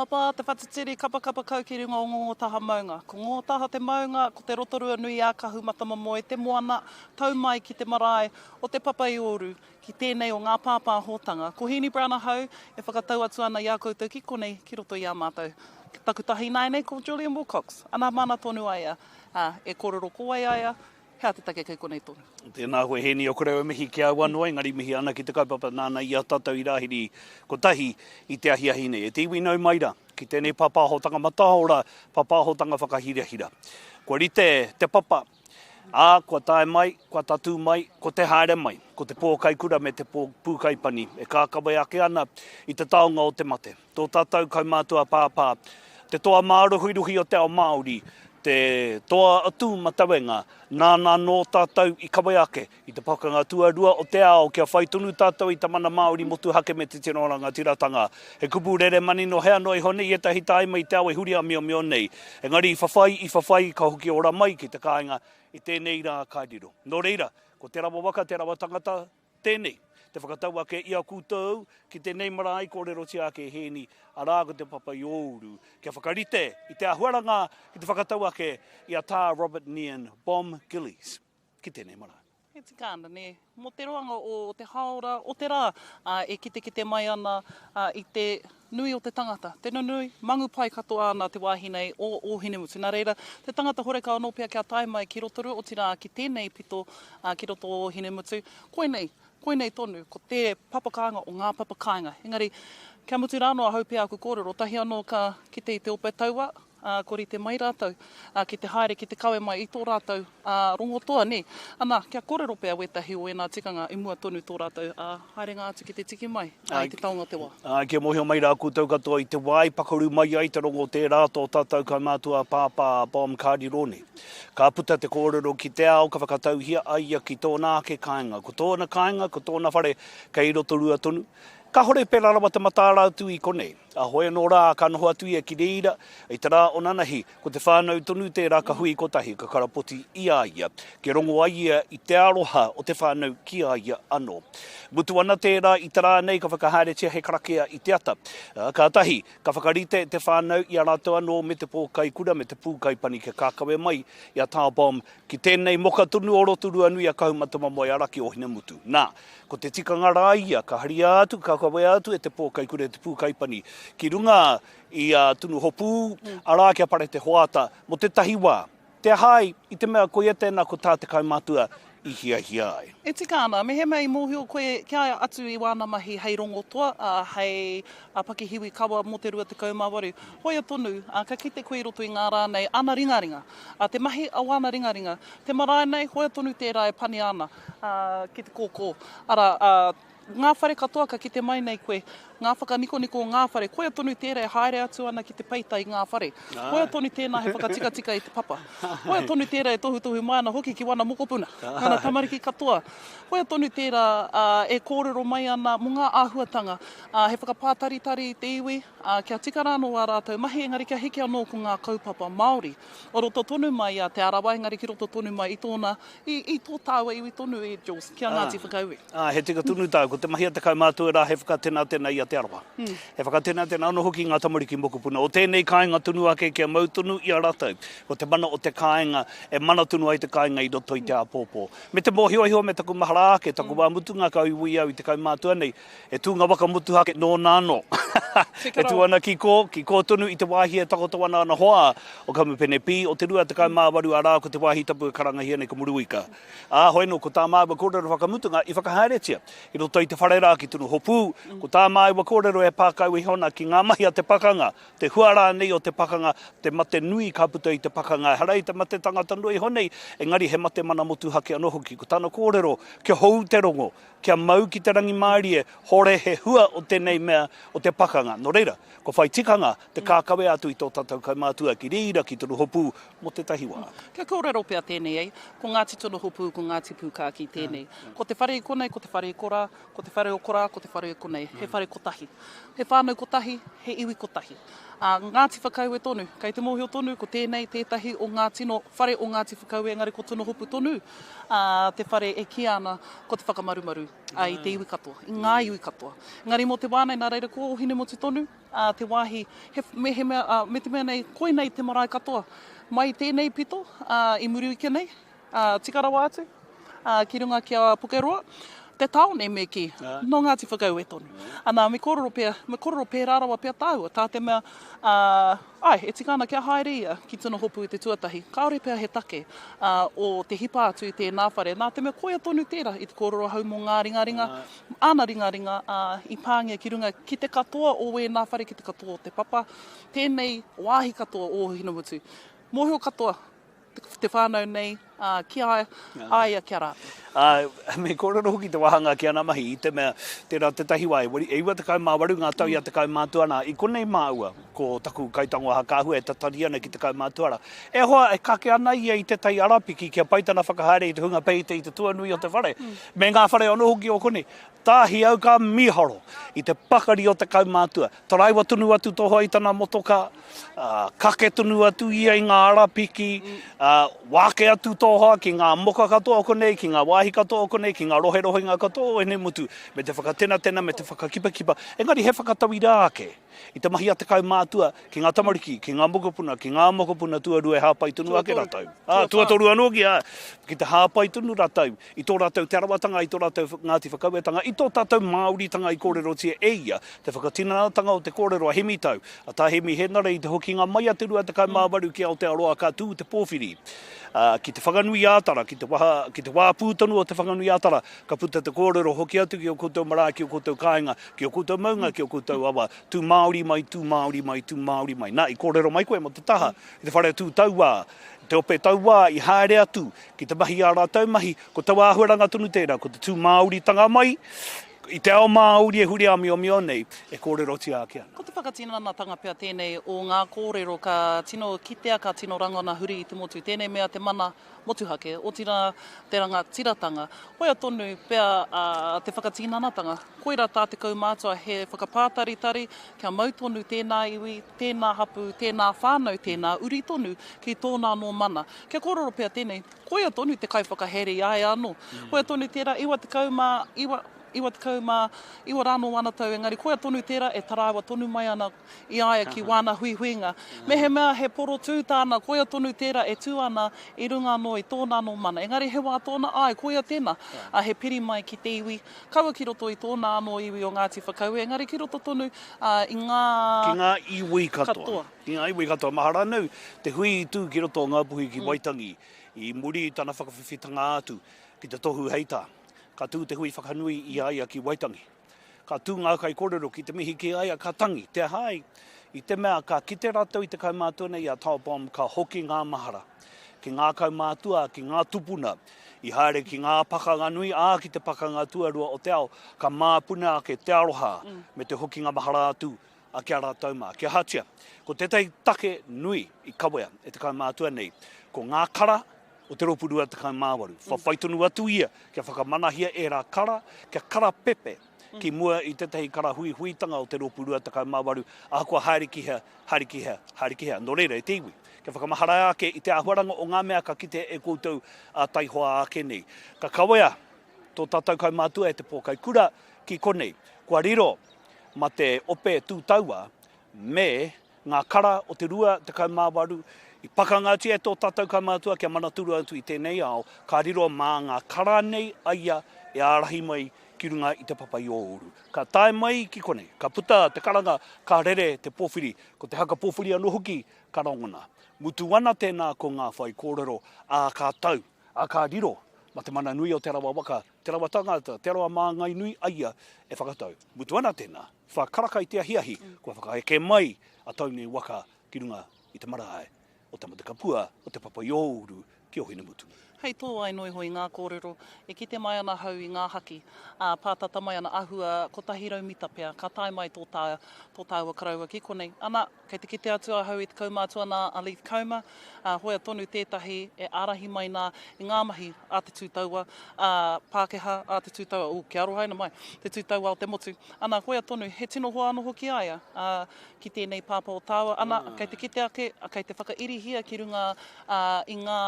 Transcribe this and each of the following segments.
Papa te whatitiri kapakapa kau ki runga o Ngongotaha maunga. Ko Ngongotaha te maunga, ko te Rotorua nui ā Kahumatamomoe te moana, tau mai ki te marae o Te Papa-i-Ōru, ki tēnei o ngā pāpāhotanga. Ko Heeni Brown ahau e whakatau atu ana i a koutou ki konei, ki roto i a mātou. Taku tahi ināianei ko Julian Wilcox, ana māna tonu a ia, ā, e kōrero ko wai a ia, he aha te take kei konei tonu. Tēnā koe Heeni, o Koreu e mihi ki a au anō, engari mihi ana ki te kaupapa nāna i a tātou i rāhiri kotahi i te ahiahi nei. E te iwi nau mai rā, ki tēnei pāpāhotanga mataora, pāpāhotanga whakahirahira. Kua rite te papa, ā, kua tae mai, kua tatū mai, ko te haere mai, ko te pōkai kura me te pūkai pani e kākawe ake ana i te taonga o te mate. Tō tātou kaumātua pāpā, te toa mārohirohi o te ao Māori, te toa a Tūmatauenga, nāna anō tātou i kawe ake i te pakanga tuarua o te ao kia whai tonu tātou i te mana Māori motuhake me te tino rangatiratanga. He kupu rere manino hea noa iho nei ētahi tāima i te ao e huri āmiomio nei. Engari i whawhai, i whawhai, ka hoki ora mai ki te kāinga i tēnei rā ka riro. Nō reira, ko te rawa waka, te rawa tangata, Tēnei, te whakatau ake i a koutou ki tēnei marae kōrerotia ake e Hēni, arā ko Te Papa-i-ōuru, kia whakarite i te āhuaranga ki te whakatau ake i a Tā Robert Nairn Bomb Gillies ki tēnei marae. E tika ana, nē. Mō te roanga o te hāora o te rā, ā, e kitekite mai ana i te nui o te tangata, te nunui, mangu pai katoa ana te wāhi nei o Ōhinemutu. Nā reira, te tangata horekau anō pea kia tae mai ki Rotorua, otirā ki tēnei pito, ā, ki roto o Ōhinemutu, koinei, koinei tonu, ko te papakāinga o ngā papakāinga. Engari, kia mutu rānō ahau pea aku kōrero, tahi anō ka kite i te ope taua, ā, kua rite mai rātou, ā, ki te haere ki te kawe mai i tō rātou, ā, rongo toa, nē. Ana, kia kōrero pea wētahi o ēnā tikanga i mua tonu tō rātou, ā, haerenga atu ki te tiki mai, ā, i te taonga o te wā. Ā, kia mōhio mai rā koutou katoa i te wā i pakaru mai ai te rongo tērā tō tātou kaumātua pāpā Bomb Cardironi. Ka puta te kōrero ki te ao ka whakatauhia a ia ki tōna ake kāinga. Ko tōna kāinga, ko tōna whare kei Rotorua tonu. Kāhore pērā rawa te mataara atu i konei. A hoi anō rā, ka noho atu ia ki reira, i te rā o nanahi, ko te whānau tonu tērā ka hui kotahi, ka karapoti i a ia, kia rongo ai ia i te aroha o te whānau ki a ia anō. Mutu ana tērā i te rā nei ka whakahaeretia he karakia i te ata. Kātahi, ka whakarite te whānau i a rātou anō me te pōkai kura me te pūkai pani kia kākawe mai i a Tā Bomb ki tēnei moka tonu o Rotorua nui a Kahumatamomoe-a-Raki o Hinemutu. Nā, ko te tikanga rā ia, ka haria atu, ka kawea atu e te pōkai kura e te pūkaipani ki runga i a Tunuhopū, arā kia pare te hoata mō tētahi wā. Te aha ai, i te mea koia tēnā ko tā te kaumātua i hiahia ai. E tika ana, mehemea i mōhio koe ki a ia atu i wāna mahi hei rongotoa, ā, hei pakihiwi kawa mō te 28, hoia tonu, ā, ka kite koe i roto i ngā rā nei, āna ringaringa, ā, te mahi a wāna ringaringa, te marae nei, hoia tonu tērā e pania ana, ā, ki te kōkō, arā, ā, ngā whare katoa ka kite mai nei koe, ngā whakanikoniko o ngā whare, koia tonu tērā e haere atu ana ki te peita i ngā whare. Koia tonu tēnā he whakatikatika i te papa. Koia tonu tērā e tohutohu mai ana hoki ki wana mokopuna, wana tamariki katoa. Koia tonu tērā e kōrero mai ana mō ngā āhuatanga, he whakapātaritari i te iwi, kia tika rānō ā rātou mahi, engari kia hiki anō ko ngā kaupapa Māori. O roto tonu mai i a Te Arawa, engari ki roto tonu mai i tōna, i, i tō tāua iwi tonu e Jules, ki a Ngāti Whakaue. Ā, he tika tonu tāu, ko te mahi a te kaumātua rā he whakatenatena i a Te Arawa. He whakatenatena anō hoki i ngā tamariki mokopuna o tēnei kāinga tonu ake kia mau tonu i a rātou. Ko te mana o te kāinga e mana tonu ai te kāinga i roto i te āpōpō. Me te mōhio iho me taku mahara ake, taku wā mutunga ka uiui au i te kaumātua nei, He tūnga waka motuhake nōna anō. E tū ana ki kō, ki kō tonu i te wāhi e takoto ana ana hoa o Kamupene P, o te 28 arā ko te wāhi tapu e karangahia nei ko Muruika. Ā, hoi anō, ko tā māua kōrero whakamutunga i whakahaeretia i roto i te whare rā ki Tunuhopū, ko tā māua kōrero e pā kau iho ana ki ngā mahi a te pakanga, te hua rānei o te pakanga, te mate nui ka puta i te pakanga, ehara i te mate tangata noa iho nei, engari he mate mana motuhake anō hoki. Ko tāna kōrero, kia hou te rongo, Kia mau ki te rangimārie, hore he hua o tenei mea o te pakanga. No reira, kua whai tikanga te kākawe atu i tō tātou kaumātua ki reira ki Turuhopū mō tētahi wā. Kia kōrero pea tēnei ei, ko Ngāti Turuhopū, ko Ngāti Pūkākī tēnei. Ko te whare i konei, ko te whare i korā, ko te whare o korā, ko te whare i konei. He whare kotahi. kotahi. He whānau kotahi, he iwi kotahi. Ā, Ngāti Whakaue tonu, kei te mōhio tonu ko tēnei tētahi o ngā tino whare o Ngāti Whakaue engari ko Tunohopu tonu ā, te whare e kīia ana ko te whakamarumaru ā, i te iwi katoa, i ngā iwi katoa. Engari mō te wā nei, nā reira ko Ōhinemutu tonu ā, te wāhi, he, me he mea, ā, me te mea nei, koinei te marae katoa. Mai i tēnei pito, ā, i Muriuki nei, Ā, tika rawa atu, ā, ki runga ki a Pukeroa, te tāone me kī, nō Ngāti Whakaue tonu. Anā, me kōrero pea, me kōrero pērā rawa pea tāua, tā te mea, ā, āe, e tika ana kia haere ia ki Tunohopu i te tuatahi, kāore pea he take, ā, o te hipa atu i tēnā whare, nā te mea koia tonu tērā i te kōrero ahau mō ngā ringaringa, āna ringaringa, ā, i pāngia ki runga ki te katoa o wēnā whare, ki te katoa o te papa, tēnei wāhi katoa o Ōhinemutu. Mōhio katoa, te whānau nei, ā, ki a a ia ki a rātou. Ā, me kōrero hoki te wāhanga ki ana mahi, i te mea, tērā tētahi wā, e 98 ngā tau i a te kaumātua nā, i konei māua, ko taku kaitango hakaahua e tatari ana ki te kaumātua rā. E hoa, e kake ana ia i tētahi arapiki kia pai tana whakahaere i te hunga peita i te tuanui o te whare, me ngā whare anō hoki o konei. Tāhi au ka mīharo i te pakari o te kaumātua. Taraiwa tonu atu tō hoa i tana motoka, ā, kake tonu atu ia i ngā arapiki, ā, wāke atu tō hoa ki ngā moka katoa o konei, ki ngā wāhi katoa o konei, ki ngā roherohenga katoa o Hinemutu, me te whakatenatena, me te whakakipakipa. Engari he whakatauirā ake i te mahi a te kaumātua ki ngā tamariki, ki ngā mokopuna, ki ngā mokopuna tuarua e hāpai tonu ake rātou. Ā, tuatoru anō ki, ā, ki te hāpai tonu rātou. I tō rātou Te Arawatanga, i tō rātou Ngāti Whakauetanga, i tō tātou Māoritanga i kōrerotia e ia te whakatinanatanga o te kōrero a Hemi Tau, a Tā Hemi Hēnare i te hokinga mai a Te 28 ki Aotearoa ka tū te pōwhiri ki Te Whanganui-ā-Tara, ki te waha, ki te wā pū tonu o Te Whanganui-ā-Tara ka puta te kōrero hoki atu ki ō koutou marae, ki ō koutou kāinga, ki ō koutou maunga, ki ō koutou awa, tū Māori mai, tū Māori mai, tū Māori mai. Nā, i kōrero mai koe mō te taha i te whare tū tauā, te ope tauā i haere atu ki te mahi i ā rātou mahi, ko taua āhuaranga tonu tērā, ko te tū Māoritanga mai i te ao Māori e huri āmiomio nei, e kōrerotia ake ana. Ko te whakatinanatanga pea tēnei o ngā kōrero ka tino kitea, ka tino rangona huri i te motu, tēnei mea te mana motuhake, otirā te rangatiratanga. Hoea tonu pea te whakatinanatanga, koirā tā te kaumātua he whakapātaritari kia mau tonu tēnā iwi, tēnā hapū, tēnā whānau, tēnā uri tonu ki tōna anō mana. Kia kōrero pea tēnei, koia tonu te kaiwhakahere i a ia anō. Koia tonu tērā 99, 99 rānō ana tau, engari koia tonu tērā e taraiwa tonu mai ana i a ia ki wāna huihuinga. Mehemea he porotū tāna, koia tonu tērā e tū ana i runga anō i tōna anō mana. Engari he wā tōna, āe, koia tēnā, ā, he piri mai ki te iwi, kaua ki roto i tōna anō iwi o Ngāti Whakaue, engari ki roto tonu i ngā. Ki ngā iwi katoa. Ki ngā iwi katoa. Mahara anau te hui i tū ki roto o Ngāpuhi ki Waitangi i muri i tana whakawhiwhitanga atu ki te tohu heita. Ka tū te hui whakanui i a ia ki Waitangi. Ka tū ngā kaikōrero ki te mihi ki a ia, ka tangi, te aha ai? I te mea ka kite rātou i te kaumātua nei a Tao Bomb ka hoki ngā mahara ki ngā kaumātua, ki ngā tupuna i haere ki ngā pakanga nui, ā, ki te pakanga tuarua o te ao, ka māpuna ake te aroha me te hokinga mahara atu a ki a rātou mā. Kia ahatia, ko tētahi take nui i kawea e te kaumātua nei, ko ngā kara o te rōpū 28. Whawhai tonu atu ia kia whakamanahia ērā kara, kia karapepe ki mua i tētahi kara huihuitanga o te rōpū 28, ahakoa haere ki hea, haere ki hea, haere ki hea. Nō reira, e te iwi, kia whakamahara ake i te āhuaranga o ngā mea ka kite e koutou ā taihoa ake nei. Ka kawea tō tātou kaumātua e te pōkai kura ki konei. Kua riro ma te ope tū taua me ngā kara o te 28 i pakangatia e tō tātou kaumātua kia manaturu atu i tēnei ao, ka riro mā ngā kara nei a ia e ārahi mai ki runga i te Papa-i-ō-uru. Ka tae mai ki konei, ka puta te karanga, ka rere te pōwhiri, ko te haka pōwhiri anō hoki ka rangona. Mutu ana tēnā ko ngā whaikōrero, ā, ka tau, ā, ka riro ma te mana nui o te rawa waka, te rawa tangata, te rawa māngai nui a ia e whakatau. Mutu ana tēnā, whakaraka i te ahiahi, kua whakaeke mai a Taunui waka ki runga i te marae o Tamatekapua o Te Papa-i-ō-uru ki Ohinemutu. Hei tōai noa iho i ngā kōrero, e kite mai ana ahau i ngā haki, ā, pātata mai ana āhua 100 mita pea, ka tae mai tō tā, tō tāua koroua ki konei. Ana, kei te kite atu ahau i te kaumātua nā a Leith Comer, ā, hoea tonu tētahi e ārahi mai nā i ngā mahi a te tū taua, ā, Pākehā, a te tū taua, ū, kia arohaina mai, te tū taua o te motu. Ana, hoea tonu, he tino hoa anō hoki a ia, ā, ki tēnei pāpā o tāua, ana, kei te kite ake, kei te whakairihia ki runga, ā, i ngā,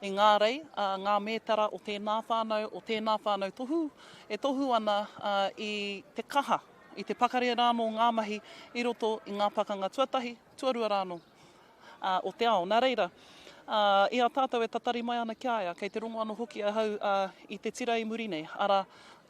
i ngā rei, ā, ngā mētara o tēnā whānau, o tēnā whānau tohu, e tohu ana, ā, i te kaha, i te pakari rānō ngā mahi i roto i ngā pakanga tuatahi, tuarua rānō, ā, o te ao. Nā reira, ā, i a tātou e tatari mai ana ki a ia, kei te rongo anō hoki ahau, ā, i te tira i muri nei, arā,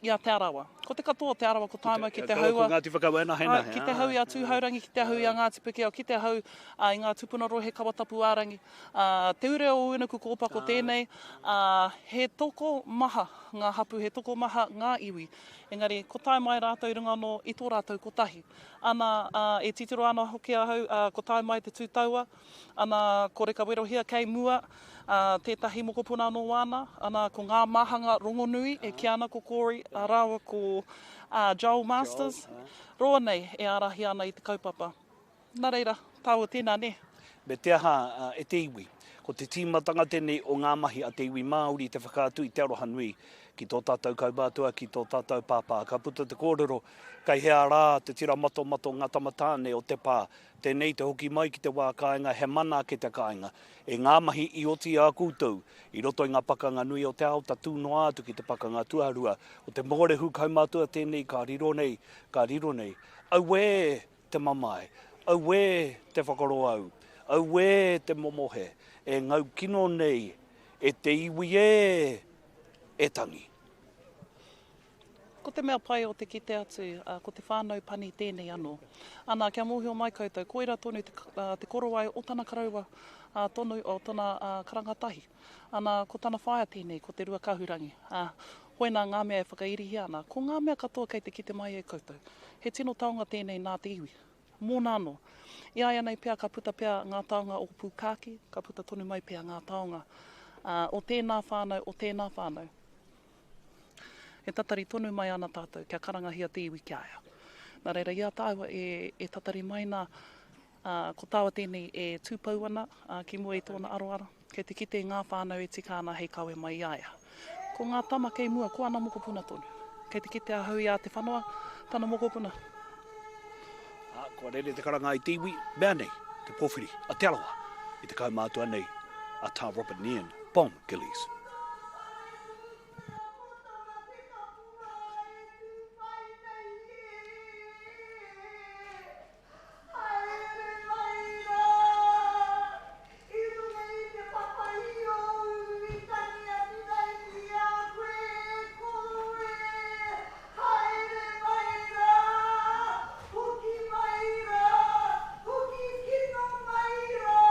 i a Te Arawa. Ko te katoa o Te Arawa ko tae mai ki te hau a, Ko Ngāti Whakaue ki te hau i a Tūhourangi, ki te hau i a Ngāti Pikiao, ki te hau i ngā tupuna rohe Kawatapuārangi, ā, te ure o Uenuku Kōpako tēnei, ā, he tokomaha ngā hapū, he tokomaha ngā iwi. Engari, ko tae mai rātou i runga anō i tō rātou kotahi. Ana, ā, e titiro ana hoki ahau, ā, ko tae mai te tū taua, ana, ko Rekawerohia kei mua, ā, tētahi mokopuna anō āna, ana, ko ngā māhanga rongonui e kīa ana ko Corey rāua ko, ā, Joel Masters, roa nei e ārahi ana i te kaupapa. Nā reira, tāua tēnā, nē. Me te aha, e te iwi, ko te tīmatanga tēnei o ngā mahi a te iwi Māori te whakaatu i te aroha nui ki tō tātou kaumātua, ki tō tātou pāpā. Ka puta te kōrero, kei hea rā te tira matomato ngā tama tāne o te pā, tēnei te hoki mai ki te wā kāinga, he mana ake te kāinga. E ngā mahi i oti i a koutou i roto i ngā pakanga nui o te ao tatū noa atu ki te pakanga tuarua o te mōrehu kaumātua tēnei ka riro nei, ka riro nei. Auē te mamae, auē te whakaroau, auē te momohe, e ngau kino nei e te iwi ē, e tangi. Ko te mea pai o te kite atu, ko te whānau pani tēnei anō. Ana, kia mōhio mai koutou, koira tonu te, te korowai o tana koroua tonu, o tana karanga tahi. Ana, ko tana whaea tēnei, ko Te Ruakahurangi. Ā, hoena ngā mea e whakairihia ana, ko ngā mea katoa kei te kite mai e koutou. He tino taonga tēnei nā te iwi. Mōna anō. I a ia nei pea ka puta pea ngā taonga o Pūkākī, ka puta tonu mai pea ngā taonga o tēnā whānau, o tēnā whānau. E tatari tonu mai ana tātou kia karangahia te iwi ki a ia. Nā reira, i a tāua e tatari mai nā, ā, ko tāua tēnei e tūpou ana ki mua i tōna aroaro, kei te kite i ngā whānau e tika ana hei kawe mai i a ia. Ko ngā tama kei mua, ko ana mokopuna tonu. Kei te kite ahau i a Te Whanoa, tana mokopuna. Ā, kua rere te karanga i te iwi, mea nei, te pōwhiri a Te Arawa i te kaumātua nei a Tā Robert Nairn, Bon Gillies. Haere mai rā i runga i te papa i ōu i tangi atu nei ki a koe e koro e. Haere mai rā, hoki mai rā, hoki kino mai rā.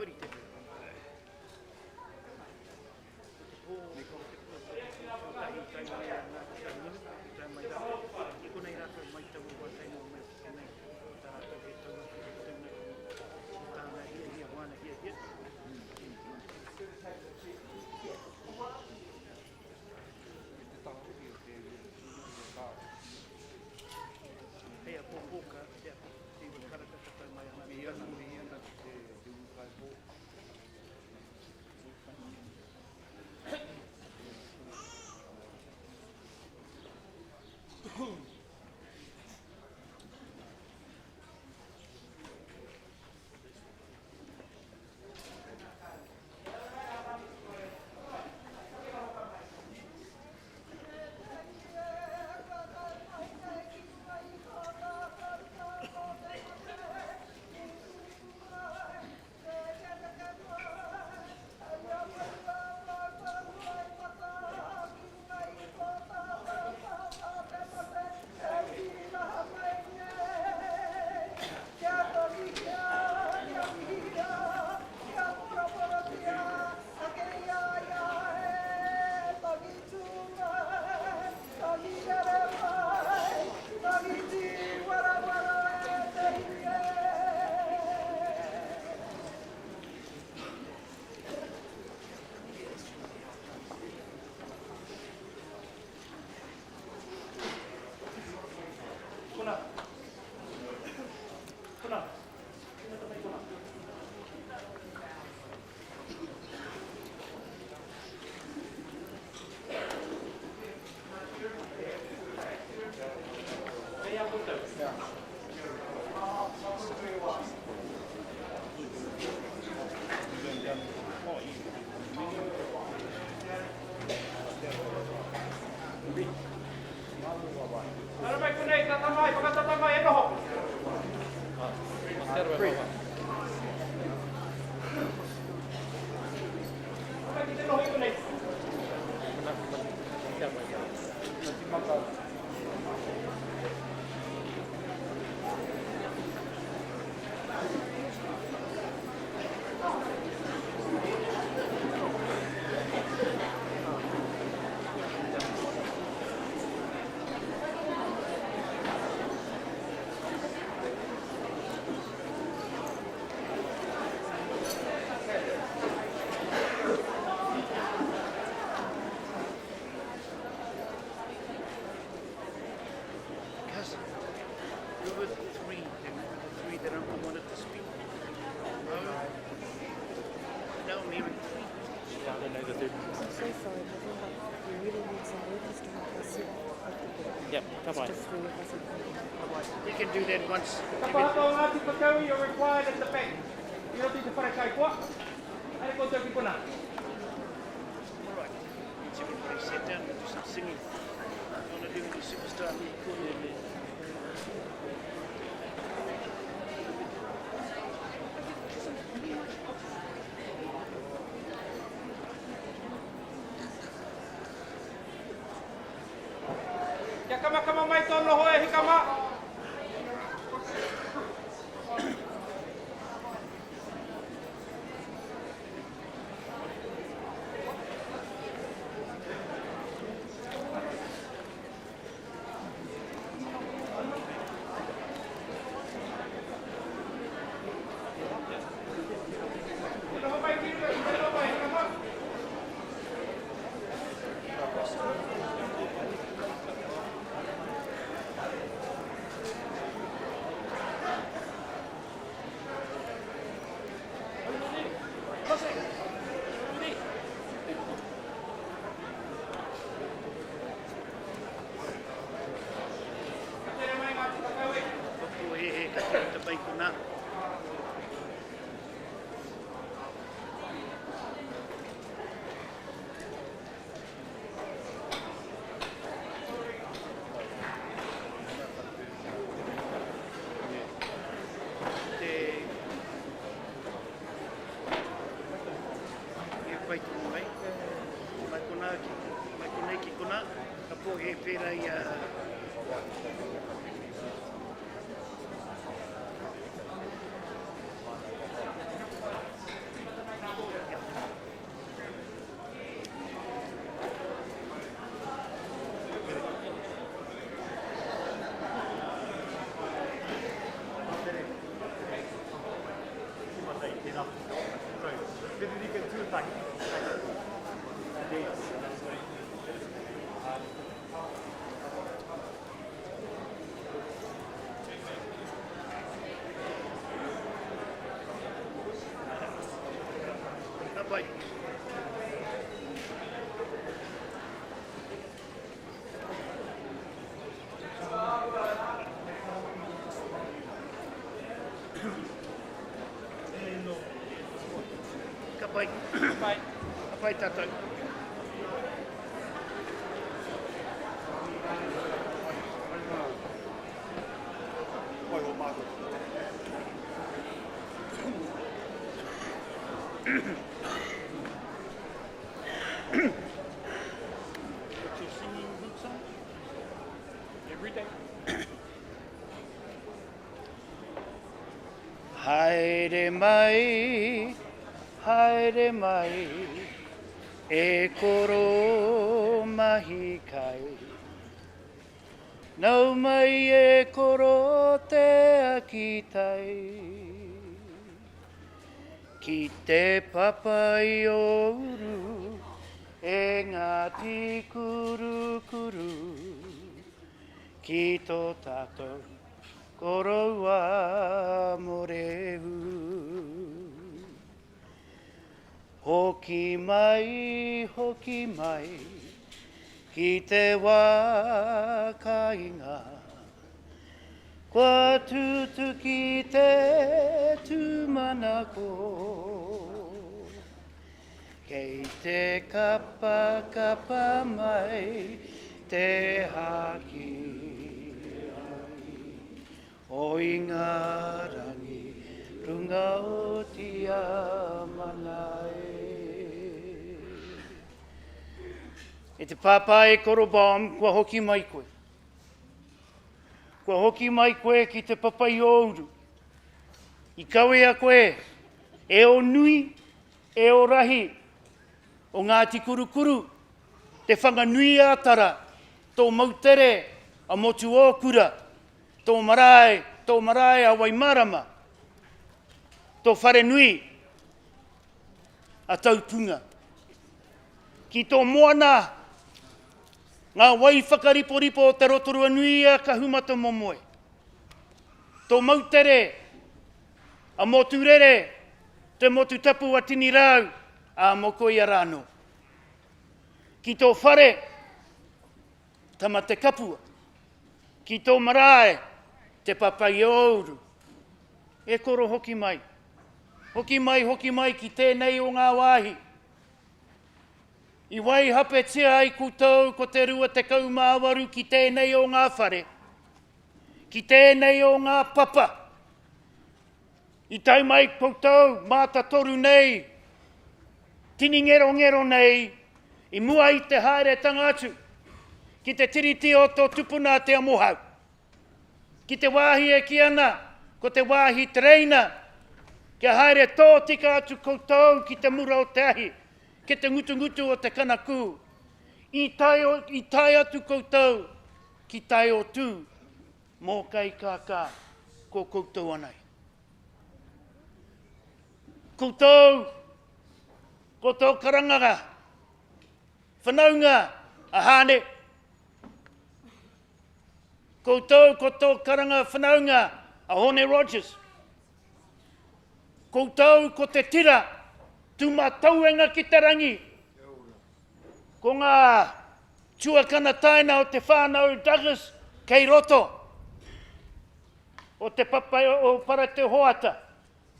Kua rite. Ko te pō, ko te pō tuatahi i tae mai a Ngāti Kahungunu, i tae mai rātou. I konei rātou mai taua wā tae noa mai ki konei, ko tā rātou he taunaki, he taunaki i tāna hiahia, wāna hiahia. Hei a pōpō ka, te iwi karaka ka tau mai a Ngāti Kahungunu. Mihi ana ki te ūkaipō. Ara mai konei, tata mai, whakatata mai, e noho. Mai ki te noho i konei. Cousin, you were the three, you were the three that Uncle wanted to speak. No? Now I'm hearing three. Yeah, I don't know the third I'm so sorry, but we really need some workers to help us set up at the board. Yep, ka It's pai. just three of us at the moment. We can do that once. Ka whakahapa o Ngāti Whakaue you're required at the back. I roto i te whare kai koa. Haere koutou ki kona. All right. Let's everybody sit down and do some singing. You want to do any superstar me? Kia kamakama mai tō noho e hika mā. Noho mai ki runga ki te ropa e hika mā. Ka tere mai Ngāti Whakaue. Ko pōhēhē ka tīmata mai konā. Te E whai tonu ai. Mai konā ki, mai konei ki konā, ka pōhē pērā i a Tēnā koutou. So, Federica tuatahi. Ka pai. Ka pai. Ka pai. Ka pai tātou. Waiho mātou. Put your singing boots on every day. Haere mai, haere mai, e koro mahi kai. Nau mai e koro te akitai. Ki te papa i o uru, e Ngāti Kurukuru, ki tō tātou koroua Morehu. Hoki mai, hoki mai, ki te wā kāinga. Kua tutuki te tūmanako. Kei te kapakapa mai te haki o Ingarangi runga o Tiamana e. E te pāpā e Koro Bomb, kua hoki mai koe. Kua hoki mai koe ki te Papaiouru. I kawea koe e o nui, e o rahi, o Ngāti Kurukuru, Te Whanganui-a-Tara, tō moutere a Motu-ō-Kura, tō marae, tō marae a Waimārama, tō wharenui a Taupunga. Ki tō moana Ngā wai whakariporipo o Te Rotorua-nui-a Kahumatamomoe, tō moutere a Moturere, te motu tapu a Tinirau, ā, mokoia rānō. Ki tō whare, Tamatekapua, ki tō marae, Te Papaiouru, e koro hoki mai, hoki mai, hoki mai ki tēnei o ngā wāhi. I waihapetia ai koutou ko te 28 ki tēnei o ngā whare, ki tēnei o ngā papa. I tae mai koutou mātatoru nei, tini ngerongero nei, i mua i te haeretanga atu ki te tiriti o tō tupuna Te Amohau. Ki te wāhi e kī ana, ko te wāhi tereina, kia haere tōtika atu koutou ki te mura o te ahi, ki te ngutungutu o te kanakū. I tae, i tae atu koutou ki tae o tū, mōkai kākā, ko koutou anai. Koutou, ko tō karanga, whanaunga a Hāne, Koutou ko tō karanga whanaunga a Hone Rogers. Koutou ko te tira tūmatauenga ki te rangi. Ko ngā tuakana taina o te whānau Douglas kei roto o te papa o Paratehoata,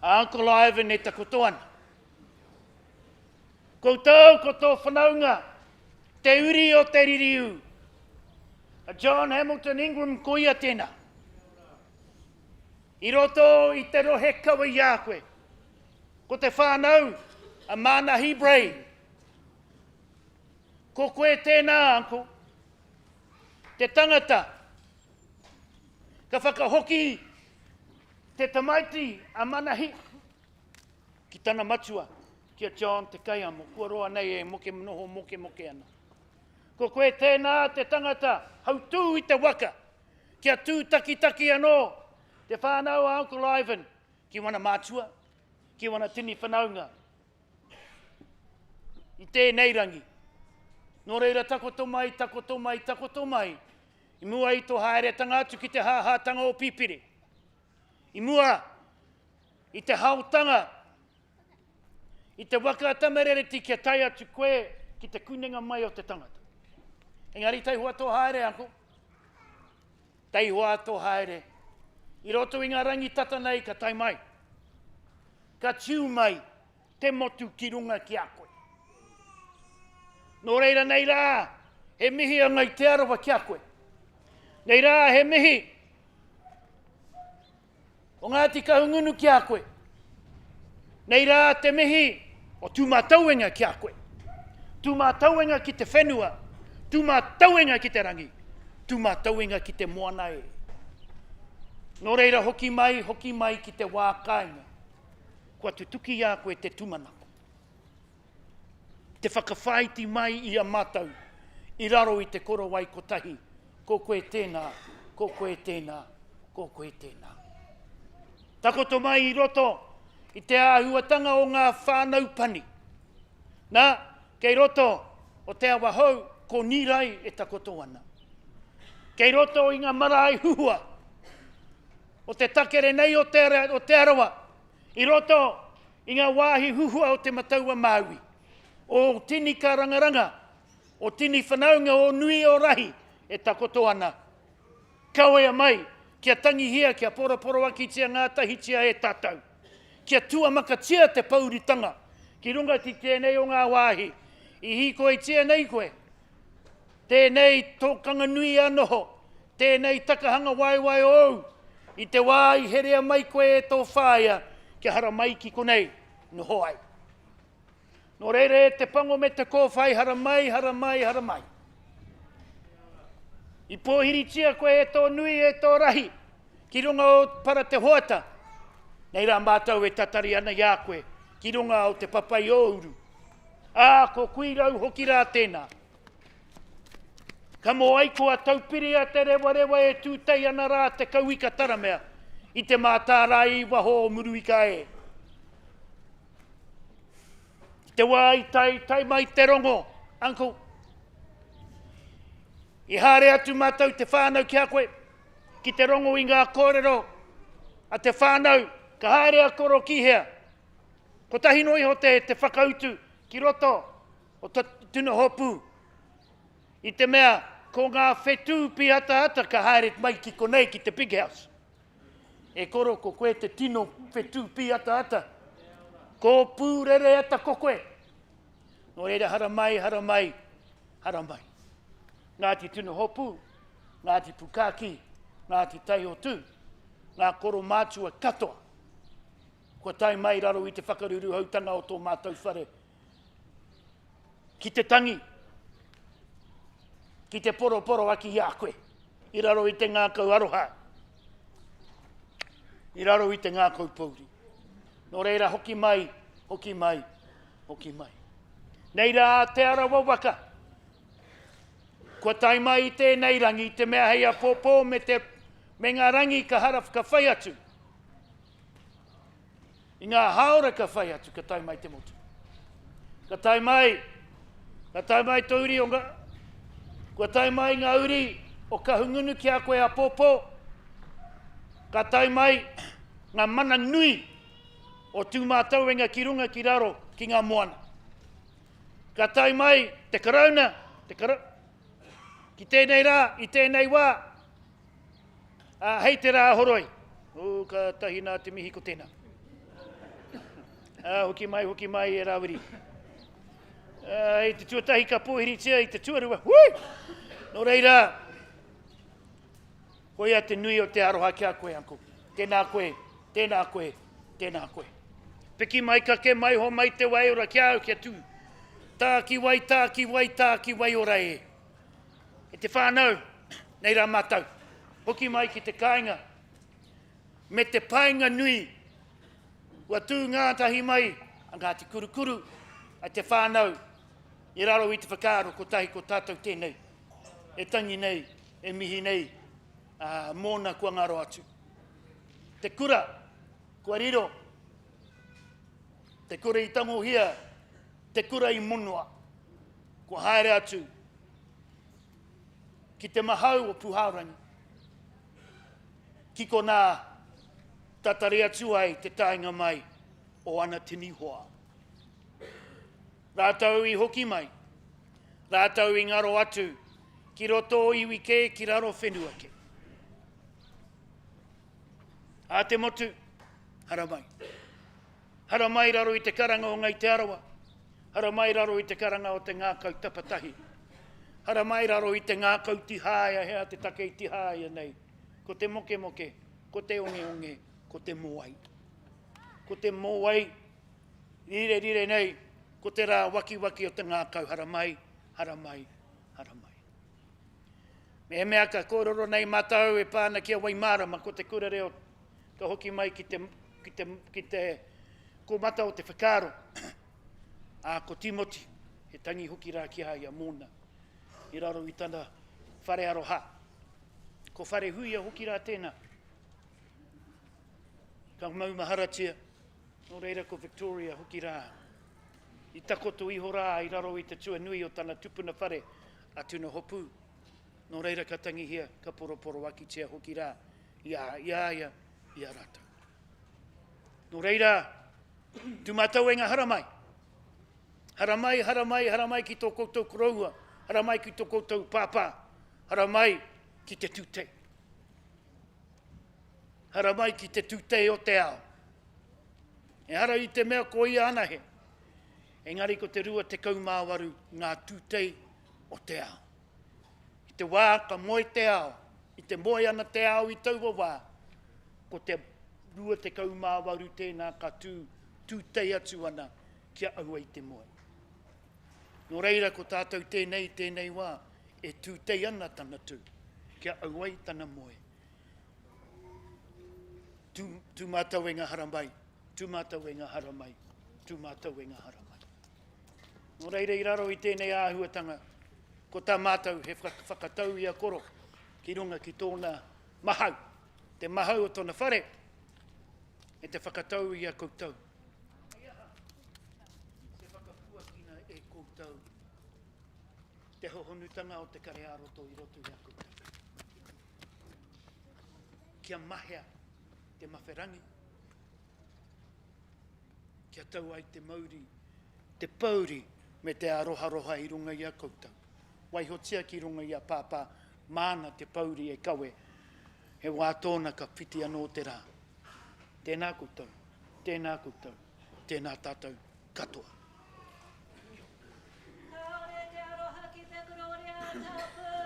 a Uncle Ivan e takoto ana. Koutou ko tō whanaunga, te uri o Te Ririu, a John Hamilton Ingram ko ia tēnā. I roto i te rohe kawe i a koe, ko te whānau a Manahi Bray. Ko koe tēnā, uncle, te tangata ka whakahoki te tamaiti a Manahi ki tana matua, ki a John Te Kaiamo, kua roa nei e moke, noho mokemoke ana. Ko koe tēnā te tangata hautū i te waka, kia tūtakitaki anō te whānau a Uncle Ivan ki wana mātua, ki wana tini whanaunga i tēnei rangi. Nō reira takoto mai, takoto mai, takoto mai, i mua i tō haeretanga atu ki te hāhātanga o Pipiri. I mua i te haotanga i te waka a Tamarereti kia tae atu koe ki te kunenga mai o te tangata. Engari taihoa tō haere, uncle. Taihoa tō haere. I roto i ngā rangi tata nei ka tae mai. Ka tiu mai te motu ki runga ki a koe. Nō reira nei rā, he mihi a Ngai Te Arawa ki a koe. Nei rā, he mihi o Ngāti Kahungunu ki a koe. Nei rā te mihi o Tūmatauenga ki a koe. Tūmatauenga ki te whenua, Tūmatauenga ki te rangi, Tūmatauenga ki te moana e. Nō reira hoki mai, hoki mai ki te wā kāinga. Kua tutuki i a koe te tūmanako. Te whakawhāiti mai i a mātou i raro i te korowai kotahi, ko koe tēnā, ko koe tēnā, ko koe tēnā. Takoto mai i roto i te āhuatanga o ngā whānau pani. Nā, kei roto o Te Awahou, ko Nīrai e takoto ana. Kei roto i ngā marae huhua o te takere nei o Te, o te Arawa, I roto i ngā wāhi huhua o Te Matau-a-Māui, o tini kārangaranga, o tini whanaunga, o nui, o rahi e takoto ana. Kawea mai, kia tangihia, kia poroporoakitia ngātahitia e tātou. Kia tuamakatia te pouritanga ki runga ki tēnei o ngā wāhi i hīkoitia nei koe. Tēnei tōkanga nui a noho, tēnei takahanga waewae ōu, i te wā i herea mai koe e tō whāea kia haramai ki konei, noho ai. Nō reira e te pango me te kōwhai, haramai, haramai, haramai. I pōhiritia koe e tō nui, e tō rahi, ki runga o Para Te Hoata. Nei rā mātou e tatari ana i a koe, ki runga o Te Papai-o-Uru. Ā, ko Kuirau hoki rā tēnā. Ka moe ko a Taupiri a Te Rewarewa e tūtei ana rā te kauika taramea i te mātārae i waho o Muruika e. I te wā i tae, tae mai te rongo, uncle. I haere atu mātou te whānau ki a koe, ki te rongo i ngā kōrero a te whānau, ka haere a Koro ki hea? Kotahi noa iho te, te whakautu ki roto o tuna hōpū, i te mea ko ngā whetū pīataata ka haere mai ki konei ki te big house. E koro ko koe te tino whetū pīataata, ko pūrereata ko koe. Nō reira haramai, haramai, haramai. Ngāti Tuna Hōpū, Ngāti Pukākī, Ngāti Taiotū, ngā koro mātua katoa. Kua tae mai raro i te whakaruruhautanga o tō mātou whare ki te tangi, ki te poroporoaki i a koe, i raro i te ngākau aroha, i raro i te ngākau pouri. Nō reira, hoki mai, hoki mai, hoki mai. Nei rā Te Arawa waka, kua tae mai i tēnei rangi, te mea hei apōpō me, te, me ngā rangi ka hara ka whai atu. I ngā hāora ka whai atu, ka tae mai te motu. Ka tae mai, ka tae mai tō uri o ngā, kua tae mai ngā uri o Kahungunu ki a koe apōpō, ka tae mai ngā mana nui o Tūmātauenga ki runga ki raro ki ngā moana. Ka tae mai te Karauna, te kara, ki tēnei rā, i tēnei wā, Ā, hei te rā horoi. Ū, kātahi nā te mihi ko tēnā. Ā, hoki mai, hoki mai e Rāwiri. Ā, i te tuatahi ka pōhiritia, i te tuarua, hui! Nō reira, koia te nui o te aroha ki a koe, uncle. Tēnā koe, tēnā koe, tēnā koe. Piki mai, kake mai, homai te waiora ki a au kia tū. Tākiwai, tākiwai, tākiwai ora e. E te whānau, nei rā mātou, hoki mai ki te kāinga, me te painga nui, kua tū ngātahi mai a Ngāti Kurukuru, a te whānau, i raro i te whakaaro kotahi ko tātou tēnei, e tangi nei, e mihi nei, ā, mōna kua ngaro atu. Te kura, kua riro. Te kura i tangohia, te kura i monoa, kua haere atu ki te mahau o Puhārangi, ki konā tatari atu ai te taenga mai o ana tini hoa. Rātou i hoki mai, rātou i ngaro atu ki roto o iwi kē, ki raro whenua kē. A te motu, haramai. Haramai raro i te karanga o Ngai Te Arawa, haramai raro i te karanga o te ngākau tapatahi, haramai raro i te ngākau tihāia hea te take i tihāia nei, ko te mokemoke, ko te ongeonge, ko te mōai. Ko te mōai, rirerire nei, ko te rā wakiwaki o te ngākau haramai, haramai, haramai. Mehemea ka kōrero nei mātou e pā ana ki a Waimārama, ko te kura reo ka hoki mai ki te, ki te, ki te kōmata o te whakaaro, ā, ko Tīmoti, he tangi hoki rā ki a ia mōna, i raro i tana whare aroha. Ko Wharehuia hoki rā tēnā. Ka maumaharatia, nō reira ko Victoria hoki rā. I takoto iho rā i raro i te tuanui o tana tupuna whare a Tunohopu. Nō reira ka tangihia, ka poroporoakitia hoki rā i a, i a ia, i a rātou. Nō reira, tūmatauenga haramai. Haramai, haramai, haramai ki tō koutou koroua, haramai ki tō koutou pāpā, haramai ki te tūtei. Haramai ki te tūtei o te ao. Ehara i te mea ko ia anahe, engari ko te 28 ngā tūtei o te ao. I te wā ka moe te ao, i te moe ana te ao i taua wā, ko te 28 tēnā ka tū, tūtei atu ana kia aua i te moe. Nō reira ko tātou tēnei i tēnei wā, e tūtei ana tana tū, kia aua i tana moe. Tū, tū mātou e ngā haramai, tū mātou e ngā haramai, tū mātou e ngā haramai. Nō reira i raro i tēnei āhuatanga, ko tā mātou he whakatau i a Koro ki runga ki tōna mahau, te mahau o tōna whare, me te whakatau i a koutou. Hei aha te whakapuakina e koutou te hohonutanga o te kare ā-roto i roto i a koutou. Kia mahea te mawherangi, kia tau ai te mauri, te pouri me te aroharoha i runga i a koutou. Waihotia ki runga i a Pāpā, māna te pouri e kawe, he wā tōna ka whiti anō te rā. Tēnā koutou, tēnā koutou, tēnā tātou katoa. Kāore te aroha ki te kororia tapu e.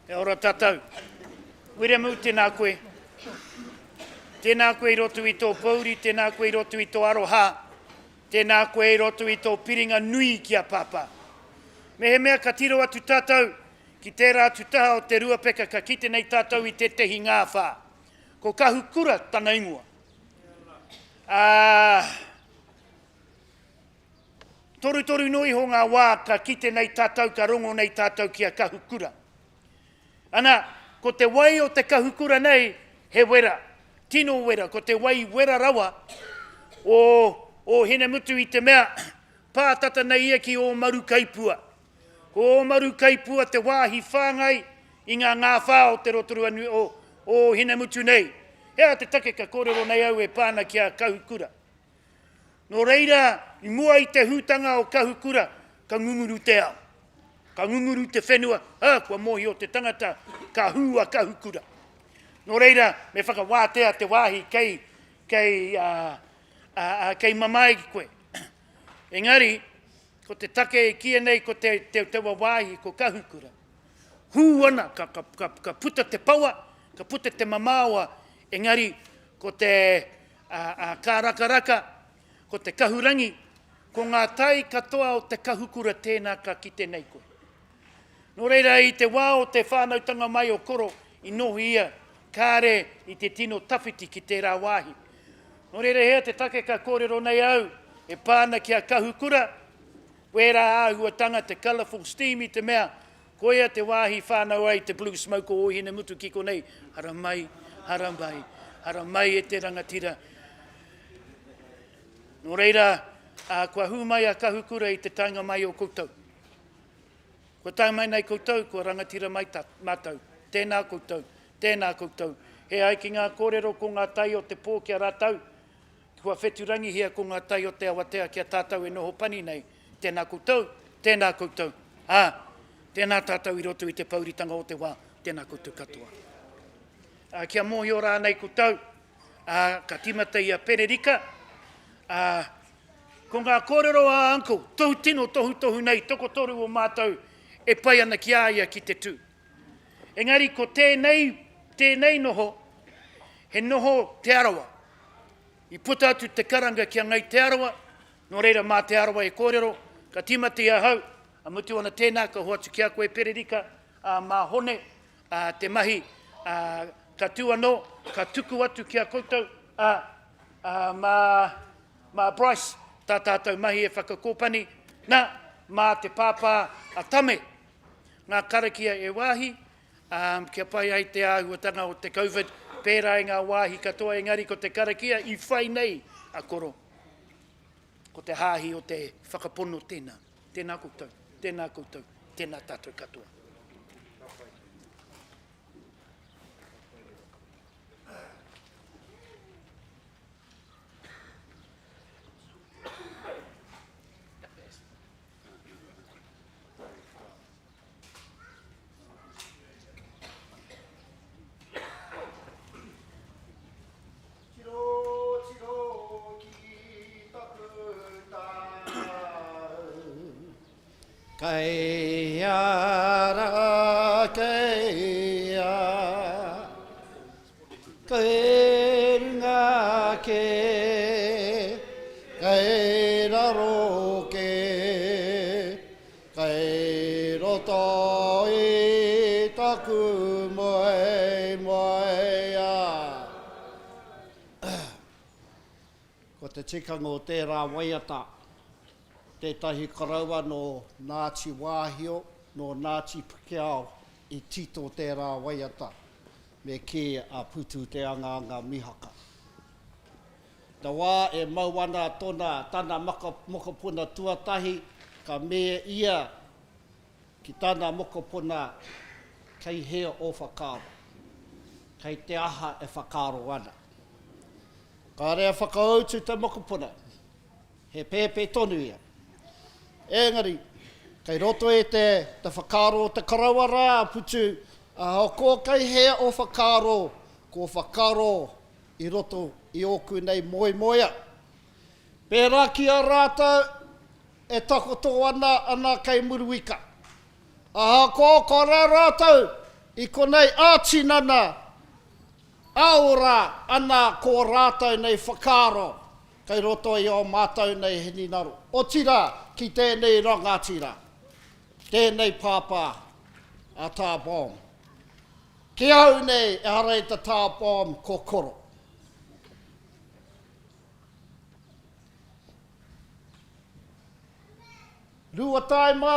E ora tātou. Wiremu, tēnā koe. Tēnā koe i roto i tō pōuri, tēnā koe i roto i tō aroha, tēnā koe i roto i tō piringa nui ki a Pāpā. Mehemea ka tiro atu tātou ki tērā atu taha o te ruapeka ka kite nei tātou i tētehi ngāwhā. Ko Kahukura tana ingoa. Ā, Torutoru noa iho ngā wā ka kite nei tātou, ka rongo nei tātou ki a Kahukura. Ana, ko te wai o te kahukura nei, he wera, tino wera, ko te wai wera rawa o, o Hinemutu i te mea, pātata nei ia ki Ōmarukaipua. Ko Ōmarukaipua te wāhi whāngai i ngā ngāwhā o te Rotorua nui, o, o Hinemutu nei. He aha te take ka kōrero nei au e pā ana ki a Kahukura? Nō reira, i mua i te hūtanga o Kahukura, ka ngunguru te ao. Ka ngunguru te whenua, ā, kua mōhio te tangata, ka hū a Kahukura. Nō reira, me whakawātea te wāhi kei, kei, ā, ā, ā, kei mamae koe. Engari, ko te take e kīia nei ko te, te, taua wāhi ko Kahukura. Hū ana, ka, ka, ka, ka puta te pawa, ka puta te mamaoa, engari, ko te, ā, ā, kārakaraka, ko te kahurangi, ko ngā tai katoa o te kahukura tēnā ka kite nei koe. Nō reira, i te wā o te whānautanga mai o Koro, i noho ia, kāre i te tino tawhiti ki tērā wāhi. Nō reira, hea te take ka kōrero nei au e pā ana ki a Kahukura, wērā āhuatanga, te colourful steam i te mea, Koia te wāhi whānau ai te blue smoke o Ōhinemutu ki konei, haramai, haramai, haramai e te rangatira. Nō reira, ā, kua hū mai a Kahukura i te taenga mai o koutou. Kua tae mai nei koutou, kua rangatira mai ta, mātou. Tēnā koutou, tēnā koutou. He ai ki ngā kōrero ko ngā tai o te pō ki a rātou, Kua whetūrangihia ko ngā tai o te awatea ki a tātou e noho pani nei, tēnā koutou, tēnā koutou, ā, tēnā tātou i roto i te pouritanga o te wā, tēnā koutou katoa. Ā, kia mōhio rānei koutou, ā, ka tīmata i a Pererika, ā, ko ngā kōrero a Uncle, tohu tino tohutohu nei, tokotoru o mātou e pai ana ki a ia ki te tū. Engari ko tēnei, tēnei noho, he noho Te Arawa. I puta atu te karanga ki a Ngai Te Arawa, nō reira mā Te Arawa e kōrero, ka tīmata i ahau, a mutu ana tēnā ka hoatu ki a koe Pererika, ā, mā Hone, ā, te mahi, ā, ka tū anō, ka tuku atu ki a koutou, ā, ā, mā, mā Bryce tā tātou mahi e whakakōpani, nā, mā te pāpā a Tame ngā karakia e wāhi, ā, kia pai ai te āhuatanga o te Covid, pērā i ngā wāhi katoa, engari ko te karakia i whai nei a Koro, ko te hāhi o te whakapono tēnā. Tēnā koutou, tēnā koutou, tēnā tātou katoa. Tiro, tiro ki taku tau. Kei a ra, kei a. Kei runga ke, kei raro ke, Kei roto i taku moemoeā. Ko te tikanga o tērā waiata, tētahi koroua nō Ngāti Wāhio, nō Ngāti Pikiao i tito tērā waiata, me kī a Putu Te Angaanga Mihaka. Te wā e mau ana tona, tana mokopuna tuatahi, ka mea ia ki tana mokopuna, Kei hea ō whakaaro? Kei te aha e whakaaro ana? Kāre a whakautu te mokopuna, he pēpē tonu ia. Engari, kei roto i te, te whakaaro o te koroua rā a Putu, ahakoa kei hea ō whakaaro, ko whakaaro i roto i ōku nei moemoea. Pērā ki a rātou e takoto ana ana kei Muruika. Ahakoa kore rātou i konei ā-tinana, ā-ora ana ko ō rātou nei whakaaro kei roto i ō mātou nei hinengaro. Otirā, ki tēnei rangatira, tēnei pāpā a Tā Bomb. Ki au nei, ehara i te tā bomb ko koro. Rua taima,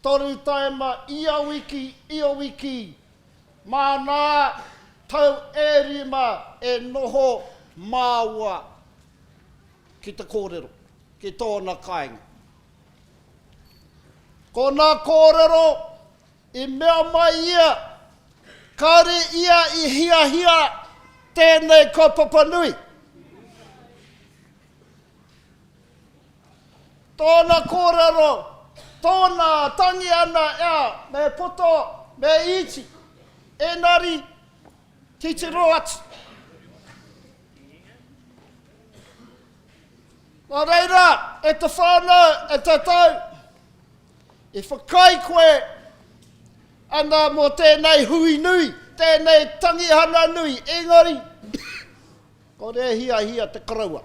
toru taima ia wiki, ia wiki, mā nā tau e rima e noho māua ki te kōrero, ki tōna kāinga. Ko nā kōrero i mea mai ia, kāore ia i hiahia tēnei kaupapa nui. Tōna kōrero, tōna tangi ana, ea, me poto, me iti, engari, titiro atu. Nā reira, e te whānau, e tātou, i whakaae koe ana mō tēnei hui nui, tēnei tangihana nui, engari, kore e hiahia te koroua.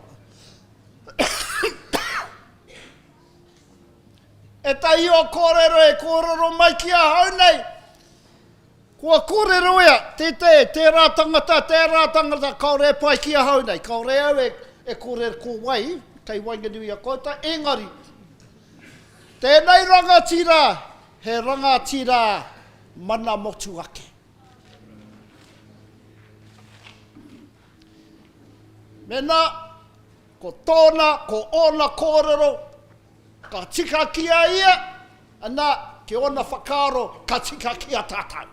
Ētahi o kōrero e kōrero mai ki ahau nei, Kua kōrero ia, tētē, tērā tangata, tērā tangata, kāore e pai ki ahau nei, kāore au e, e kōrero ko wai, kei waenganui i a koutou, engari, tēnei rangatira, he rangatira mana motuhake. Mēnā, ko tōna, ko ōna kōrero, Ka tika ki a ia, ana, ki ōna whakaaro, ka tika ki a tātou.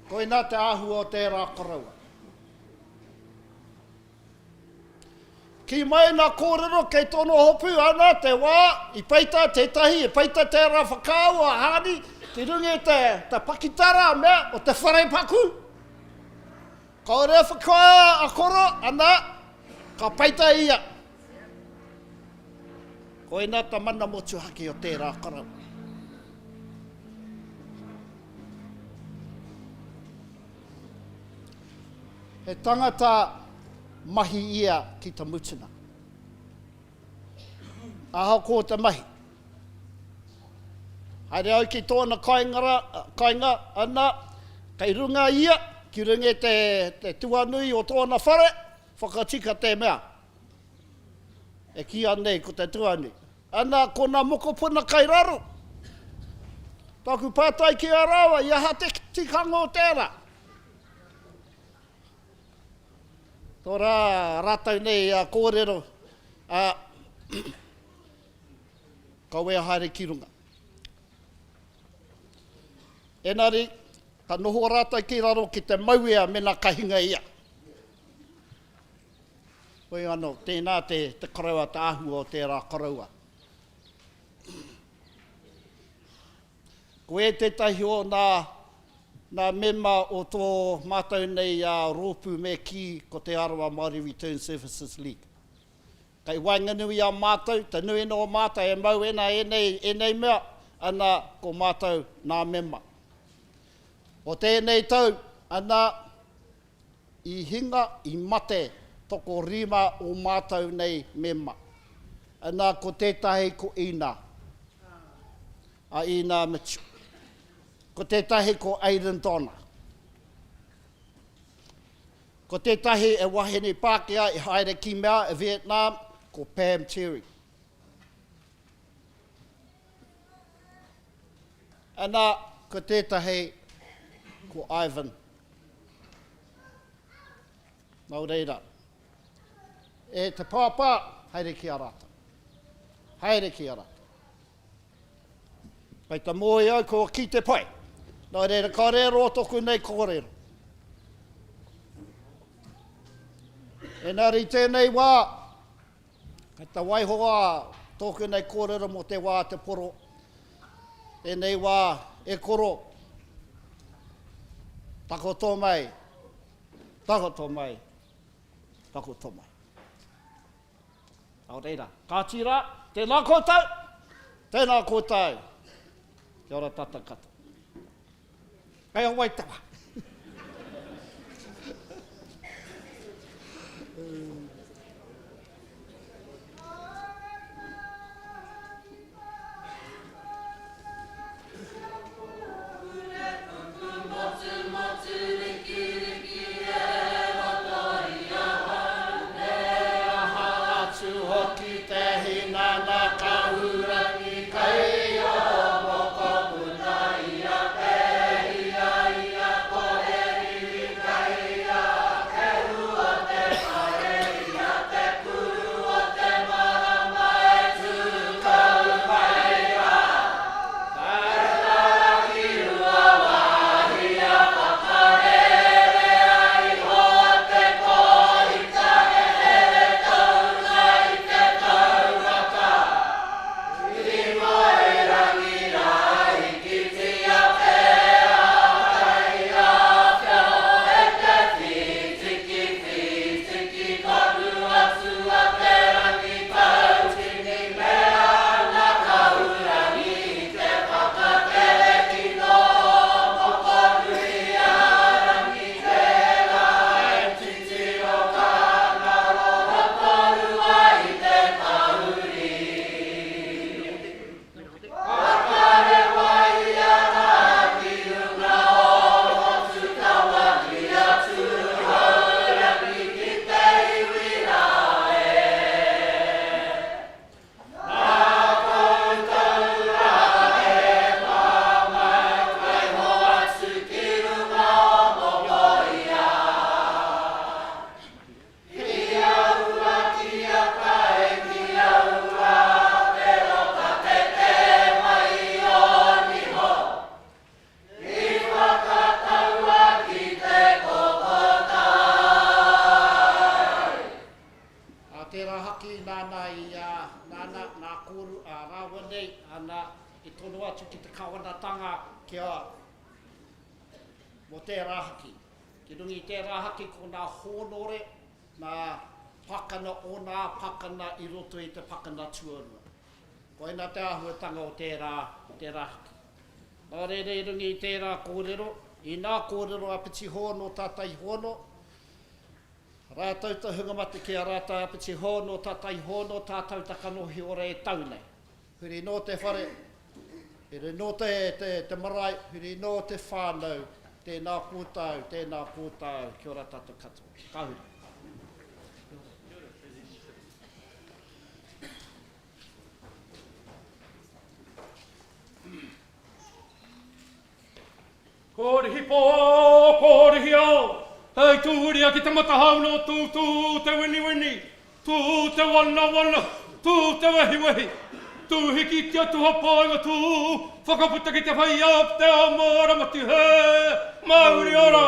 Koinā te āhua o tērā koroua. Kī mai nā kōrero kei tōna hopu, ana, te wā i peita tētahi, i peita tērā whakaaro a Hāni ki runga i te, te pakitara mea o te wharepaku. Kāore e whakaae a Koro, ana, ka peita ia. Koina ta mana motuhake o tērā karauna. He tangata mahi ia ki ta mutuna. Ahakoa te mahi. Haere au ki tōna kainga, ana, kei runga ia, ki runga i te, te tuanui o tōna whare, whakatika te mea. E kīia nei ko te tuanui. Ana, ko nā mokopuna kai raro. Tāku pātai ki a rāua, i aha te tikanga o tērā? Tō rā rātou nei a kōrero, a, kawea haere ki runga. Enari, ka noho rātou ki raro ki te mauea mena ka hinga ia. Hoi anō, tēnā te, te koroua, te āhua o tērā koroua. Koe tētahi o nā, nā mema o tō mātou nei a rōpū me kī ko Te Arawa Māori Return Services League. Kei waenganui i a mātou, te nuinga o mātou e mau ana ēnei, ēnei mea, ana, ko mātou nā mema. O tēnei tau, ana, i hinga, i mate tokorima o mātou nei mema. Ana, ko tētahi ko Ina, a Ina Mitchell. Ko tētahi ko Aidan Donna. Ko tētahi e wahine Pākehā i haere ki mea e Vietnam, ko Pam Terry. Ana, ko tētahi, ko Ivan. Nō reira, e te pāpā, haere ki a rātou. Haere ki a rātou. Kei te moe au kua ki te pai. Nō reira, ka rero toku nei kōrero. Engari tēnei wā, kei te waiho a tōku nei kōrero mō te wā te poro. Tēnei wā e koro, takoto mai, takoto mai, takoto mai. Nō reira, kāti rā, tēnā koutou, tēnā koutou. Kia ora tātou katoa. Kei a Waitawa. Nā rāua nei, ana, i tono atu ki te Kawanatanga kia, mō tērā haki. Ki runga i tērā haki ko nā hōnore, nā pakana o nā pakana i roto i te pakana tuarua. Koina te āhuatanga o tērā, tērā haki. Nā reira i runga i tērā kōrero, inā kōrero a Pitihōno Tātai Hōno, rātou te hunga mate ki a rātou a Pitihōno Tātai Hōno tātou ta kanohi ora e tau nei. Huri nō te whare, huri nō te, te, te marae, huri nō te whānau, tēnā kōtou, tēnā kōtou, kia ora tātou katoa. Ka huri. Kōrihi pō, kōrihi ao, hei tūria ki te matahau nō tū tū te winiwini, tū te wanawana, tū te wehiwehi, tū hikitia tū hapainga tū whakaputa ki te whai ao ki te ao mārama tihē, mauri ora.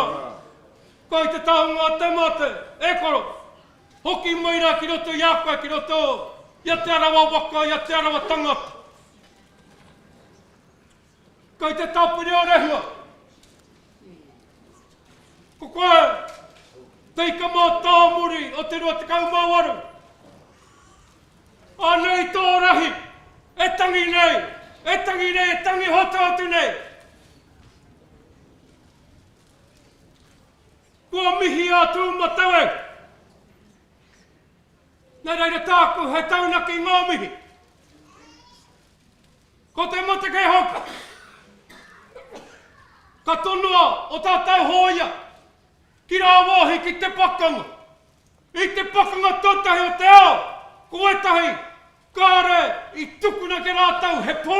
Kai te taonga te mate, e koro, hoki mai rā ki roto i a koe, ki roto i a Te Arawa waka, i a Te Arawa tangata. Kei te tapiri o Rehua. Ko koe te ika mātāmuri o te 28. Anei tō rahi e tangi nei, e tangi nei, e tangi hotu atu nei. Kua mihi a Tūmatauenga. Nā reira tāku he taunaki ngā mihi. Ko te mate kei hoki. Ka tonoa o tātou hōia ki rāwāhi ki te pakanga. I te pakanga tuatahi o te ao, ko ētahi kāre i tukuna ki a rātou he pū,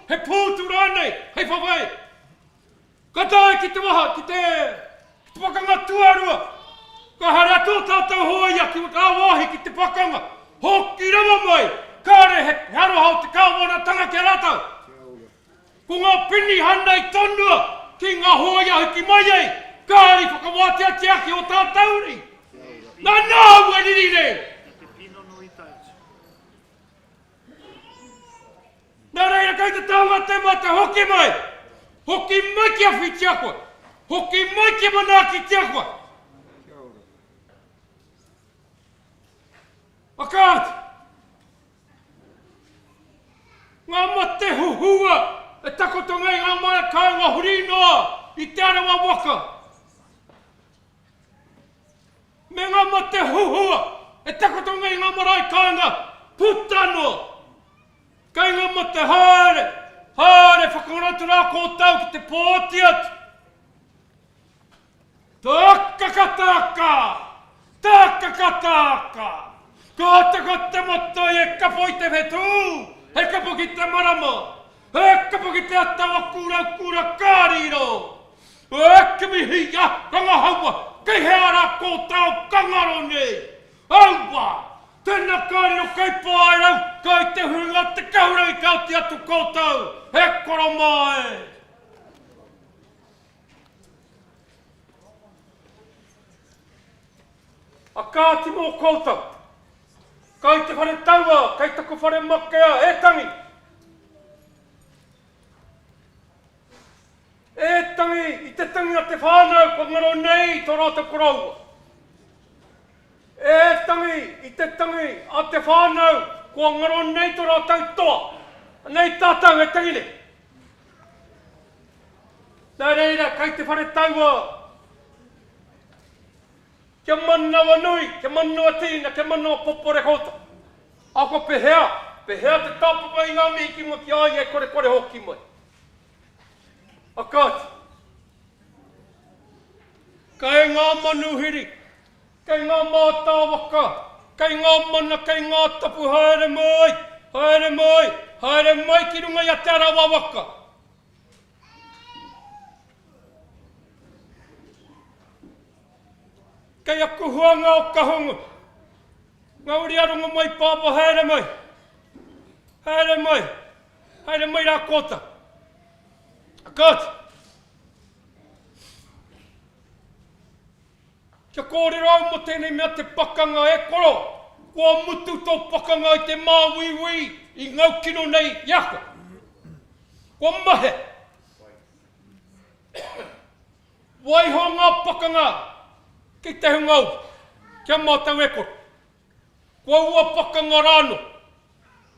he pūtu rānei hei whawhai. Ka tae ki te waha, ki te, ki te pakanga tuarua, ka haere atu ō tātou hōia ki rāwāhi ki te pakanga, hoki rawa mai, kāre he, he aroha o te kāwanatanga ki a rātou. Ko ngā penihana i tonua ki ngā hōia hoki mai ai, kāre i whakawāteatia ki ō tātou uri. Nā nāu e riri nei! Nā reira kei te taunga te mate, hoki mai! Hoki mai kia whitia koe! Hoki mai kia manaakitia koe! Kia ora. A kāti! Ngā mate huhua e takoto nei ngā marae kāinga huri noa i Te Arawa waka. Me ngā mate huhua e takoto nei ngā marae kāinga puta noa. Kei ngā mate haere, haere whakangaro rā kōtau ki te pōti atu. Tāka ka tāka, tāka ka tāka, ka taka te matai e kapo i te whetū, he kapo ki te marama, he kapo ki te ata o kura kura ka riro. E kimihia rangahaua, kei hea rā kōtau ka ngaro nei? Aua! Tena ka riro kei Paerau, kai te huringa o te kahurangi ka oti atu koutou, e koro mā e! A kāti mō koutou, kai te whare taua, kei taku whare makea, e tangi! E tangi i te tangi a te whānau kua ngaro nei tō rātou koroua. E tangi i te tangi a te whānau kua ngaro nei tō rātou toa. Anei tātou e tangi nei. Nā reira, kei te whare taua kia manawanui, kia manawa tīna, kia manawa popore koutou. Ahakoa pehea, pehea te tāpapa i ngā mihi ki runga ki a ia e korekore hoki mai. A kāti, kei ngā manuhiri, kei ngā mātāwaka, kei ngā mana, kei ngā tapu haere mai, haere mai, haere mai ki runga i a Te Arawa waka. Kei aku huanga o Kahungu, ngā uri a Rongomaipāpā haere mai, haere mai, haere mai rā kōta. A kāti. Kia kōrero au mō tēnei mea te pakanga e koro, kua mutu tō pakanga i te māuiui. i ngaukino nei i a koe. Kua mahea. Waiho ngā pakanga ki te hunga uru, kia mātau e kore. Ko aua pakanga rānō,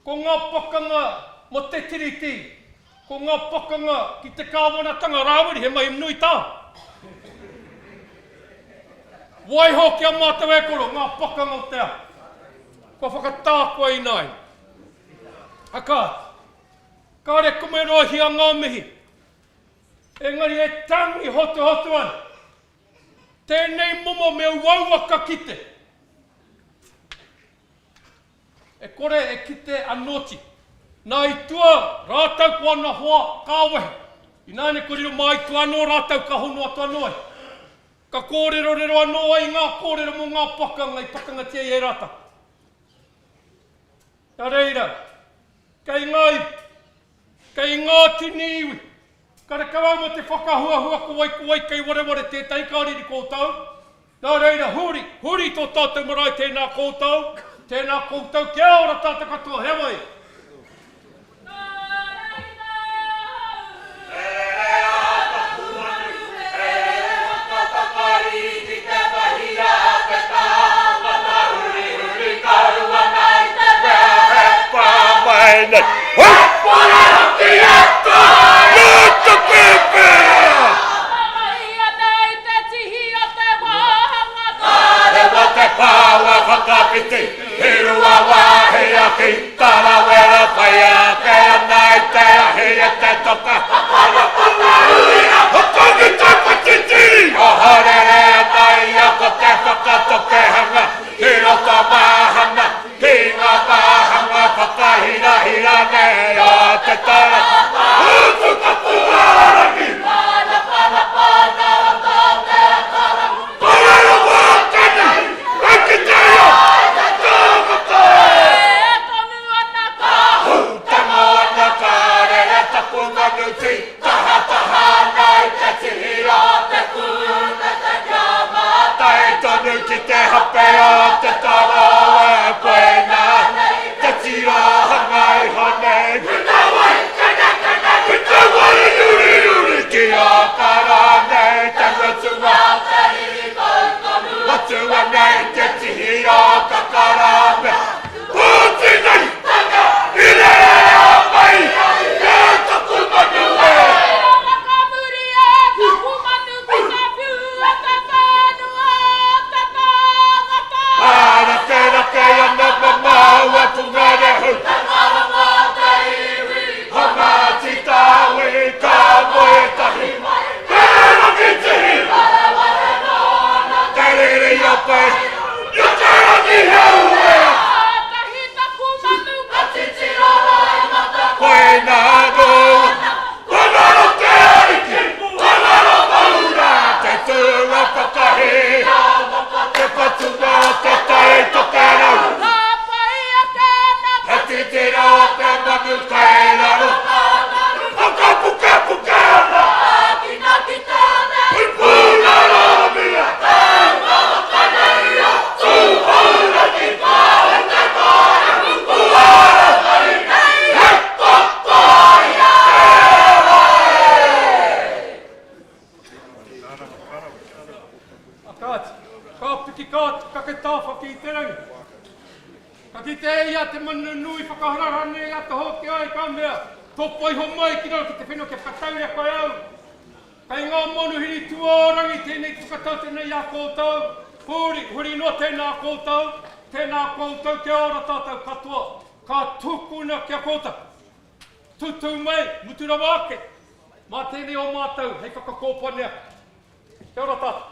ko ngā pakanga mō te Tiriti, ko ngā pakanga ki te kāwanatanga rāwiri, he mahi nui tāna. Waiho ki a mātou e koro ngā pakanga o te ao. Kua whakatā koe ināianei. A kāti, kāre kumeroahia ngā mihi, engari e tangi hotuhotu ana. Tēnei momo me uaua ka kite. E kore e kite anōti. Nā i tua rātou ko ana hoa ka wehe. Ināianei kua riro mā i tua anō rātou ka hono atu anō ai. Ka kōrerorero anō ai ngā kōrero mō ngā pakanga i pakangatia ai e rātou. Nā reira, kei ngā iwi, kei ngā tini iwi, Karekau au mō te whakahuahua ko wai ko wai kei wareware tētahi ka riri koutou. Nā reira, huri, huri tō tātou marae tēnā koutou, tēnā koutou, kia ora tātou katoa, heoi. Ki ngā wāhanga whakahirahira nei o te tau. Utu Tapuarangi! Kōrero Wātene! Raukiteia! Tāmata! Hū te moana ka rere taku manu tītahataha ana i te tihi o te Tae tonu ki te hape o te taro e koina te tirohanga iho nei. Ki te wai kenekene, ki te wai uriuri, ki Ōkara nei te mutunga. Matua nei te tihi o Kakarame. Pōti nei, i rere mai e taku manu e. Mārakerake ana mamau a Pungarehu. Ko Ngāti Tawi ka moe tahi. Te Rangitihi! Te rere i a Pai, i a Te Rangihau e! Koina anō. Ko ngaro te ariki, ko ngaro maura, te tūnga whakahē, te patunga o te tai tokerau. He titiro te manu kei raro, whakapukepuke ana. Pūnaramia, Tūhourangi, te mārehu, Puarahari, he totoia A kāti, ka piki ka kake tāwhaki i te rangi. Ka kite e ia te manu nui whakaharahara nei a Tohokea i ka mea, Topa iho mai ki raro ki te whenua kia whakatauria koe au. Kei ngā manuhiri tūārangi tēnei te whakatau tēnei i a koutou, huri, huri noa tēnā koutou, tēnā koutou kia ora tātou katoa, ka tukuna ki a koutou. Tutū mai, mutu rawa ake, mā tēnei o mātou hei whakakōpane ake. Kia ora tātou.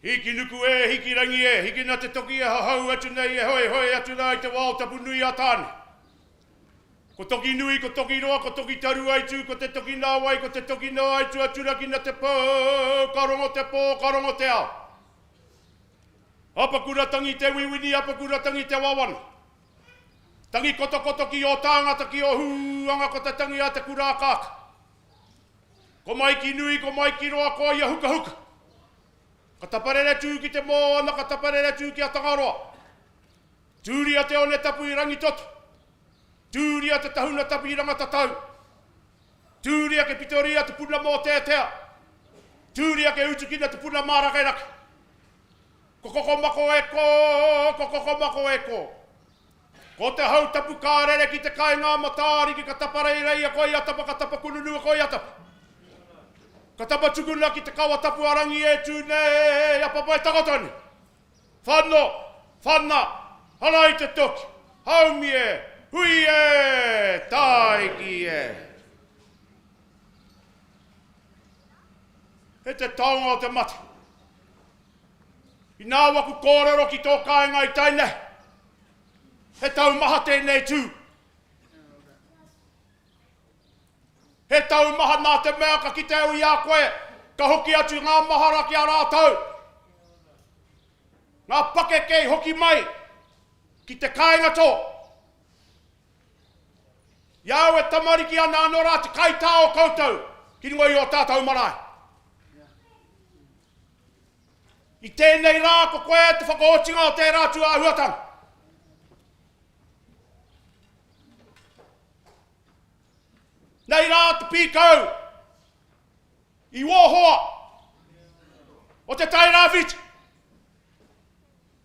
Hiki nuku e, hiki rangi e, hikina te toki e hahau atu nei e hoehoe atu rā i te wao tapu nui a Tāne. Ko toki nui, ko toki roa, ko toki taruaitu, ko te toki nāwai, ko te toki nāaitu a turakina te pō, ka rongo te pō, ka rongo te ao. Apakura tangi te wiwini, apakura tangi te wawana. Tangi kotokoto ki ō tāngata, ki ō hūanga, ko te tangi a te kura akaaka. Ko Maiki nui, ko Maiki roa, ko ia hukahuka. Ka taparere tū ki te moana, ka taparere tū ki a Tangaroa. Tūria te one tapu i Rangitoto. Tūria te tahuna tapu i Rangatatau. Tūria ke pitoria te puna mōteatea. Tūria ke utukina te puna mārakerake. Ko kokomako e kō, ko kokomako e kō. Ko te hau tapu ka rere ki te kainga a Matāariki ka tapareireia koe i a tapa ka tapa kununua koe i a tapa. Ka tapa tukuna ki te kawa tapu a Rangi e tū nei a Papa e takoto nei. Whano, whana, hara i te toki, haumi e, hui e, tāiki e. He te taonga o te mate. Inā waku kōrero ki tō kāinga i tae nei, he taumaha tēnei tū. He taumaha nā te mea ka kite au i a koe, ka hoki atu ngā mahara ki a rātou. Ngā pakeke i hoki mai ki te kāinga tō. I a au e tamariki ana anō rā te kaitā o koutou ki runga i ō tātou marae. I tēnei rā ko koe te whakaotinga o tērā tūāhuatanga. Nei rā te pīkau i ō hoa o Te Tai Rāwhiti,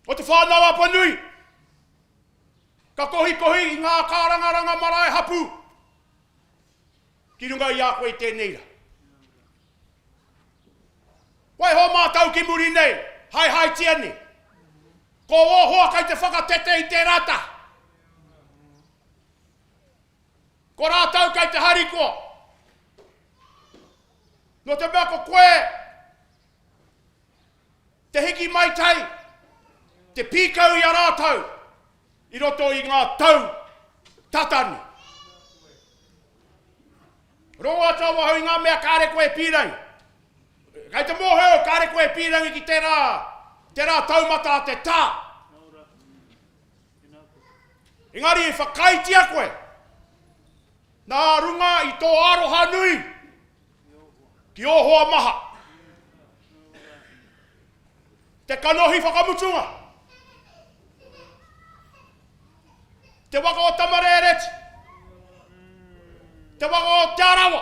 o Te Whānau-a-Apanui, ka kohikohi i ngā kārangaranga marae hapū ki runga i a koe i tēnei rā. Waiho mātou ki muri nei, haehaetia nei. Ko ō hoa kei te whakatete i tērā taha. Ko rātou kei te harikoa. Nō te mea ko koe te hiki maitai, te pīkau i a rātou i roto i ngā tau tata nei. Rongo atu awahau i ngā mea kāre koe e pīrangi. Kei te mōhio au kāre koe e pīrangi ki tērā, tērā taumata a te tā. Engari e whakaaetia koe nā runga i tō aroha nui ki ō hoa maha. Te kanohi whakamutunga. Te waka o Tamarēreti. Te waka o Te Arawa.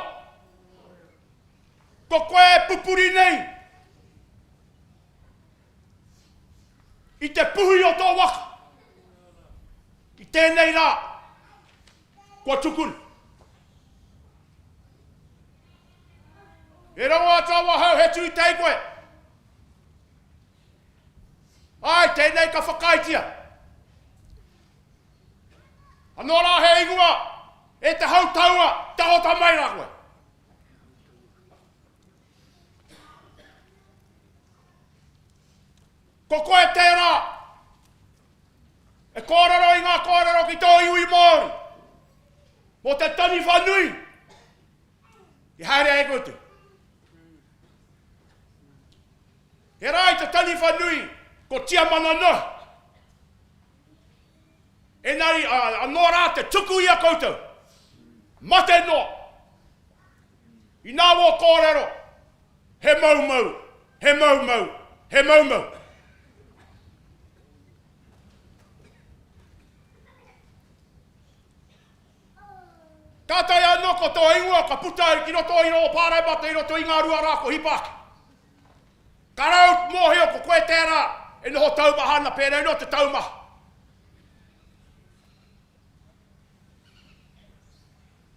Ko koe e pupuri nei i te puhi o tō waka. I tēnei rā, kua tukuna. E rongo atu awahau he tūtei koe. Āe, tēnei ka whakaaetia. Anō rā he ingoa e te hau taua, taota mai rā koe. Ko koe tērā e kōrero i ngā kōrero ki tō iwi Māori mō te taniwha nui i haere ai koutou. He rā i te taniwha nui ko Tiamana noa. Engari anō rā te tuku i a koutou. Mate noa. Inā wō kōrero, he moumou, he moumou, he moumou. Kātahi anō ko tō ingoa ka puta ki roto i rō pāremata i roto i ngā rua rā ko hipa ake. Ka rau mōhio ko koe tērā e noho taumaha ana pērā anō te taumaha.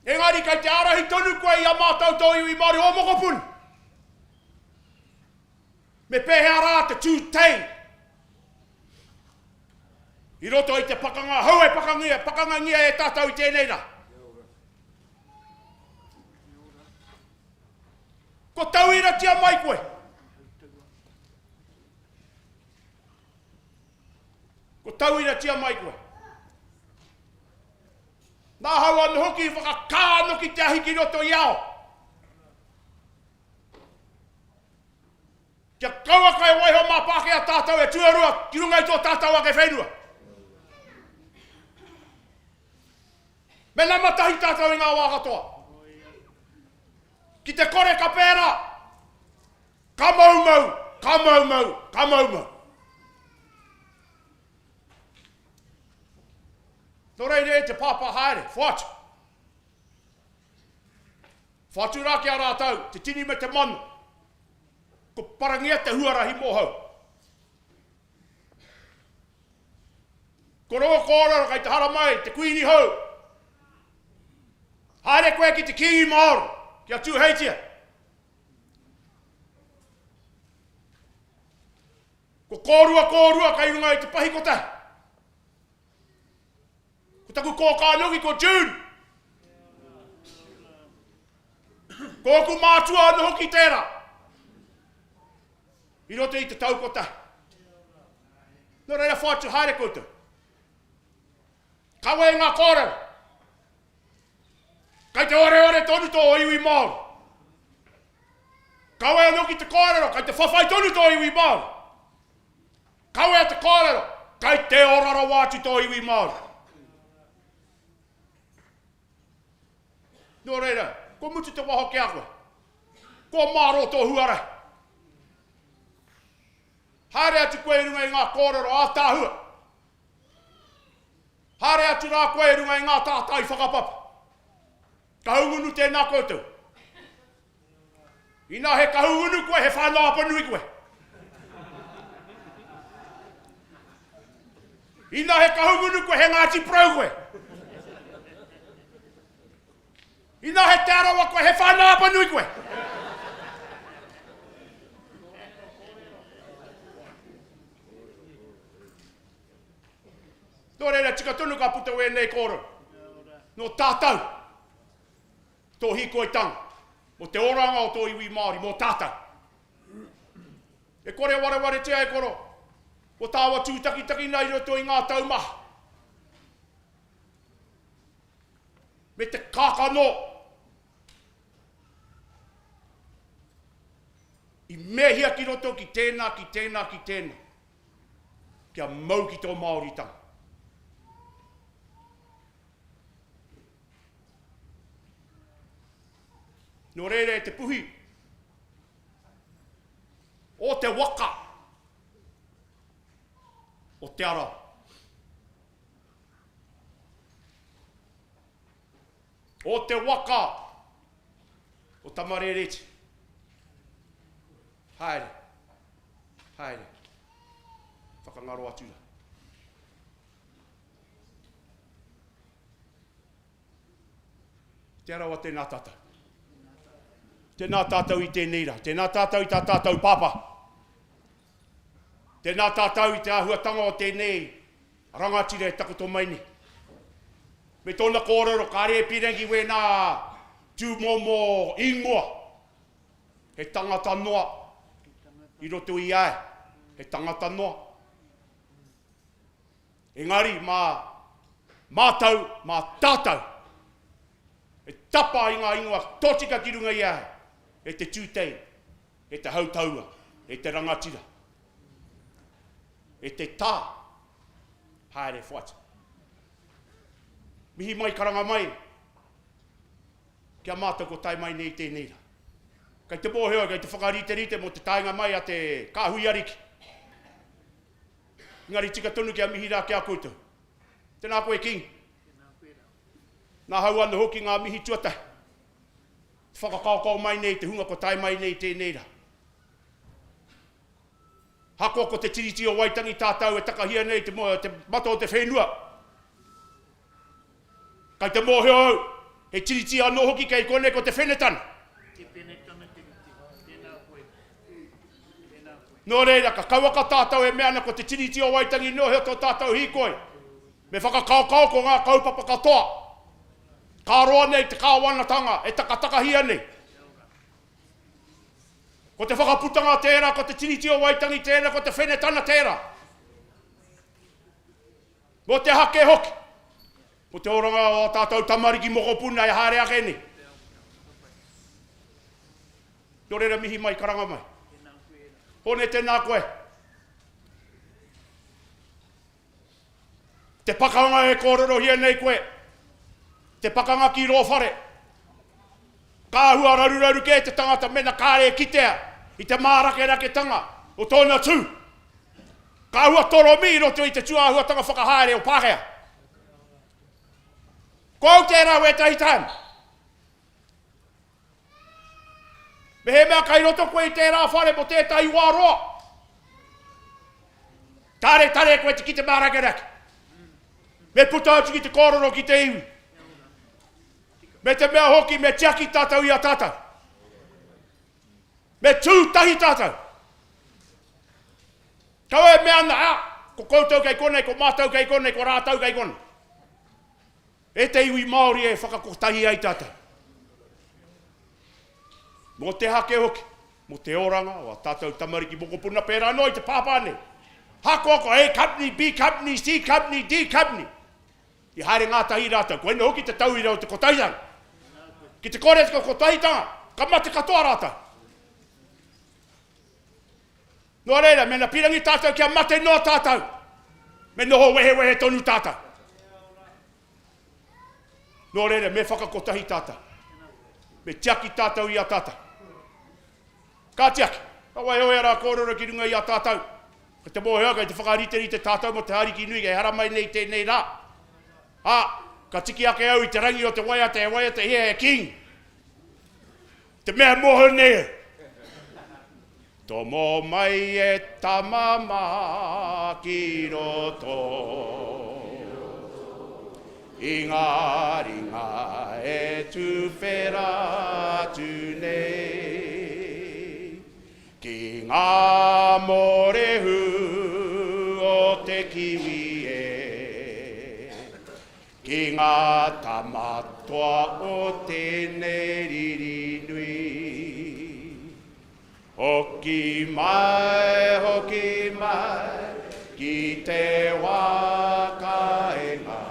Engari kei te ārahi tonu koe i a mātou tō iwi Māori o mokopuna. Me pēhea rā te tū tei i roto i te pakanga hou e pakangia, pakangangia e tātou i tēnei rā. Ko tauiratia mai koe. Ko tauiratia mai koe. Nāhau anō hoki i whakakā anō ki te ahi ki roto i ao. Kia kauaka e waiho mā Pākehā tātou e tuarua ki runga i tō tātou ake whenua. Me nama tahi tātou i ngā wā katoa. Ki te kore ka pērā, ka moumou, ka moumou, ka moumou. Nō reira e te pāpā haere, whoatu. Whoatu rā ki a rātou, te tini me te mano. Ko parangia te huarahi mōhau. Ko rongo kōrero kei te haramai te kuini hou. Haere koe ki te Kīngi Māori, ki a Tūheitia. Ko kōrua kōrua kei runga i te pahi kotahi. Ko taku kōkā anō ki ko June. Ko ōku mātua anō hoki tērā. I roto i te tau kotahi. Nō reira whātu haere koutou. Kawe i ngā kōrero. Kei te oreore tonu tō iwi Māori. Kawe anō ki te kōrero, kei te whawhai tonu tō iwi Māori. Kawea te kōrero, kei te ora rawa atu tō iwi Māori. Nō reira, kua mutu te waho ki a koe. Kua mārō tō huarahi. Haere atu koe i runga i ngā kōrero ātaahua. Haere atu rā koe i runga i ngā tātai whakapapa. Kahungunu tēnā koutou. Inā he Kahungunu koe, he whānau Apanui koe. Inā he Kahungunu koe, he Ngāti Porou koe. Inā he Te Arawa koe, he whānau Apanui koe. Nō reira, tika tonu ka puta wēnei kōrero. Nō tātou. Tō hīkoitanga, mō te oranga o tō iwi Māori, mō tātou. E kore warewaretia e koro, ko tāua tūtakitakina i roto i ngā tau maha. Me te kākano i mehia ki roto ki tēnā, ki tēnā, ki tēnā, kia mau ki tō Māoritanga. Nō reira e te puhi o te waka o Te Arawa. O te waka o Tamarereti. Haere, haere, whakangaro atu ra. Te Arawa tēnā tātou. Tēnā tātou i tēnei rā. Tēnā tātou i tā tātou pāpā. Tēnā tātou i te āhuatanga o tēnei rangatira e takoto mai nei. Me tōna kōrero, kāre e pīrangi wēnā tūmomo ingoa. He tangata noa i roto i a ia. He tangata noa. Engari mā mātou, mā tātou e tapa i ngā ingoa tōtika ki runga i a ia, e te tūtei, e te hautaua, e te rangatira, e te tā haere whati. Mihi mai, karanga mai, ki a mātou ko tae mai nei i tēnei rā. Kei te mōhio, kei te whakariterite mō te taenga mai a te Kāhui Ariki. Engari tika tonu kia mihi rā ki a koutou. Tēnā koe King. Nāhau anō hoki ngā mihi tuatahi. Te whakakaokao mai nei te hunga kua tae mai nei tēnei rā. Hakoa ko te Tiriti o Waitangi tātou e takahia nei te, te mata o te whenua. Kai te mōhio au, he tiriti anō hoki kei konei ko te Whenetana. Te Whenetana tiriti, tēnā koe, tēnā koe. Nō reira, ka kauaka tātou e mea ana ko te Tiriti o Waitangi nō hea tō tātou hīkoi. Me whakakaokao ko ngā kaupapa katoa. Ka roa nei te kāwanatanga e takatakahia nei. Ko te whakaputanga tērā, ko te Tiriti o Waitangi tērā, ko te Whenetana tērā. Mō te aha kē hoki? Mō te oranga o ā tātou tamariki mokopuna e haere ake nei. Nō reira mihi mai, karanga mai. Hone, tēnā koe. Te pakanga e kōrerohia nei koe, te pakanga ki rō whare. Ka āhua raruraru kē te tangata mena kāre e kitea i te mārakeraketanga o tōna tū. Ka āhua toromi i roto i te tūāhuatanga whakahaere o Pākehā. Ko au tērā wētahi time. Mehemea kai roto koe i tērā whare mō tētahi wā roa, kāre tare koe te kite mārakerake. Me puta atu ki te kōrero ki te iwi. Me te mea hoki me tiaki tātou i a tātou. Me tū tahi tātou. Kaua e mea ana, ah, ko koutou kei konei, ko mātou kei konei, ko rātou kei konei. E te iwi Māori e whakakotahi ai tātou. Mō te hake hoki, mō te oranga o ā tātou tamariki mokopuna pērā noa i te pāpā nei. Hakoa ko A company, B company, C company, D company. I haere ngātahi rātou. Koina hoki te tauira o te kotahitanga. Ki te kore te kotahitanga, ka mate katoa rātou. Nō reira, mēnā pīrangi tātou kia mate noa tātou, me noho wehewehe tonu tātou. Nō reira, me whakakotahi tātou. Me tiaki tātou i a tātou. Ka tiaki. Ka waiho ērā kōrero ki runga i a tātou. Ko te mōhio kei te whakariterite tātou mō te Ariki nui kei haramai nei tēnei rā. Ā, ka tiki ake au i te rangi o te waiata e waiatahia e King. Te mea e mōhio nei au. Tomo mai e tama mā ki roto I ngā ringa e tuwhera atu nei Ki ngā mōrehu o te kiwi e Ki ngā tama toa o tēnei riri nui. Hoki mai, hoki mai, ki te wā kāinga.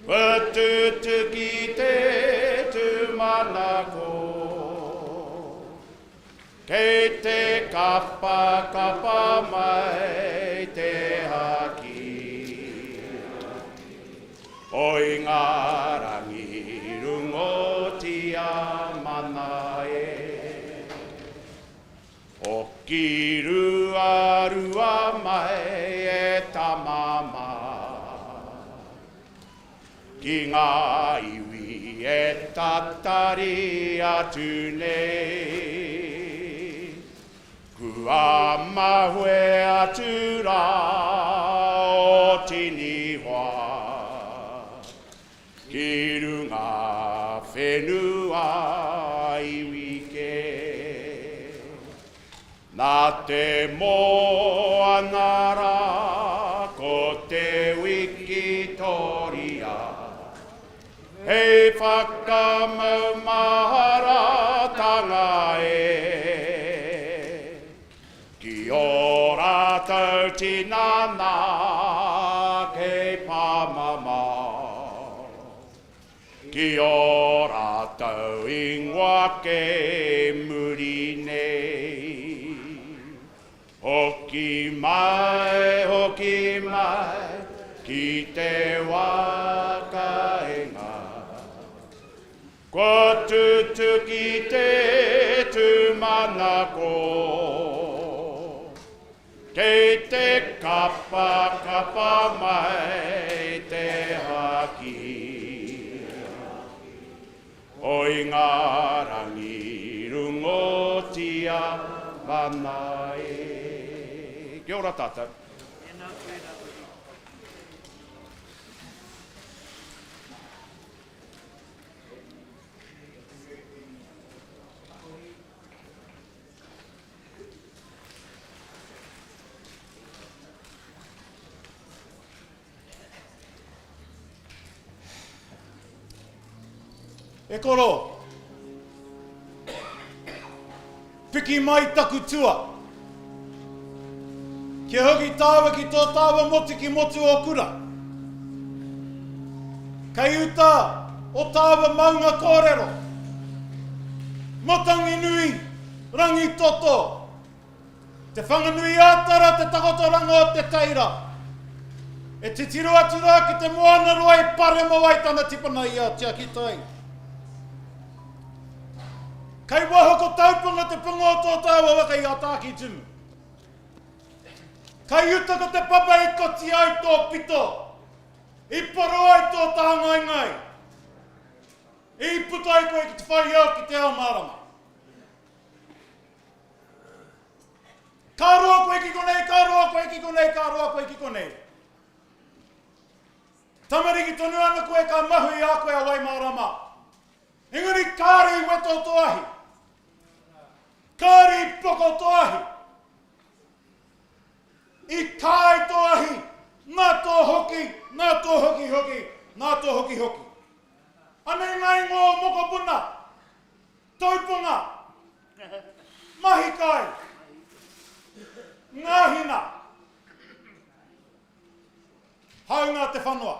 Pututu ki te tūmanako. Kei te kapakapa mai te haki. Oi ngā rangi rungotia mana e. Hoki ruarua mai e tama mā. Ki ngā iwi e tatari atu nei. Kua mahue atu rā o tini hoa Ki runga whenua iwi kē. Nā te moana rā ko te wikitoria Hei whakamaumaharatanga e Ki ō rātou tinana kei pāmamao Ki ō rātou ingoa kei muri nei Hoki mai, hoki mai, ki te wā kāinga. Kua tutuki te tūmanako. Kei te kapakapa mai te haki. Oi ngā rangi rungotia mana e. Kia ora tātou. Tēnā koe Rawiri. E koro! Piki mai taku tua! Kia hoki tāua ki tō tāua motu ki Motu o Kura. Kei uta o tāua maunga kōrero. Matanginui, Rangitoto, Te Whanganui-ā-Tara te takotoranga o te teira. E titiro atu rā ki te moana roa i paremo ai tana tipana i a Tiakitai. Kei waho ko Taupunga te punga o tō tāua waka i a Tākitimu. Kei uta ko te papa i koti ai tō pito, i poro ai tō tāngaengae, i puta ai koe ki te whai ao ki te ao mārama. Ka roa koe ki konei, ka roa koe ki konei, ka roa koe ki konei. Tamariki tonu ana koe ka mahu i a koe a Waimārama. Engari kāre i weto tō ahi. Kāre i poko tō ahi. I kāi tō ahi, nā tō hoki, nā tō hoki hoki, nā tō hoki hoki. Anei ngā ingoa o mokopuna, taupunga, mahi kai, ngāhina, Hāunga te whanoa.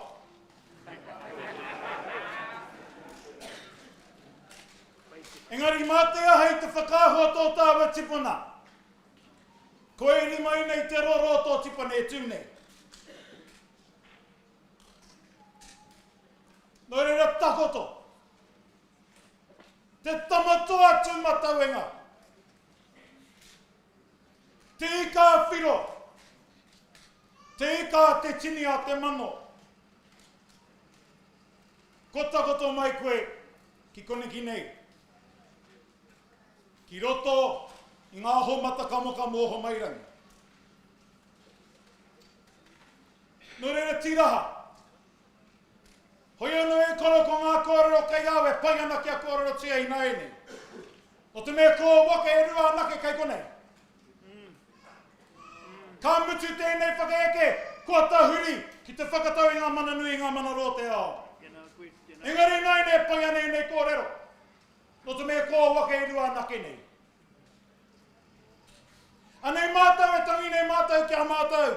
Engari mā te aha i te whakaahua tō tāua tipuna. Ko e rimaina i te roro o tō tipuna e tū nei. Nō reira takoto. Te tama toa tūmatauenga. Te ika a Whiro. Te ika a te tini a te mano. Ko takoto mai koe ki koneki nei. Ki roto i ngā aho matakamokamo o Homairangi. Nō reira tīraha. Hoi anō e koro ko ngā kōrero kei au e pai ana kia kōrerotia ināianei. Nō te mea ko ō waka e rua anake kei konei. Ka mutu tēnei whakaeke, kua tahuri ki te whakatau i ngā mana nui, i ngā mana roa o te ao. Engari ināianei e pai ana ēnei kōrero, nō te mea ko ō waka e rua anake nei. Anei mātou e tangi nei mātou ki a mātou.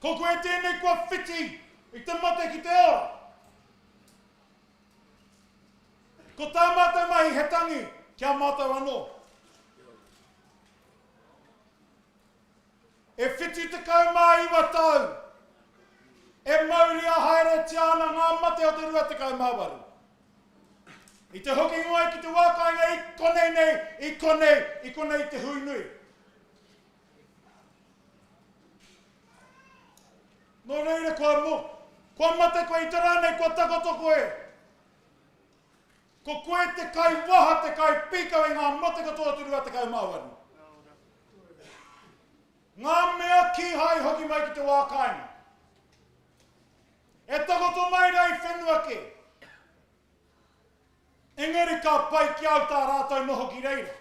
Ko koe tēnei kua whiti i te mate ki te ora. Ko tā mātou mahi he tangi ki a mātou anō. E 79 tau e mauria haeretia ana ngā mate o te 28. I te hokinga mai ki te wā kāinga i konei nei, i konei, i konei te hui nui. Nō reira, kua, mo, kua mate koe i te rā nei, kua takoto koe. Ko koe te kai waha, te kai pīkau i ngā mate katoa o te 28. Ngā mea kīhai hoki mai ki te wā kāinga. E takoto mai rā i whenua kē. Engari ka pai ki au tā rātou noho ki reira.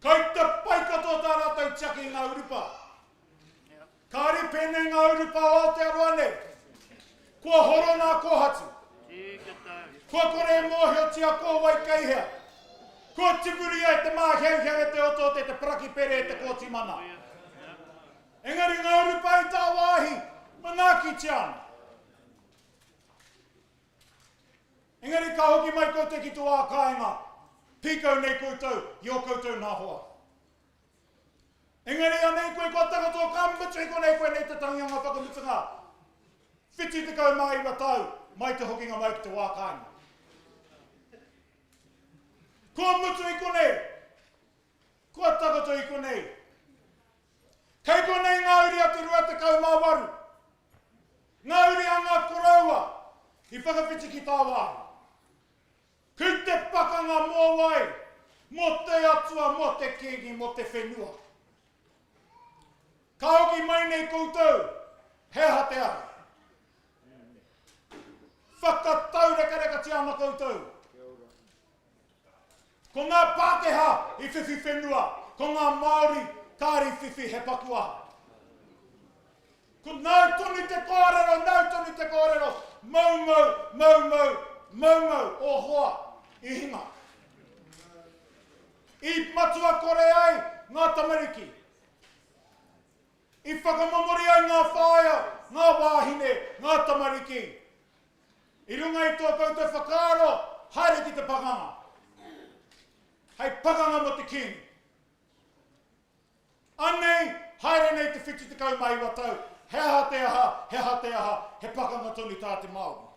Kai te pai katoa tā rātou tiaki i ngā urupā. Kāre pēnei ngā urupā o Aotearoa nei. Kua horo ngā kōhatu. Kua kore e mōhiotia ko wai kei hea. Kua tipuria e te māheuheu e te oteote e te parakipere e te kōtimana. Engari ngā urupā i tāwāhi manaakitia ana. Engari ka hoki mai koutou ki tō ā kāinga, pīkau nei koutou i ō koutou nā hoa. Engari anei koe kua takoto, ka mutu i konei koe nei te tangihanga whakamutunga, 79 tau mai te hokinga mai ki te wā kāinga. Kua mutu i konei, kua takoto i konei. Kei konei ngā uri a te 28, ngā uri a ngā koroua i whakawhiti ki tāwāhi. Ki te pakanga mō wai, mō te atua, mō te kīngi, mō te whenua. Ka hoki mai nei koutou, he aha te aha? Whakataurekarekatia ana koutou. Ko ngā Pākehā i whiwhi whenua, ko ngā Māori kāre i whiwhi he paku aha. Ko nāu tonu te kōrero, nāu tonu te kōrero, moumou, moumou, moumou ō hoa i hinga. I matua kore ai ngā tamariki. I whakamomori ai ngā whāea, ngā wāhine, ngā tamariki. I runga i tō koutou whakaaro, haere ki te pakanga. Hei pakanga mō te Kīngi. Anei, haere nei te 79 tau, he aha te aha, he aha te aha, he pakanga tonu tā te Māori.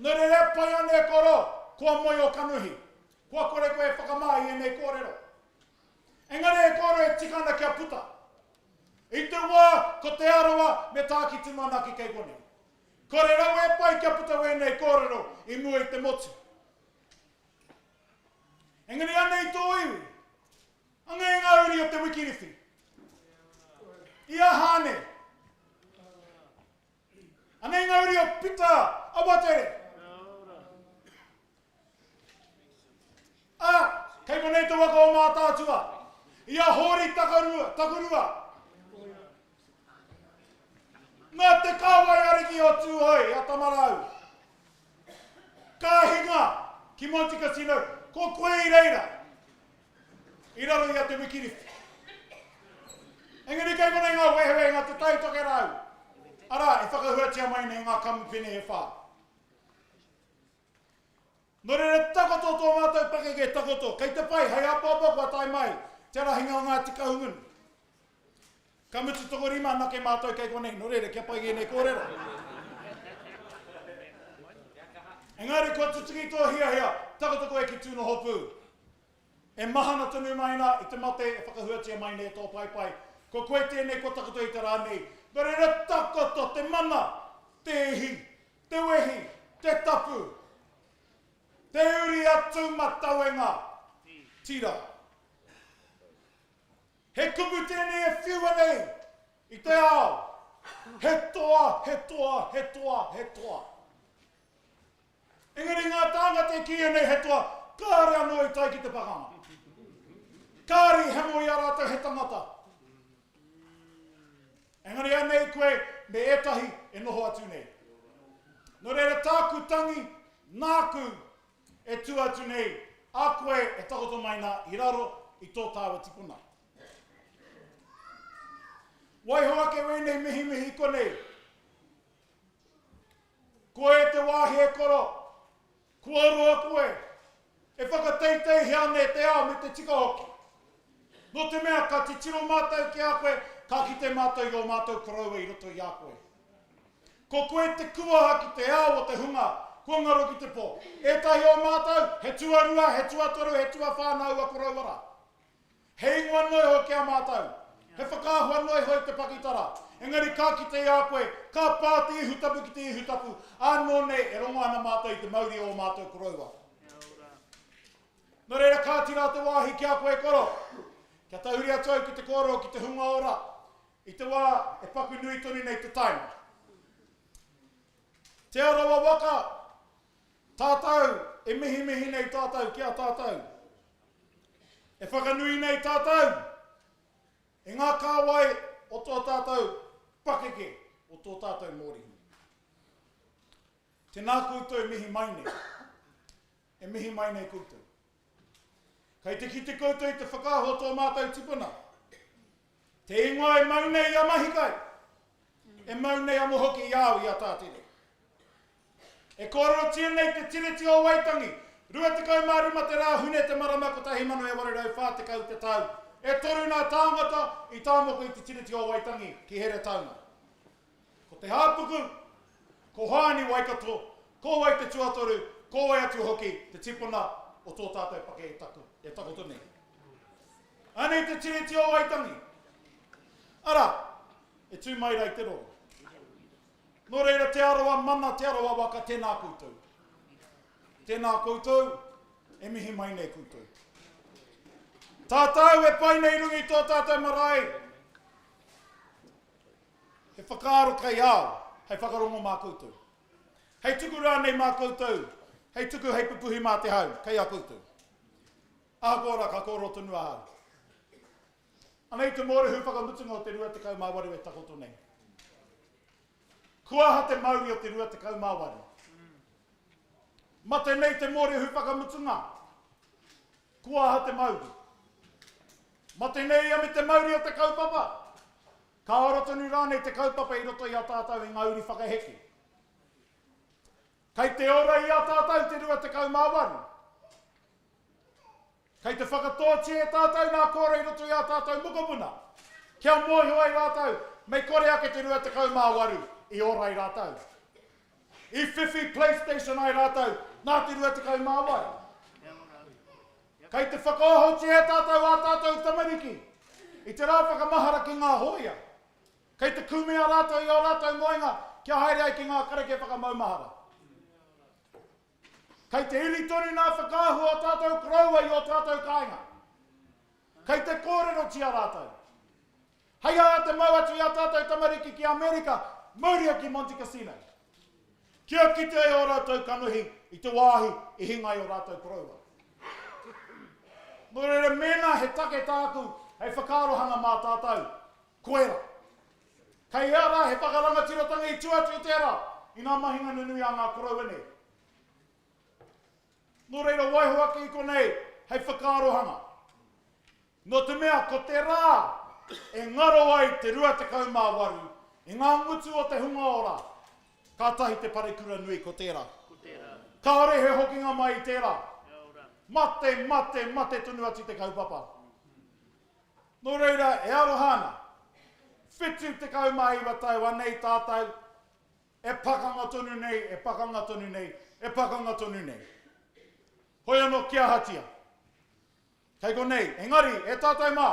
Nō reira e pai ana e koro, kua moe ō kanohi. Kua kore koe e whakamā i ēnei kōrero. Engari e koro e tika ana kia puta. I te wā ko Te Arawa me Tākitimu anake kei konei. Kore rawa e pai kia puta wēnei kōrero i mua i te motu. Engari anei tō iwi. Anei ngā uri o Te Wikiriwhi. I a Hāne. Anei ngā uri o Pita Awatere. Ā, kei konei te waka o Mātaatua. I a Hōri Takarua, Takurua. Nā te kāwai ariki o Tūhoe, a Tamarau. Ka hinga ki Monte Cassino, ko koe i reira, i raro i a Te Wikiriwhi. Engari kei konei ngā wehewehenga Te Tai Tokerau, arā, e whakahuatia mai nei ngā kamupene e whā. Nō reira, takoto tō mātou pakeke, takoto, kei te pai, hei apoapo kua tae mai te rahinga o Ngāti Kahungunu. Ka mutu tokorima anake mātou kei konei, nō reira, kia pai ēnei kōrero. Engari kua tutuki tō hiahia, takoto koe ki Tūnohopū. E mahana tonu mai ana i te mate e whakahuatia mai nei e tō paepae. Ko koe tēnei kua takoto i te rā nei. Nō reira, takoto te mana, te ihi, te wehi, te tapu, te uri a Tūmatauenga, tira. He kupu tēnei e whiua nei i te ao. He toa, he toa, he toa, he toa. Engari ngā tāngata e kīia nei he toa, kāre anō i tae ki te pakanga. Kāre i hemo i a rātou he tangata. Engari anei koe me ētahi e noho atu nei. Nō reira tāku tangi, nāku E tū atu nei a koe e takoto mai nā i raro i tō tāua tipuna. Waiho ake wēnei mihimihi i konei. Koe te wāhi e koro, kua roa koe e whakateiteihia ana e te ao me te tika hoki. Nō te mea ka titiro mātou ki a koe, ka kite mātou i ō mātou koroua i roto i a koe. Ko koe te kuaha ki te ao o te hunga kua ngaro ki te pō. Ētahi o mātou, he tuarua, he tuatoru, he tuawhā nā aua koroua rā. He ingoa noa iho ki a mātou. He whakaahua noa iho i te pakitara. Engari ka kite i a koe, ka pā te ihu tapu ki te ihu tapu, ānō nei e rongo ana mātou i te mauri o ō mātou koroua. Nō reira, kāti rā te wāhi ki a koe koro. Kia tahuri atu au ki te kōrero ki te hunga ora, I te wā e paku nui tonu nei te taima. Te Arawa waka, tātou e mihimihi nei tātou ki a tātou. E whakanui nei tātou i ngā kāwai o tō tātou pakeke, o tō tātou mōrihi. Tēnā koutou e mihi mai nei. E mihi mai nei koutou. Kei te kite koutou i te whakaahua o tō mātou tipuna. Te ingoa e mau nei i a Mahikai, e mau nei anō hoki i a au i a Tātere. E kōrerotia nei te Tiriti o Waitangi, 25 te rā Hune te marama 1840 te tau, e toru nā tāngata i tāmoko i te Tiriti o Waitangi ki Heretaunga. Ko Te Hāpuku, ko Hoani Waikato, ko wai te tuatoru, ko wai atu hoki te tipuna o tō tātou pake e, taku, e takoto nei. Anei te Tiriti o Waitangi. Ara, e tū mai rā i te roro. Nō reira, Te Arawa mana, Te Arawa waka, tēnā koutou. Tēnā koutou, e mihi mai nei koutou. Tātou e pai nei runga i tō tātou marae, He whakaaro kei ao, hei whakarongo mā koutou. Hei tuku rānei mā koutou, hei tuku hei pupuhi mā te hau, kei a koutou. Ahakoa rā, ka kōrero tonu ahau. Anei te mōrehu whakamutunga o te 28 e takoto nei. Kua aha te mauri o te 28? Mate nei te mōrehu whakamutunga. Kua aha te mauri? Mate nei ia me te mauri o te kaupapa? Ka ora tonu rānei te kaupapa i roto i a tātou i ngā uri whakaheke? Kei te ora i a tātou te 28. Kei te whakatōtia e tātou ngā kōrero i roto i ā tātou mokopuna, kia mōhio ai rātou mei kore ake te 28 i ora ai rātou. I whiwhi PlayStation ai rātou nā te 28. Kei te whakaohotia e tātou ā tātou tamariki i te rā whakamahara ki ngā hōia. Kei te kumea rātou i ō rātou moenga kia haere ai ki ngā karakia whakamaumahara. Kei te iri tonu ngā whakaahua o tātou koroua i ō tātou kāinga. Kei te kōrerotia rātou. Hei aha te mau atu i ā tātou tamariki ki Amerika, mauria ki Monte Cassino. Kia kite ai ō rātou kanohi i te wāhi i hinga ai ō rātou koroua. Nō reira, mēnā he take tāku hei whakaarohanga mā tātou, Koera. Kei hea rā he whakarangatiratanga i tua atu i tērā, i ngā mahinga nunui a ngā koroua nei. Nō reira waiho ake i konei hei whakaarohanga. Nō te mea ko te rā e ngaro ai te 28 i ngā ngutu o te hunga ora, kātahi te parekura nui ko tērā. Kāore he hokinga mai i tērā. Mate, mate, mate tonu atu te kaupapa. Nō reira, e aroha ana. 79 tau anei tātou e pakanga tonu nei, e pakanga tonu nei, e pakanga tonu nei. Hoi anō kia ahatia? Kei konei, engari, e tātou mā,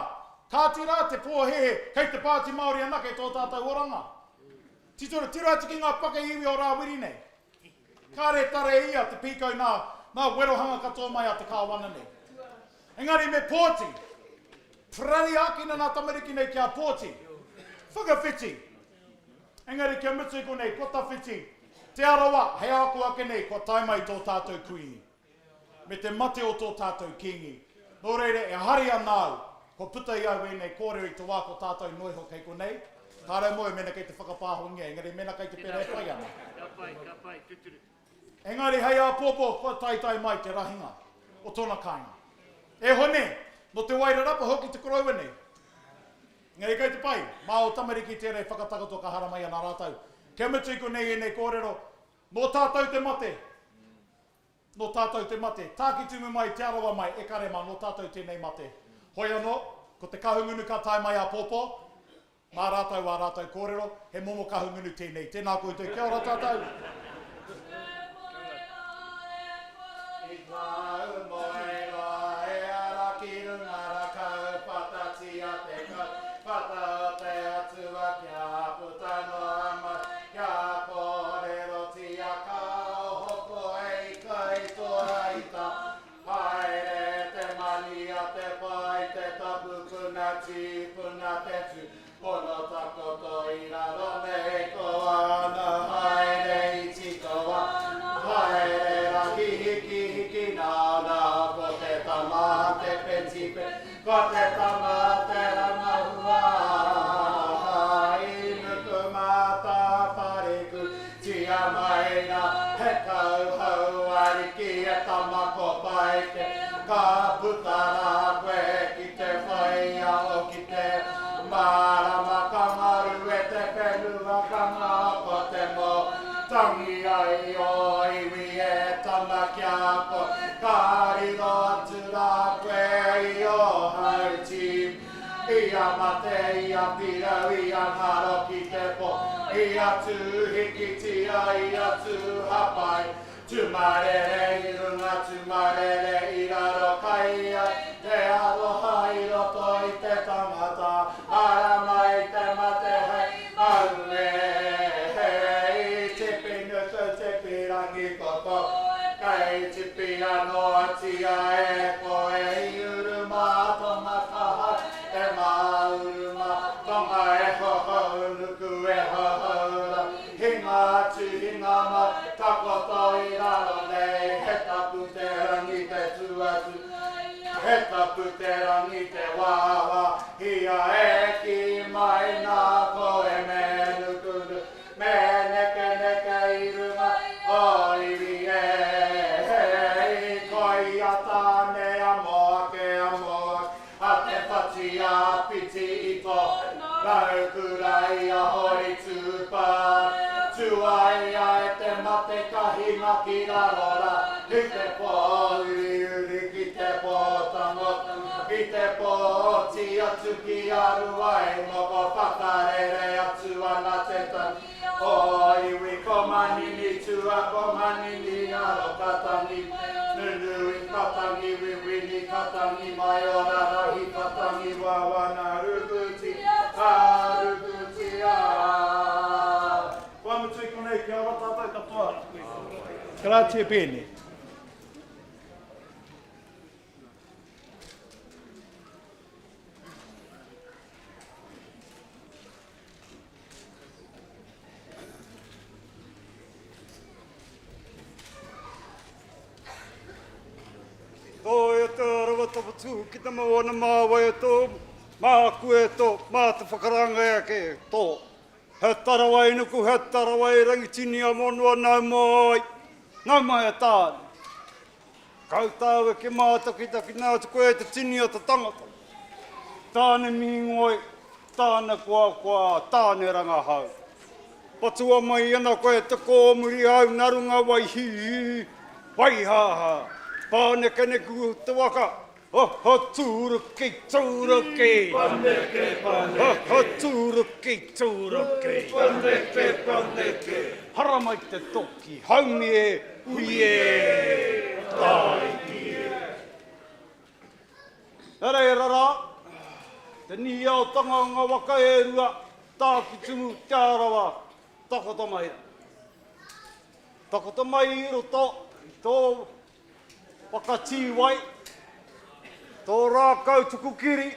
kāti rā te pōhēhē kei te Pāti Māori anake tō tātou oranga. Titiro, tiro atu ki ngā pakihiwi o Rāwiri nei. Kāre tare ia te pīkau nā, nā werohanga katoa mai a te kāwana nei. Engari me pōti. Parari ākina nā tamariki nei kia pōti. Whakawhiti. Engari kia mutu i konei, kua tawhiti. Te Arawa, hei ako ake nei, kua tae mai tō tātou Kuini. Me te mate o tō tātou Kīngi. Nō reira, e hari ana au, kua puta i au ēnei kōrero i te wā ko tātou noiho kei konei. Kāre moe mēnā kei te whakapāhongia, engari mēnā kei te pērā e pai ana. Ka pai, ka pai, tūturu. Engari hei āpōpō kua taetae mai te rahinga o tōna kāinga. E Hone, nō Te Wairarapa hoki te koroua nei. Engari kei te pai, mā ō tamariki tērā e whakatakoto ka haramai ana rātou. Kia mutu i konei ēnei kōrero, nō tātou te mate, nō tātou te mate, Tākitimu mai, Te Arawa mai, e kare mā, nō tātou tēnei mate. Hoi anō, ko te Kahungunu ka tae mai āpōpō, Mā rātou ā rātou kōrero, he momo Kahungunu tēnei. Tēnā koutou, kia ora tātou. I tāu moe rā e ara ki runga rakau patatia te kau pata o te Atua kia puta noa mai kia kōrerotia ka oho koe i kai toa i tā Haere te mania te pai te tapu puna tīpuna te tū pono takoto i raro nei ko ana haere iti ko ana haere rangi hiki hiki nāna ko te tama te petipe ko te tama te rangahua i nuku mata whareku Tia mai na he kauhau ariki e tama ko Paike Ka puta rā koe ki te whaia o ki te marama Ka ngaru e te whenua ka ngako te mo Tangi ai o iwi e tama kia koe Ka riro atu rā koe i o Hautī I a mate, i a pirau, i a ngaro ki te po, i a Tūhikitia, i a Tūhapai, Tūmarere i runga, tūmarere i raro, kai ai te aroha i roto i te tangata, ara mai te mate hei aue, hei tipi nuku, tipi rangi koko, kei tipia noatia e koe i uru mā tonga kaha te māuru mā tonga e hohou nuku e hohou ra hinga atu hinga mai takoto i raro nei he tapu te rangi te tu atu he tapu te rangi te wāwā hia e ki mai nā koe me nuku Me nekeneke i runga o iwi e Hei, koia Tāne a Moake, a Moake, a Te Whati. te kahinga ki raro rā, ki te pō uriuri, ki te pō tango, ki te pō oti atu ki a Ruaimoko, whakarere atu ana te tangi o iwi, ko Manini tua, ko Manini aro, ka tangi nunui, ka tangi wiwini, ka tangi maiora rahi, ka tangi wawana rukutia, ka rukutia. Kua mutu i konei, kia ora tātou katoa. Grazie bene. Tōia te rawa tawatū ki te moana mā wai e tō, māku e tō, mā te whakarāngai ake e tō. He tarawai nuku, he tarawai rangi tini a monoa nau mai, nau mai a Tāne. Kau tāua ki mātakitaki nā atu koe te tini o te tangata. Tāne mīngoi, tāne koakoa, tāne rangahau. Patua mai ana koe te kōmuri hau nā runga waihī, waihāhā, pānekeneku te waka, oho tūruki, tūruki! Paneke, paneke! Oho tūruki, tūruki! Paneke, paneke! Haramai te toki, haumi e, hui e, tāiki e! Nā reira rā, te nihiaotanga o ngā waka e rua, Tākitimu, Te Arawa, takoto mai rā. Takoto mai i roto i tō waka tīwai, tō rākau tuku kiri,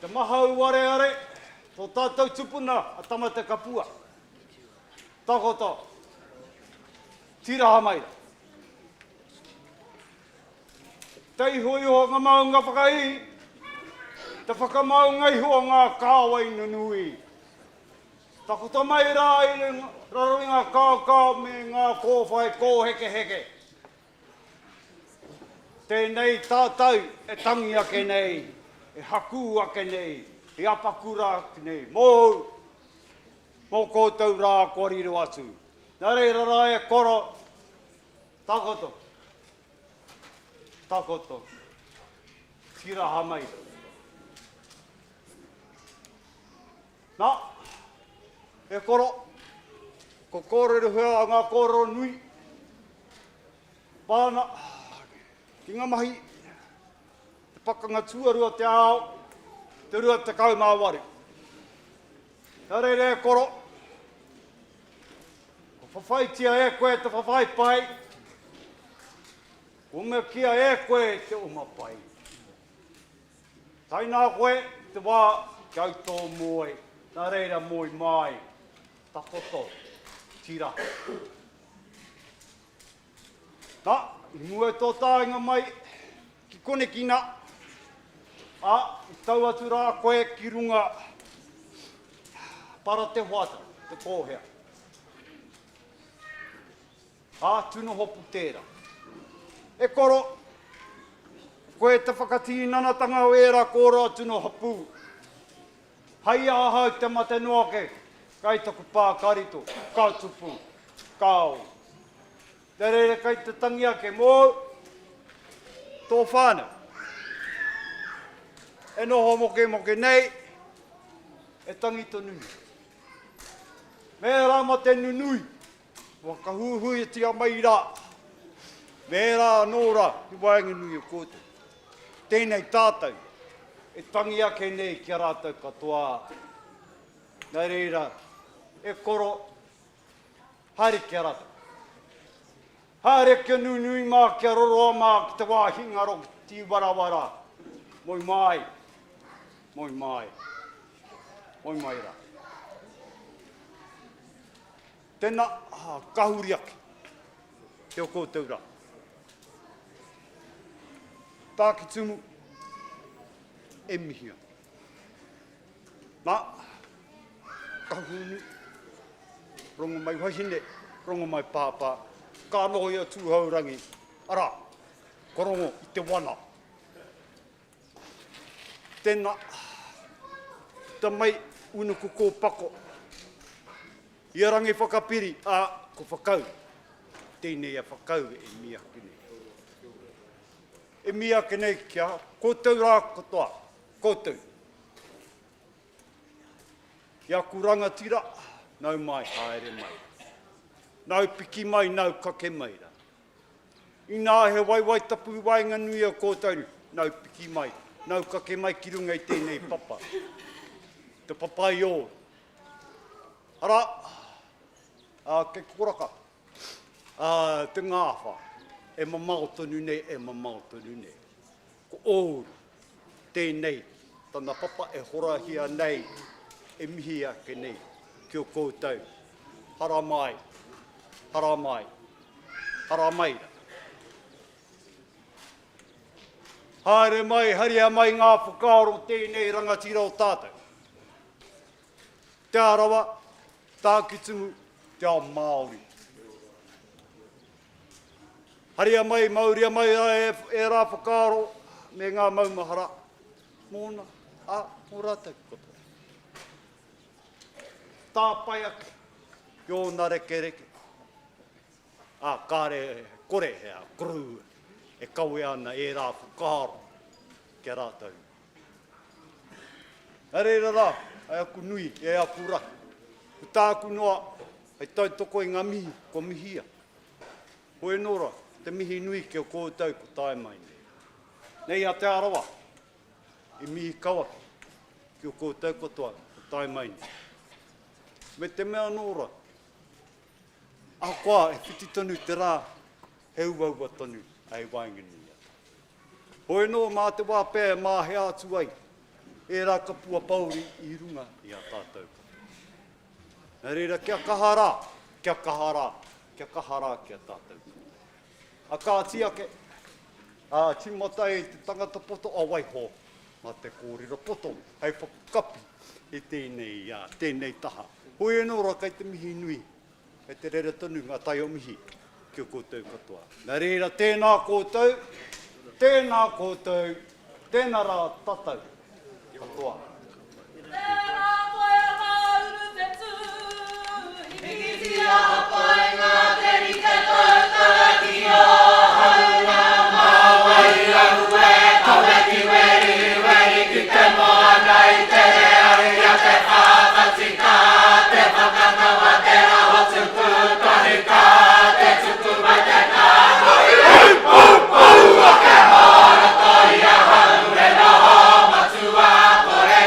te mahau areare, tō tātou tupuna a Tamatekapua. Takoto, tīraha mai rā. Te ihoiho nga maunga whakaī, te whakamaunga iho o ngā kāwai nunui. Takoto mai rā i raro i ngā kaokao me ngā kōwhai kōhekeheke. Tēnei tātou e tangi ake nei, e hakū ake nei, e apakura ake nei, mōu, mō koutou rā kua riro atu. Nā reira rā e koro, Takoto. Takoto. Tiraha mai. Nā, e koro, ko kōrero hea ngā kōrero nui, pāna, ki ngā mahi, te pakanga tuarua o te ao, te 28. Nā reira e koro, Kua whawhaitia e koe te whawhai pai, kua meakia e koe te oma pai. Tae nā koe te wā ki au tō moe, nā reira moe mai, takoto, tira. Nā, i mua i tō taenga mai ki koneki nā, ā, i tau atu rā koe ki runga para te hoata, te kōhea. Ā, tūnohopu tērā. E koro, koe te whakatīnanatanga o ērā kōrero a Tunohopu. Hai ahau te mate noa ake, kai taku pākarito, ka tupu, ka ora. Te reira kai te tangi ake mōu, tō whānau. E noho mokemoke nei, e tangi tonu nei. Me ērā mate nunui, whakahuihuitia mai rā, me ērā anō rā i waenganui o koutou. Tēnei tātou e tangi ake nei ki a rātou katoa. Nā reira, e koro, haere ki a rātou. Haere kia nunui mā, kia roroa mā ki te wāhi ngaro ki te tīwarawara. Moe mai, moe mai, moe mai rā. Tēnā, ka huri ake ki o koutou rā. Tākitumu, e mihi ana. Nā, Kahungunu, Rongomaiwahine, Rongomaipāpā, ka noho i a Tūhourangi, arā, ko Rongo i te wana. Tēnā, puta mai Unuku Kōpako. I a Rangiwhakapiri, ā, ko Whakau, tēnei a Whakau e mihi ake nei. E mihi ake nei ki a koutou rā katoa, koutou. Ki aku rangatira, nau mai, haere mai. Nau piki mai, nau kake mai rā. Inā he waewae tapu i waenganui o koutou, nau piki mai, nau kake mai ki runga i tēnei papa. Te papa i ō. Arā, ā, kei Koraka, ā, te ngāwhā, e mamao tonu nei, e mamao tonu nei. Ko ōu, tēnei, tana papa e horahia nei, e mihi ake nei ki o koutou. Haramai, haramai, haramai ra. Haere mai, haria mai ngā whakaaro tēnei rangatira o tātou. Te Arawa, Tākitimu, te ao Māori. Haria mai, mauria mai ai ērā whakaaro me ngā maumahara mōna, ā, mō rātou katoa. Tāpae ake ki ōna rekereke, ā, kāre kore he koroua e kawea ana ērā whakaaro ki a rātou. Nā reira rā, e aku nui, e aku rahi, ko tāku noa hei tautoko i ngā mihi kua mihia. Hoi anō rā, te mihi nui ki a koutou kua tae mai nei. Nei a Te Arawa i mihi kau ake ki o koutou katoa kua tae mai nei. Me te mea anō rā, ahakoa e whiti tonu te rā, he uaua tonu hei waenganui i a tātou. Hoi anō, mā te wā pea e māhea atu ai ērā kapua pōuri i runga i a tātou katoa. Nā reira, kia kaha rā, kia kaha rā, kia kaha rā ki a tātou katoa. A kāti ake, ā, tīmata ai te tangata poto a waiho mā te kōrero poto hei whakakapi i tēnei, ā, tēnei taha. Hoi anō rā kei te mihi nui Kei te rere tonu ngā tai o mihi ki o koutou katoa. Nā reira, tēnā koutou, tēnā koutou, tēnā rā tātou katoa. Tēnā koe a Ngāuru te tū, hikitia painga te rite tautara ki ahau rā. Mā wai au e kawe ki Weriweri ki te moana i tere ai a te whawhati ka te whakatawa te aho tupu tahi ka te tuku mai te kāhui hei poupou ake mā roto i ahau e noho matua kore.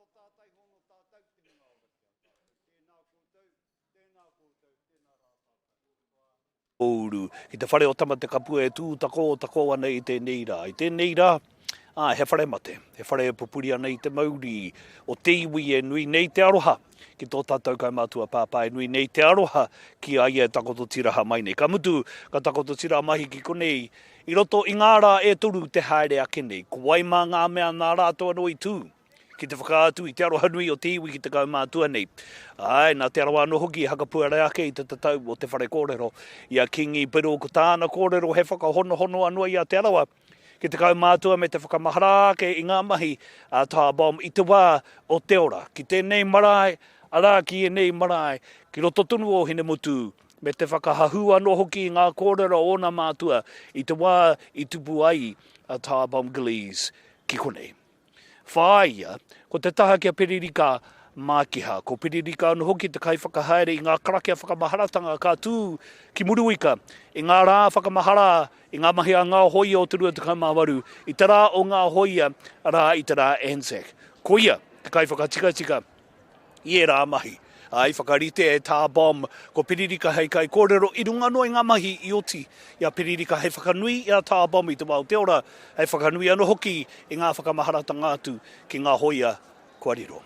tātai hono tātou te hunga ora ki a tātou. Tēnā koutou, tēnā koutou, tēnā rā tātou. Uru, ki te whare o Tamatekapua e tū takō takō ana i tēnei rā. I tēnei rā, ā, he whare mate, he whare e pupuri ana i te mauri o te iwi e nui nei te aroha ki tō tātou kaumātua pāpā e nui nei te aroha ki a ia e takoto tiraha mai nei. Ka mutu, ka takoto tira mahi ki konei i roto i ngā rā e toru te haere ake nei. Ko wai mā ngā mea nā rātou anō i tū? ki te whakaatu i te aroha nui o te iwi ki te kaumātua nei. Āe, nā Te Arawa anō hoki i hakapuare ake i te tatau o te whare kōrero i a Kīngi Biddle, ko tāna kōrero he whakahonohono anō i a Te Arawa ki te kaumātua me te whakamahara ake i ngā mahi a Tā Bomb i te wā o te ora. Ki tēnei marae, arā ki ēnei marae, ki roto tonu o Hinemutu, me te whakahahū anō hoki i ngā kōrero o ōna mātua i te wā i tupu ai a Tā Bomb Gillies ki konei. Whāia, ko te taha ki a Peririka Mākiha. Ko Peririka anō hoki te kaiwhakahaere i ngā karakia whakamaharatanga ka tū ki Muruika i ngā rā whakamahara i ngā mahi a ngā hōia o te 28, i te rā o ngā hōia, arā, i te rā Anzac. Koia te kaiwhakatikatika i ērā mahi. Ā, i whakarite e Tā Bomb ko Piririka hei kaikōrero i runga noa i ngā mahi i oti i a Piririka hei whakanui i a Tā Bomb i te wā o te ora, hei whakanui anō hoki i ngā whakamaharatanga atu ki ngā hōia kua riro.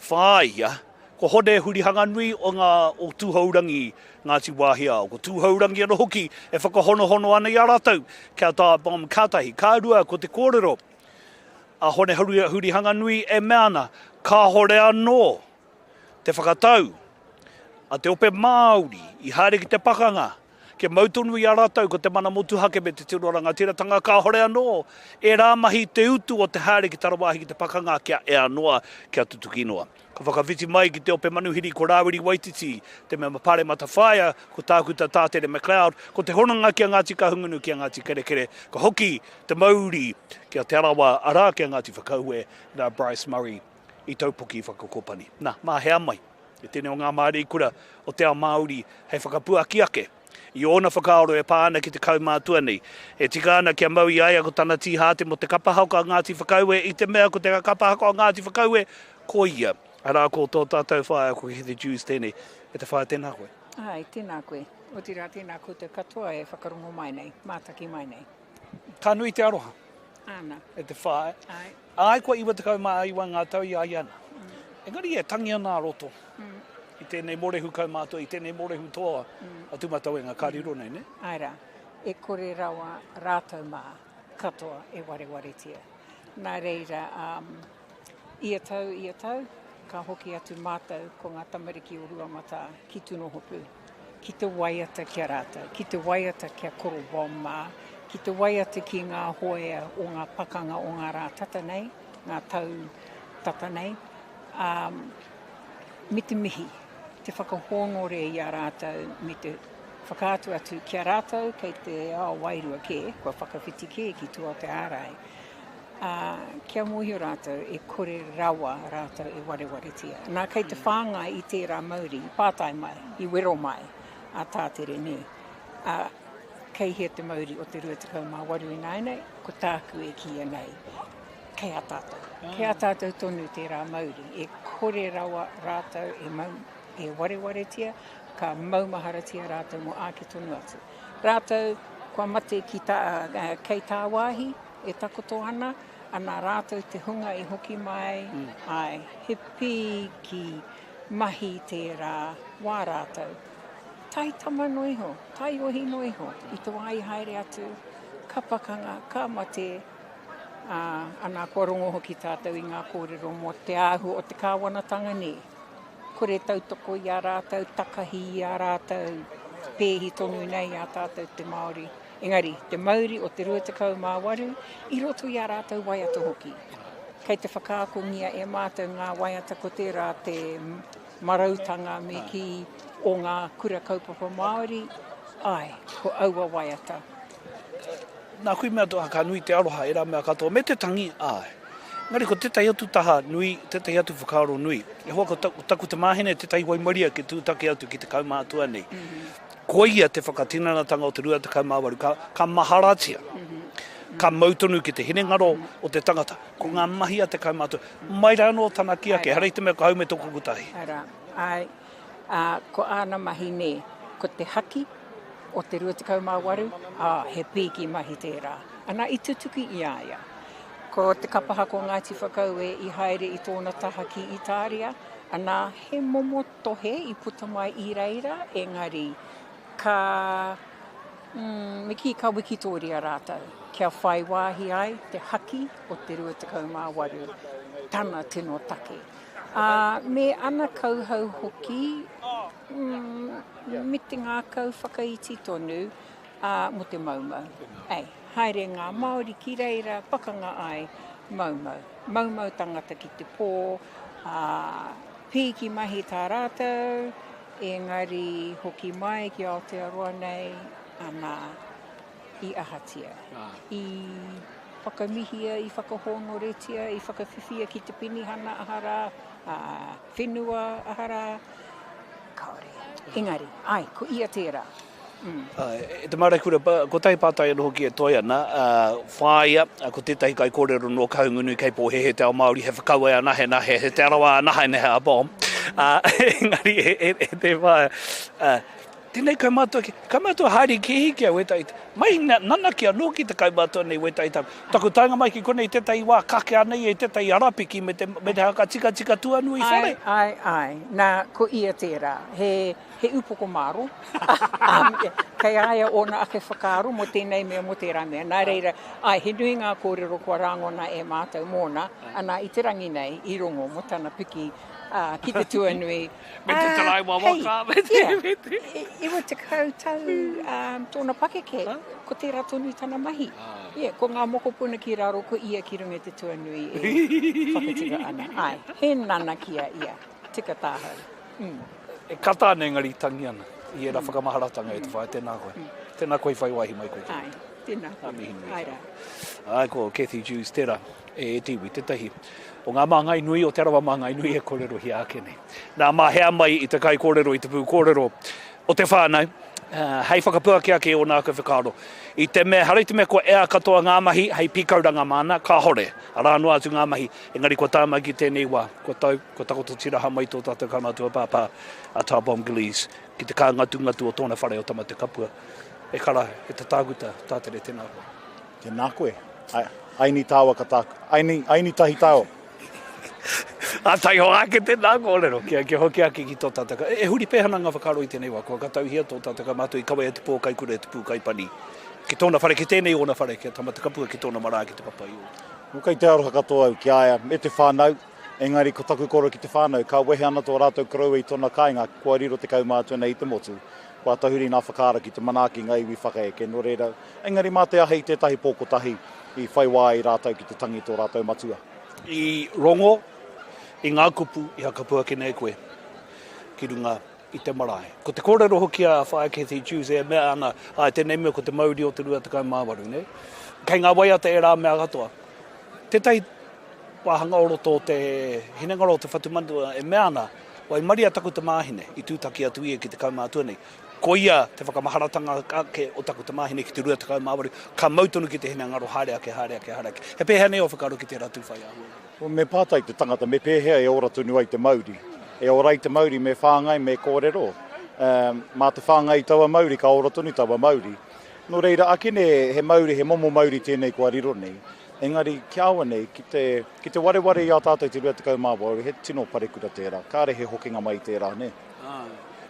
Whāia, ko Hone Hurihanganui o ngā o Tūhourangi, Ngāti Wāhiao. Ko Tūhourangi anō hoki e whakahonohono ana i a rātou ki a Tā Bomb ka tahi, ka rua ko te kōrero a Hone Hurihanganui e mea ana, kāhore anō te whakatau a te ope Māori i haere ki te pakanga, kia mau tonu i a rātou ko te mana motuhake me te tino rangatiratanga, kāhore anō ērā mahi te utu o te haere ki tarawāhi ki te pakanga kia ea noa, kia tutuki noa. Ka whakawhiti mai ki te ope manuhiri ko Rāwiri Waititi, te mema paremata whaea, ko Tākuta Tātere McLeod, ko te hononga ki a Ngāti Kahungunu, ki a Ngāti Kerekere, ka hoki te mauri ki a Te Arawa, arā ki a Ngāti Whakaue, nā Bryce Murray i taupoki whakakopani. Nā, mā hea mai e tēnei o ngā māreikura o te ao Māori hei whakapuaki ake i ōna whakaaro e pā ana ki te kaumātua nei. E tika ana kia mau i a ia ko tana tīhāte mō te kapa haka o Ngāti Whakaue i te mea ko te kapa haka o Ngāti Whakaue ko ia, arā ko tō tātou whaea ko Heather Dewes tēnei. E te whaea tēnā koe. Āe, tēnā koe. Otirā tēnā koutou katoa e whakarongo mai nei, mātaki mai nei. Ka nui te aroha. Āna. E te whaea. Āe. Āe kua 99 ngā tau i a ia nā. Engari e tangi ana a roto. I tēnei mōrehu kaumātua, i tēnei mōrehu toa a Tūmatauenga ka riro nei, nē? Āe rā, e kore rawa rātou mā katoa e warewaretia. Nā reira, ia tau, ia tau, ka hoki atu mātou ko ngā tamariki o Ruamatā ki Tunohopu, ki te waiata ki a rātou, ki te waiata ki a Koro Bomb mā, ki te waiata ki ngā hoea o ngā pakanga o ngā rā tata nei, ngā tau tata nei, ā, me te mihi, te whakahōnore i a rātou, me te whakaatu atu ki a rātou kei te ao wairua kē, kua whakawhiti kē ki tua o te ārai, ā, kia mōhio rātou e kore rawa rātou e warewaretia. Nā, kei te whāngai i tērā mauri, i pātai mai, i wero mai a Tātere, nē. Ā, kei hea te mauri o te 28 ināianei, ko tāku e kīia nei. Kei a tātou. Kei a tātou tonu tērā mauri. E kore rawa rātou e mau, e warewaretia, ka maumaharatia rātou mō āke tonu atu. Rātou kua mate ki tā, kei tāwāhi e takoto ana, ana rātou te hunga i hoki mai, mm. āe, he pīki mahi tērā wā rātou. Taitama noa iho, taiohi noa iho, i te wā i haere atu, ka pakanga, ka mate, Ā, ana kua rongo hoki tātou i ngā kōrero mō te āhua o te kāwanatanga nē. Kore tautoko i a rātou, takahi i a rātou, pēhi tonu nei a tātou te Māori. Engari, te mauri o te 28 i roto i a rātou waiata hoki. Kei te whakaakongia e mātou ngā waiata ko tērā te marautanga me kī o ngā kura kaupapa Māori, āe, ko aua waiata. Nā kui mea toha ka nui te aroha ērā mea katoa me te tangi, āe. Engari ko tētahi atu taha nui, tētahi atu whakaaro nui, e hoa ko taku tamāhine tētahi waimaria ki tūtaki atu ki te kaumātua nei. Koia te whakatinanatanga o te 28, ka, ka maharatia. Ka mau tonu ki te hinengaro o te tangata. Ko ngā mahi a te kaumātua, mai rā anō tana kī ake, ehara i te mea ko hau me tōku kotahi. Arā, āe, ā, ko āna mahi nē, ko te haki o te 28, ā, he pīki mahi tērā. Ana, i tutuki i a ia. Ko te kapa haka o Ngāti Whakaue i haere i tōna taha ki Itāria, ana, he momo tohe i puta mai i reira, engari ka, mm, me kī ka wikitōria rātou, kia whai wāhi ai te haki o te 28, tana tino take. Ā, me ana kauhau hoki, mm, me te ngākau whakaiti tonu, ā, mō te maumau. Ei, haere ngā Māori ki reira, pakanga ai, maumau. Maumau tangata ki te pō, ā, pīki mahi tā rātou, engari hoki mai ki Aotearoa nei, ana, i ahatia. I whakamihia, i whakahōnoretia, i whakawhiwhia ki te penihana aha rā, ā, whenua aha rā, kāore. Engari, āe, ko ia tērā. E te Māreikura, kotahi pātai anō hoki e toe ana, whāia, ko tētahi kaikōrero nō Kahungunu kei pōhēhē te ao Māori he whakaue anahe nahe, he Te Arawa anahe nehe a bomb. Engari e te whaea, tēnei kaumātua, kaumātua haere kēhi ki a wētahi, mai nanakia anō ki te kaumātua nei wētahi tau. Taku taenga mai ki konei tētahi wā kake ana ia i tētahi arapiki me te, me te haka tikatika tuanui whare. Āe, āe, āe. Nā, ko ia tērā. He, He upoko māro, kei a ia ōna ake whakaaro mō tēnei mea, mō tērā mea. Nā reira, āe, he nui ngā kōrero kua rāngona e mātou mōna, ana i te rangi nei i rongo mō tana piki ki te tuanui. Me te taraiwa waka, me te, me te. 90 tau tōna pakeke, ko tērā tonu tana mahi. Yeah, ko ngā mokopuna ki raro, ko ia ki runga i te tuanui e whakatika ana. Āe, he nanakia ia, tika tāhau. Mm. E kata ana engari tangi ana i ērā whakamaharatanga e te whaea, tēnā koe. Tēnā koe i whai wāhi mai koe ki Āe, tēnā koe. Ngā mihi nui. Āe rā. Āe, ko Cathy Dewes tērā e te iwi, tētahi o ngā māngai nui o Te Arawa māngai nui e kōrerohia ake nei. Nā, mā hea mai i te kaikōrero, i te pūkōrero o te whānau, hei whakapuaki ake i ōna ake whakaaro. I te mea, ehara i te mea kua ea katoa ngā mahi hei pīkauranga māna, kāhore, arā noa atu ngā mahi, engari kua tae mai ki tēnei wā, kua tau, kua takoto tiraha mai tō tātou kaumātua pāpā, a Tā Bomb Gillies, ki te kāngatungatu o tōna whare o Tamatekapua. E kara, e te tākuta, Tātere, tēnā koe. Tēnā koe. Aini tāua ka tāku. Aini, aini tahi tāua. A taihoa ake tēnā kōrero, kia, kia hoki ake ki tō tātou. E, e huri pēhea ana ngā whakaaro i tēnei wā, kua katauhia tō tātou kaumātua i kawea te pōkai kura e te pūkai pani. Ki tōna whare, ki tēnei ōna whare, ki a Tamatekapua, ki tōna marae, ki Te Papa-i-ō. Nō kei te aroha katoa au ki a ia me te whānau, engari ko taku koro ki te whānau, ka wehe ana tō rātou koroua i tōna kāinga, kua riro te kaumātua nei i te motu. Kua tahuri ngā whakaaro ki te manaaki ngā iwi whakaeke, nō reira, engari mā te aha i tētahi pō kotahi i whai wā ai rātou ki te tangi tō rātou matua. I rongo i ngā kupu i hakapuaki nei koe ki runga i te marae. Ko te kōrero hoki a Whaea Cathy Hughes e mea ana, āe, tēnei mea ko te mauri o te 28, nē? Kei ngā waiata ērā mea katoa. Tētahi wāhanga o roto o te hinengaro o te whatumanawa e mea ana, waimaria taku tamāhine i tūtaki atu ia ki te kaumātua nei. Koia te whakamaharatanga ake o taku tamāhine ki te 28, ka mau tonu ki te hinengaro haere ake, haere ake, haere ake. He pēhea nei ō whakaaro ki tērā tū whai āhua? Me pātai te tangata me pēhea e ora tonu ai te mauri. E ora ai te mauri me whāngai, me kōrero. Mā te whāngai i taua mauri ka ora tonu taua mauri. Nō reira, akene he mauri, he momo mauri tēnei kua riro nei. Engari, ki a au nei, ki te, ki te wareware i a tātou te 28, he tino parekura tērā. Kāre he hokinga mai i tērā, nē.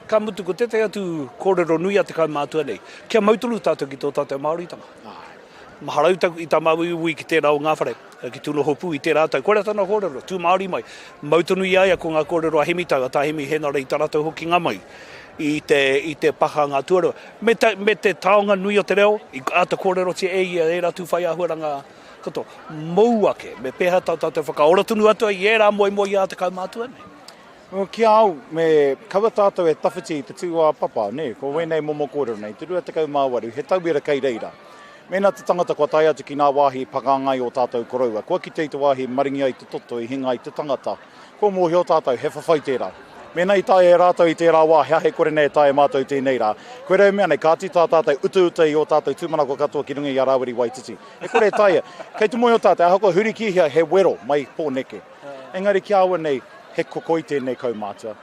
Ka mutu, ko tētahi atu kōrero nui a te kaumātua nei, kia mau tonu tātou ki tō tātou Māoritanga. Maharau taku, i tā māuiui ki tērā o ngā whare, ki Tūnohopū i tērā tau, koirā tana kōrero, tū Māori mai. Mau tonu i a ia ko ngā kōrero a Hemi Tau, a Tā Hemi Hēnare i tā rātou hokinga mai i te, i te pakanga tuarua. Me te, me te taonga nui o te reo, i āta kōrerotia e ia ērā tū whai āhuaranga katoa. Mōu ake, me pēhea tā tātou whakaora tonu atu ai i ērā moemoeā te kaumātua nei? Well, ki a au, me kaua tātou e tawhiti i te tūāpapa, nē, ko wēnei momo kōrero nei, te 28, he tauira kei reira. Mēnā te tangata kua tae atu ki ngā wāhi i pakanga ai ō tātou koroua, kua kite i te wāhi i maringi ai te toto, i hinga ai te tangata, kua mōhio tātou, he whawhai tērā. Mēnā i taea e rātou i tērā wā, he aha e kore nei e taea e mātou i tēnei rā? Koirā e mea nei, kāti tā tātou utauta i ō tātou tūmanako katoa ki runga i a Rāwiri Waititi. E kore e taea. Kei te mōhio tātou, ahakoa huri ki hea, he wero mai Pōneke. Engari ki a au nei, he kokoi tēnei kaumātua.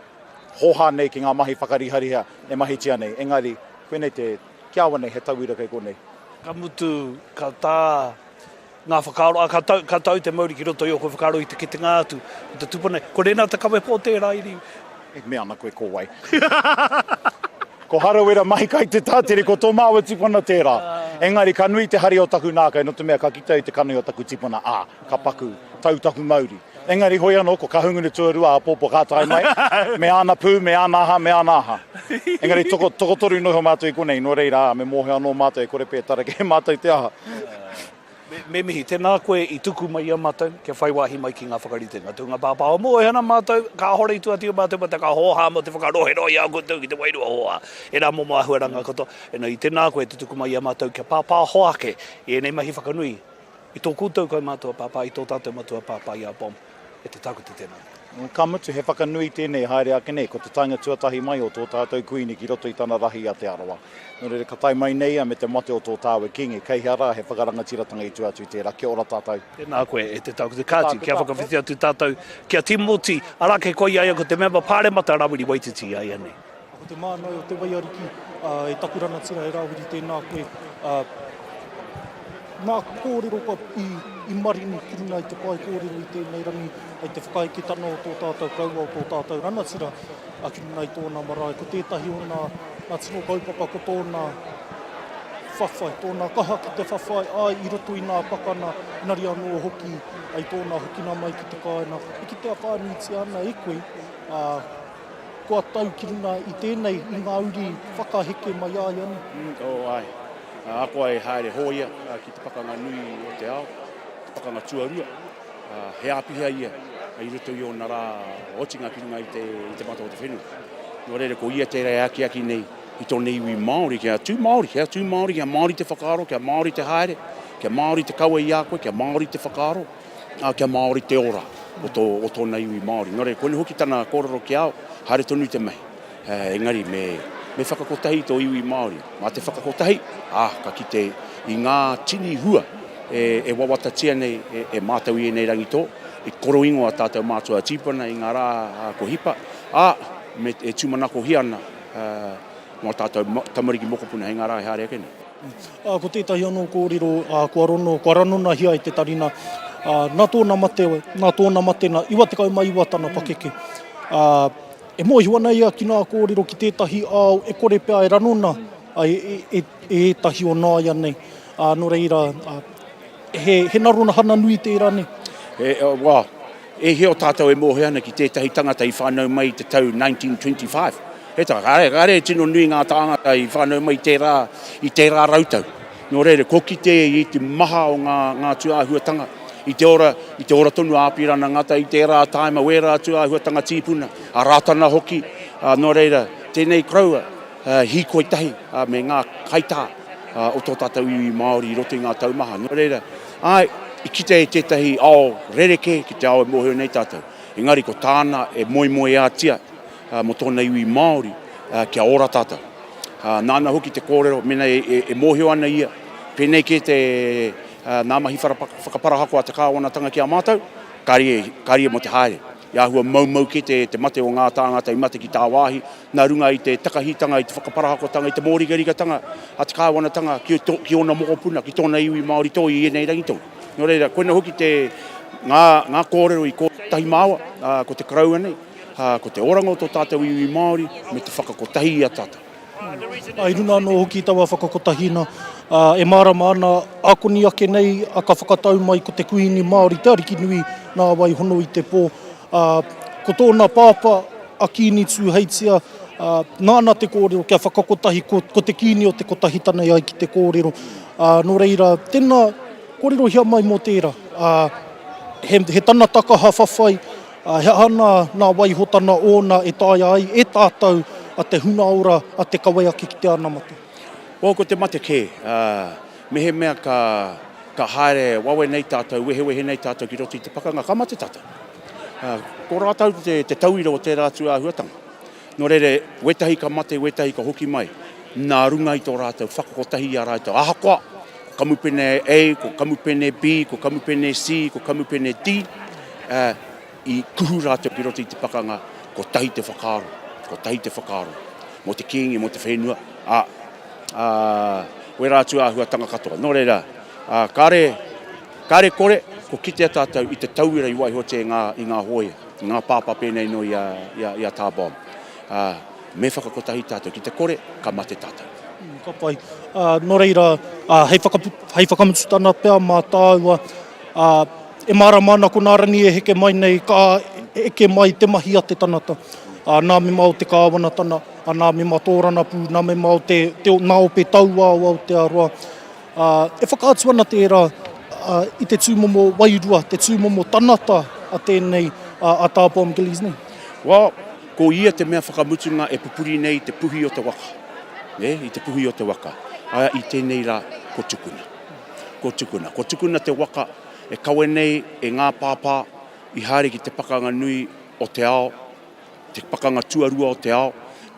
Hōhā nei ki ngā mahi whakarihariha e mahitia nei. Engari, koinei te, ki a au nei, he tauira kei konei. Ka mutu, ka tā ngā whakaaro, ā, ka tau, ka tau te mauri ki roto i ōku whakaaro i te kitenga atu o te tupuna. Ko Renata Kawepō tērā i. E mea ana koe ko wai. Ko Harawira mahi kai te tātere, ko tō māua tipuna tērā. Engari ka nui te hari o taku nākau, nō te mea ka kite au i te kanohi o taku tipuna, ā, ka paku tau taku mauri. Engari hoi anō, ko Kahungunu tuarua āpōpō ka tae mai, me āna pū, me āna aha, me āna aha. Engari toko, tokotoru noa iho mātou i konei, nō reira, ā, me mōhio anō mātou e kore pea e tareke e mātou te aha. Me, me mihi, tēnā koe i tuku mai i a mātou kia whai wāhi mai ki ngā whakaritenga. Tūnga pāpā o mōhio ana mātou, kāhore i tua atu i a mātou mō te ka hōhā, mō te whakaroherohe i a koutou ki te wairua hōhā. Ērā momo āhuaranga katoa. Engari, tēnā koe te tuku mai i a mātou kia pāpāho ake i ēnei mahi whakanui i tō koutou kaumātua pāpā, i tō tātou matua pāpā i a Bomb. E te tākuta tēnā. Ka mutu, he whakanui tēnei haere ake nei, ko te taenga tuatahi mai o tō tātou Kuini ki roto i tana rahi i a Te Arawa. Nō reira, ka tae mai nei ia me te mate o tō tāua Kīngi, kei hea rā he whakarangatiratanga i tua atu i tērā. Kia ora tātou. Tēnā koe e te tākuta. Kāti, kia whakawhiti atu tātou ki a Tīmoti, arā kei koia ia ko te mema pāremata Rāwiri Waititi i a ia nei. Ko te māngai o te waiariki e taku ranatira e Rāwiri tēnā koe. Ngā kōrero kua i marini ki runga i te pae kōrero i tēnei rangi hei te whakaeketana o tō tātou koroua, o tō tātou ranatira ki runga i tōna marae. Ko tētahi o nā, nā tino kaupapa ko tōna whawhai, tōna kaha ki te whawhai, āe, i roto i nā pakana, engari anō hoki i tōna hokina mai ki te kāinga. E kitea whānuitia ana e koe, ā, kua tau ki runga i tēnei, i ngā uri whakaheke mai āianei. Oh, āe. Ahakoa e haere hōia ki te pakanga nui o te ao, te pakanga tuarua, he āpiha ia i roto i ōna rā otinga ki runga i te, i te mata o te whenua. Nō reira, ko ia tērā e akiaki nei i tōna iwi Māori kia tū Māori, kia tū Māori, kia Māori te whakaaro, kia Māori te haere, kia Māori te kawe i a koe, kia Māori te whakaaro, ā, kia Māori te ora o tō, o tōna iwi Māori. Nō reira, koinei hoki tana kōrero ki a au, haere tonu te mahi. Engari me, me whakakotahi tō iwi Māori. Mā te whakakotahi, ā, ka kite i ngā tini hua e, e wawatatia nei e, e mātou i ēnei rangi tō, i koroingo a tātou mātua tīpuna i ngā rā ko hipa, ā, me, e tūmanakohia ana, ā, mō tātou tamariki mokopuna hei ngā rā e haere ake nei. Ā, ko tētahi anō kōrero, ā, kua rono, kua ranonahia e te tarina, ā, nā tōna mate, nā tōna mate nā 99 tana pakeke, ā, e mōhio ana ia ki ngā kōrero ki tētahi ao e kore pea e ranona ai e, e, e ētahi o nāianei. Ā, nō reira, ā, he, he naronahana nui tērā nei. He, well, E hia o tātou e mōhio ana ki tētahi tangata i whānau mai i te tau 1925? He tā, kāre, kāre e tino nui ngā tāngata i whānau mai i tērā, i tērā rautau. Nō reira, kua kite i te maha o ngā, ngā tūāhuatanga, i te ora, i te ora tonu a Apirana Ngata i tērā tāima, wērā tūāhuatanga tīpuna, a Rātana hoki, ā, nō reira, tēnei koroua, hīkoi tahi me ngā kaitā o tō tātou iwi Māori i roto i ngā tau maha. Nō reira, āe, i kite i tētahi ao rerekē ki te ao e mōhio nei tātou. Engari ko tāna e moemoeātia mō tōna iwi Māori kia ora tātou. Nāna hoki te kōrero, mēnā e mōhio ana ia, pēnei kē te nā mahi whakaparahako a te kāwanatanga ki a mātou, kāre mō te haere. I āhua moumou kē te mate o ngā tāngata i mate ki tāwāhi, nā runga i te takahitanga, i te whakaparahakotanga, i te mōrikarikatanga a te kāwanatanga ki, to, ki ōna mokopuna, ki tōna iwi Māori toi i ēnei rangi tonu. Nō reira, koina hoki te, ngā, ngā kōrero i kōtahi māua, ā, ko te koroua nei, ā, ko te oranga o tō tātou iwi Māori me te whakakotahi i a tātou. Ā, i runga anō hoki i taua whakakotahina, ā, e mārama ana, ākoni ake nei, ā, ka whakatau mai ko te Kuini Māori, te Ariki nui, nā wai hono i te pō, ā, ko tōna pāpā, a Kīngi Tūheitia, ā, nāna te kōrero kia whakakotahi, ko, ko te Kīngi o te Kotahitanga e ai ki te kōrero. Ā, nō reira, tēnā, kōrerohia mai mō tērā. Ā, he, he tana takaha whawhai, ā, he aha nā, nā waihotana ōna e taea ai e tātou a te hunga ora, a te kawe ake ki te anamata. Well, ko te mate kē, ā, mehemea ka, ka haere wawe nei tātou, wehewehe nei tātou ki roto i te pakanga, ka mate tātou. Ko rātou te, te tauira o tērā tūāhuatanga. Nō reira, wētahi ka mate, wētahi ka hoki mai, nā runga i tō rātou whakakotahi i a rātou. Ahakoa, ko Kamupene A, ko Kamupene B, ko Kamupene C, ko Kamupene D, ā, i kuhu rātou ki roto i te pakanga, kotahi te whakaaro, kotahi te whakaaro, mō te Kīngi, mō te whenua, ā, ā, wērā atu āhuatanga katoa. Nō reira, ā, kāre, kāre kore, ko kitea tātou i te tauira i waihotia i ngā, i ngā hōia, i ngā pāpā pēnei nō i a, i a, i a Tā Bomb. Ā, me whakakotahi tātou, ki te kore, ka mate tātou. Ka pai. Ā, nō reira, ā, hei whakapu, hei whakamututana pea mā tāua, ā, E mārama ana ko nā Rangi e heke mai nei ka eke mai te mahi a te tanata, ā, nā mema o te kāwanatana, ā, nā mema tōranapū, nā mema o te, te, nā ope tauā o Aotearoa. Ā, e whakaatu ana tērā, ā, i te tūmomo wairua, te tūmomo tanata a tēnei, ā, a Tā Bomb Gillies nei. Well, ko ia te mea whakamutunga e pupuri nei i te puhi o te waka, nē, i te puhi o te waka, ā, i tēnei rā, ko Tukuna. Ko Tukuna. Ko Tukuna te waka e kawe nei e ngā pāpā i haere ki te pakanga nui o te ao, te pakanga tuarua o te ao,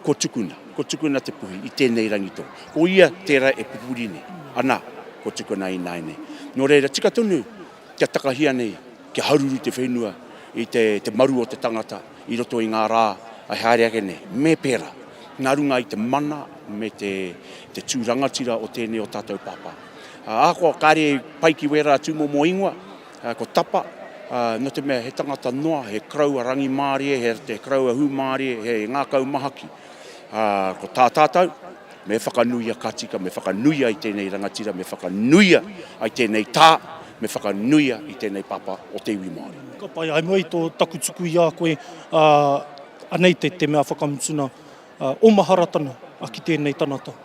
ko Tukuna, ko Tukuna te puhi i tēnei rangi tō. Ko ia tērā e pupuri nei, ana, ko Tukuna ināianei. Nō reira, tika tonu kia takahia nei, kia haruru te whenua i te, te maru o te tangata i roto i ngā rā e haere ake nei. Me pērā, nā runga i te mana me te, te tū rangatira o tēnei o tātou pāpā. Ahakoa kāre i pai ki wērā tūmomo ingoa, ko Tapa, nō te mea he tangata noa, he koroua rangimārie, he koroua hūmārie, he ngākau mahaki. Ko tā tātou, me whakanuia ka tika, me whakanuia i tēnei rangatira, me whakanuia i tēnei tā, me whakanuia i tēnei papa o te iwi Māori. Ka pai, ai mua i tō taku tuku i a koe, anei te mea whakamutuna, o maharatana ki tēnei tanata.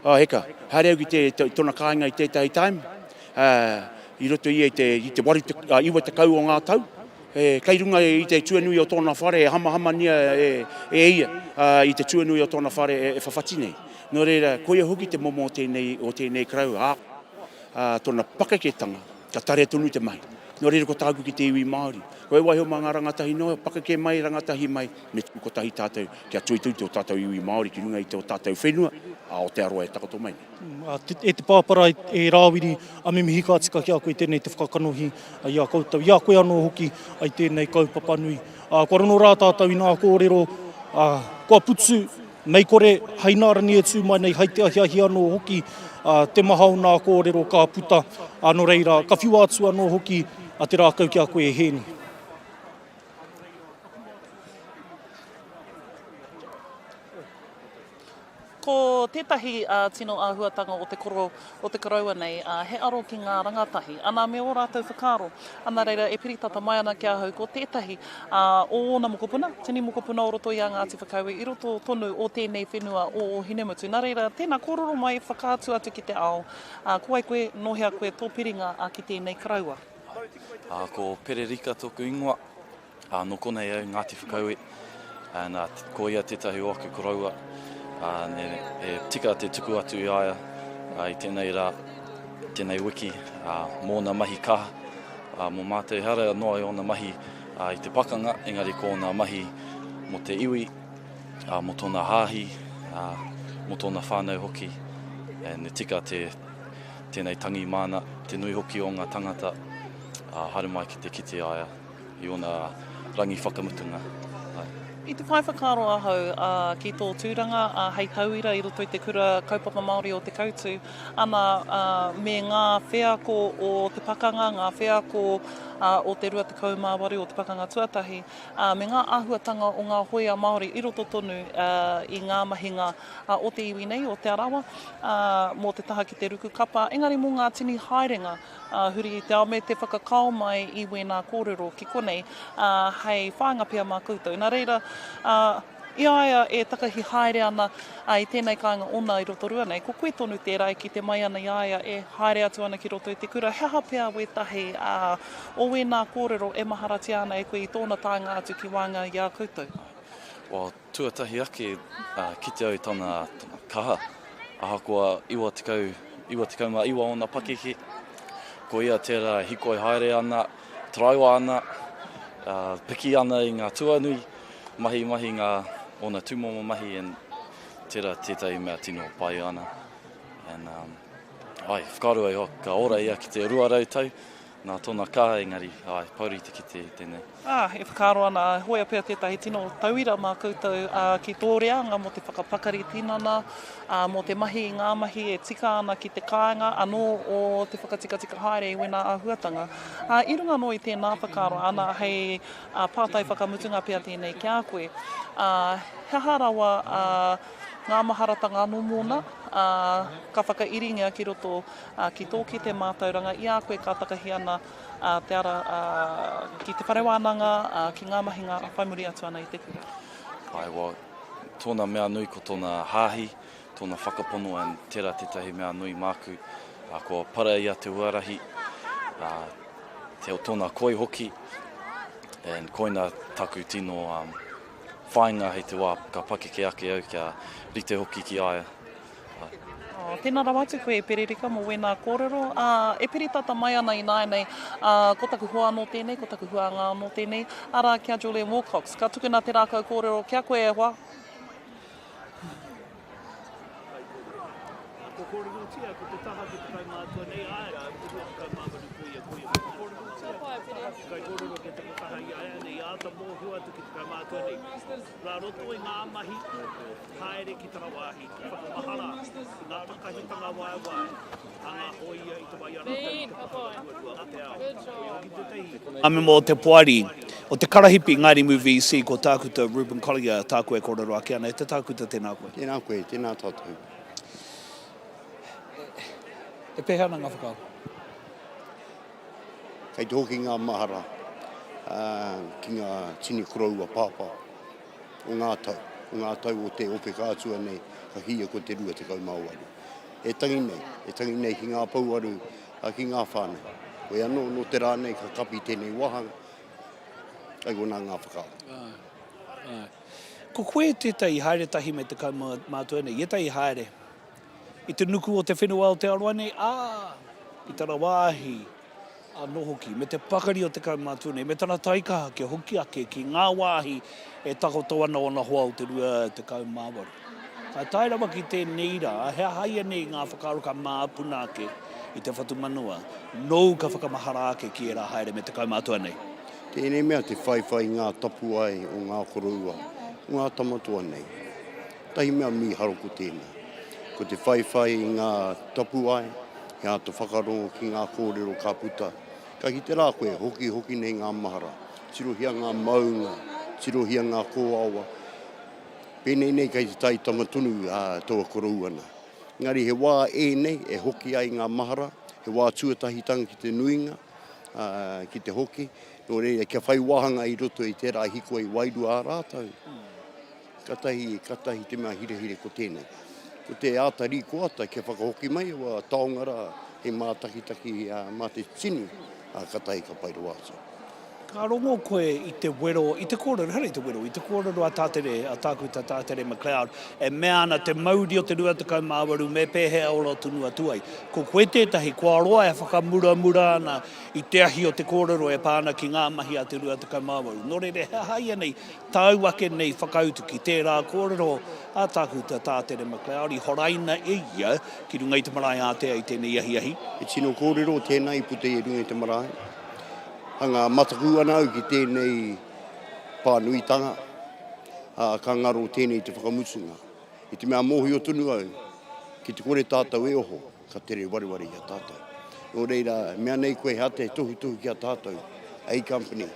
Oh, heka, haere au ki te, te, tona kāinga i tētahi time, uh, i roto ia i te, i te waru te, uh, 90 o ngā tau, e, kei runga i te tuanui o tōna whare e hamahamania e, e ia uh, i te tuanui o tōna whare e, e whawhati nei. Nō reira, koia hoki te momo o tēnei, o tēnei karau, ā, ā, tōna pakeketanga, ka tarea tonu te mahi. Nō reira ko tāku ki te iwi Māori, koe waiho mā ngā rangatahi noa, pakeke mai, rangatahi mai, me tū kotahi tātou kia tuitui tō tātou iwi Māori ki runga i tō tātou whenua, a Aotearoa e takoto mai nei. E te pāpara, e Rāwiri, a me mihi ka tika ki a koe tēnei te whakakanohi i a koutou, i a koe anō hoki i tēnei kaupapa nui. Kua rono rā tātou i ngā kōrero, kua putu, mei kore, hei nā rangi e tū mai nei, hei te ahiahi anō hoki te maha o ngā kōrero ka puta, nō reira, ka whiua atu anō hoki te rākau ki a koe e Hēni. Ko tētahi tino āhuatanga o te koro, o te koroua nei, he aro ki ngā rangatahi, ana me ō rātou whakaaro. Ana reira e piri tata mai ana ki ahau ko tētahi o ōna mokopuna, tini mokopuna o roto i a Ngāti Whakaue i roto tonu o tēnei whenua o Ōhinemutu. Nā reira, tēnā kōrero mai, whakaatu atu ki te ao, ko wai koe, nō hea koe, tō piringa ki tēnei koroua. Ko Pererika tōku ingoa. Ā, nō konei au, Ngāti Whakaue, ā, nā, ko ia tētahi o aku koroua, ā, e, e tika te tuku atu i a ia, ā, i tēnei rā, tēnei wiki, ā, mōna mahi kaha, ā, mō mātou, ehara noa i ōna mahi, ā, i te pakanga, engari ko ōna mahi mō te iwi, ā, mō tōna hāhi, ā, mō tōna whānau hoki, and e tika te, tēnei tangi māna, te nui hoki o ngā tangata, ā, haere mai ki te kite i a ia. i ōna rangi whakamutunga. Āe. I te whai whakaaro ahau ki tō tūranga hei tauira i roto i te kura kaupapa Māori o Te Koutu, ana, me ngā wheako o te pakanga, ngā wheako o te 28 o te pakanga tuatahi, me ngā āhuatanga o ngā hōia Māori i roto tonu i ngā mahinga o te iwi nei, o Te Arawa, mō te taha ki te ruku kapa, engari mō ngā tini haerenga ā, huri i te ao me te whakakao mai i wēnā kōrero ki konei, ā, hei whāinga pea mā koutou. Nā reira, ā, i a ia e takahi haere ana, ā, i tēnei kāinga ōna i Rotorua nei, ko koe tonu tērā e kite mai ana i a ia e haere atu ana ki roto i te kura, he aha pea wētahi, ā, o wēnā kōrero e maharatia ana e koe i tōna taenga atu ki waenga i a koutou? Well, Tuatahi ake, kite au i tana kaha, ahakoa 90, 99 ōna pakeke, ko ia tērā e hikoi haere ana, taraiwa ana, piki ana i ngā tuanui, mahi mahi ngā, ōna tūmomo mahi and tērā tētahi mea tino pai ana. And um, ai, whakaaro ai ka ora ia ki te 200 tau nā tōna kaha engari, ai, pouri te kite i tēnei. Ā, e whakaaro ana, hoea pea tētahi tino tauira mā koutou, ā, ki tō reanga mō te whakapakari tinana, ā, mō te mahi i ngā mahi e tika ana ki te kāinga, anō o te whakatikatika haere i wēnā āhuatanga. Ā, i runga anō i tēnā whakaaro, ana, hei ā, pātai whakamutunga pea tēnei ki a koe, ā, he aha rawa, ā, ngā maharatanga anō mōna, ā, ka whakairingia ki roto, ā, ki tō kete mātauranga i a koe ka takahi ana, ā, te ara, ā, ki te whare wānanga, ā, ki ngā mahinga whai muri atu ana i te kura. Āe, well, tōna mea nui ko tōna hāhi, tōna whakapono and tērā tētahi mea nui māku, ā, kua para ia te huarahi, ā, te, tōna koi hoki, and koina taku tino um, whāinga hei te wā ka pakeke ake au kia rite hoki ki a ia. Oh, tēnā rawa atu koe e Pererika mō wēnā kōrero. Ā, e piri tata mai ana ināianei, ā, ko taku hoa anō tēnei, ko taku huānga anō tēnei, arā, ki a Julian Wilcox. Ka tukuna te rākau kōrero ki a koe e hoa. Ko kōrerotia, ko te taha ki te kaumātua nei, āe rā, te 28 ko ia, ko ia. Ko kōrerotia, kaikōrero ki te taha i a ia nei, āta mōhio atu ki te kaumātua nei. Rā roto i ngā mahi, haere ki tarawāhi, whakamahara i ngā takahitanga waewae a ngā hōia i te wai a rātou i te pakanga tuarua o te ao. Koia hoki tētahi. Ngā mema o te poari o te karahipi Ngārimu VC, ko Tākuta Reuben Collier tāku e kōrero ake ana. E te Tākuta, tēnā koe. Tēnā koe, tēnā tātou. E pēhea ana ngā whakaaro? Kei te hoki ngā mahara ki ngā tini koroua pāpā o ngā tau, o ngā tau o te ope kātua nei, ka kīia ko te 28. E tangi nei, e tangi nei ki ngā pouaru, ki ngā whānau. Hoi anō, nō te rā nei ka kapi tēnei wāhanga, kei konā ngā whakaaro. Āe, āe. Ko koe tētahi i haere tahi me te kaumātua nei, ētahi haere i te nuku o te whenua Aotearoa nei, ā, i tana wāhi anō hoki, me te pakari o te kaumātua nei, me tana taikaha kia hoki ake ki ngā wāhi e takoto ana ōna hoa o te 28. Ka tae rawa ki tēnei rā, he aha ianei ngā whakaaro ka māpuna ake i te whatumanawa, nōu ka whakamahara ake ki ērā haere me te kaumātua nei? Tēnei mea te whaiwhai i ngā tapuwae o ngā koroua, o ngā tamatoa nei. Tahi mea mīharo ko tēnei. Ko te whaiwhai i ngā tapuwae, he āta whakarongo ki ngā kōrero ka puta. Ka kite rā koe, hokihoki nei ngā mahara. Tirohia ngā maunga, tirohia ngā kōawa. Pēnei nei kei te taitama tonu taua koroua nā. Engari he wā ēnei e hoki ai ngā mahara, he wā tuatahitanga ki te nuinga, ki te hoki. Nō reira, kia whai wāhanga i roto i tērā hikoi wairua a rātou. Katahi, katahi te mea hirahira ko tēnei. Ko te āta rīkoata kia whakahoki mai aua taonga rā hei mātakitaki mā te tini, ā, katahi ka pai rawa atu. Ka rongo koe i te wero, i te kōrero, ehara i te wero, i te kōrero a Tātere, a Tākuta Tātere McLeod, e mea ana te mauri o te 28 me pēhea ora tonu atu ai. Ko koe tētahi kua roa e whakamuramura ana i te ahi o te kōrero e pā ana ki ngā mahi a te 28. Nō reira, he aha ianei Tāu ake nei whakautu ki tērā kōrero a Tākuta Tātere McLeod i horaina e ia ki runga i te marae ātea i tēnei ahiahi. He tino kōrero tēnā i puta i runga i te marae. Hanga matakū ana au ki tēnei pānuitanga, ā, ka ngaro tēnei te whakamutunga. I te mea mōhio tonu au, ki te kore tātou e oho, ka tere wareware i a tātou. Nō reira, mea nei koe he ate tohutohu ki a tātou, A Company,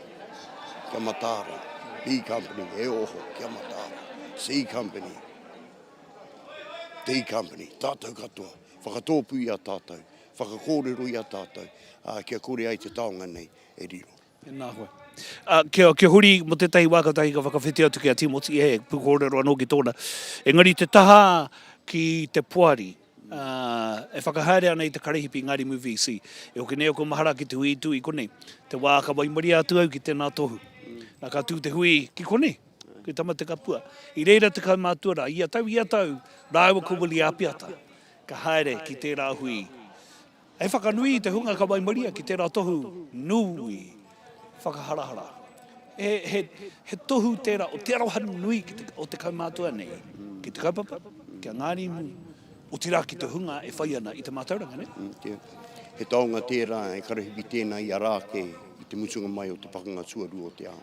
kia mataara, B Company, e oho, kia mataara, C Company, D Company, tātou katoa, whakatōpū i a tātou, whakakōrero i a tātou, ā, kia kore ai te taonga nei e riro. Tēnā koe. Ā, kia, kia huri mō tētahi wā kātahi ka whakawhiti atu ki a Tīmoti, he pūkōrero anō ki tōna. Engari te taha ki te poari, ā, e whakahaere ana i te karahipi Ngārimu VC. E hoki nei aku mahara ki te hui i tū i konei. Te wā ka waimaria atu au ki tēnā tohu. Nā, ka tū te hui ki konei, ki Tamatekapua. I reira te kaumātua rā, ia tau, ia tau, rāua ko Willie Apiata, ka haere ki tērā hui. Hei whakanui i te hunga ka waimaria ki tērā tohu nui whakaharahara. He, he, he tohu tērā o te aroha nui ki te, o te kaumātua nei, ki te kaupapa, ki a Ngārimu, otirā ki te hunga e whai ana i te mātauranga, nē? Mm, he taonga tērā e karahipi tēnā i ara ake i te mutunga mai o te pakanga tuarua o te ao.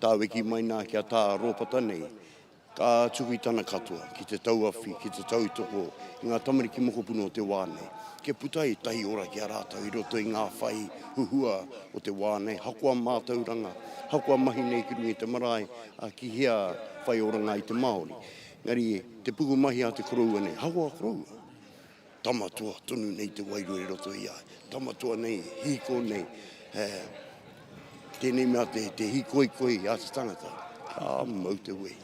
Tāweki mai nā ki a Tā Rōpata nei, Ka tuku i tana katoa ki te tauawhi, ki te tautoko i ngā tamariki mokopuna o te wā nei, kia puta ētahi ora ki a rātou i roto i ngā whai huhua o te wā nei, hakoa mātauranga, hakoa mahi nei ki runga i te marae, ā, ki hea whai oranga ai te Māori. Engari, te pukumahi a te koroua nei, hakoa koroua. Tama toa tonu nei te wairua i roto i a ia. Tama toa nei, hīko nei, he, tēnei mea te, te hīkoikoi a te tangata, ka mau te wehi.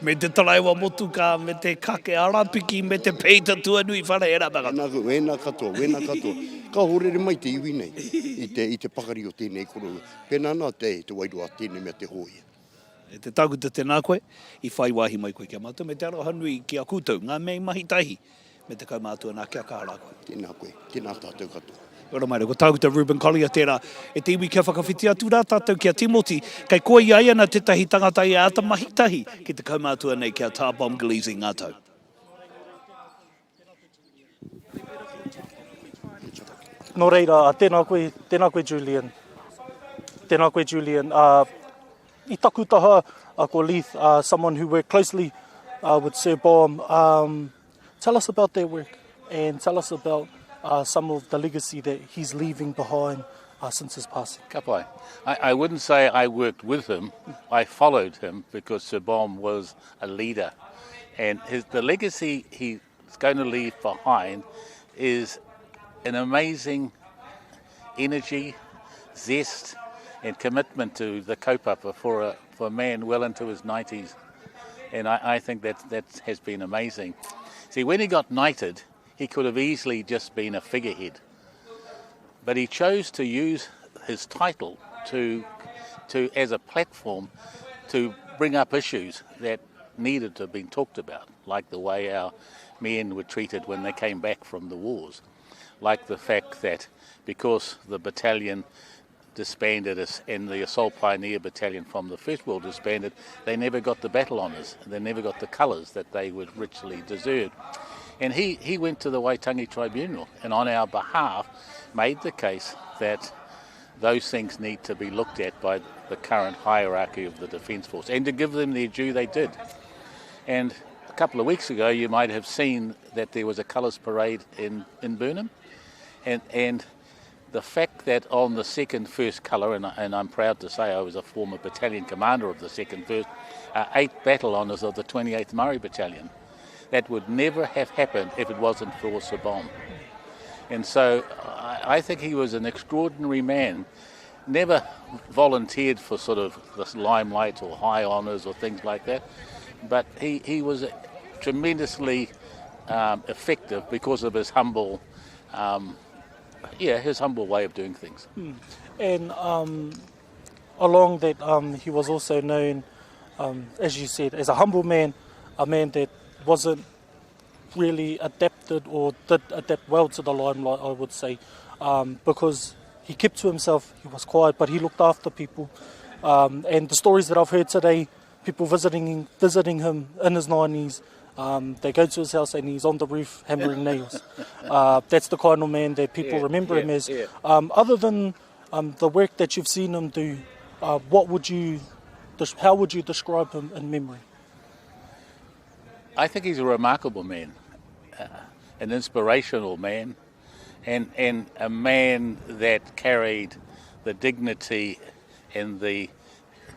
Me te taraiwa motukā, me te kake arapiki, me te peita tuanui whare, ērā mea katoa. Wēnā, wēnā katoa, wēnā katoa. Ka hōrere mai te iwi nei i te, i te pakari o tēnei koroua. Pēnā nā te, te wairua a tēnei mea te hōia. E te tākuta tēnā koe, i whai wāhi mai koe ki a mātou, me te aroha nui ki a koutou, ngā mea i mahi tahi me te kaumātua nā, kia kaha rā koe. Tēnā koe, tēnā tātou katoa. Kia ora mai rā, ko Tākuta Reuben Collier tērā. E te iwi kia whakawhiti atu rā tātou ki a Timoti, kei koia ai ana tētahi tangata i āta mahi tahi ki te kaumātua nei ki a Tā Bomb Gillies i ngā tau. Nō reira, tēnā koe, tēnā koe Julian. Tēnā koe Julian. Uh, i taku taha, uh, ko Leith, uh, someone who worked closely uh, with Sir Bomb. Um, tell us about that work and tell us about uh, some of the legacy that he's leaving behind uh, since his passing. Ka pai. I, I wouldn't say I worked with him. I followed him because Sir Bomb was a leader. And his, the legacy he's going to leave behind is an amazing energy, zest, and commitment to the kaupapa for a, for a man well into his 90s. And I, I think that, that has been amazing. See, when he got knighted, he could have easily just been a figurehead. But he chose to use his title to, to as a platform to bring up issues that needed to have been talked about, like the way our men were treated when they came back from the wars, like the fact that because the battalion disbanded and the Assault Pioneer Battalion from the First World disbanded, they never got the battle honours, they never got the colours that they would richly deserve. And he, he went to the Waitangi Tribunal and on our behalf made the case that those things need to be looked at by the current hierarchy of the Defence Force and to give them their due they did. And a couple of weeks ago you might have seen that there was a colours parade in, in Burnham and, and the fact that on the second first colour, and, and I'm proud to say I was a former battalion commander of the second first, uh, eight battle honours of the 28th Murray Battalion. That would never have happened if it wasn't for Sir Bomb. And so I, I think he was an extraordinary man. Never volunteered for sort of the limelight or high honours or things like that, but he, he was tremendously um, effective because of his humble um, yeah, his humble way of doing things. Mm. And um, along that, um, he was also known, um, as you said, as a humble man, a man that wasn't really adapted or did adapt well to the limelight, I would say, um, because he kept to himself, he was quiet, but he looked after people. Um, and the stories that I've heard today, people visiting visiting him in his 90s, um, they go to his house and he's on the roof hammering nails. Uh, that's the kind of man that people yeah, remember yeah, him as. Yeah. Um, other than um, the work that you've seen him do, uh, what would you, how would you describe him in memory? I think he's a remarkable man, uh, an inspirational man, and, and a man that carried the dignity and the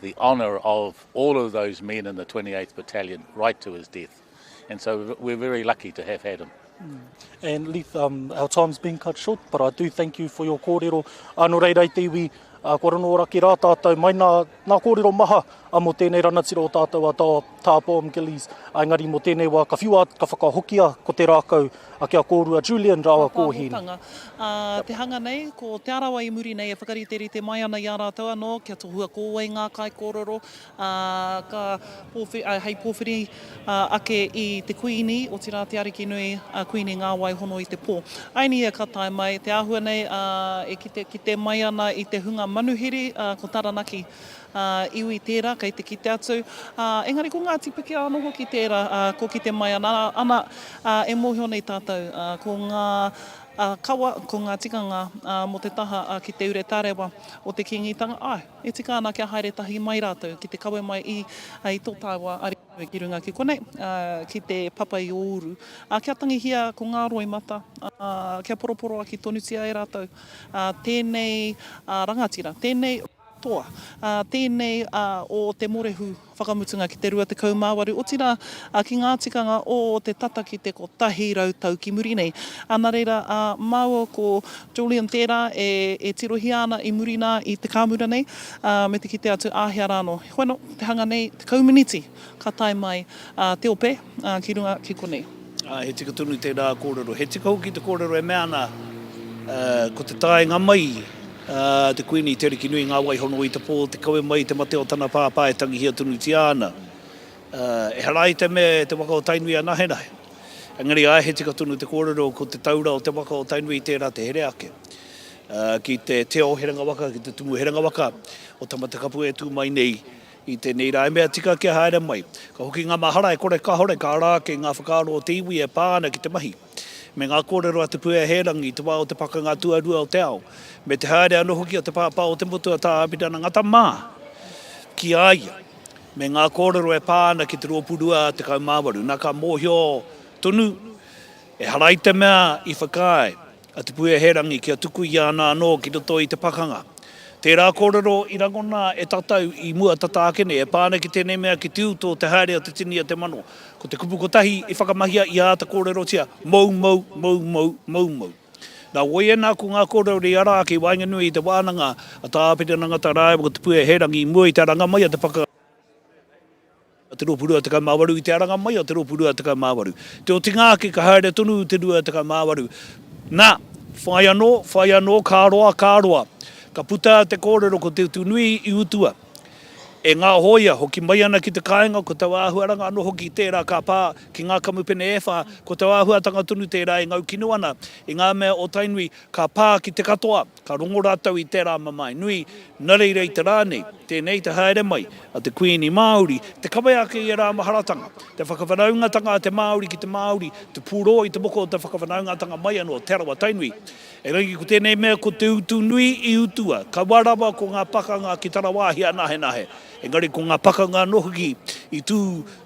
the honour of all of those men in the 28th Battalion right to his death. And so we're very lucky to have had him. Mm. And Leith, um, our time's been cut short, but I do thank you for your kōrero. Nō reira i te iwi, uh, kua rongo ora ki rā tātou, mai nā, nā kōrero maha uh, mō tēnei ranatira o tātou a Tā, Tā Bomb Gillies. Uh, engari mō tēnei wā, ka whiua, ka whakahokia ko te rākau uh, ki a kōrua Julian rāua ko Hēni. Pāpāhotanga. Ā, te hanga nei, ko Te Arawa i muri nei e whakariterite mai ana i a rātou anō kia tohua ko wai ngā kaikōrero, ā, ka pōwhiri, ā, hei pōwhiri ake i te Kuini, otirā te Ariki nui, a Kuini Ngāwai Hono i te Pō. Aini ia ka tae mai, te āhua nei, ā, e kite, kite mai ana i te hunga manuhiri, ā, ko Taranaki. Iwi tērā kei te kite atu, ā, engari ko Ngāti Pikiao anō hoki tērā, ā, ko kite mai ana, ana, ā, e mōhio nei tātou, ā, ko ngā, ā, kawa, ko ngā tikanga, ā, mō te taha, ā, ki te ure tārewa o te Kīngitanga, āe, e tika ana kia haere tahi mai rātou ki te kawe mai i, ā, i tō tāua Arikinui ki runga ki konei, ā, ki te papa i Ōuru, ā, kia tangihia ko ngā roimata, ā, kia poroporoaki tonutia e rātou, ā, tēnei, ā, rangatira, tēnei. Toa. Ā, tēnei ā, o te morehu whakamutunga ki te 28, otirā, ā, ki ngā tikanga o te tata ki te 100 tau ki muri nei. Ā, nā reira, ā, māua ko Julian tērā e, e tirohia ana i muri nā i te kāmura nei, ā, me te kite atu āhea rānō. Heoi anō, te hanga nei, 10 miniti ka tae mai, ā, te ope, ā, ki runga ki konei. Ā, he tika tonu tērā kōrero. He tika hoki te kōrero e mea ana, ā, ko te taenga mai a te Kuini Te Arikinui ngā waihono i te pō, te kawe mai i te mate o tana pāpā e tangihia tonutia ana. Ā, ehara i te mea te waka o Tainui anahenahe. Engari āe he tika tonu te kōrero ko te taura o te waka o Tainui tērā te here ake. Ā, ki te teo herenga waka, ki te tumu herenga waka o Tamatekapua e tū mai nei I tēnei rā, he mea tika kia haere mai. Ka hoki ngā mahara e kore kāore ka ara ake ngā whakaaro o te iwi e pā ana ki te mahi. Me ngā kōrero a Te Puea Hērangi i te wā o te Pakanga Tuarua o te Ao, me te haere anō hoki o te pāpā o te motu a Tā Apirana Ngata mā ki a ia, me ngā kōrero e pā ana ki te Rōpū 28. Nā ka mōhio tonu, ehara i te mea i whakaae a Te Puea Hērangi kia tuku i ana anō ki roto i te pakanga. Tērā kōrero i rangona e tātou i mua tata ake nei e pā ana ki tēnei mea ki te utu o te haere o te tini a te mano. Ko te kupu kotahi i whakamahia i āta kōrerotia, moumou, moumou, moumou. Nā wai ēnā ko ngā kōrero i ara ake i waenganui i te wānanga a Tā Āpirana Ngata rāua ko Te Puea Hērangi i mua i te aranga mai a te pakanga. Te Rōpū 28 i te aranga mai o Te Rōpū 28. Te otinga ake ka haere tonu te 28. Nā, whai anō, whai anō, ka roa, ka roa. Ka puta te kōrero ko Te Utunui i utua e ngā hōia, hoki mai ana ki te kāinga, ko taua āhuaranga anō hoki tērā ka pā ki ngā kamupene e whā, ko taua āhuatanga tonu tērā e ngau kino ana i ngā mea o Tainui, ka pā ki te katoa. Ka rongo rātou i tērā mamae nui, na reira i te rā nei, tēnei te haere mai a te Kuini Māori, te kawe ake i ērā maharatanga, te whakawhanaungatanga a te Māori ki te Māori, te pūrō i te moko o te whakawhanaungatanga mai anō, Te Arawa Tainui. Engari ko tēnei mea ko te utu nui i utua, kaua rawa ko ngā pakanga ki tarawāhi anahenahe, engari ko ngā pakanga anō hoki i tū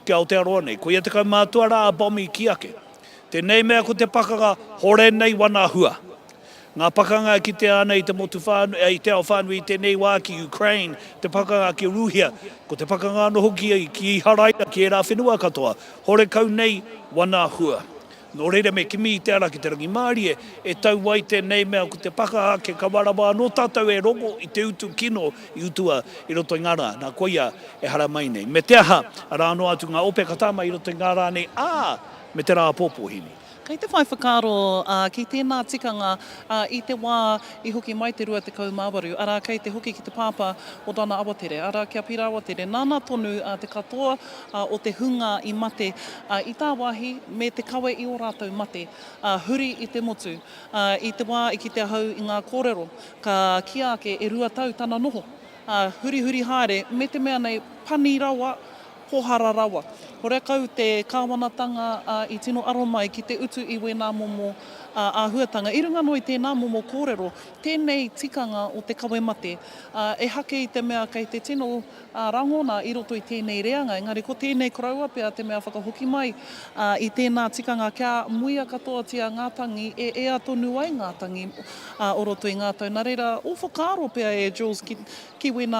ki Aotearoa nei. Koia te kaumātua rā a Bommy ki ake. Tēnei mea ko te pakanga hore nei wana hua. Ngā pakanga e kitea ana i te motu whānui, i te ao whānui i tēnei wā ki Ukraine, te pakanga ki Rūhia, ko te pakanga anō hoki ki Iharaira, ki ērā whenua katoa, horekau nei wana hua. Nō reira me kimi i te ara ki te rangimārie e tau ai tēnei mea ko te pakanga ake kaua rawa anō tātou e rongo i te utu kino i utua i roto i ngā rā, nā koia e haramai nei. Me te aha, arā noa atu ngā ope ka tā mai i roto i ngā rā nei, ā, me te rā āpōpō hini. Kei te whai whakaaro ki tēnā tikanga i te wā i hoki mai te 28, arā, kei te hoki ki te pāpā o Donna Awatere, arā, ki a Pira Awatere. Nāna tonu te katoa o te hunga i mate i tāwāhi me te kawe i ō rātou mate huri i te motu. I te wā i kite ahau i ngā kōrero, ka kīia ake e rua tau tana noho, hurihuri haere me te mea nei pani rawa Pohara rawa. Horekau te kāwanatanga i tino aro mai ki te utu i wēnā momo āhuatanga. I runga anō i tēnā momo kōrero, tēnei tikanga o te kawe mate, ehake i te mea kei te tino rangona i roto i tēnei reanga, engari ko tēnei koroua pea te mea whakahoki mai i tēnā tikanga kia muia katoatia ngā tangi e ea tonu ai ngā tangi o roto i ngā tau. Nā reira, ō whakaaro pea e Jules ki Ki wēnā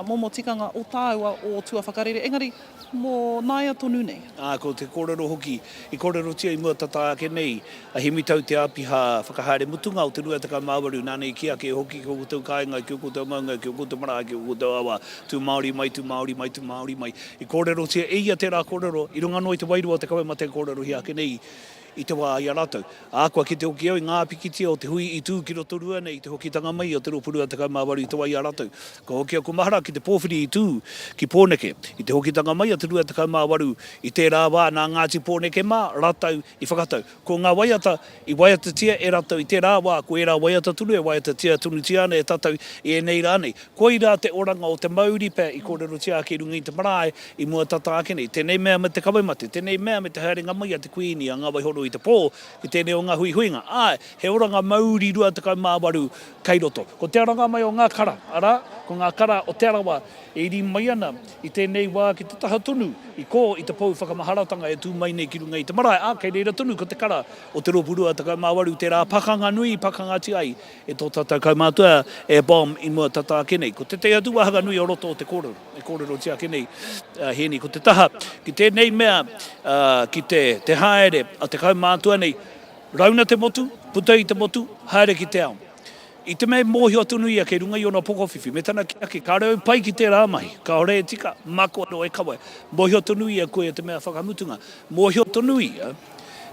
momo tikanga o tāua o tua whakarere, engari mō nāia tonu nei. Ā, ko te kōrero hoki, i kōrerotia i mua tata ake nei, a Hemi Tau te āpiha whakahaere mutunga o te 28, nāna i kī ake e hoki ki ō koutou kāinga, ki ō koutou maunga, ki ō koutou marae, ki ō koutou awa, tū Māori mai, tū Māori mai, tū Māori mai. I kōrerotia e ia tērā kōrero, i runga anō i te wairua o te kawe mate e kōrerohia ake nei. i te wā i a rātou. Ā, kua kite hoki au i ngā pikitia o te hui i tū ki Rotorua nei i te hokitanga mai o te Rōpū 28 i te wā i a rātou. Kua hoki aku mahara ki te pōwhiri i tū ki Pōneke i te hokitanga mai o te 28 i tērā wā nā Ngāti Pōneke mā rātou i whakatau. Ko ngā waiata i waiatatia e rātou i tērā wā, ko ērā waiata tonu e waiatatia tonutia ana e tātou i ēnei rā nei. Koirā te oranga o te mauri pea i kōrerotia ake i runga i te marae i mua tata ake nei. Tēnei mea me te kawe mate, tēnei mea me te haerenga mai a te Kuīni, a Ngā Waihoro i te pō, ki tēnei o ngā huihuinga. Āe, he oranga mauri 28 kei roto. Ko te aranga mai o ngā kara, arā, ko ngā kara o Te Arawa e iri mai ana i tēnei wā ki te taha tonu i kō i te pou whakamaharatanga e tū mai nei ki runga i te marae, ā, kei reira tonu ko te kara o te Rōpū 28 tērā pakanga nui i pakangatia ai e tō tātou kaumātua e Bomb i mua tata ake nei. Ko tētahi atu wāhanga nui o roto o te kōrero e kōrerotia ake nei a Hēni, ko te taha ki tēnei mea ki te, te haere a te kaumātua nei, rauna te motu, puta i te motu, haere ki te ao. I te mea e mōhio tonu ia kei runga i ōna pokowhiwhi, me tana kī ake, kāore au pai ki tērā mahi, kāore e tika, māku anō e kawe. Mōhio tonu ia koia te mea whakamutunga. Mōhio tonu ia,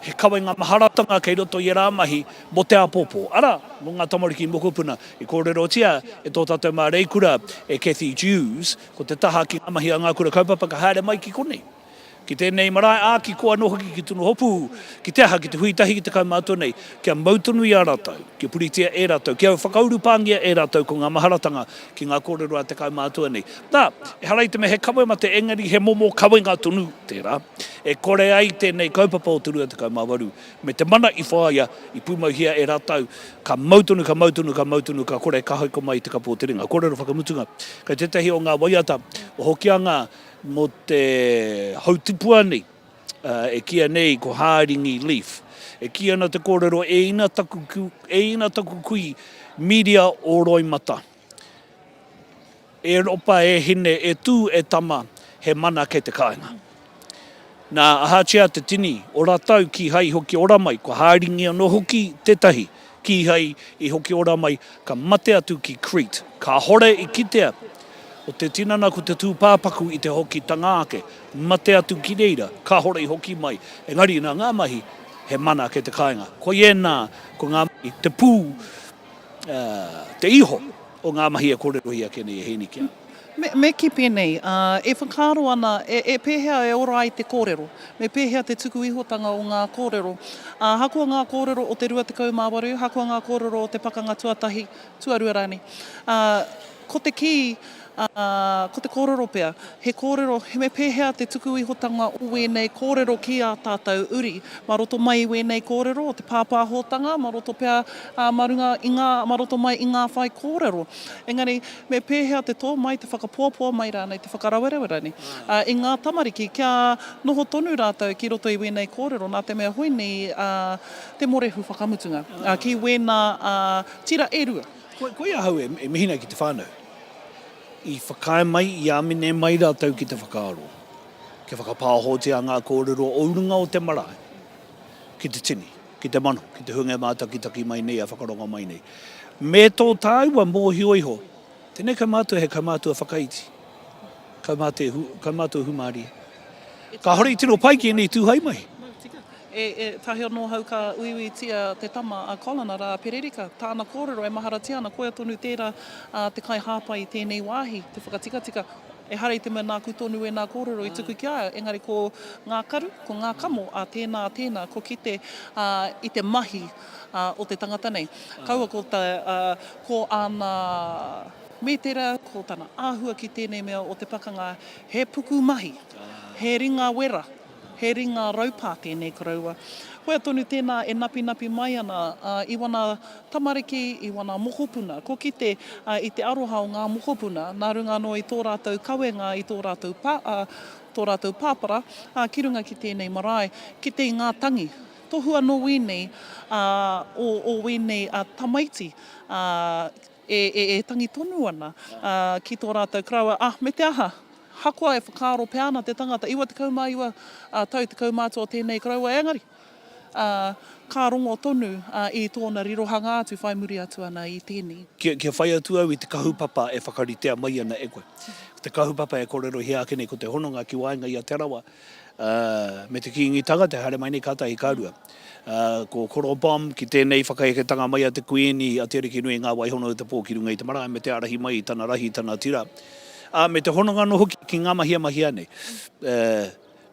he kawenga maharatanga kei roto i ērā mahi mō te āpōpō, arā, mō ngā tamariki mokopuna. I kōrerotia e tō tātou māreikura, e Cathy Dewes, ko te taha ki ngā mahi a ngā kura kaupapa ka haere mai ki konei. Ki tēnei marae, ā, ki kō anō hoki ki Tunohopu, ki te aha, ki te hui tahi ki te kaumātua nei, kia mau tonu i a rātou, kia puritia e rātou, kia whakaurupāngia e rātou ko ngā maharatanga ki ngā kōrero a te kaumātua nei. Nā, ehara i te mea he kawe mate, engari he momo kawenga tonu tērā, e kore ai tēnei kaupapa o te 28, me te mana i whāia, i pūmauhia e rātou, ka mau tonu, ka mau tonu, ka mau tonu, ka kore ka haukoma mai te kapu o te ringa. Kōrero whakamutunga, kei tētahi o ngā waiata o Hokianga, Mō te hautupua nei, e kīia nei ko Hāringi Leaf. E kī ana te kōrero, e ina taku, e ina taku kui miria o roimata. E ropa, e hine, e tū, e tama, he mana kei te kāinga. Nā, ahatia te tini o ratau kīhai i hoki ora mai, kua hāringi anō hoki tētahi kīhai i hoki ora mai, ka mate atu ki Crete. Kāhore i kitea o te tinana ko te tūpāpaku i te hokitanga ake, mate atu ki reira, kāhore i hoki mai, engari nā ngā mahi, he mana kei te kāinga. Koia ēnā, ko ngā mahi, te pū, te iho o ngā mahi e kōrerohia ake nei e Hēni ki a. Me, me kī pēnei, ā, e whakaaro ana, e, e pēhea e ora ai te kōrero? Me pēhea te tuku ihotanga o ngā kōrero? Ā, ahakoa ngā kōrero o te 28, ahakoa ngā kōrero o te pakanga tuatahi, tuarua rānei, ā, ko te kī, ā, ko te kōrero pea, he kōrero, he me pēhea te tuku ihotanga o wēnei kōrero ki ā tātou uri? Mā roto mai i wēnei kōrero o te pāpāhotanga, mā roto pea, ā, mā runga i ngā, mā roto mai i ngā whaikōrero. Engari, me pēhea te tō mai, te whakapoapoa mai rānei, te whakarawerewe rānei, i ngā tamariki kia noho tonu rātou ki roto i wēnei kōrero, nā te mea hoinei te morehu whakamutunga ki wēnā tira e rua. Koia ahau e mihi nei ki te whānau i whakaae mai, i āmine mai rātou ki te whakaaro kia whakapāhotia ngā kōrero o runga o te marae ki te tini. ki te mano, ki te hunga e mātakitaki mai nei, e whakarongo mai nei. Me tō tāua mōhio iho, tēnei kaumātua he kaumātua whakaiti, kaumātua, kaumātua hūmārie. Kāhore i tino pai ki ēnei tū hai mahi. Mau tika. E, e, tahi anō hau ka uiuitia te tama a Colin, arā a Pererika, tāna kōrero e maharatia ana, koia tonu tērā a te kaihāpai i tēnei wāhi, te whakatikatika. Ehara i te mea nāku tonu ēnā kōrero i tuku ki a ia, engari ko ngā karu, ko ngā kamo a tēnā, a tēnā, ko kite i te mahi o te tangata nei. Kaua ko ta, ko āna mētera, ko tana āhua ki tēnei mea o te pakanga, he puku mahi, he ringa wera. He ringa raupā tēnei koroua. Koia tonu tēnā e napinapi mai ana i wana tamariki, i wana mokopuna. Ko kite i te aroha o ngā mokopuna, nā runga anō i tō rātou kawenga, i tō rātou pā, tō rātou pāpara, ki runga ki tēnei marae, kite i ngā tangi. Tohu anō wēnei o, o wēnei tamaiti e, e, e tangi tonu ana ki tō rātou koroua, ā, me te aha? Hakoa e whakaaro pea ana te tangata, 99 tau te kaumātua o tēnei koroua, engari, Ā, ka rongo tonu i tōna rirohanga atu whai muri atu ana i tēnei. Kia whai atu au i te kahupapa e whakaritea mai ana e koe. Ko te kahupapa e kōrerohia ake nei ko te hononga ki waenga i a Te Arawa me te Kīngitanga, te haere mai nei kātahi ka rua. Ko Koro Bomb ki tēnei whakaeketanga mai a te Kuīni, a Te Arikinui Ngā Waihono o te Pō ki runga i te marae me te ārahi mai i tana rahi, tana tira, ā, me te hononga anō hoki ki ngā mahi e mahia nei.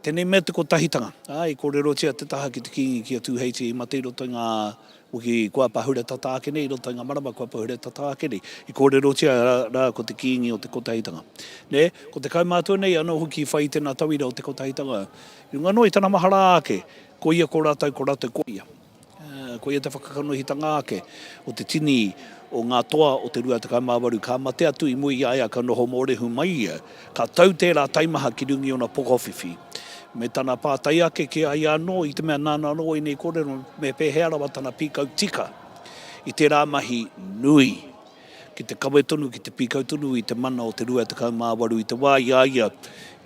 Tēnei mea te kotahitanga, ā, i kōrerotia te taha ki te Kīngi ki a Tūheitia i mate i roto i ngā wiki kua pahure tata ake nei, i roto i ngā marama kua pahure tata ake nei. I kōrerotia rā ko te Kīngi o te kotahitanga. Nē, ko te kaumātua nei anō hoki i whai i tēnā tauira o te kotahitanga, i runga anō i tana mahara ake, ko ia ko rātou, ko rātou ko ia. Koia te whakakanohitanga ake o te tini o ngā toa o te 28 ka mate atu i mua i a ia ka noho mōrehu mai ia, ka tau tērā taimaha ki runga i ōna pokowhiwhi. Me tana pātai ake ki a ia anō i te mea nāna anō ēnei kōrero me pēhea rawa tana pīkau tika i tērā mahi nui. ki te kawe tonu, ki te pīkau tonu i te mana o te 28 i te wā i a ia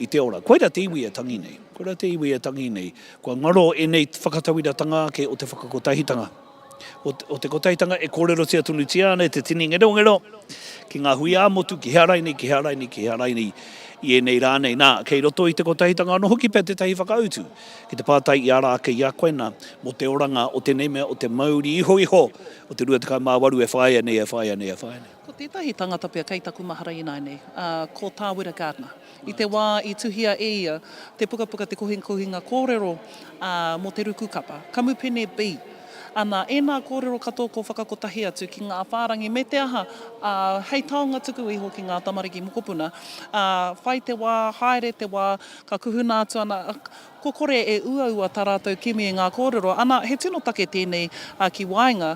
i te ora. Koira te iwi e tangi nei. Koira te iwi e tangi nei. Kua ngaro ēnei whakatauiratanga ake o te whakakotahitanga. O, o te kotahitanga e kōrerotia tonutia ana e te tini ngerongero ki ngā hui ā-motu, ki hea rainei, ki hea rainei, ki hea rainei i ēnei rā nei. Nā, kei roto i te kotahitanga anō hoki pea tētahi whakautu ki te pātai i ara ake i a koe nā, mō te oranga o tēnei mea o te mauri ihoiho o te 28 e whāia nei, e whāia nei, e whāia nei. Ko tētahi tangata pea kei taku mahara ināianei, ā, ko Tā Wera Gardner. I te wā i tuhia e ia te pukapuka te kohinkohinga kōrero, ā, mō te ruku kapa, Kamupene B. Ana, ēnā kōrero katoa ko whakakotahi atu ki ngā whārangi me te aha, ā, hei taonga tuku iho ki ngā tamariki mokopuna, ā, whai te wā, haere te wā, ka kuhuna atu ana, Kua kore e uaua tā rātou kimi i ngā kōrero. Ana, he tino take tēnei ki waenga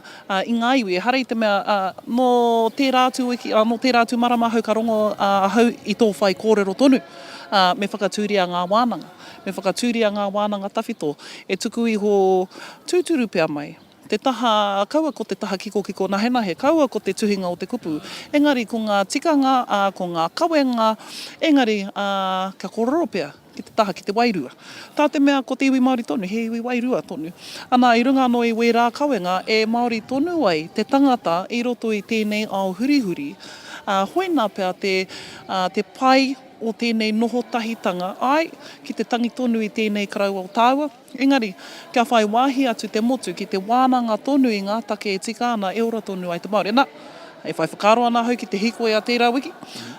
i ngā iwi. Ehara i te mea, nō tērā atu wiki, nō tērā atu marama ahau ka rongo ahau i tō whai kōrero tonu, me whakatūria ngā wānanga. Me whakatūria ngā wānanga tawhito e tuku iho tūturu pea mai. Te taha, kaua ko te taha kikokiko nahenahe, kaua ko te tuhinga o te kupu, engari ko ngā tikanga, ā, ko ngā kawenga, engari, ā, kia kōrero pea ki te taha ki te wairua. Tā te mea ko te iwi Māori tonu, he iwi wairua tonu. Ana, i runga anō i wērā kawenga e Māori tonu ai te tangata i roto i tēnei ao hurihuri, ā, hoina pea te, ā, te pai o tēnei noho tahitanga, āe, ki te tangi tonu i tēnei karaua o tāua, Engari, kia whai wāhi atu te motu ki te wānanga tonu i ngā take e tika ana e ora tonu ai te Māori. Na, e whai whakaaro ana ahau ki te hīkoi a tērā wiki,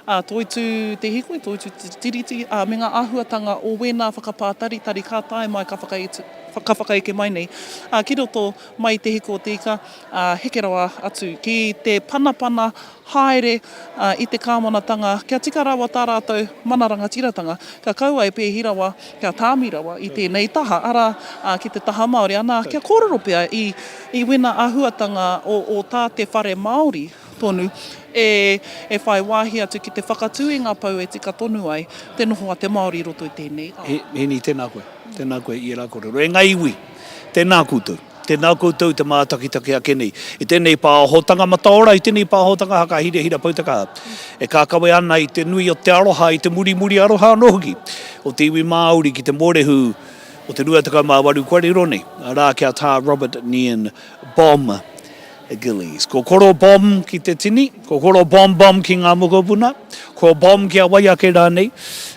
ā, toitū te hīkoi, toitū te tiriti, ā, me ngā āhuatanga o wēnā whakapātaritari ka tae mai, ka whakaitu, ka whakaeke mai nei, ā, ki roto mai i te hiku o te ika, ā, heke rawa atu ki te panapana haere i te kāwanatanga kia tika rawa tā rātou mana rangatiratanga, kia kaua e pēhi rawa, kia tāmi rawa i tēnei taha, arā, ki te taha Māori. Anā, kia kōrero pea i, i wena āhuatanga o, o tā te whare Māori tonu e, e whai wāhi atu ki te whakatū i ngā pou e tika tonu ai te noho a te Māori i roto i tēnei ao. Hēni, tēnā koe. Tēnā koe i ērā kōrero. E ngā iwi, tēnā koutou. Tēnā koutou te mātakitaki ake nei i tēnei pāhotanga mataora, i tēnei pāhotanga hakahirahira poutakaha e kākawe ana i te nui o te aroha, i te murimuri aroha anō hoki o te iwi Māori ki te mōrehu o te 28 kua riro nei, arā ki a Tā Robert Nairn Bomb Gillies. Ko Koro Bomb ki te tini, ko Koro Bomb Bomb ki ngā mokopuna, ko Bomb ki a wai ake rānei,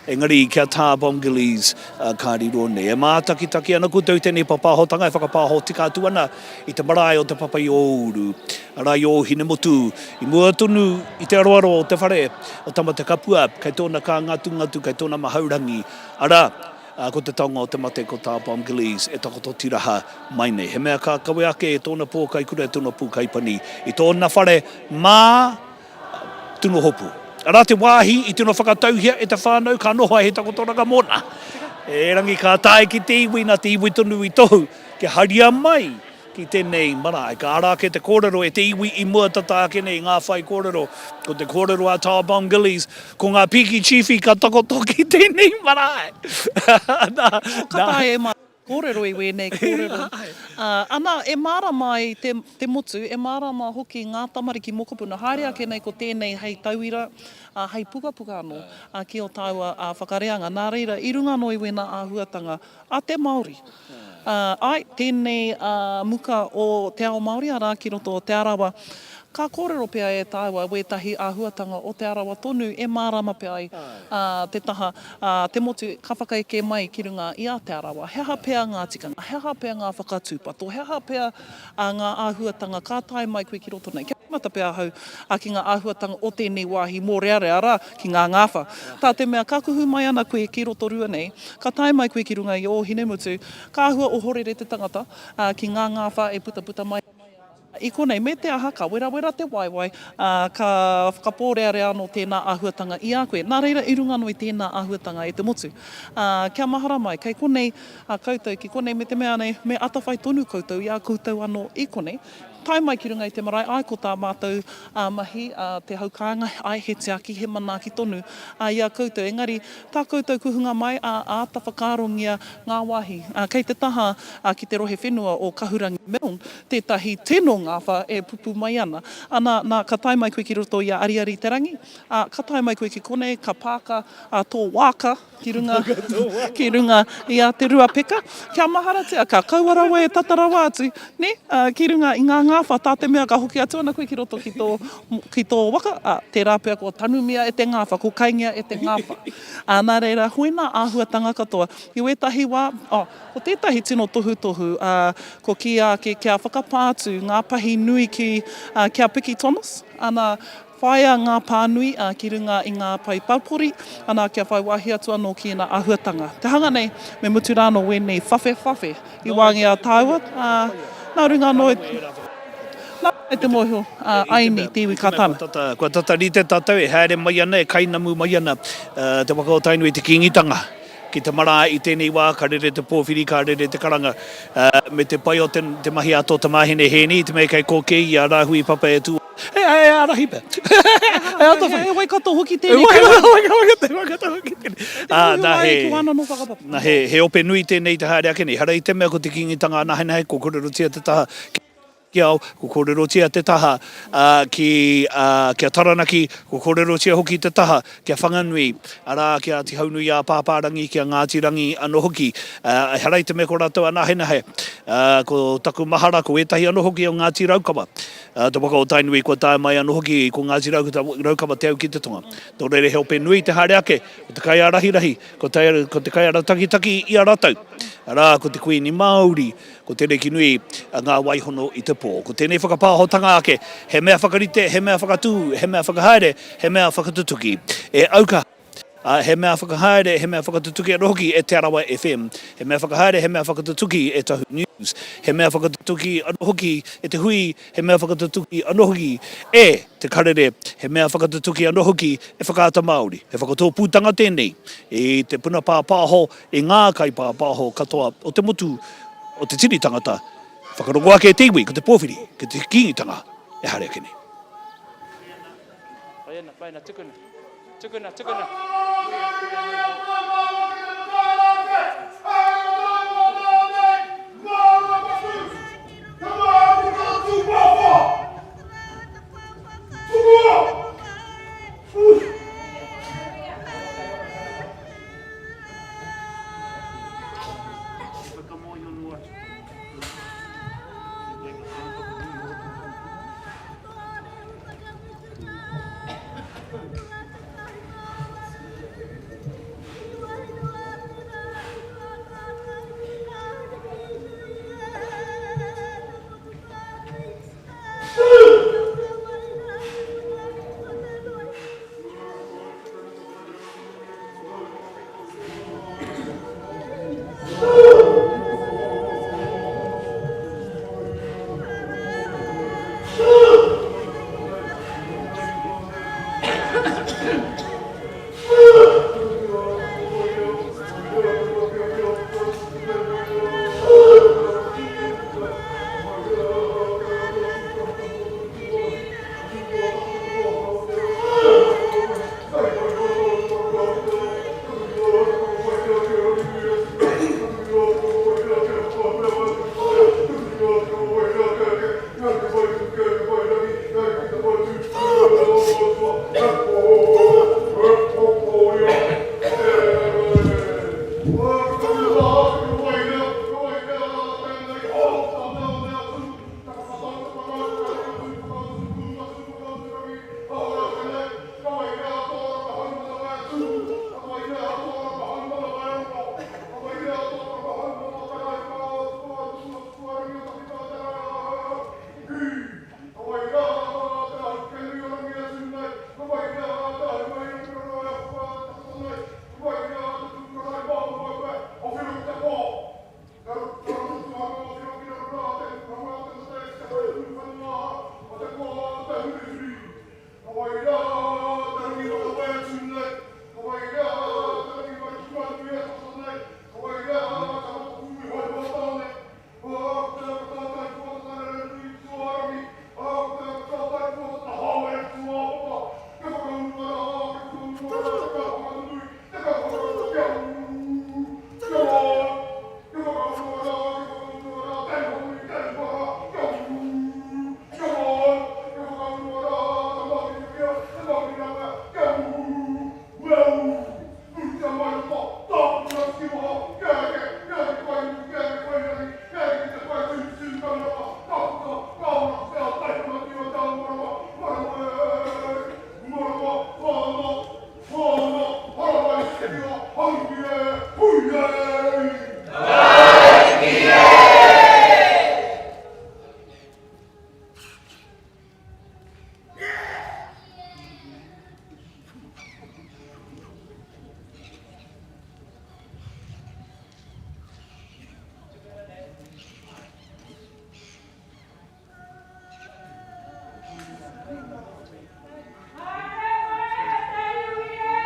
engari ki a Tā Bomb Gillies ka riro nei. E mātakitaki ana koutou i tēnei papāhotanga e whakapāho tika atu ana i te marae o Te Papa-i-ō-Uru, arā i Ōhinemutu, i mua tonu i te aroaro o te whare o Tamatekapua, kei tōna kāngatungatu, kei tōna mahaurangi, arā, Ā, ko te taonga o te mate ko tā Bomb Gillies e takoto tiraha mai nei. He mea ka kawe ake e tōna pōkai kura, e tōna pūkai pani i tōna whare mā Tunohopu. Arā te wāhi i tino whakatauhia e te whānau ka noho ai he takotoranga mōna. Erangi ka tae ki te iwi, nā te iwi tonu i tohu kia haria mai Ki tēnei marae, ka ara ake te kōrero e te iwi i mua tata ake nei i ngā whaikōrero. Ko te kōrero a Tā Bon Gillies, ko ngā pīki chiefy ka takoto ki tēnei marae. Nā, Ka taea e mātou kōrero i wēnei kōrero. Ana, e mārama ai te, te motu, e mārama hoki ngā tamariki mokopuna. Haere ake nei ko tēnei hei tauira, ā, hei pukapuka anō, ā, ki ō tāua, ā, whakareanga. Nā reira, i runga anō i wēnā āhuatanga a te Māori. Āe, tēnei muka o te ao Māori, arā, ki roto o Te Arawa. Ka kōrero pea e tāua wētahi āhuatanga o Te Arawa tonu e mārama pea ai te taha, te motu ka whakaeke mai ki runga i a Te Arawa. He aha pea ngā tikanga, he aha pea ngā whakatūpato, he aha pea ngā āhuatanga ka tae mai koe ki roto nei. Kia tīmata pea ahau ki ngā āhuatanga o tēnei wāhi mōrearea, arā, ki ngā ngāwha. Tā te mea, ka kuhu mai ana koe ki Rotorua nei, ka tae mai koe ki runga i Ōhinemutu, ka āhua ohorere te tangata ki ngā ngāwha e putaputa mai i konei, me te aha, ka werawera te waewae, ā, ka whakapōrearea anō tēnā āhuatanga i a koe. Nā reira, i runga anō i tēnā āhuatanga e te motu. Ā, kia mahara mai, kei konei a koutou ki konei, me te mea nei, me atawhai tonu koutou i a koutou anō i konei. Tae mai ki runga i te marae, āe ko tā mātou mahi, te hau kāinga, āe he tiaki, he manaaki tonu i a koutou. Engari, tā koutou kuhunga mai, ā, āta whakaarongia ngā wāhi. Kei te taha ki te rohe whenua o Kahurangi Milne tētahi tino ngāwha e pupū mai ana. Ana, nā, ka tae mai koe ki roto i a Ariari te Rangi, ā, ka tae mai koe ki konei, ka pāka tō wāka, Ki runga, ki runga i a Te Ruapeka. Kia maharatia, ka kaua rawa e tata rawa atu, nē, ki runga i ngā ngāwha, tā te mea ka hoki atu ana koe ki roto ki tō, ki tō waka, ā, tērā pea kua tanumia e te ngāwha, kua kaingia e te ngāwha. Ā, nā reira, hoina āhuatanga katoa. I wētahi wā, oh, ko tētahi tino tohutohu, ā, kua kīia ake kia whakapā atu ngā pahi nui ki, ā, ki a Piki Thomas, ana, Whāia ngā pānui ki runga i ngā pae pāpori, ana kia whai wāhi atu anō ki ēnā āhuatanga. Te hanga nei, me mutu rā anō wēnei whawhewhawhe i wāngia tāua, ā, nā runga anō i, nā runga i te mōhio, ā, aini te iwi ka tana. Kua tata rite tātou e haere mai ana, e kainamu mai ana te waka o Tainui te Kīngitanga ki te marae i tēnei wā, ka rere te pōwhiri, ka rere te karanga, me te pai o te mahi a tō tamāhine Hēni, i te mea kei kōkē i a Rāhui Papa e tū He, he ārahi pea. He atawhai. He Waikato hoki tēnei. He Waikato, he Waikato hoki tēnei. Ā, nā, he, nā, he, he ope nui tēnei te haere ake nei. Hara i te mea ko te Kīngitanga anahenahe, ko kōrerotia te taha ki ao, ko kōrerotia te taha ki, ā, ki a Taranaki, ko kōrerotia hoki te taha ki a Whanganui, arā, ki a Āti Haunui-ā-Pāpārangi, ki a Ngāti Rangi anō hoki. Ā, ehara i te mea ko rātou anahenahe. Ā, ko taku mahara, ko ētahi anō hoki o Ngāti Raukawa. Te waka o Tainui kua tae mai anō hoki ko Ngāti Raukawa Te Au ki te Tonga. Nō reira he ope nui te haere ake, ko te kaiārahirahi, ko te, ko te kaiaratakitaki i a rātou. Arā, ko te Kuini Māori, ko Te Rekinui ngā waihono i te pō. Ko tēnei whakapāhotanga ake, he mea whakarite, he mea whakatū, he mea whakahaere, he mea whakatutuki. E aukaha. Ā, he mea whakahaere, he mea whakatutuki anō hoki e Te Arawa FM, he mea whakahaere, he mea whakatutuki e Tahu News, he mea whakatutuki anō hoki e Te Hui, he mea whakatutuki anō hoki e Te Karere, he mea whakatutuki anō hoki e Whakaata Māori. He whakatōpūtanga tēnei i te puna pāpāho, i ngā kaipāpāho katoa o te motu, o te tini tangata. Whakarongo ake te iwi ko te pōwhiri ki te Kīngitanga e haere ake nei. Whai ana, whai ana, tukuna. Tukuna, tukuna. Haere mai e te iwi e!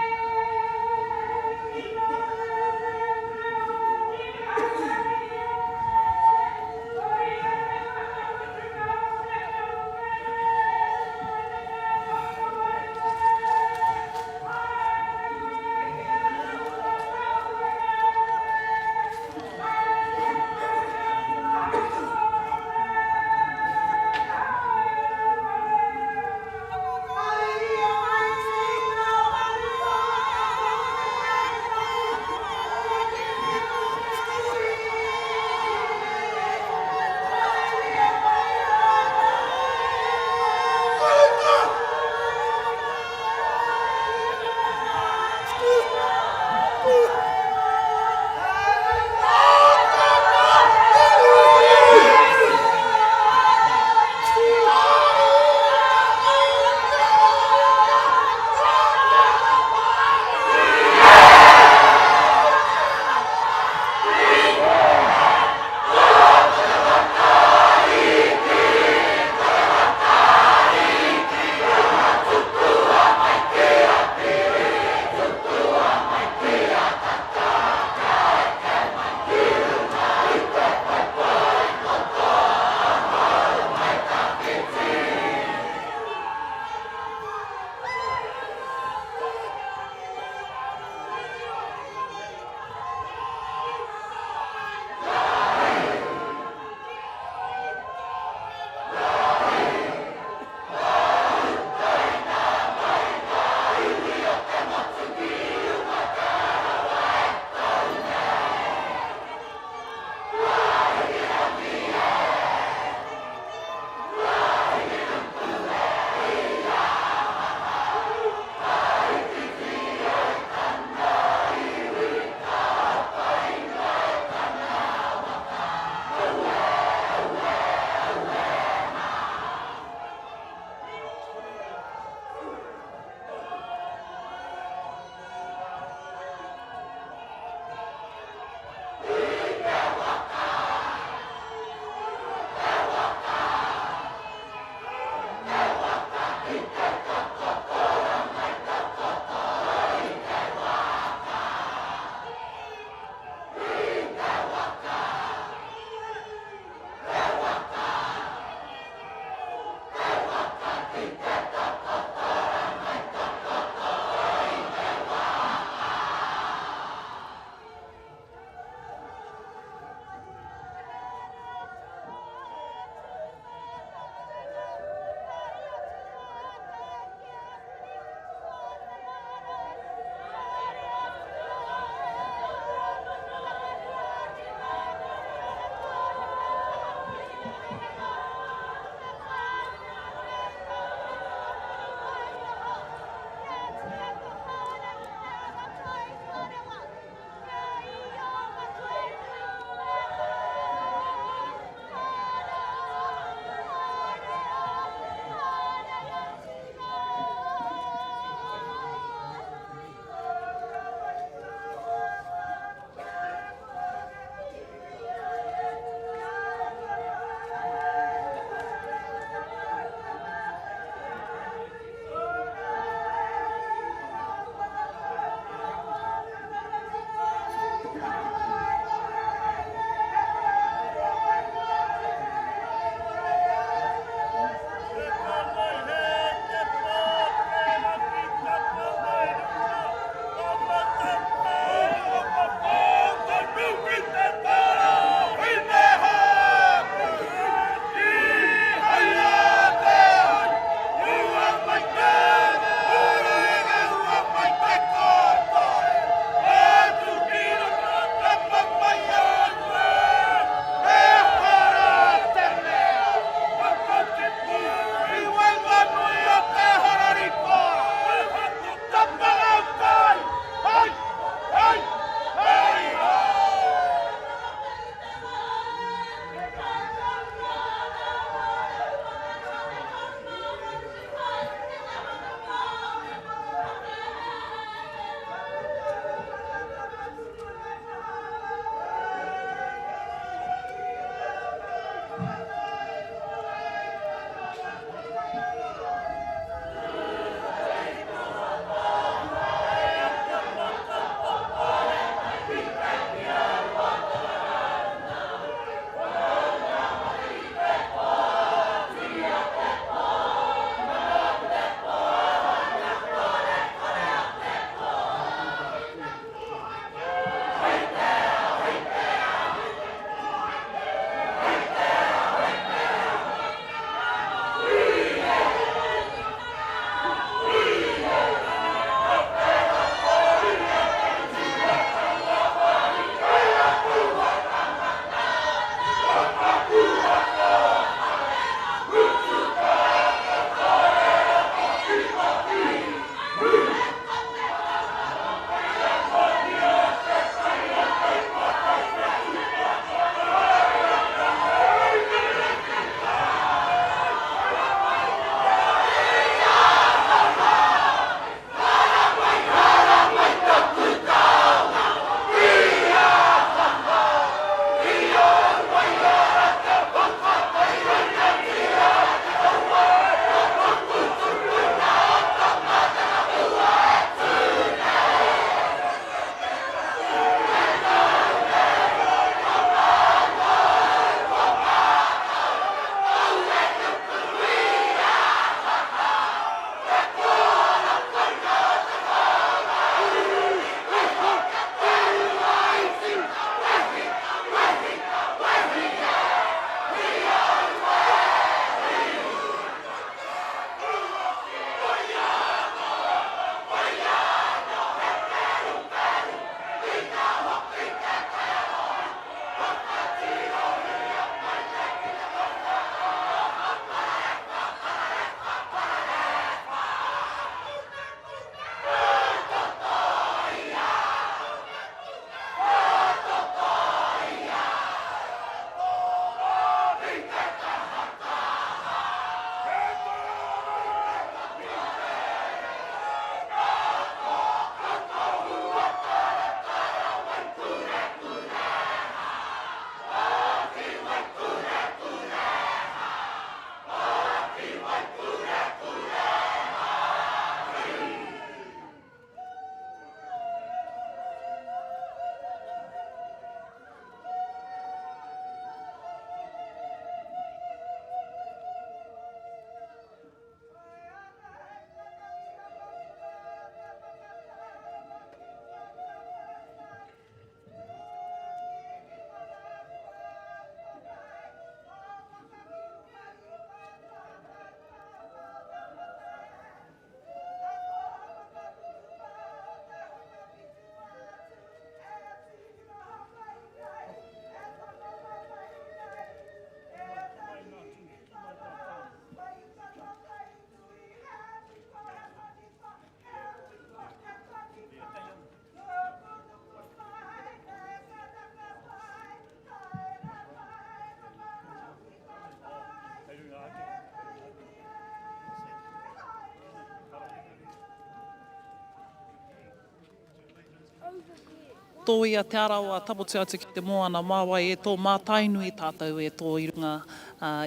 Tōia Te Arawa, tapotu atu ki te moana, mā wai e tō, mā Tainui tātou e tō i runga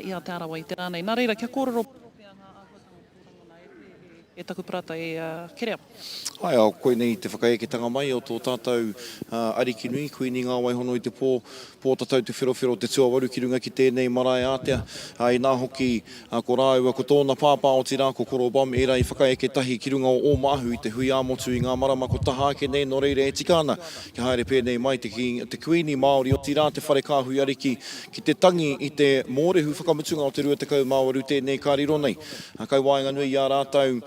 i a Te Arawa i te rā nei. Nā reira, kia kōrero pea ngā āhuatanga o tō rangona e te, e taku parata, e Kereama. Āe, koinei te whakaeketanga mai o tō tātou Ariki nui, Kuini Ngāwaihono i te pō, Pōtatau Te Wherowhero te tuawaru ki runga ki tēnei marae ātea. Inā hoki, ko rāua ko tōna pāpā, otirā ko Koro Bom ērā i whakaeke tahi ki runga o Ōmāhu i te hui ā-motu i ngā marama ko taha ake nei, nō reira e tika ana kia haere pēnei mai te te Kuini Māori, otirā te Whare Kāhui Ariki ki te tangi i te mōrehu whakamutunga o te 28 tēnei ka riro nei. Kai waenganui i a rātou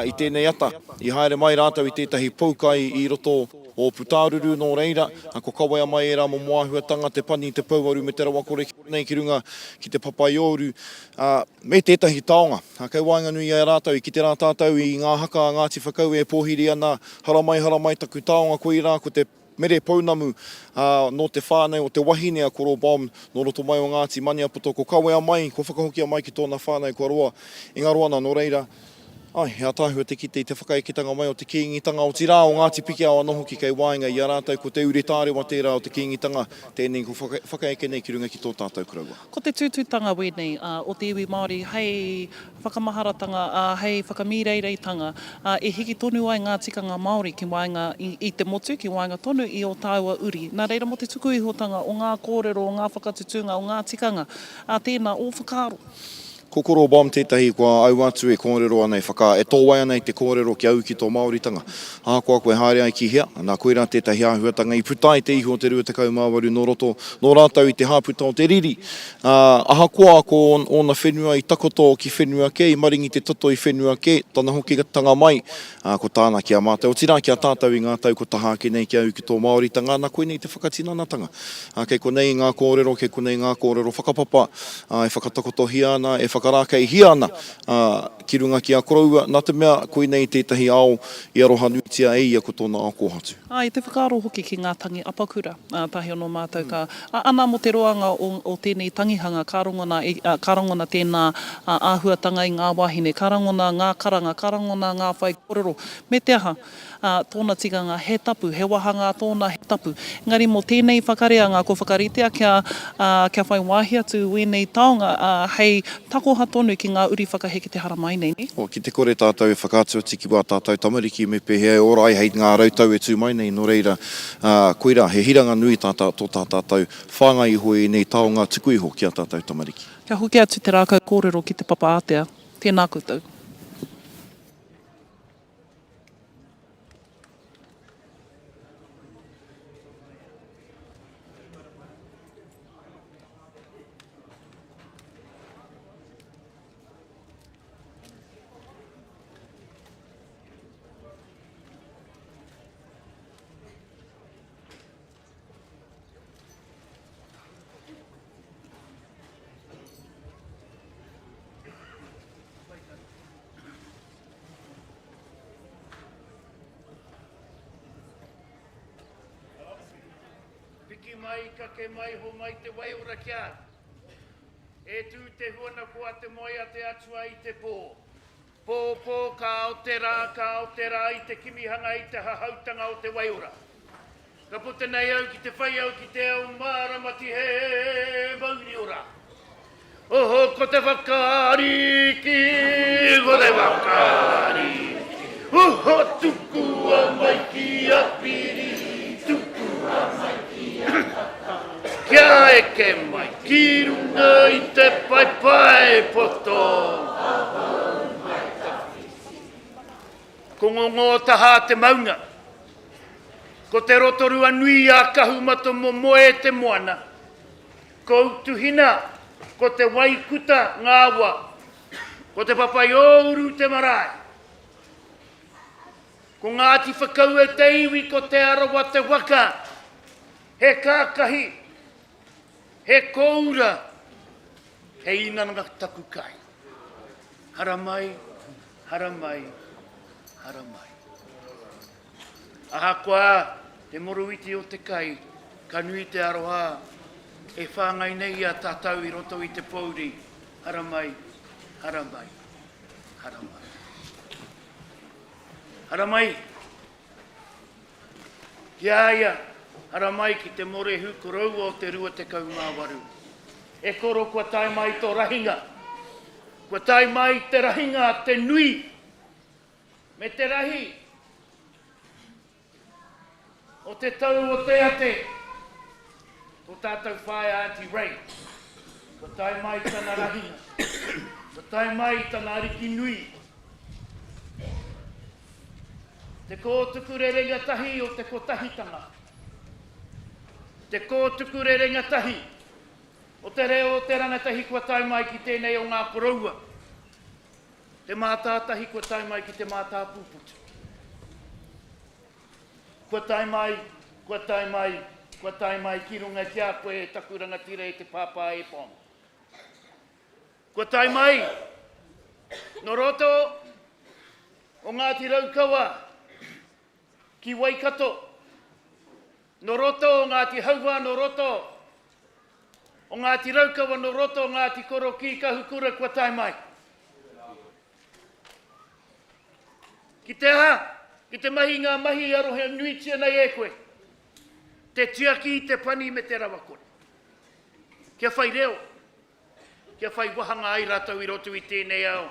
i tēnei ata, i haere mai rātou i tētahi poukai i roto o Putāruru, nō reira, ko kawea mai ērā momo āhuatanga, te pani, te pouaru me te rawakore nei ki runga ki te Papaiouru, ā, me tētahi taonga. Kei waenganui i a rātou, i kite rā tātou i ngā haka a Ngāti Whakaue e pōhiri ana, Haramai, haramai taku taonga, koirā ko te mere pounamu, ā, nō te whānau o te wahine a Koro Bomb, nō roto mai o Ngāti Maniapoto, ko kawea mai, kua whakahokia mai ki tōna whānau kua roa i ngaro ana, nō reira, Āe, he ātaahua te kite i te whakaeketanga mai o te Kīngitanga, otirā o Ngāti Pikiao anō hoki kei waenga i a rātou, ko te ure tārewa tērā o te Kīngitanga, tēnei ko whakaeke nei ki runga ki tō tātou koroua. Ko te tūtūtanga wēnei o te iwi Māori hei whakamaharatanga, ā, hei whakamīreireitanga, ā, e hiki tonu ai ngā tikanga Māori ki waenga i te motu, ki waenga tonu i ō tāua uri. Nā reira mō te tuku ihotanga o ngā kōrero, o ngā whakatutūnga, o ngā tikanga, ā, tēnā ō whakaaro. Ko Koro Bomb tētahi kua au atu e kōrero ana, e whaka, e tōwai ana i te kōrero kia ū ki tō Māoritanga. Ahakoa koe haere ai ki hea, nā koirā tētahi āhuatanga i puta ai te ihu o te 28 nō roto, nō rātou i te hāputa o te riri. Ā, ahakoa ko ōna whenua i takoto ki whenua kē, i maringi te toto i whenua kē, tana hokitanga mai, ā, ko tāna ki a mātou, otirā ki a tātou i ngā tau ko taha ake nei kia ū ki tō Māoritanga, nā koinei te whakatinanatanga. Ā, kei konei ngā kōrero, kei konei ngā kōrero whakapapa, ā, e whakatakotohia ana, e whakarākeihia ana, ā, ki runga ki a koroua, nā te mea, koinei tētahi ao i aroha nuitia e ia ko tōna ao kōhatu. Ā, i te whakaaro hoki ki ngā tangi apakura, ā, tahi anō mātou ka, ā, ana mō te roanga o, o tēnei tangihanga, ka rongona, ā, ka rangona tēnā, ā, āhuatanga i ngā wāhine, ka rangona ngā karanga, ka rangona ngā whaikōrero, me te aha, ā, tōna tikanga he tapu, he wāhangā tōna he tapu. Engari mō tēnei whakareanga kua whakaritea kia, ā, kia whai wāhi atu wēnei taonga, ā, hei takoha tonu ki ngā uri whakaheke te haramai nei, nē? Ki te kore tātou e whakaatu atu ki wā tātou tamariki me pēhea e ora ai hei ngā rautau e tū mai nei, nō reira, ā, koirā, he hiranga nui tā, tā, tō tā tātou whāngai iho i ēnei taonga tuku iho ki ā tātou tamariki. Kia hoki atu te rākau kōrero ki te papa ātea. Tēnā koutou. Piki mai, kake mai, homai te waiora ki a au. E tū te huana ko a te moe a te atua i te pō. Pō, pō, ka ao te rā, ka ao te rā i te kimihanga i te hahautanga o te waiora. Ka puta nei au ki te whai au ki te ao mārama tihe mauri ora. Oho ko te whakaariki, ko te whakaariki, oho tukua mai ki a Piri, tukua mai ki a Tata. Kia eke mai ki runga i te paepae poto. Ko Ngongōtahā te maunga. Ko Te Rotorua nui a Kahumatamomoe te moana. Ko Utuhina, ko Te Waikuta ngā awa. Ko Te Papaiōuru te marae. Ko Ngāti Whakaue te iwi, ko Te Arawa te waka. He kākahi, he kōura, he inanga taku kai. Haramai, haramai, haramai. Ahakoa te moroiti o te kai, ka nui te aroha e whāngai nei i a tātou i roto i te pōuri, haramai, haramai, haramai. Haramai ki a ia. Haramai ki te morehu koroua o te 28. E koro kua tae mai tō rahinga. Kua tae mai te rahinga, te nui me te rahi o te tau o te ate, tō tātou whaea Aunty Ray. Kua tae mai tana rahinga. Kua tae mai tana ariki nui. Te kōtuku rerenga tahi o te kotahitanga. Te kōtuku rerenga tahi o te reo o te rangatahi kua tae mai ki tēnei o ngā koroua. Te mātātahi kua tae mai ki te mātāpūputu. Kua tae mai, kua tae mai, kua tae mai ki runga ki a koe e taku rangatira e te pāpā e Bond. Kua tae mai no roto o Ngāti Raukawa ki Waikato, no roto o Ngāti Hauā no roto o Ngāti Raukawa no roto o Ngāti Korokī Kahukura kua tae mai. Ki te aha? Ki te mahi i ngā mahi i aroha nuitia nei e koe. Te tiaki i te pani me te rawakore. Kia whai reo, kia whai wahanga ai rātou i roto i tēnei ao,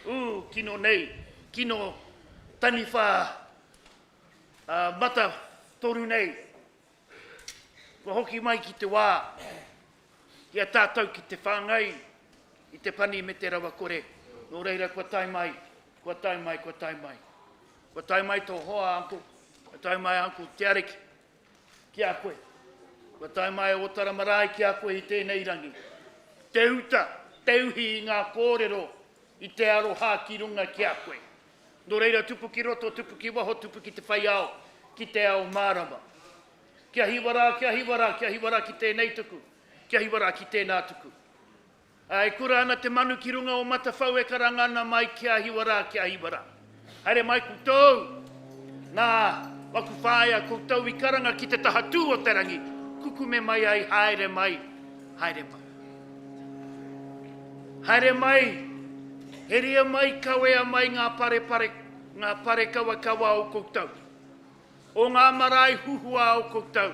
ū, kino nei, kino taniwha ā, mata toru nei. Kua hoki mai ki te wā ki a tātou ki te whāngai i te pani me te rawakore, nō reira kua tae mai, kua tae mai, kua tae mai. Kua tae mai tō hoa, Uncle, kua tae mai Uncle Te Ariki ki a koe. Kua tae mai a Ōtara Marae ki a koe i tēnei rangi. Te uta, te uhi i ngā kōrero i te aroha ki runga ki a koe. Nō reira tupu ki roto, tupu ki waho, tupu ki te whai ao, ki te ao mārama. Kia hiwa rā, kia hiwa rā, kia hiwa rā ki tēnei tuku, kia hiwa rā ki tēnā tuku. Ā, e kura ana te manu ki runga o Matawhau e karanga ana mai kia hiwa rā, kia hiwa rā. Haere mai koutou, nā waku whaea koutou i karanga ki te taha tū o te rangi, kukume mai ai haere mai, haere mai. Haere mai, heria mai, kawea mai ngā parepare, ngā pare kawakawa o koutou, o ngā marae huhua o koutou,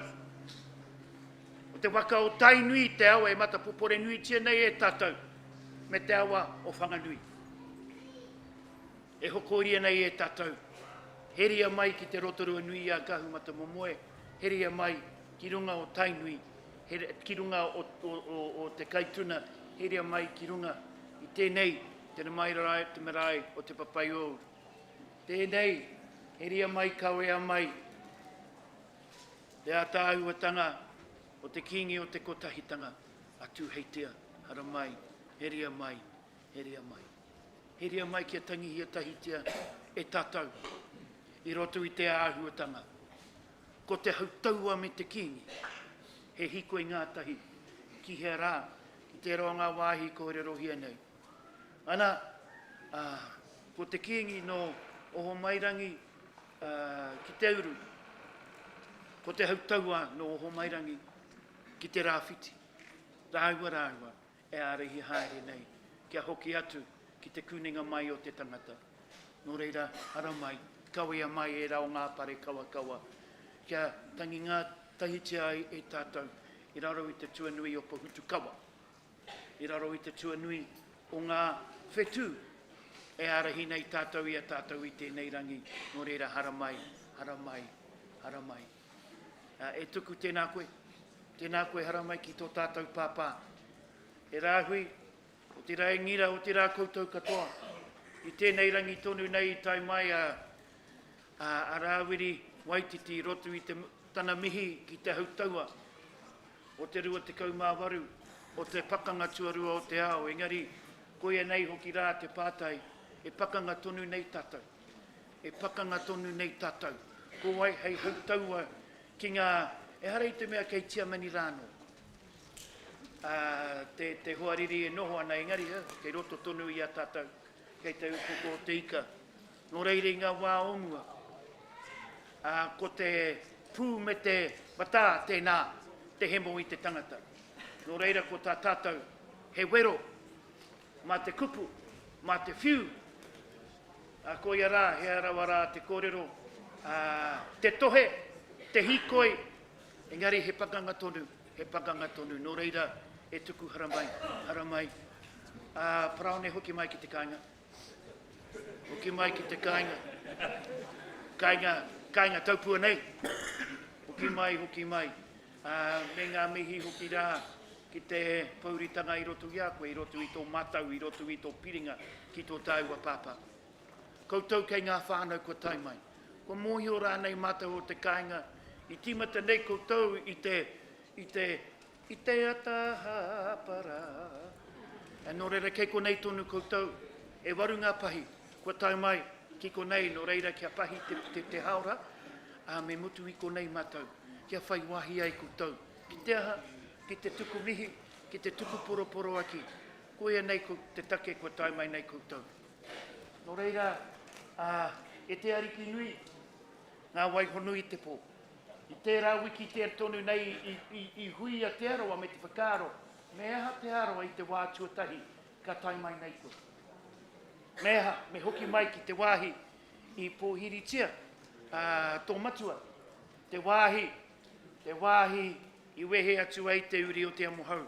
o te waka o Tainui, te awa e matapopore nuitia nei e tātou, me te awa o Whanganui. E hokoria nei e tātou, heria mai ki te Rotorua nui a Kahumatamomoe, heria mai ki runga o Tainui, ki runga o, o, o, o te Kaituna, heria mai ki runga i tēnei, te marae, te marae o Te Papaiouru. Tēnei, heria mai, kawea mai, te ātaahuatanga o te Kīngi o te Kotahitanga, a Tūheitia, haramai, heria mai, heria mai. Heria mai kia tangihia tahitia e tātou i roto i te āhuatanga. Ko te hautaua me te Kīngi, he hikoi ngātahi ki hea rā, ki tērā o ngā wāhi kōrerohia nei. Ana, ā, ko te Kīngi nō Ohomairangi ki te uru, ko te hautaua nō Ohomairangi ki te rāwhiti, rāua rāua e ārahi haere nei kia hoki atu ki te kunenga mai o te tangata. Nō reira, haramai, kawea mai ērā o ngā pare kawakawa kia tangi ngātahitia ai e tātou i raro i te tuanui o Pohutukawa, i raro i te tuanui o ngā whetū e ārahi nei tātou i a tātou i tēnei rangi. Nō reira, haramai, haramai, haramai. E tuku tēnā koe, tēnā koe haramai ki tō tātou pāpā. E Rāhui, otirā e Ngira, otirā koutou katoa. I tēnei rangi tonu nei i tae mai a, a, a Rāwiri Waititi i roto i te, tana mihi ki te hautaua o te 28 o te pakanga tuarua o te ao, engari koia nei hoki rā te pātai, e pakanga tonu nei tātou. E pakanga tonu nei tātou. Ko wai hei hautaua ki ngā, ehara i te mea kei Tiamani rānō, ā, te, te hoariri e noho ana, engari, kei roto tonu i a tātou, kei te upoko o te ika. Nō reira i ngā wā o mua, ā, ko te pū me te matā tēnā te hemo i te tangata. Nō reira ko tā tātou, he wero mā te kupu, mā te whiu, Ā, koia rā, hea rawa rā te kōrero, ā, te tohe, te hīkoi, Engari he pakanga tonu, he pakanga tonu, nō reira e tuku haramai, haramai. Ā, Paraone hoki mai ki te kāinga. Hoki mai ki te kāinga. Kāinga, kāinga taupua nei. Hoki mai, hoki mai. Ā, me ngā mihi hoki rā ki te pouritanga i roto i a koe, i roto i tō matau, i roto i tō piringa ki tō tāua pāpā. Koutou kei ngā whānau kua tae mai. Kua mōhio rānei mātou o te kāinga i tīmata nei koutou i te, i te, i te ata hāpara. Nō reira kei konei tonu koutou, e waru ngā pahi kua tae mai ki konei, nō reira kia pahi te, te, te hāora, ā, me mutu i konei mātou, kia whai wāhi ai koutou. Ki te aha? Ki te tuku mihi, ki te tuku poroporoaki, koia nei ko te take kua tae mai nei koutou. Nō reira, ā, e te Ariki nui, ngā wai honu i te pō. I tērā wiki tēr tonu nei i, i, i hui a Te Arawa me te whakaaro, me aha Te Arawa i te wā tuatahi ka tae mai nei koe? Me aha, me hoki mai ki te wāhi i pōhiritia, ā, tō matua, te wāhi, te wāhi i wehe atu ai te uri o Te Amohau,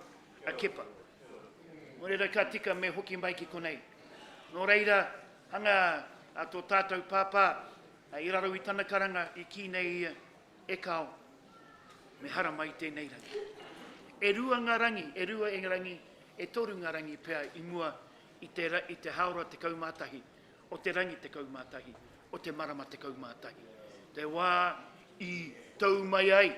a Kepa. Nō reira ka tika me hoki mai ki konei. Nō reira, hanga a tō tātou pāpā i raro i tana karanga i kī nei ia, E kāo, me haramai tēnei rangi. E rua ngā rangi, e rua e rangi, e toru ngā rangi pea i mua i te, i te hāora 11, o te rangi 11, o te marama 11. Te wā i tau mai ai,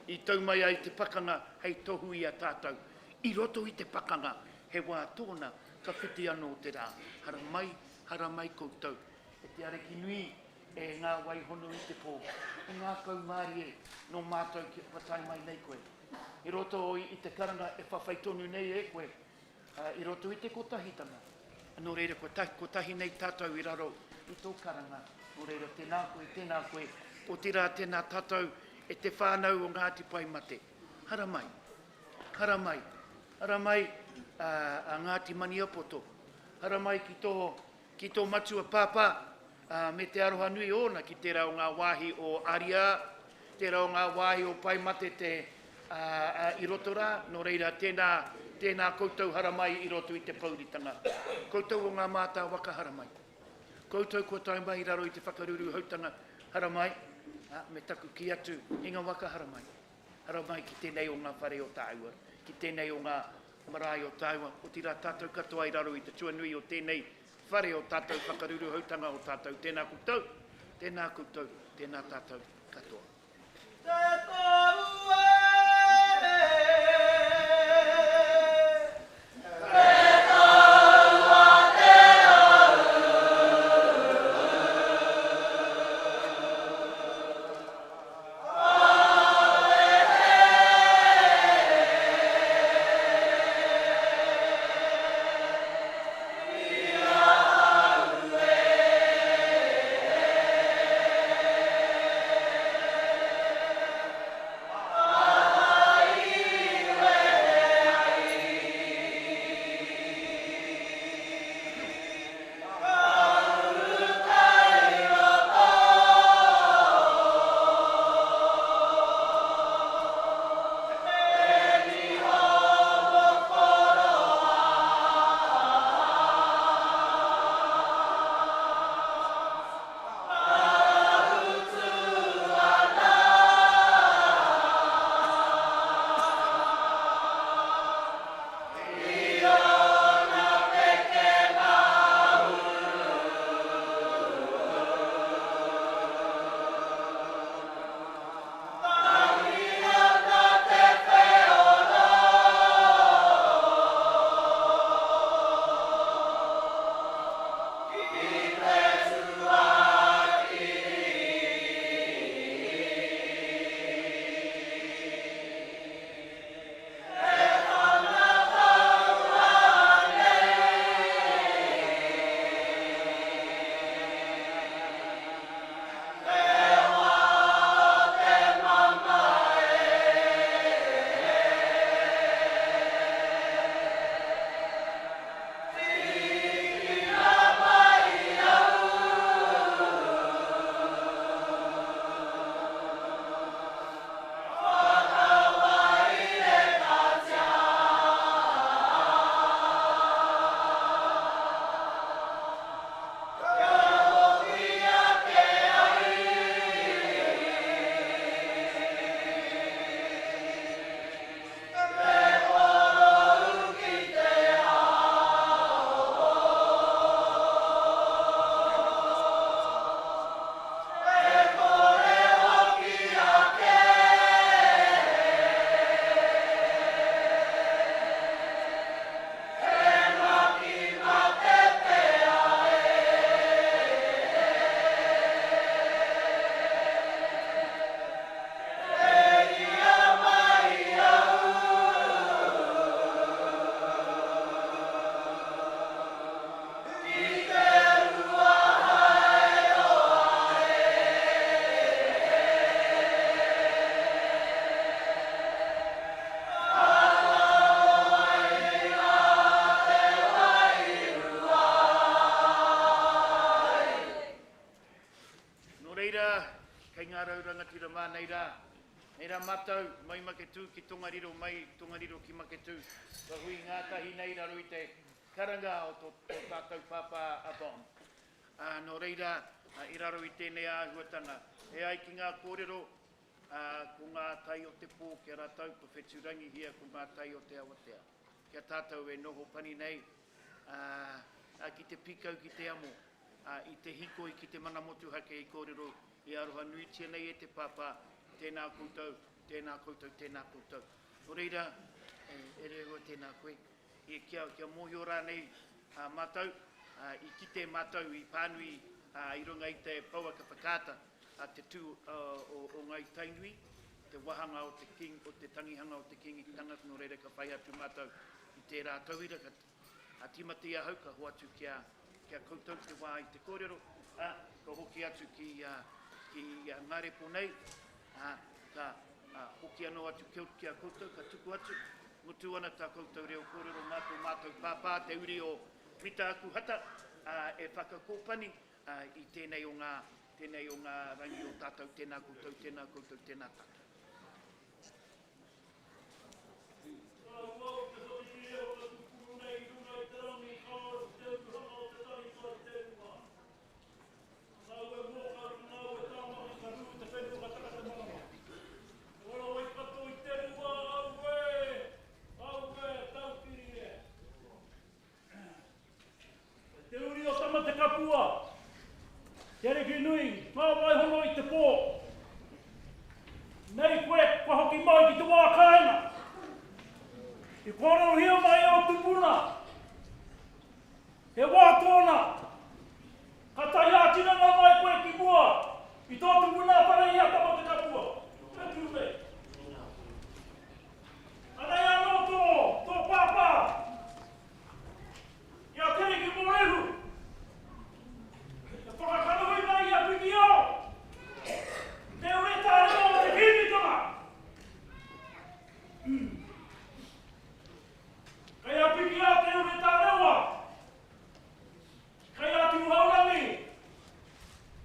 i tau mai ai te pakanga hei tohu i a tātou. I roto i te pakanga, he wā tōna ka whiti anō te rā. Haramai, haramai koutou. E te Ariki nui, e ngā wai hono i te pō, he ngākau mārie nō mātou kia kua tae mai nei koe. I roto i te karanga e whawhai tonu nei e koe, i roto i te kotahitanga. Nō reira, kua kotahi nei tātou i raro i tō karanga. Nō reira, tēnā koe, tēnā koe, otirā tēnā tātou e te whānau o Ngāti Paemate. Haramai, haramai, haramai a Ngāti Maniapoto. Haramai ki tō, ki tō matua pāpā, ā, me te aroha nui ōna ki tērā o ngā wāhi o Ariā, tērā o ngā wāhi o Paemate te, ā, ā, i roto rā, nō reira, tēnā, tēnā koutou haramai i roto i te pouritanga. Koutou o ngā mātā waka haramai. Koutou kua tae mai i raro i te whakaruruhautanga haramai, ā, me taku kī atu, hinga waka haramai. Haramai ki tēnei o ngā whare o tāua, ki tēnei o ngā marae o tāua, otirā tātou katoa i raro i te tuanui o tēnei whare o tātou whakaruruhautanga o tātou. Tēnā koutou, tēnā koutou, tēnā tātou katoa. Te tau e. Te tau a te au. Nei rā mātou, mai Maketū ki Tongariro, mai Tongariro ki Maketū, kua hui ngātahi nei raro i te karanga o tō tātou pāpā a Bon. Ā, nō reira, i raro i tēnei āhuatanga, e ai ki ngā kōrero, ā, ko ngā tai o te pō ki a rātou, kua whetūrangihia ko ngā tai o te awatea. Ki a tātou e noho pani nei, ā, ā, ki te pīkau ki te amo, ā, i te hīkoi ki te mana motuhake i kōrero i aroha nuitia nei e te pāpā, tēnā koutou, tēnā koutou, tēnā koutou. Nō reira, e, e Rehua, tēnā koe. I, kia, kia mōhio rānei ā, mātou, ā, i kite mātou, i pānui ā, i runga i te pouaka whakaata a te tū o, o Ngāi Tainui, te wāhanga o te, king, o te tangihanga o te Kīngitanga, nō reira ka whai atu mātou i tērā tauira, ka Ka tīmata i ahau, ka hoatu ki a, ki a koutou te wā i te kōrero, ā, ka hoki atu ki, ā, ki Ngārepo nei, ā, ka, ā, hoki anō atu ki, ki a koutou, ka tuku atu, mutu ana tā koutou reo kōrero mā tō mātou pāpā, te uri o Mita Akuhata, ā, e whakakōpani, ā, i tēnei o ngā, tēnei o ngā rangi o tātou, tēnā koutou, tēnā koutou, tēnā tātou. Te uri o Tamatekapua, Te Ariki nui, ngā waihono i te pō. Nei koe kua hoki mai ki te wā kāinga. I kōrerohia mai e ō tupuna, he wā tōna, ka tae ā-tinana mai koe ki mua i tō tupuna whare i a Tamatekapua, e tū nei. Anei anō tō, tō pāpā, I a Te Riki Mōrehu, e whakakanohi nei i a Pikiao, te ure tārewa o te Kīngitanga. Kei a Pikiao te ure tārewa, kei a Tūhourangi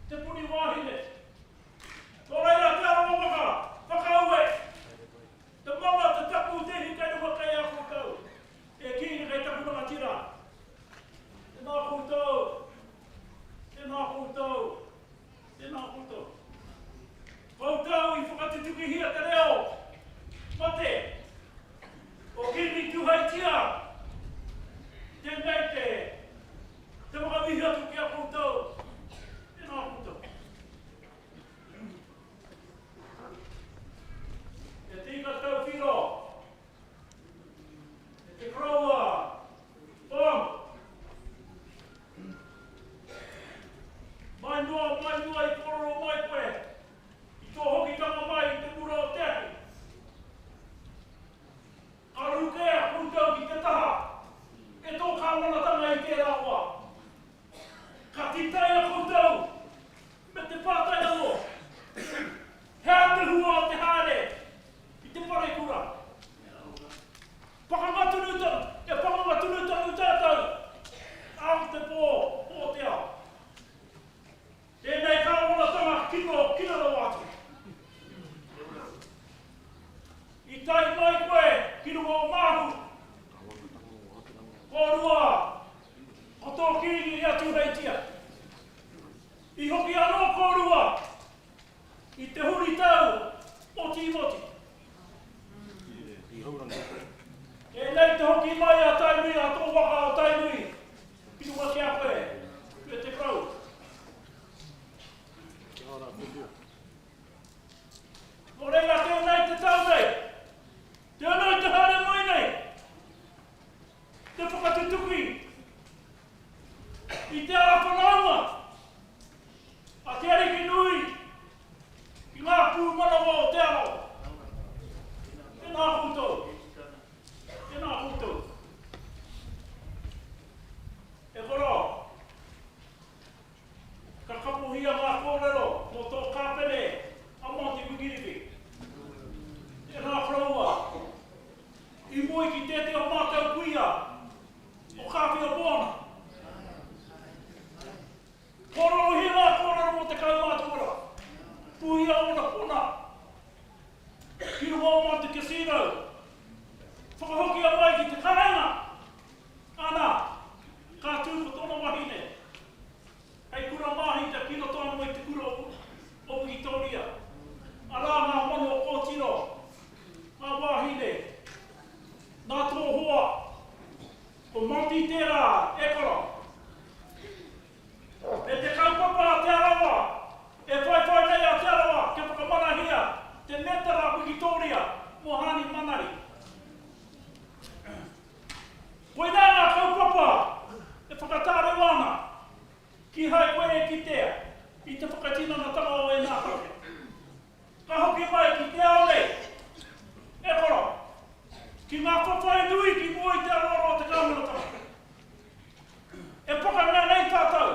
te puni wāhine. Nō reira Te Arawa waka, whakaue, te mana, te tapu, te ihi kei runga kei a koutou. E kī nei taku rangatira, Tēnā koutou, tēnā koutou, tēnā koutou. Koutou i whakatutukihia te reo mate o Kīngi Tūheitia, tēnei te, te whakamihi atu ki a koutou, tēnā koutou. E tika tauwhiro, E te koroua, Tom! Mai noa, mai noa i kōrero mai koe i tō hokitanga mai i te mura o te ahi. Ka rukea koutou ki te taha e tō kāwanatanga i tērā wā. Ka tītaia koutou me te pātai anō, He aha te hua o te haere i te parekura? Pakanga tonu, e pakanga tonu tonu tātou, ao te pō, pō te ao. Tēnei kāwanatanga kino, kino rawa atu. I tae mai koe ki runga o Māhu, kōrua ko tō kīngi i a Tūheitia. I hoki anō kōrua i te huritau o Tīmoti. Tēnei te hoki mai a Tainui, a tō waka o Tainui, ki runga ki a koe, e te korou. Nō reira tēnei te tau nei, tēnei te haere mai nei, te whakatutuki i te ara whanaunga a Te Ariki Nui ki ngā pūmanawa o Te Arawa. Tēnā koutou. Tēnā koutou. Ki ngā whawhai nui ki mua i te aroaro o te Kāwanatanga. E pakanga nei tātou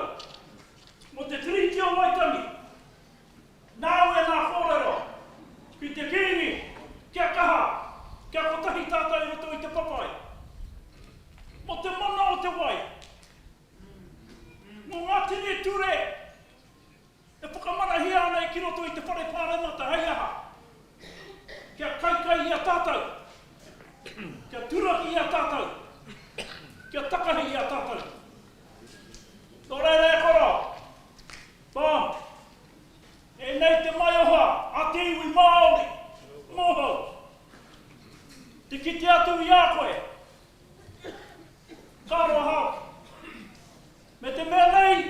mō te Tiriti o Waitangi. Nāu ēnā kōrero ki te Kīngi kia kaha, kia kotahi tātou i roto i te papai. Mō te mana o te wai, mō ngā tini ture e whakamanahia ana ki roto i te Whare Pāremata hei aha? Kia kaikai i a tātou, kia turaki i a tātou, kia takahi i a tātou. Nō reira e koro, Tom, ēnei te maioha a te iwi Māori mōhou, te kite atu i a koe, ka roa hoki. Me te mea nei,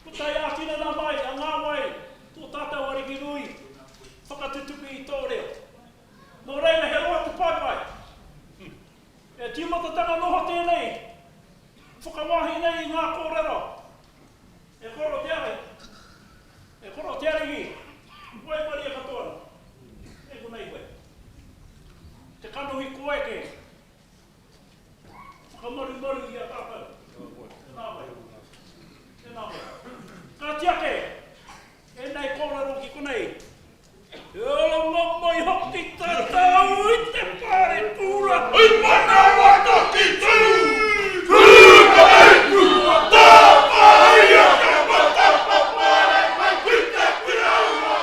ko tae ā-tinana mai a Ngāwai, tō tātou Ariki nui, whakatutuki i tō reo. Nō reira he roa te paepae. E tīmatatanga noho tēnei whakawāhi nei i ngā kōrero e koro te Ariki, e koro te Ariki, waimarie katoa ana. Kei konei koe. Te kanohi koeke. Whakamarumaru i a tātou. Tēnā koe. Tēnā koe. Kāti ake, ēnei kōrero ki konei. E ora mai hoki tātou i te whare kura. I manawa taki tū, tū ka kura, tāwhāia te matapapare mai ki te piraua.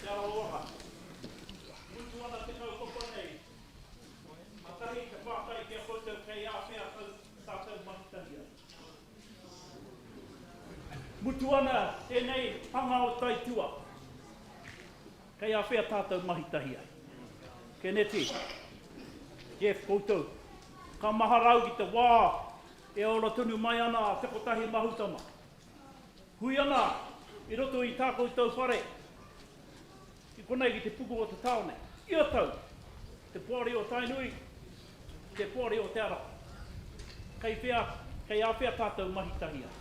Te Arawa Waka. Mutu ana te kaupapa nei, katahi te pātai ki a koutou kei āwhea tātou mahi tahi ai. Mutu ana tēnei hanga o Taitua, kei āwhea tātou mahi tahi ai. Keneti, Jeff, koutou, ka mahara au ki te wā e ora tonu mai ana a Te Kotahi Mahutama. Hui ana i roto i tā koutou whare, i konei ki te puku o te tāone, ia tau, te poari o Tainui, te poari o Te Arawa. Kei whea, kei āwhea tātou mahi tahi ai?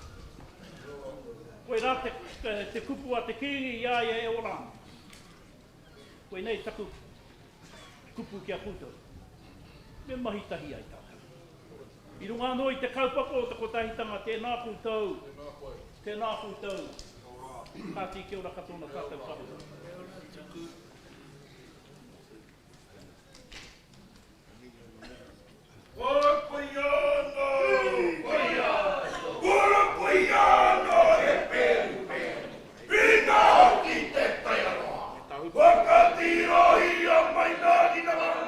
Koirā te, te kupu a te Kīngi i a ia e ora ana. Koinei taku kupu ki a koutou. Me mahi tahi ai tātou. I runga anō i te kaupapa o te kotahitanga, tēnā koutou, tēnā koutou, kāti kia ora katoa na tātou katoa. Whakatirohia mai nā ki te mana.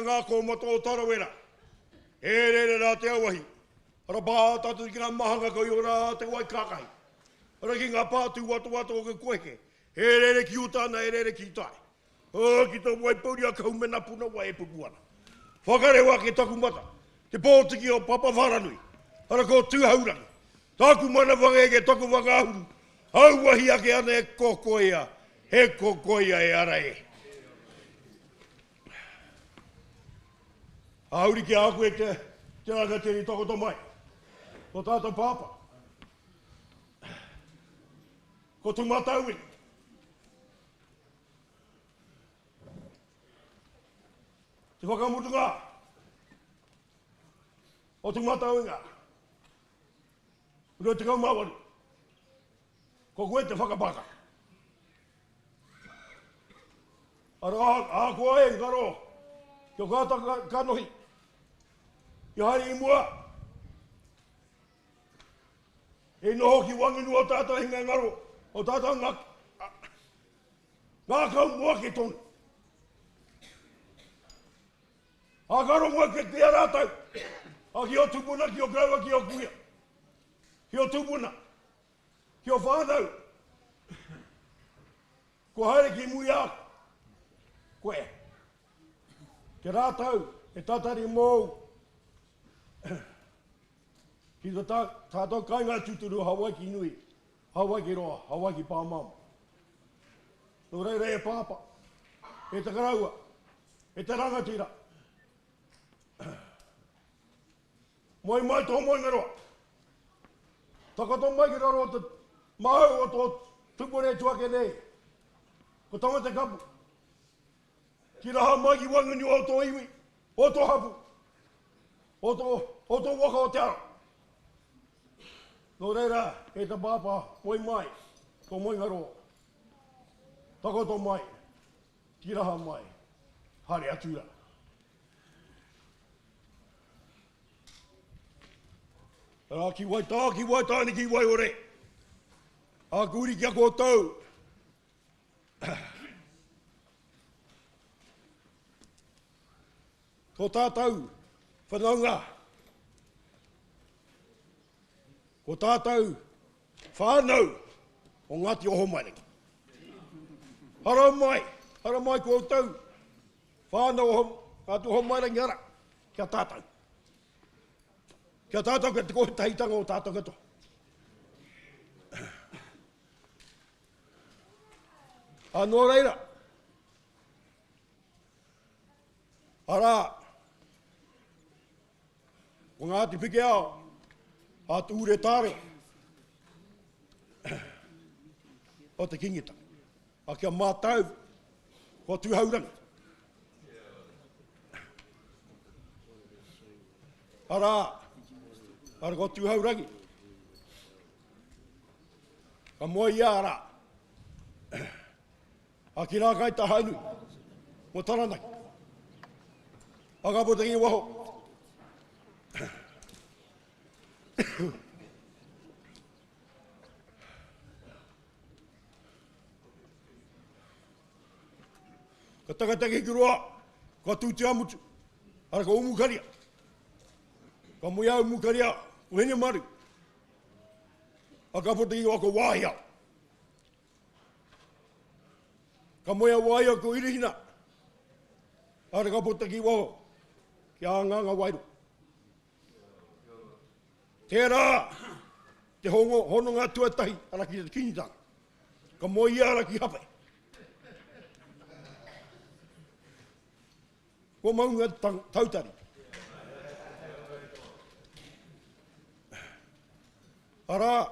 ngā kōmata o Tarawera. E rere rā te auahi. Ara pā tātou ki ngā mahanga kau i ora te wai kākahi. Ara ki ngā pā tūwatowato o ke koeke. E rere ki uta ana, e rere ki tai. Ā, ki te waipouri a Kahumena puna wai e pupu ana. Whakarewa ake taku mata, te pōtiki o Papawharanui, ara ko Tūhaurangi. Tāku mana whakaeke, taku whakaahuru, auahi ake ana e kokoia, he kokoia e ara e. Āuri ki a koe te, te rangatira i takoto mai. Ko tātou pāpā. Ko Tūmatauwini. Te whakamutunga o Tūmatauenga. 28. Ko koe te whakapaka. Arā, ahakoa e ngaro, kia kāta kanohi, kia haere i mua, e noho ki waenganui o tātou hinga ngaro, o tātou ngā, ngākau moake tonu. A ka rongo ake ki a rātou, a ki o tupuna, ki o karaua, ki o kuia, ki o tupuna, ki o whānau, kua haere ki muri a koe. Te rātou e tatari mōu, ki to tātou kainga tūturu Hawaiki nui, Hawaiki roa, Hawaiki pāmama. Nō reira e Pāpā, e te karaua, e te rangatira, moe mai tō moengaroa, takoto mai ki raro o te māu o tō tupuna e tu ake nei, ko Tama Te Kapu, ki raha mai ki waenganui o tō iwi, o tō hapu, o tō, o tō waka o Te Arawa. Nō reira, e te pāpā, moe mai, tō moengaroa, takoto mai, tiraha mai, haere atu rā. Arā, ki Waitā, ki Waitāne, ki Waiore. Āku uri ki a koutou. Tō tātou whanaunga. Ko tātou whānau o Ngāti Ohomairangi. Hara mai, hara mai koutou whānau o Ngāti Ohomairangi ara ki a tātou. Ki a tātou ki te kotahitanga o tātou katoa. A nō reira, arā, ko Ngāti Pikiao, a Te Ure Tārewa, o te Kingitanga. A kia mātau, ko Tūhaurangi. Arā, arā ko Tūhaurangi. Ka moe ia arā. A ki rā kai Tahaenui, mo Taranaki. A ka puta ki waho. Ka takataki ki roa, ka tū te amutu, ara ka umukaria. Ka moe a umukaria, ko Hinemaru. A ka puta ki wako wāhia. Ka moe a wāhia ko Irihina. Ara ka puta ki waho, ki a Nganga Wairo. Tērā te hongo, hononga tuatahi ara ki te Kingitanga. Ka moe ia ara ki Hape. Ko Maunga Tautari. Arā,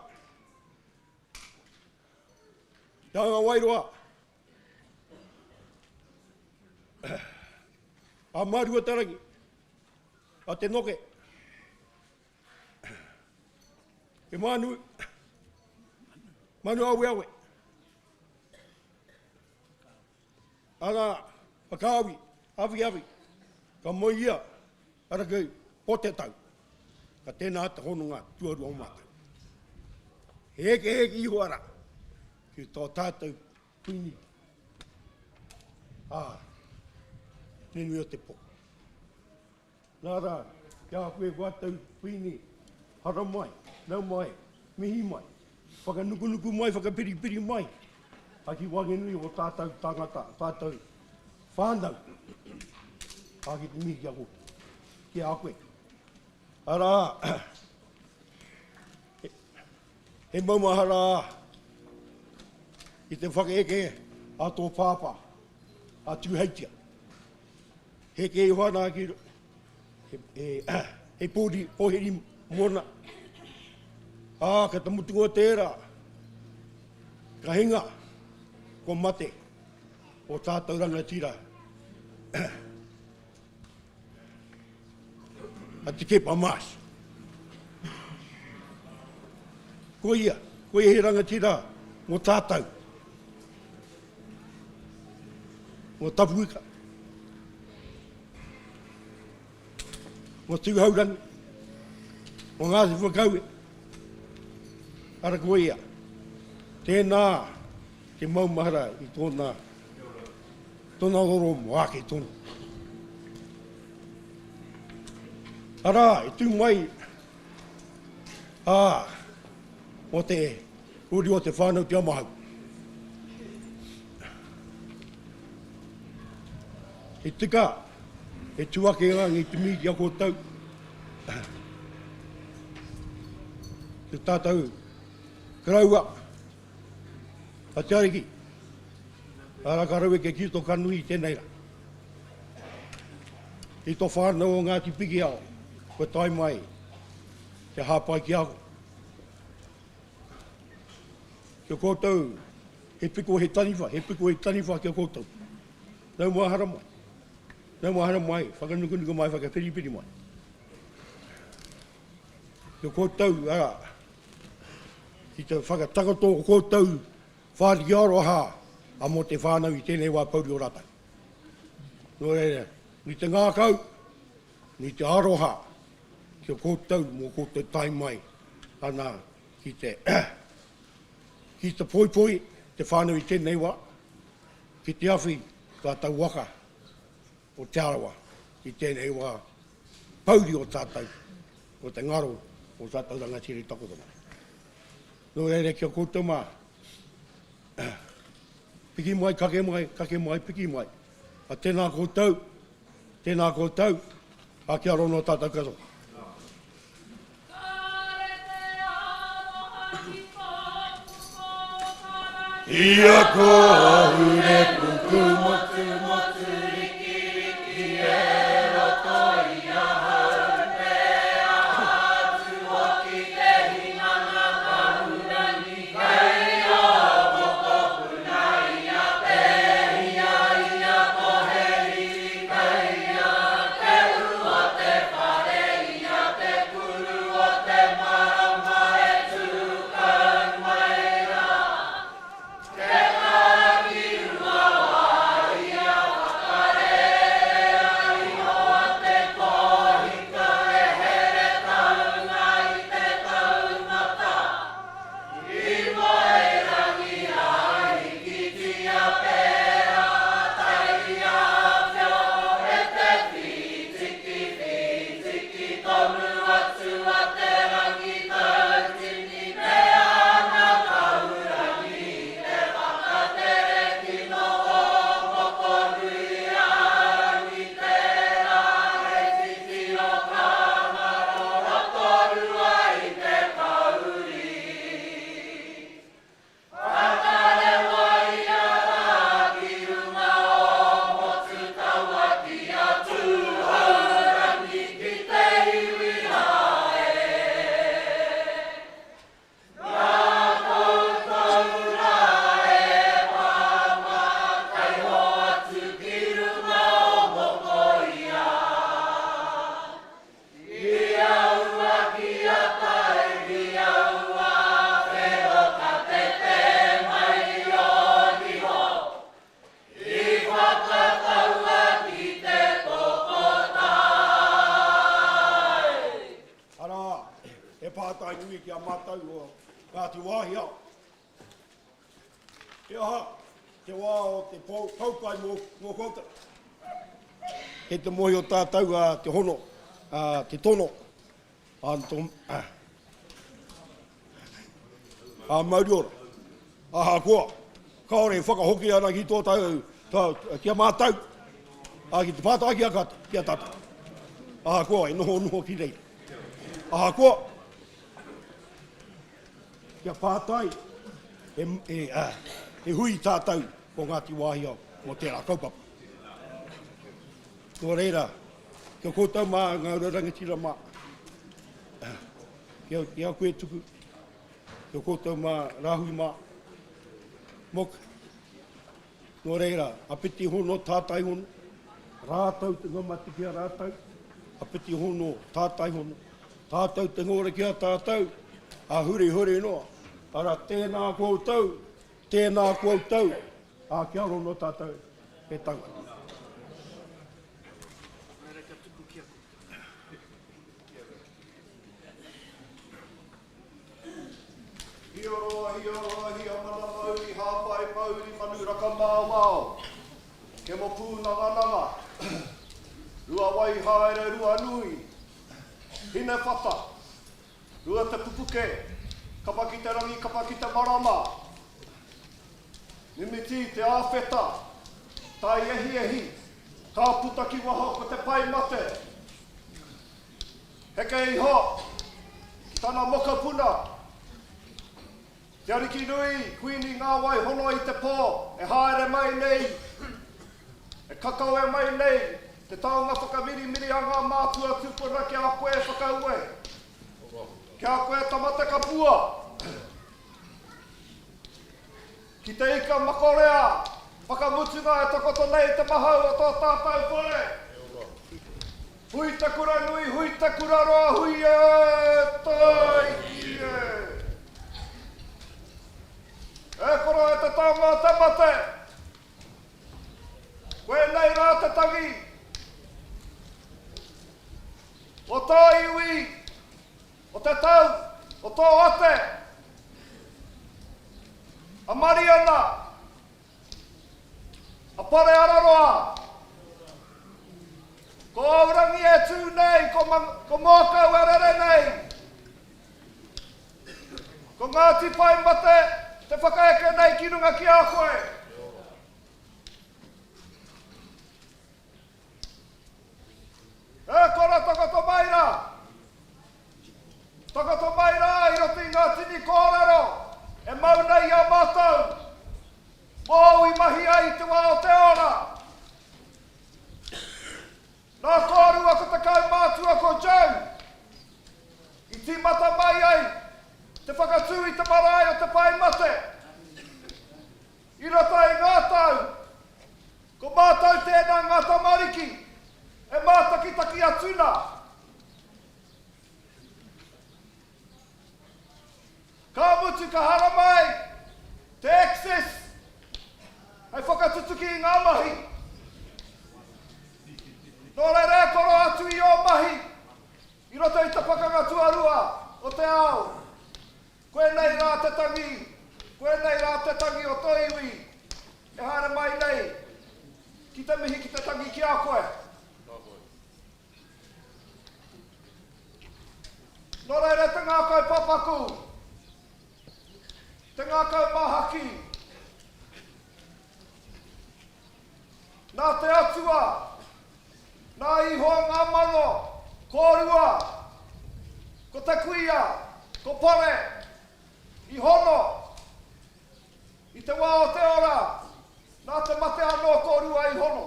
Te Anga Wairoa, a Maruatarangi, a Te Noke, Te Manu, Manu Awe Awe, Ara, Whakaawi, Awi Awi, ka moe ia, ara kei Potetau, ka tēnā te hononga tuarua o mātou. He heke heke iho ara ki tō tātou kuini, ā, te nui o te pō. Nā rā, ki a koe wātou Kuini, haramai, nau mai, mihi mai, whakanukunuku mai, whakapiripiri mai, a ki waenganui o tātou tāngata, tātou whānau, a ki te mihi ki a koutou, ki a koe. Arā, he maumahara i te whakaeke a tō pāpā, a Tūheitia. Heke iho ana ki, he, he, he pōri, pōhiri mōna. Ā, ka te mutunga o tērā, ka hinga, kua mate o tātou rangatira. A Te Keepa Marsh. Ko ia, ko ia he rangatira mō tātou. Mō Tapuika. Mō Tūhourangi. Mō Ngāti Whakaue. Ara ko ia. Tēnā te maumahara i tōna, tōna roro mō ake tonu. Arā, i tū mai, ā, mō te uri o te whānau Te Amahau. He tika, he tū ake ngā ngi te mihi ki a koutou, te tātou karaua a Te Ariki, arā ka raweke ki tō kanohi i tēnei rā. I tō whānau o Ngāti Pikiao, kua tae mai te hāpai ki a koe. Kia koutou, he piko he taniwha, he piko he taniwha kia koutou. Nau mai haramai, nau mai haramai, whakanukunuku mai, whakapiripiri mai. Kia koutou, ara, ki te whakatakoto o koutou whāriki aroha a mō te whānau i tēnei wā pouri o rātou. Nō reira, nui te ngākau, nui te aroha ki a koutou mō koutou tae mai ana ki te ki te poipoi te whānau i tēnei wā, ki te awhi tātou waka o Te Arawa i tēnei wā pouri o tātou, o te ngaro o tātou rangatira i takoto mai. Nō reira ki a koutou mā, piki mai, kake mai, kake mai, piki mai. A tēnā koutou, tēnā koutou, a kia rono tātou katoa. Ia kōhure puku motu motu riki riki e roto i ahau me aha atu hoki te hinanga kahurangi kei ō mokopuna ia pēhia ia tohe riri kei a te ū o te whare ia te kuru o te marama e tū kau mai rā. Te karakiua wāhia whakarērea iho a te kōhika e here taunga i te taumata. I Moerangi rā hikitia pērā taiāwhio e te whitiki whitiki tonu atu a Te Rangitautini me ana kahurangi i te whakatere kino o Mokonui-a-Rangi tērā hei titiro ka ngaro Rotorua i te kauri. Whakarewa i a rā ki runga o Motutaua ki a Tūhourangi ki te iwi rā e. Nā koutou rā e pānga kei hoatu ki runga o Mokoia. I aua ki a tai, i aua whero ka tete mai o niho. I whakataua ki te koko tai. Arā, he pātai nui ki a mātou o Ngāti Wāhiao. He aha te wā o te poukai mō koutou? Kei te mōhio tātou a te hono. te tono a tō, a Mauriora. Ahakoa, kāore e whakahoki ana ki tō tātou, tā, ki a mātou, ā, ki te pātai ki a, ki a tātou. Ahakoa, e noho noho ki reira. Ahakoa, kia pātai, e, e, ā, e hui tātou ko Ngāti Wāhiao mō tērā kaupapa. Nō reira, kia koutou mā, ngā ura rangatira mā, kia, ki a koe tuku, kia koutou mā, rāhui mā, moka. Nō reira, apiti hono, tātai hono, rātou te ngomati ki a rātou, apiti hono, tātai hono, tātou te ngore ki a tātou, a hurihuri noa, ara tēnā koutou, tēnā koutou, ā, kia rono tātou e tangata. Hiaroa, hiaroa, hiamana mauri, hāpai mauri, manu raka māwao, kemo pūnangananga, Ruawai haere Ruanui, Hinewhata, Ruatepupuke, kapa ki te rangi, kapa ki te marama, Mimiti te āwheta, taiehiehi, ka puta ki waho ko te pae mate. Heke iho ki tana mokopuna, Te Arikinui Kuini Ngāwai Hono i te pō e haere mai nei, e kakawe mai nei te taonga whakamirimiri a ngā mātua tūpuna ki a koe e whakaue, ki a koe Tamatekapua. Ki te ika makorea, whakamutunga e takoto nei te mahau o tō tātou whare. Hui te kura nui, hui te kura roa, hui e tāiki e. E koro e te taonga o te mate, koinei rā te tangi o tō iwi, O te tau, o tō ate, a Mariana, a Pareararoa, ko Aurangi e tū nei, ko, ko Mōkau e rere nei, ko Ngāti Paemate te whakaeke nei ki runga ki a koe. E kora takoto mai rā! Takoto mai rā i roto i ngā tini kōrero e mau nei i a mātou, mōu i mahi ai i te wā o te ora. Nā kōrua ko te kaumātua ko Joe i tīmata mai ai te whakatū i te marae o Te Pae Mate. I roto i ngā tau, ko mātou tēnā ngā tamariki e mātakitaki atu nā. Ka mutu ka haramai te access hei whakatutuki i ngā mahi. Nō reira e koro atu i ō mahi i roto i te pakanga tuarua o te ao. Koinei rā te tangi, koinei rā te tangi o tō iwi e haere mai nei ki te mihi ki te tangi ki a koe. Nō reira te ngākau papaku, te ngākau māhaki, nā te Atua, nā Ihoa ngā mano, kōrua, ko te kuia, ko Pare, i hono i te wā o te ora, nā te mate anō kōrua i hono.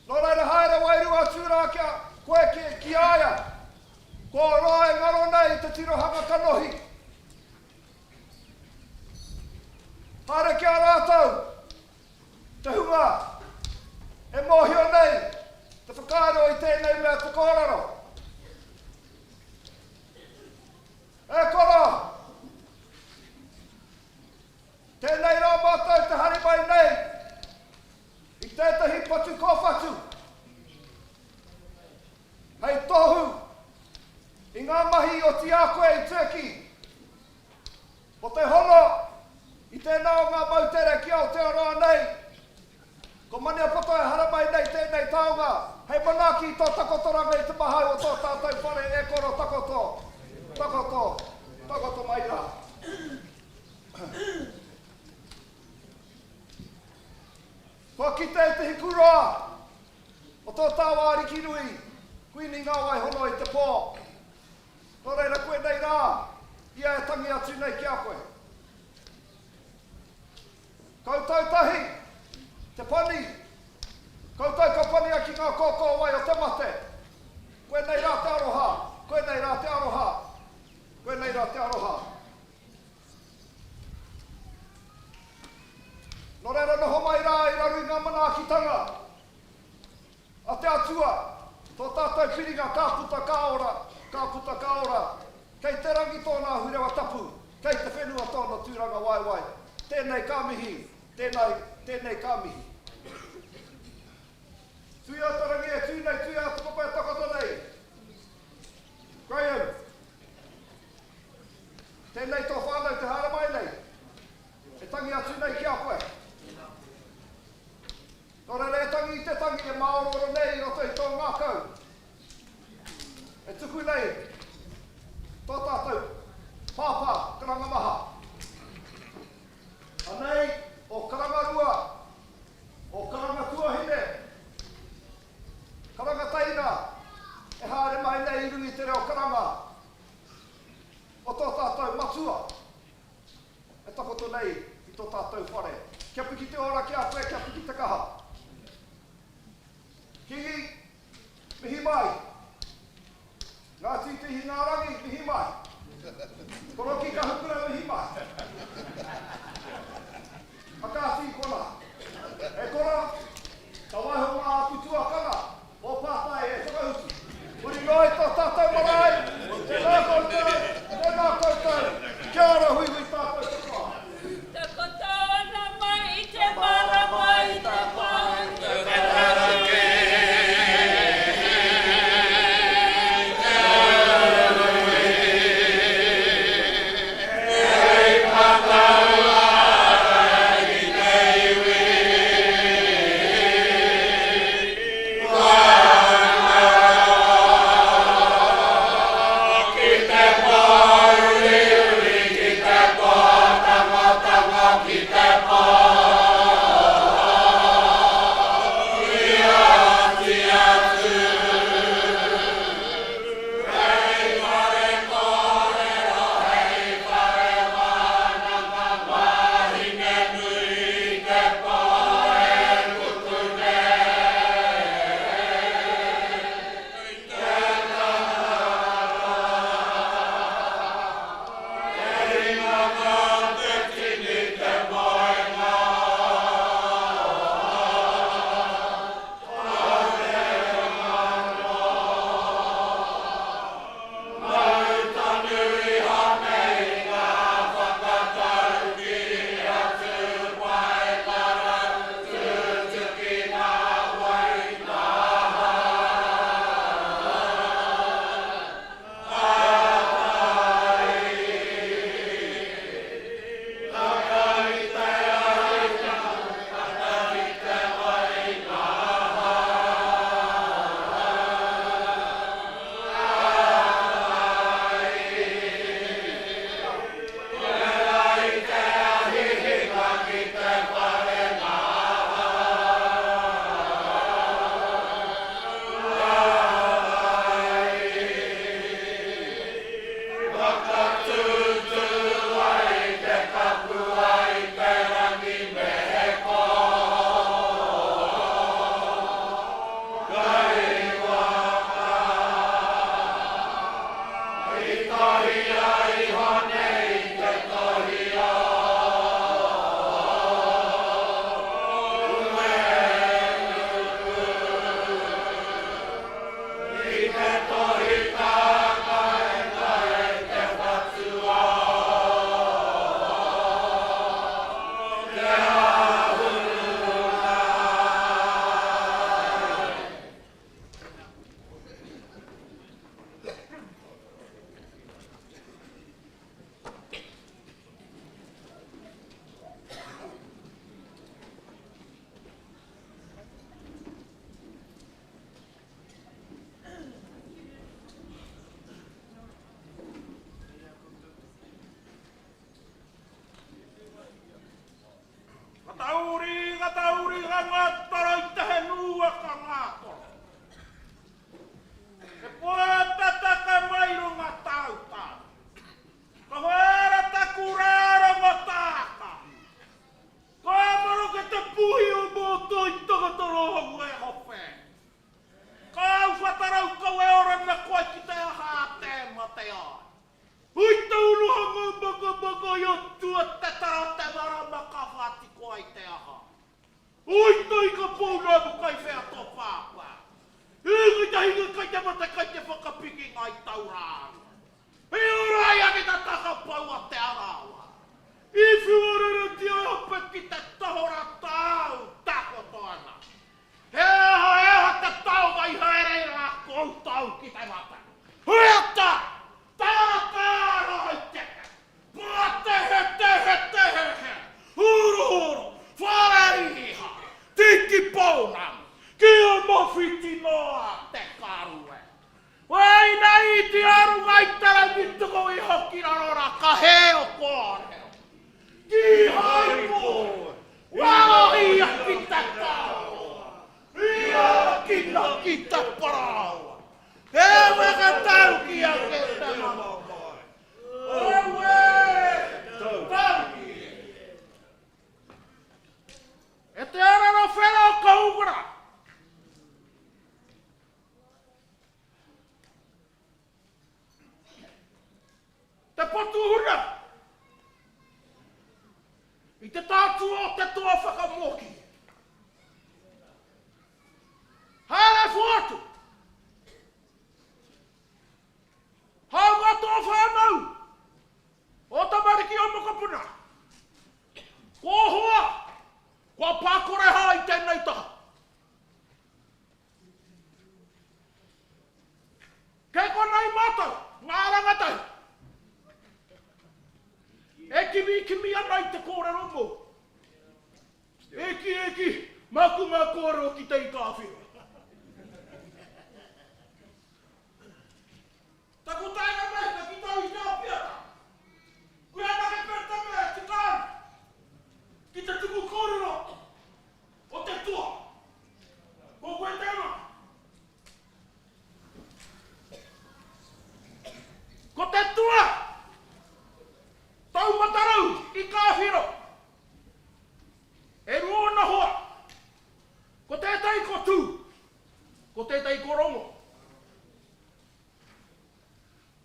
Nō reira haere wairua atu rā kia koe ki, ki a ia. Kua roa e ngaro nei te tirohanga kanohi. Haere ki a rātou, te hunga e mōhio nei te whakaaro i tēnei mea te kōrero. E koro! Tēnei rā mātou te hari mai nei i tētahi patu kōwhatu hei tohu i ngā mahi i oti a koe i Turkey mō te hono i tēnā o ngā moutere ki Aotearoa nei. Ko Maniapoto e haramai nei tēnei taonga hei manaaki i tō takotoranga i te mahau o tō tātou whare e koro takoto, takoto, takoto mai rā. Kua kite i te hikuroa o tō tāua ariki nui, Kuini Ngāwaihono i te pō. Nō reira koinei rā ia e tangi atu nei ki a koe. Koutou tahi, te pani, koutou ka pania ki ngā kōkōwai o te mate. Koinei rā te aroha, koinei rā te aroha, koinei rā te aroha. Nō reira noho mai rā i raro i ngā manaakitanga a te Atua, tō tātou piringa ka puta ka ora, ka puta ka ora. Kei te rangi tōna ahurewa tapu, kei te whenua tōna tūranga waewae. Tēnei ka mihi, tēnei, tēnei ka mihi. Tuia te rangi e tū nei, tuia te papa e takoto nei. Graham, tēnei tō whānau te haere mai nei, e tangi atu nei ki a koe. Nō reira e tangi i te tangi e māorooro nei i roto i tō ngākau, e tuku nei tō tātou pāpā karanga maha. Anei ō karanga rua, ō karanga tuahine, karanga teina e haere mai nei i runga i te reo karanga o tō tātou matua e takoto nei i tō tātou whare. Kia piki te ora ki a koe, kia piki te kaha. Kingi, mihi mai. Ngā tītīhi ngā rangi, mihi mai. Koroki Kahukura, mihi mai. Whakaatu i konā. E kora, ka waiho mā aku tuakana, ō pātai e whakautu. Huri noa i tō tātou marae, tēnā koutou, tēnā koutou, kia ora huihui tātou katoa. Takoto ana mai i te marama i te pō. huri ka ngātoro i te henua ka ngātoro. Te pōtata ka mai runga tautau. Ka whara taku rārango tāka. Ka maroke te puhi o mōtō i tokotoro hongo e hope. Ka uwhatarau kau e ora na koe ki te aha a te mate ai. Hui te uruhanga makamaka i o tua te tara te marama ka whātiko ai te aha. Hui te ika pounamu kai whea tō pāpā. Hinga te hinga kai te mate kai te whakapiki ngā i taurāua. I ora ai ake te takapau a Te Arawa. I whiua-reretia e hope ki te tohora tāu takoto ana. He aha, he aha te taonga i haere ai rā koutou ki te mate? Huiata! Tātāra i te Pātehetehetehehe! Huruhuru! Whareriha! Tiki pounamu! Kia mawhiti noa te karue! Wāina iti a runga i te rangi tuku iho ki raro rā ka hē o kōrero. Kīhai koe, warohia ki te taoa, i ākina ki te parāoa, he whakatauki ake te mamae. Auē, tauki e! E te arero whera o Kahungura! Te patu huna i te tātua o te toa whakamōkī. Haere whoatu! Hāunga tō whānau, ō tamariki ō mokopuna, ko ō hoa, kua pākorehā i tēnei taha. Kei konei mātou, ngā rangatahi, e kimikimi ana i te kōrero mōu. E kī, e kī, māku ngā kōrero ki te ika a Whiro. Taku taenga mai ka ki tau i te apiata. Koe anake pea te mea e tika ana ki te tuku kōrero o te toa. Ko koe tēnā. Ko te toa taumatarau i Kāwhiro. E rua ōna hoa. Ko tētahi ko Tū, ko tētahi ko Rongo.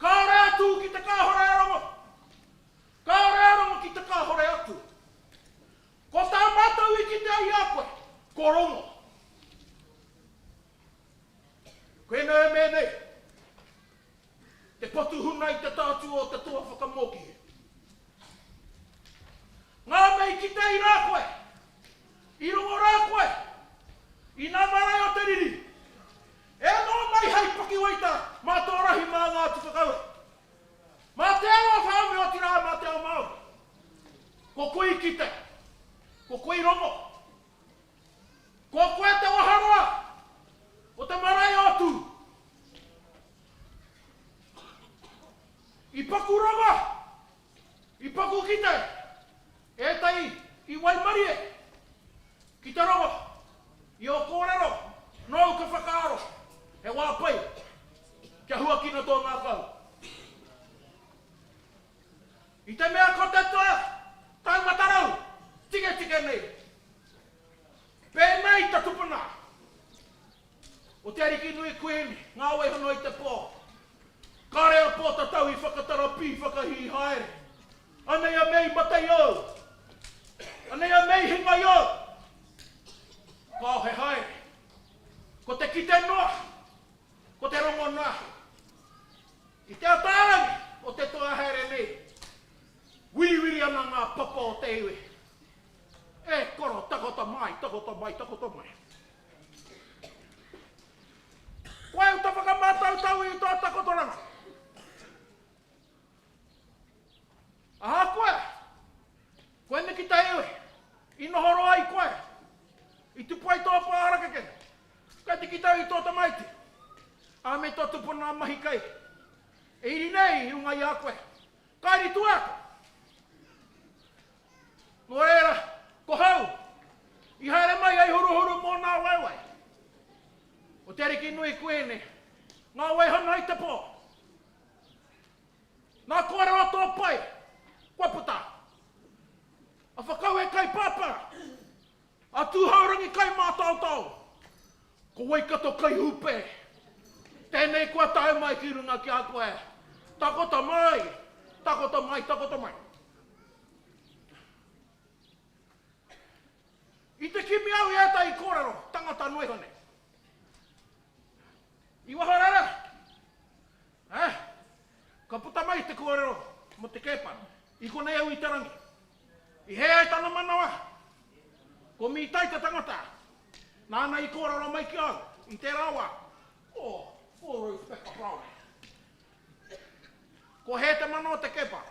Kāore a Tū ki te kāhore a Rongo. Kāore a Rongo ki te kāhore a Tū. Ko tā mātou i kite ai i a koe, ko Rongo. Koinei e mea nei, te patu huna i te tātua o te toa whakamōkihi. Ngā mea i kite ai rā koe, i rongo rā koe, i nā marae o te riri, e noho mai hei pakiwaitara mā tō rahi mā Ngāti Whakaue. Mā te ao whānui otirā mā te ao Māori. Ko koe i kite, ko koe i rongo, ko koe te waharoa o te marae o Tū. I paku rongo, i paku kite ētahi i waimarie ki te rongo i ō kōrero, nōu ka whakaaro he wā pai kia huakina tō ngākau. I te mea ko te toa taumatarau tiketike nei, pēnei te tupuna o Te Arikinui Queen Ngāwaihono-i-te-pō, kāre a Pōtatau i whakatarapī whakahī haere, anei a mei mate i ou, anei a mei hinga i ou, kāo he haere, ko te kite noa, ko te rongo noa. I te ataarangi o te toa haere nei, wiriwiri ana ngā papa o te iwi. E koro, takoto mai, takoto mai, takoto mai. Koe o te whakamātautau i tō takotoranga. Ahakoa, koe neki te iwi, i noho roa ai koe, i tupu ai tō pā harakeke, kei te kite au i tō tamaiti, ā, me tō tupuna mahi kai, e iri nei i runga i a koe, ka iri tua atu. Nō reira, ko hau. I haere mai hei huruhuru mō nā waewae o te Ariki nui Kuini, ngā waihana i te pō. Nā kōrero tō pai, kua puta. A Whakaue kai pāpā, a Tūhourangi kai mātaotao, ko Waikato kai hūpē. Tēnei kua tae mai ki runga ki a koe. Takoto mai, takoto mai, takoto mai. I te kimi au i ētahi kōrero tangata noa iho nei. I waho rara, eh, ka puta mai te kōrero mō te kēpa. I konei au i te rangi. I hē ai tana manawa, ko Mītai te tangata, nāna i kōrero mai ki au i tērā wā, oh, ko Ruth Peka Browne. Ko hē te mana o te kēpa.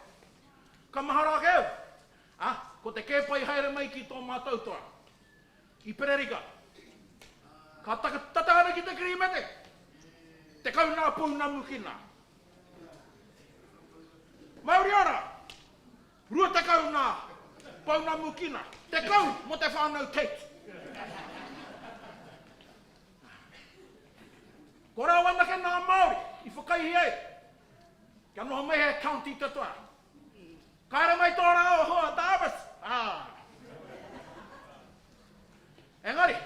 Ka mahara ake au, Ā, ko te kēpa i haere mai ki tō mātou toa, i Pererika. Ka tata ana ki te Kirihimete, 10 nā pounamu kina. Mauri ora! 20 nā pounamu kina, 10 mō te whānau Tate. Ko rāua anake nā Māori i whakaihi ai kia noho mai he county te toa. Ka haere mai tō rāua hoa Darvis, ā. Engari,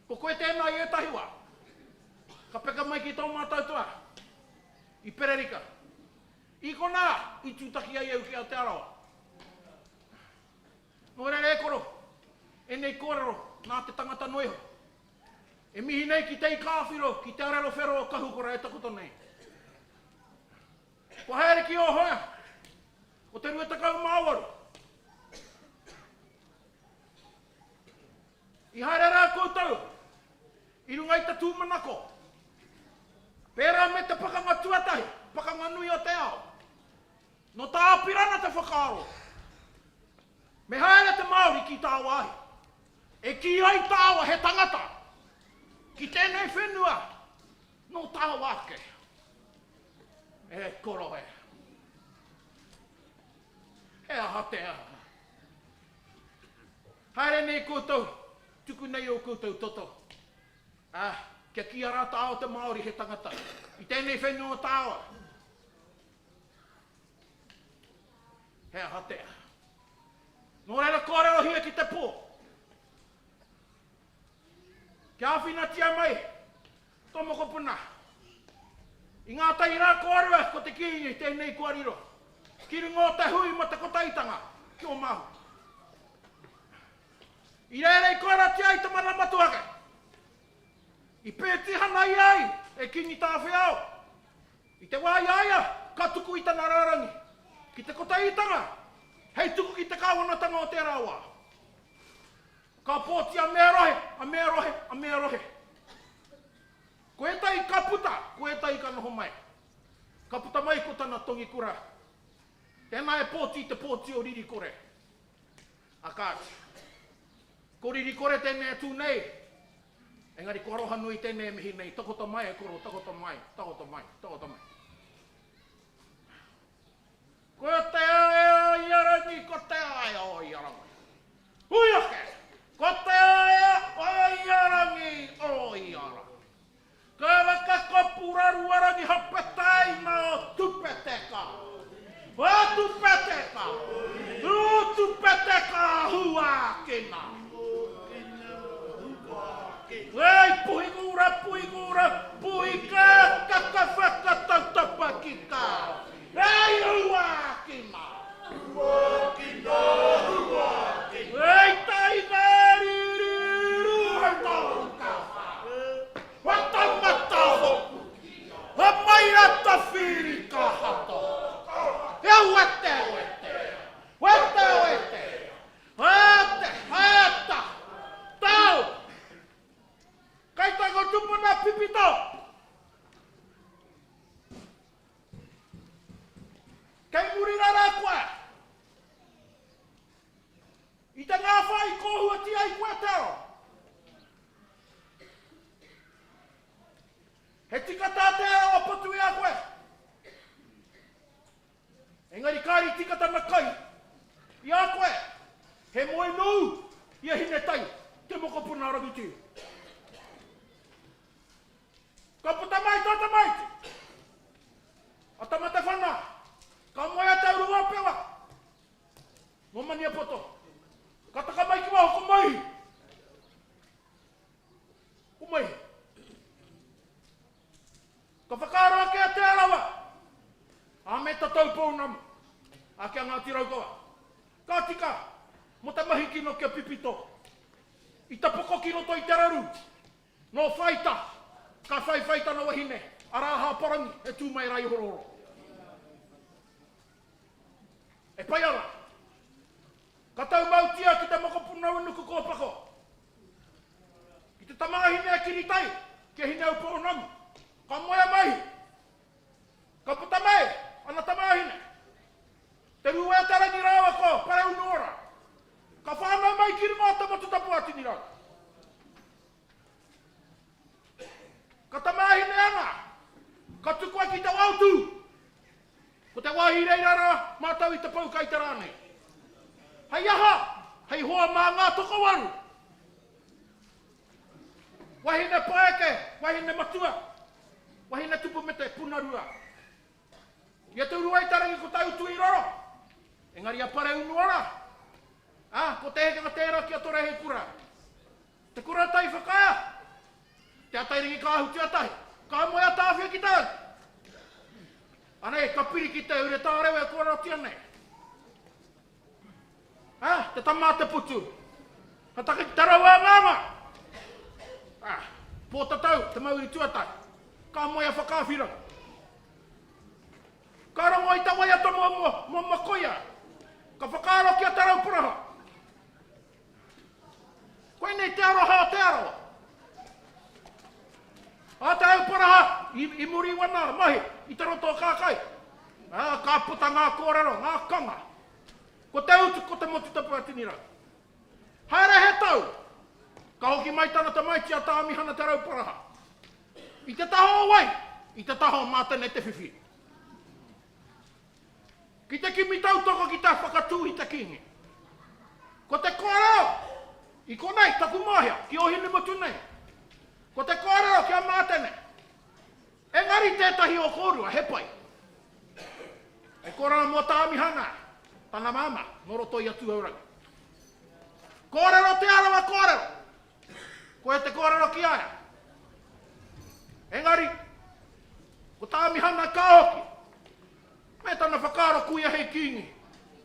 ko koe tēnā i ētahi wā. Ka peka mai ki tō mātou toa, i Pererika. I konā, i tūtaki ai au ki a Te Arawa. Nō reira e koro, ēnei kōrero nā te tangata noa iho. E mihi nei ki te ikāwhiro, ki te arero whero o Kahukura e takoto nei. Kua haere ki ō hoa o te 28. I haere rā koutou i runga i te tūmanako, pērā me te pakanga tuatahi, pakanga nui o te ao. Nō Tā Apirana te whakaaro, me haere te Māori ki tāwāhi, e kī ai tāua he tangata ki tēnei whenua nō tāua ake. E koro e. He aha te aha? Haere nei koutou, tuku nei ō koutou toto. Ā, kia kīia rā tāua te Māori he tangata i tēnei whenua o tāua. He aha te aha? Nō reira kōrerohia ki te pō. Kia āwhinatia mai tō mokopuna. I ngā tahi rā kōrua ko te Kīngi tēnei kua riro ki runga o te hui mō te kotahitanga ki Omahu. I reira i koratia ai te mana motuhake. I pētihana ia ai e Kīngi Tāwhiao. I te wā i a ia ka tuku i tana rārangi ki te kotahitanga hei tuku ki te kāwanatanga o tērā wā. Ka pōti a mea rohe, a mea rohe, a mea rohe. Ko ētahi ka puta, ko ētahi ka noho mai. Ka puta mai ko tana tongikura. Tēnā e pōti te pōti o Ririkore. A kāti. Ko Ririkore tēnei e tū nei, engari ko Arohanui tēnei e mihi nei, takoto mai e koro, takoto mai, takoto mai, takoto mai. Ko te aea o ia rangi, ko te aea o ia rangi. Hui ake! Ko te aea o ia rangi, o ia rangi. Ka waka kopuraruarangi hapetaina o Tupeteka. O Tupeteka! O Tupeteka huakina! Hei puhikura, puhikura, puhika, kaka whakatautapa ki ka. Hei huakina! Huakina, huakina. Hei taina ririru hei tauka Whatamata hopu Ha mai ra tawhiri ka hato He wete wete Wete wete Hate hata Tau Kai tango tupuna pipito Kei muri rā koe. I te ngāwhā i kōhuatia ai koe te aro. He tika tā te arawa patu i a koe. Engari kāre i tika tana kai i a koe. He moe nōu i a Hinetai te. tupuna a Rangiti. Ka puta mai tō tamaiti, a Tamatewhana, ka moe a Te Uruapewa, nō Maniapoto. Ka taka mai ki waho ko Maihi. Ko Maihi. Ka whakaaro ake a Te Arawa, a me tatau pounamu, a ki a Ngāti Raukawa. Ka tika, mo te mahi kino kia pipito. I tapoko ki roto i te raru, nō Whaita, ka whaiwhai tana wahine, a Rāhāparangi, e tū mai rā i Horohoro. E pai ana. Ka taumautia ki te mokopuna o Nukukōpako, ki te tamāhine a Kiritai, ki a Hineupounamu. Ka moe a Maihi. Ka puta mai ana tamāhine, Te Rūwētarangi rāua ko Pareunuora. Ka whānau mai ki runga o Te Motutapu a Tinirau. Ka tamāhine ana, ka tukua ki te waotū. Ko te wāhi reira rā mātou i te pou kai te rā nei. Hei aha? Hei hoa mā ngā tokowaru. Wahine paeke, wahine matua, wahine tupu me te punarua. I a Te Uruaitarangi ko Tautuiroro, engari a Pareunuora, ā, ko te hekenga tērā ki a Toreheikura. Te kura tai whakaea, Te Atairangikaahu tuatahi, ka moe a Tāwhia ki tāu. Anei, ka piri ki te ure tārewa e kōrerotia nei. Ā, te tama a te putu. Ka taka ki te rau angaanga. Ā, Pōtatau, te mauri tuatahi. Ka moe a Whakaawhirau. Ka rongo i te waiata mō, mō, mō Makoia. Ka whakaaro ki a Te Rauparaha. Koinei te aroha o Te Arawa. A Te Rauparaha, i, i muri wana mahi i te roto o Kākai. Ā, ka puta ngā kōrero, ngā kanga. Ko te utu ko te motu tapu a Tinirau. Haere he tau, ka hoki mai tana tamaiti a Tāmihana Te Rauparaha. I te taha o wai? I te taha o Mātene Te Whiwhi. Ki te kimi tautoko ki te whakatū i te Kīngi. Ko te kōrero i konei, taku māhea, ki Ōhinemutu nei. Ko te kōrero ki a Mātene, engari tētahi o kōrua, he pai. Hei kōrero mō Tāmihana, tana māmā, nō roto i a Tūhourangi. Kōrero Te Arawa kōrero! Koia te kōrero ki a ia. Engari, ko Tāmihana ka hoki, me tana whakaaro kuia hei kīngi,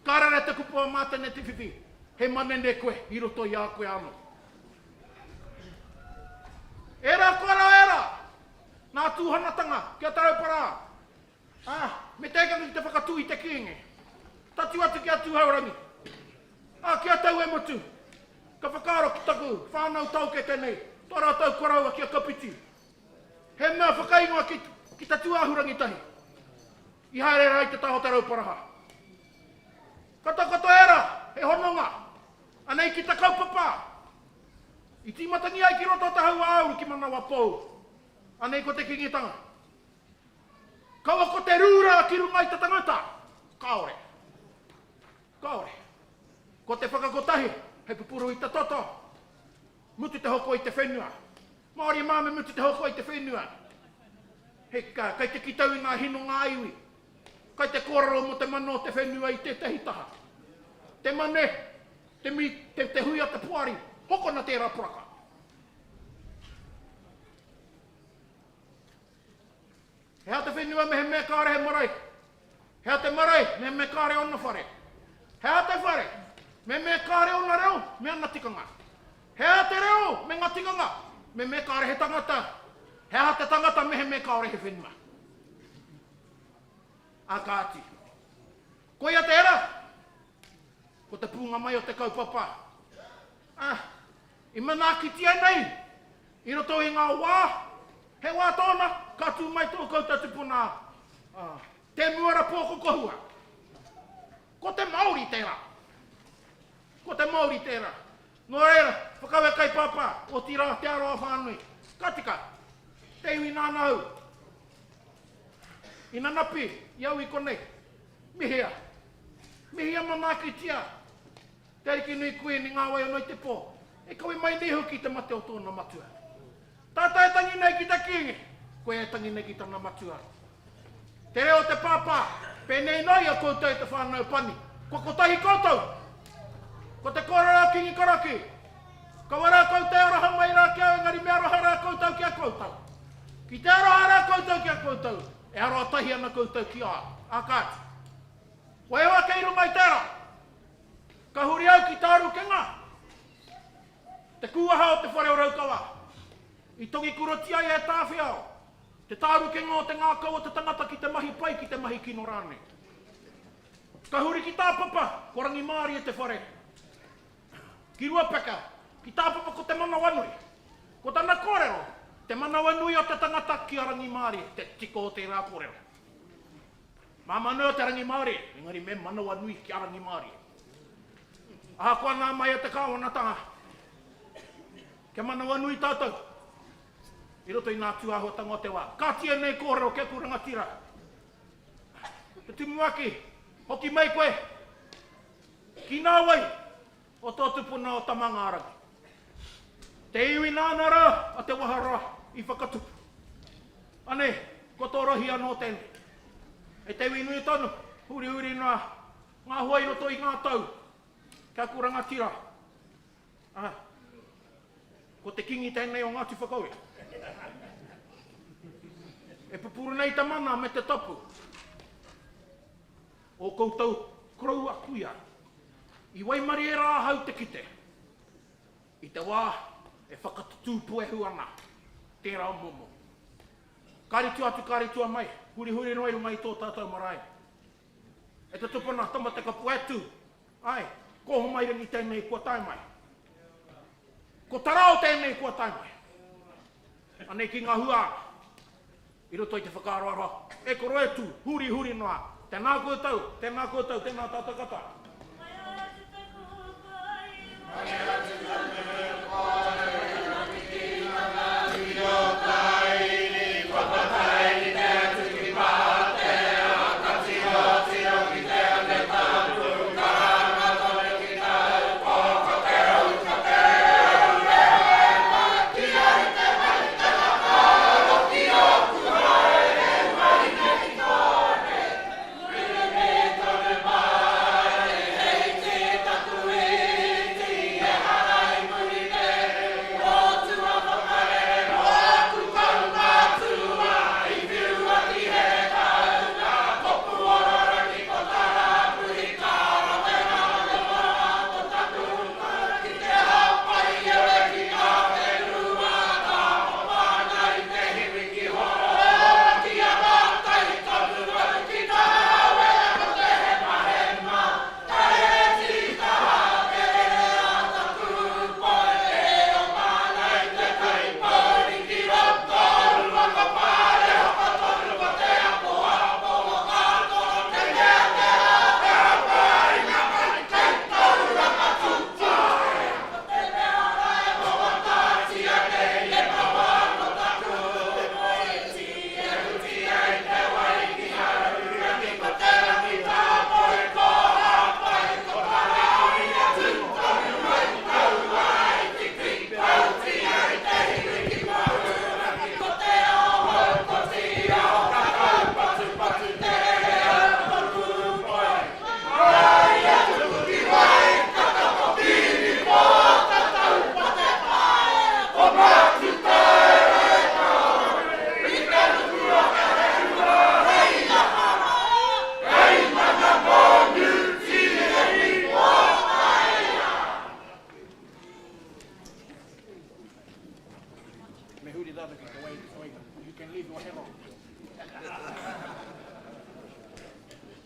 ka rere te kupu a Mātene Te Whiwhi, he manene koe i roto i a koe anō. Ērā kōrero ērā, nā Tūhanatanga ki a Tarauparā, ā, me te hekenga ki te whakatū i te kīngi. Tatū atu ki a Tūhourangi, ā, ki a Tauemotu, Ka whakaaro ki taku whānau taokete nei, tō rātou koroua ki a Kapiti. He mea whakaingoa ki, ki te tūāhurangi tahi. I haere rā i te taha o Te Rauparaha. Ka takoto ērā, he hononga. Anei ki te kaupapa. I tīmatangia ai ki roto o Te Hauāuru ki Manawapou. Anei ko te Kīngitanga. Kaua ko te rūrā ki runga i te tangata. Kāore. Kāore. Ko te whakakotahi hei pupuru i te toto, mutu te hoko i te whenua. Māori mā me mutu te hoko i te whenua. He, ka, kei te kitau i ngā hinonga iwi. Kei te kōrero mō te mana o te whenua i tētahi taha. Te mane, te, mi, te, te hui a te poari, hokona tērā poraka. He aha te whenua mehemea kāre he marae? He aha te marae mehemea kāre ōna whare? He aha te whare mehemea kāre ōna reo me ana tikanga? He aha te reo me ngā tikanga mehemea kāre he tangata? He aha te tangata mehemea kāore he whenua? Ā kāti. Koia tērā, ko te pūnga mai o te kaupapa. Ā, i manaakitia nei i roto i ngā wā, he wā tōna ka tū mai tō koutou tupuna, ā, Te Muara Pōkokohua. Ko te Māori tērā. Ko te Māori tērā. Nō reira, whakawe kai pāpā, otirā Te Arawa whānui. Ka tika, te iwi nāna au. I nanapi i au i konei. Mihia. Mihia manaakitia. Te Arikinui Kuini Ngā Wai o Noi Te Pō. E kawe mai nei hoki i te mate o tōna matua. Tātai e tangi nei ki te Kīngi, koia e tangi nei ki tana matua. Te reo o te pāpā, pēnei noa i a koutou e te whānau pani, kua kotahi koutou! Ko te kōrero a Kīngi Karaki, Kaua rā koutou e aroha mai rā ki au, engari me aroha rā koutou ki a koutou. Ki te aroha rā koutou ki a koutou, e aroha tahi ana koutou ki a au. Ā kāti. Waiho ake i runga i tērā. Ka huri au ki Tārukenga, te kūaha o te whare o Raukawa. I tongikurotia ai e Tāwhiao te tārukenga o te ngākau o te tangata ki te mahi pai, ki te mahi kino rānei. Ka huri ki Tāpapa, ko Rangimārie te whare. Ki Ruapeka, ki Tāpapa ko Te Manawanui. Ko tana kōrero, te manawanui o te tangata ki a Rangimārie, te tiko o tērā kōrero. Māmā noa te rangimārie, engari me manawanui ki a Rangimārie. Ahakoa nā mai a te kāwanatanga, kia manawanui tātou i roto i ngā tūāhuatanga o te wā. Kāti ēnei kōrero ki aku rangatira. Te tumuaki, hoki mai koe ki nā wai o tō tupuna o Tamangārangi. Te iwi nāna rā a Te Waharoa i whakatupu. Anei, ko tō rohi anō tēnei. E te iwi nui tonu, hurihuri noa ngā hua i roto i ngā tau ki aku rangatira. Ā, ko te Kingi tēnei o Ngāti Whakaue. E pupuru nei te mana me te tapu. Ō koutou koroua kuia. I waimarie rā ahau te kite i te wā e whakatutū puehu ana tērā momo. Kāre tua atu, kāre tua mai, hurihuri noa i runga i tō tātou marae. E te tupuna, Tamatekapua e tū, āe, ko Ohomairangi tēnei kua tae mai. Ko Tarao tēnei kua tae mai. Anei ki ngā hua I roto i te whakaaroaro, e koro e tū, hurihuri noa, tēnā koutou, tēnā koutou, tēnā tātou katoa. Me huri tātou ki te wai, you can leave your hat on.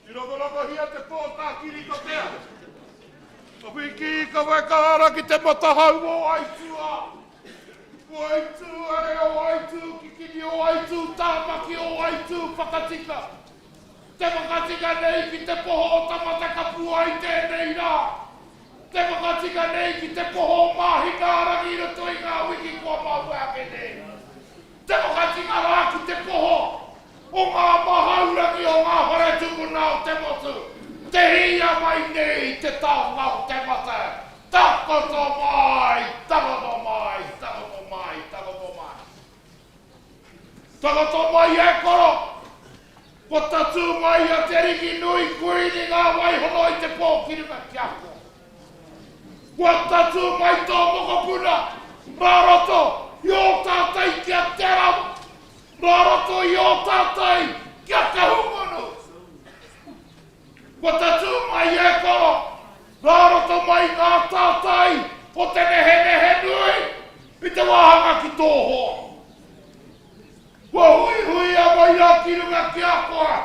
Tirotorohia te pō tākiri ko te ao. Ka whiki, ka weka ara ki te matahau o Aituā. Ko Aitū, are o Aitū, kikini o Aitū, tāmaki o Aitū, whakatika. Te whakatika nei ki te poho o Tamatekapua i tēnei rā. Te whakatika nei ki te poho o Māhinaarangi i roto i ngā wiki kua mahue ake nei. Te whakatika rā ki te poho o ngā mahaurangi o ngā whare tupuna o te motu, te hīia mai nei te taonga o te mate, takoto mai, takoto mai. Takoto mai e koro! Kua tatū mai a Te Ariki Nui Kuini ngā waihono i te pō ki runga ki a koe. Kua tatū mai tō mokopuna rā roto i ō tātai ki a Te Arawa, rā roto i ō tātai ki a Kahungunu. Kua tatū mai e koro, rā roto mai ngā tātai o te nehenehenui i te wāhanga ki tō hoa. Kua huihuia mai rā ki runga ki a koe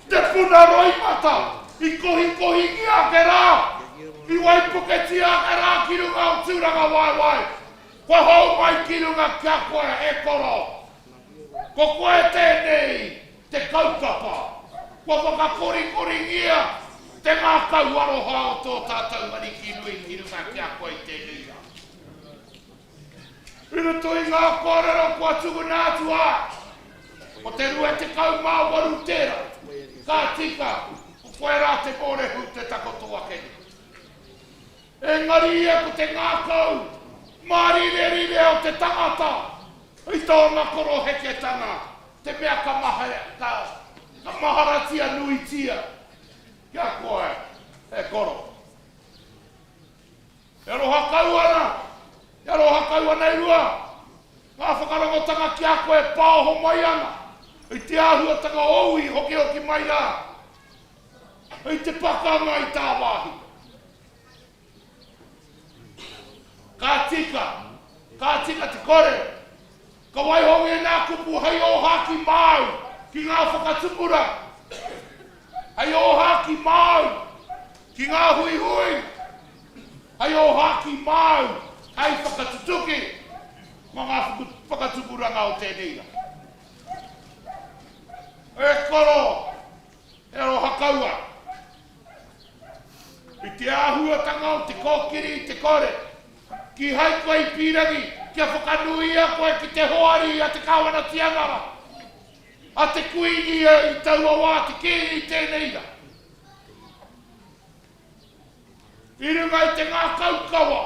te puna roimata i kohikohingia ake rā, i waipuketia ake rā ki runga o Tūrangawaewae, kua hou mai ki runga ki a koe, e koro. Ko koe tēnei te kaupapa kua whakakorikoringia te ngākau aroha o tō tātou Ariki nui ki runga ki a koe i tēnei rā. I roto i ngā kōrero kua tukuna atu ā, ko te 28 tērā, ka tika, ko koe rā te mōrehu te takoto ake nei. Engari ia ko te ngākau mārirerire o te tangata i tōna koroheketanga te mea ka ka, ka maharatia nuitia ki a koe, e koro. E aroha kau ana, e aroha kau ana e rua ngā whakarongotanga ki a koe e pāoho mai ana i te āhuatanga ōu i hokihoki mai rā i te pakanga i tāwāhi. Ka tika, ka tika te kore, ka waiho ngēnā kupu hei ōhākī māu ki ngā whakatupuranga, hei ōhākī māu ki ngā huihui, hei ōhākī māu hei whakatutuki mā ngā whakatupuranga o tēnei rā. E koro, e aroha kaua. I te āhuatanga o te kōkiri i te kore, kīhai koe i pīrangi kia whakanuia koe ki te hoari a te Kāwana Tianara, a te Kuini i taua wā, te Kīngi i tēnei rā. I runga i te ngākau kawa,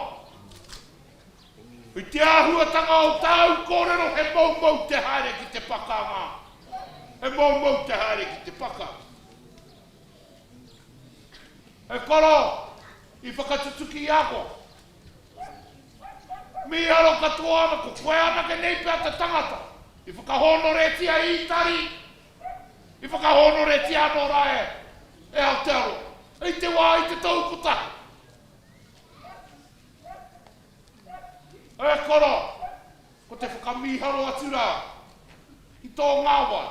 i te āhuatanga o tāu kōrero he moumou te haere ki te pakanga, he moumou te haere ki te pakanga. E koro, i whakatutuki i a koe. Mīharo katoa ana, ko koe anake nei pea te tangata i whakahōnoretia i Itari, i whakahōnoretia anō rā e, e Aotearoa, i te wā i te tohu kotahi. E koro, ko te whakamīharo atu rā ki tō ngāwai.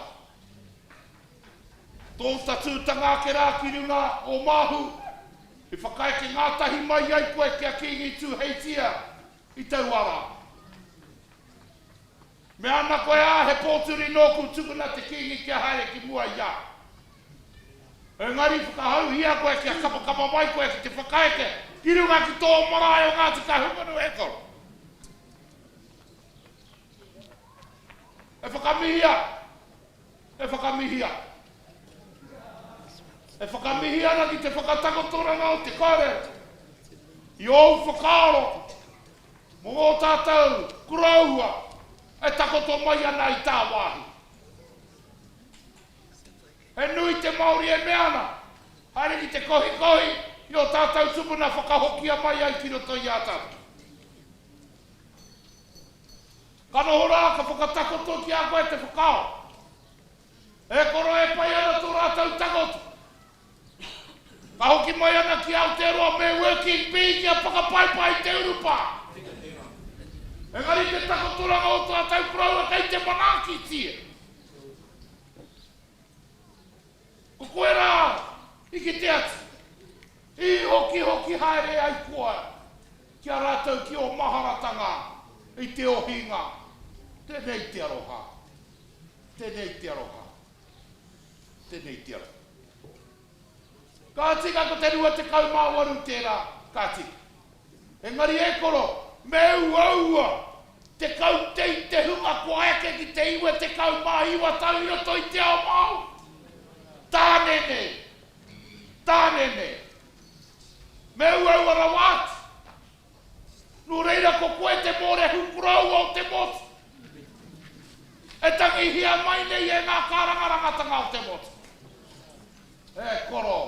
Tō tatūtanga ake rā ki runga o Māhu, i whakaeke ngātahi mai ai koe ki a Kīngi Tūheitia i taua rā. Mea ana koe, ā, he pōturi nōku tukuna te Kīngi kia haere ki mua i a. Engari whakahauhia koe kia kapakapa mai koe ki te whakaeke ki runga ki tō marae o Ngāti Kahungunu e koro. E whakamihia E whakamihia. E whakamihi ana ki te whakatakotoranga o te kōrero i ōu whakaaro mō ō tātou koroua e takoto mai ana i tāwāhi. He nui te Māori e mea ana, haere ki te kohikohi i ō tātou tupuna whakahokia mai ai ki roto i a tātou. Ka noho rā, ka whakatakoto ki a koe te whakaaro. E koro e pai ana tō rātou takoto. Ka hoki mai ana ki Aotearoa me Working Bee kia whakapaipai i te urupā. Engari te takotoranga o tātou koroua kei te manaakitia. Ko koe rā i kite atu, i hokihoki haere ai koe ki a rātou ki ō maharatanga i te ohinga, tēnei te aroha, tēnei te aroha, tēnei te aroha. Ka tika ko te 28 tērā, ka tika. Engari e koro, me uaua te kaute i te hunga kua eke ki te 99 tau i roto i te ao Māori. Tāne nei, tāne nei. Me uaua rawa atu. Nō reira ko koe te mōrehu koroua o te motu. E tangihia mai nei e ngā kārangarangatanga o te motu. E koro,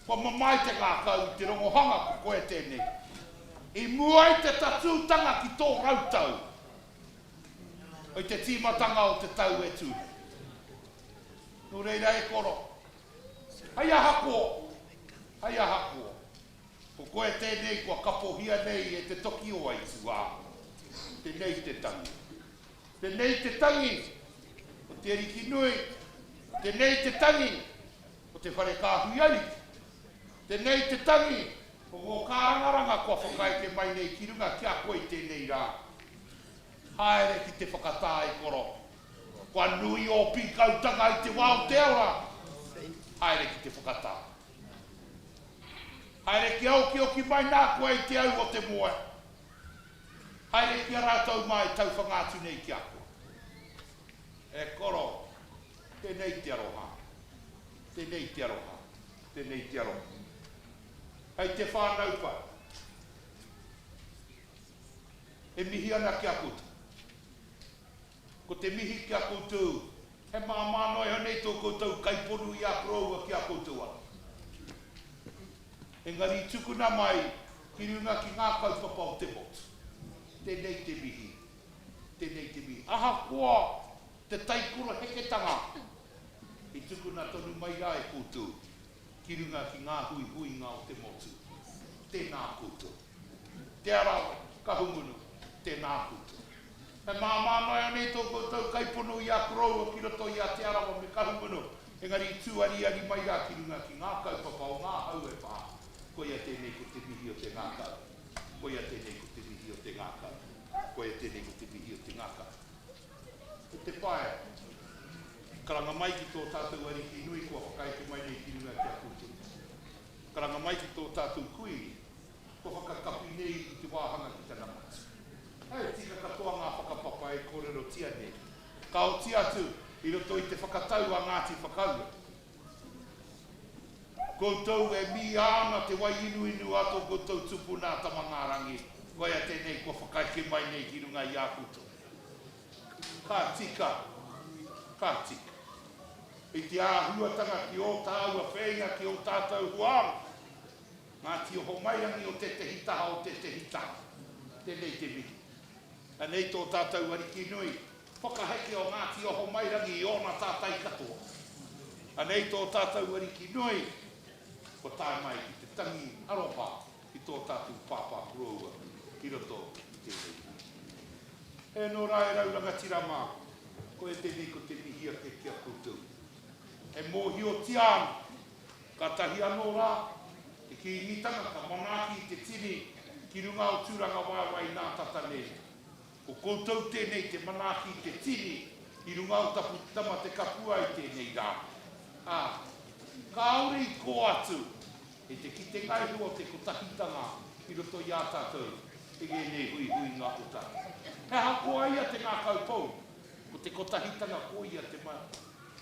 kua mamae te ngākau i te rongohanga ko koe tēnei. I mua i te tatūtanga ki tō rautau, i te tīmatanga o te tau e tū nei. Nō reira e koro, hei aha koa, hei aha koa, ko koe tēnei kua kapohia nei e te toki o aituā, tenei te tangi. Tenei te tangi o te ariki nui, tenei te tangi o te whare kāhui ariki, tenei te tangi o ngō kārangaranga kua whakaeke mai nei ki runga ki a koe i tēnei rā. Haere ki te whakatā e koro. Kua nui ō pīkautanga i te wā o te ora. Haere ki te whakatā. Haere kia okioki mai nā koe i te au o te moe. Haere ki a rātou mā e tauwhanga atu nei ki a koe. E koro, tēnei te aroha, tēnei te aroha, tēnei te aroha. Hei te whānau pai. E mihi ana ki a koutou. Ko te mihi ki a koutou, he māmā noa iho nei tō koutou kaiponu i a koroua ki a koutou anō. Engari tukuna mai ki runga ki ngā kaupapa o te motu. Tēnei te mihi, tēnei te mihi. Ahakoa te taikoroheketanga i tukuna tonu mai rā e koutou ki runga ki ngā huihuinga o te motu. Tēnā koutou. Te Arawa, Kahungunu, tēnā koutou. He māmā noa iho nei tō koutou kaipono i a koroua ki roto i a Te Arawa me Kahungunu, engari i tū ariari mai rā ki runga ki ngā kaupapa o ngā hau e whā, koia tēnei ko te mihi o te ngākau, koia tēnei ko te mihi o te ngākau, koia tēnei ko te mihi o te ngākau. E te pae, karanga mai ki tō tātou Ariki nui kua whakaeke mai nei ki runga ki a koutou. Karanga mai ki tō tātou Kuini kua whakakapi nei i te wāhanga ki tana matu. He tika katoa ngā whakapapa e kōrerotia nei. Ka oti atu i roto i te whakatau a Ngāti Whakaue. Koutou e mīa ana te wai inuinu a tō koutou tupuna a Tamangārangi, koia tēnei kua whakaeke mai nei ki runga i a koutou. Ka tika, ka tika. I te āhuatanga ki ō tāua whēinga ki ō tātou huānga, Ngā Tiohomairangi o tētehi taha o tētehi taha. Tēnei te mihi. Anei tō tātou Ariki nui, whakaheke o Ngā Tiohomairangi i ōna tātai katoa. Anei tō tātou Ariki nui, kua tae mai ki te tangi aroha ki tō tātou pāpā koroua ki roto i tēnei hui. He anō rā e rau rangatira mā, koia tēnei ko te mihi ake ki a koutou. E mōhiotia ana Kātahi anō rā te Kīngitanga ka manaaki i te tini ki runga o Tūrangawaewae inā tata nei. Ko koutou tēnei te manaaki i te tini i runga o taku tama te kapua i tēnei rā. Ā, kāore i kō atu i te kitenga iho o te kotahitanga i roto i a tātou i ngēnei huihuinga o tātou. He ahakoa ia te ngākau pou, ko te kotahitanga ko ia te,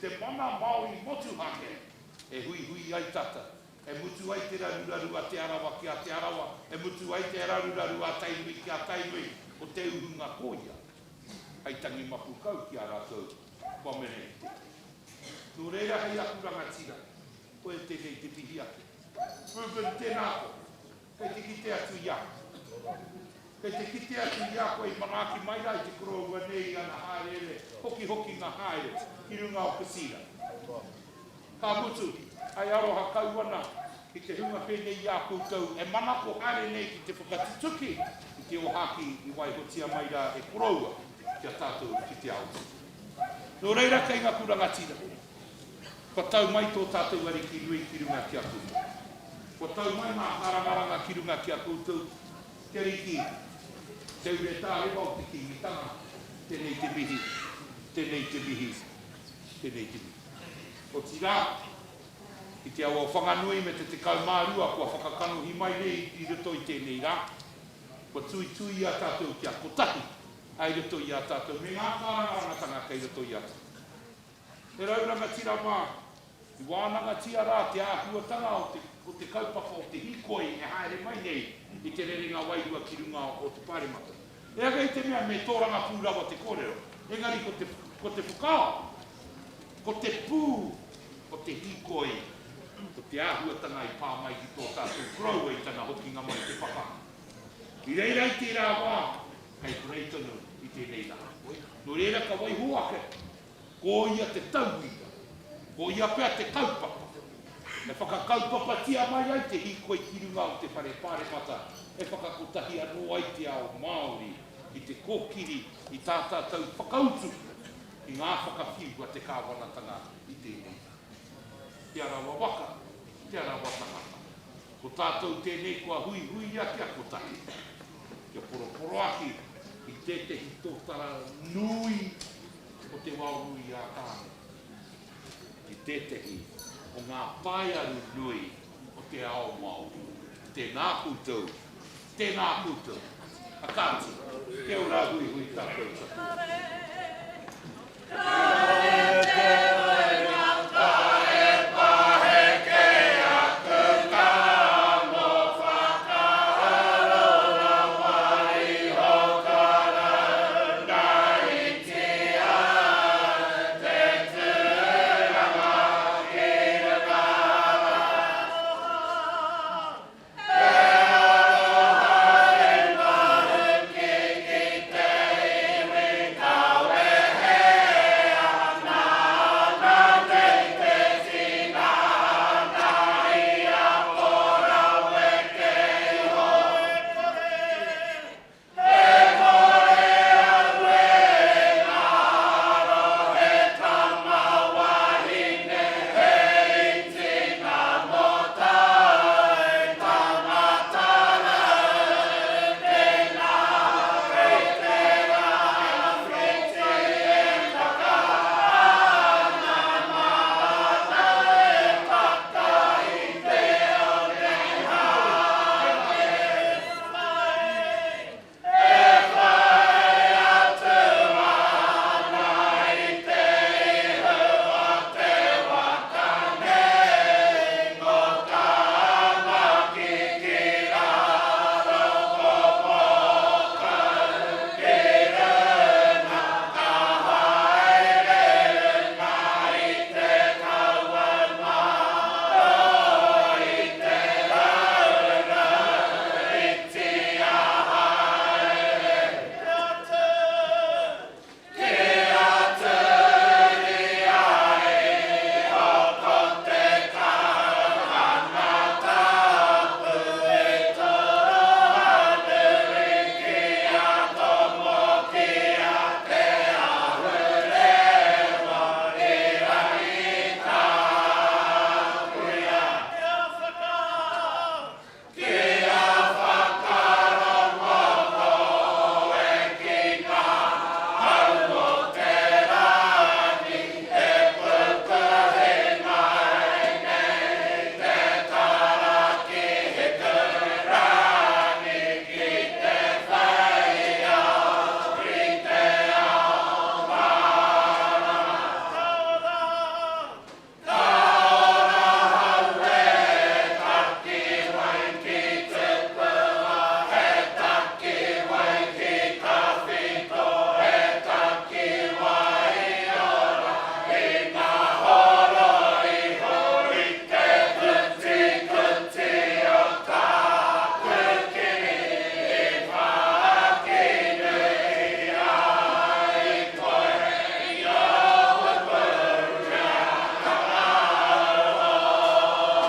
te mana Māori motuhake E huihui ai tata, e mutu ai te raruraru a Te Arawa ki a Te Arawa, e mutu ai te raruraru a Tainui ki a Tainui, ko te uhunga ko ia, hei tangi mapu kau ki a ratou, kua mere ki te kī. Nō reira hei aku rangatira, koia tēnei te mihi ake. Reuben, tēnā koe. Kei te kite atu i a koe. Kei te kite atu i a koe i manaaki mai rā i te koroua nei i ana hāereere hokihokinga haere ki runga o Kasira. Ka mutu, hei aroha kau ana ki te hunga pēnei i a koutou e manako haere nei ki te whakatutuki i te ōhākī i waihotia mai rā e koroua ki a tātou ki te ao tū. Nō reira kei ngaku rangatira, kua tau mai tō tātou Ariki nui ki runga ki a koutou. Kua tau mai ngā kārangaranga ki runga ki a koutou, te Ariki, te ure tārewa o te Kīngitanga, tēnei te mihi, tēnei te mihi, tēnei te mihi. Otirā, i te awa o Whanganui me te 12 kua whakakanohi mai nei i roto i tēnei rā, kua tuitui i a tātou kia kotahi i roto i a tātou me ngā kārangarangatanga kei roto i a tātou. He rau rangatira mā, i wānangatia rā te āhuatanga o te, o te kaupapa o te hīkoi e haere mai nei i te rerenga wairua ki runga o te Pāremata. Ehake i te mea me tōrangapū rawa te kōrero. Engari ko te, ko te whakaaro, ko te pū o te hīkoi, ko te āhuatanga i pā mai ki tō tātou koroua i tana hokinga mai i te pakanga. I reira i tērā wā, kei konei tonu i tēnei rā. Nō reira ka waiho ake, ko ia te tauira, ko ia pea te kaupapa, e whakakaupapatia mai ai te hīkoi ki runga o te Whare Pāremata e whakakotahi anō ai te ao Māori ki te kōkiri i tā tātou whakautu ki ngā whakawhiu a te kāwanatanga i tēnei rā. Te Arawa waka, Te Arawa tangata. Ko tātou tēnei kua huihuia kia kotahi, kia poroporoaki i tētehi tōtara nui o te wao nui a Tāne, ki tētehi o ngā paearu nui o te ao Māori. Tēnā koutou, tēnā koutou. A kāti, kia ora huihui tātou katoa.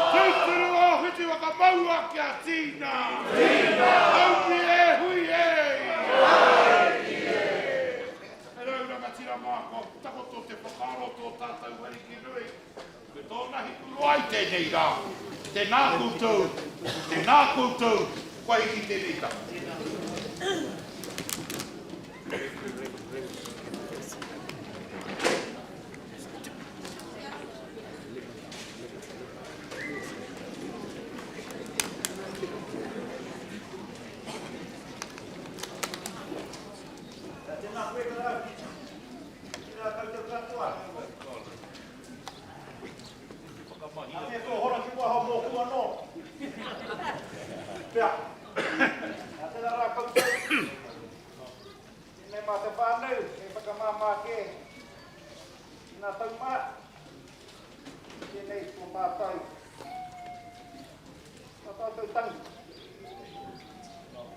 Tūturu o Whiti whakamaua kia tīna! Tīna! Haumi e hui e! Haumi e! E rau rangatira mā, kua takoto te whakaaro o tō tātou Ariki nui, me tōna hiku roa i tēnei rā. Tēnā koutou, tēnā koutou, kua hiki tēnei taha. Tēnā koe Karau. Tēnā koutou katoa. Ake tō hora ki waho mōku anō. Pea. Tēnā tau mā. Tēnei tō tātou, tā tātou tangi.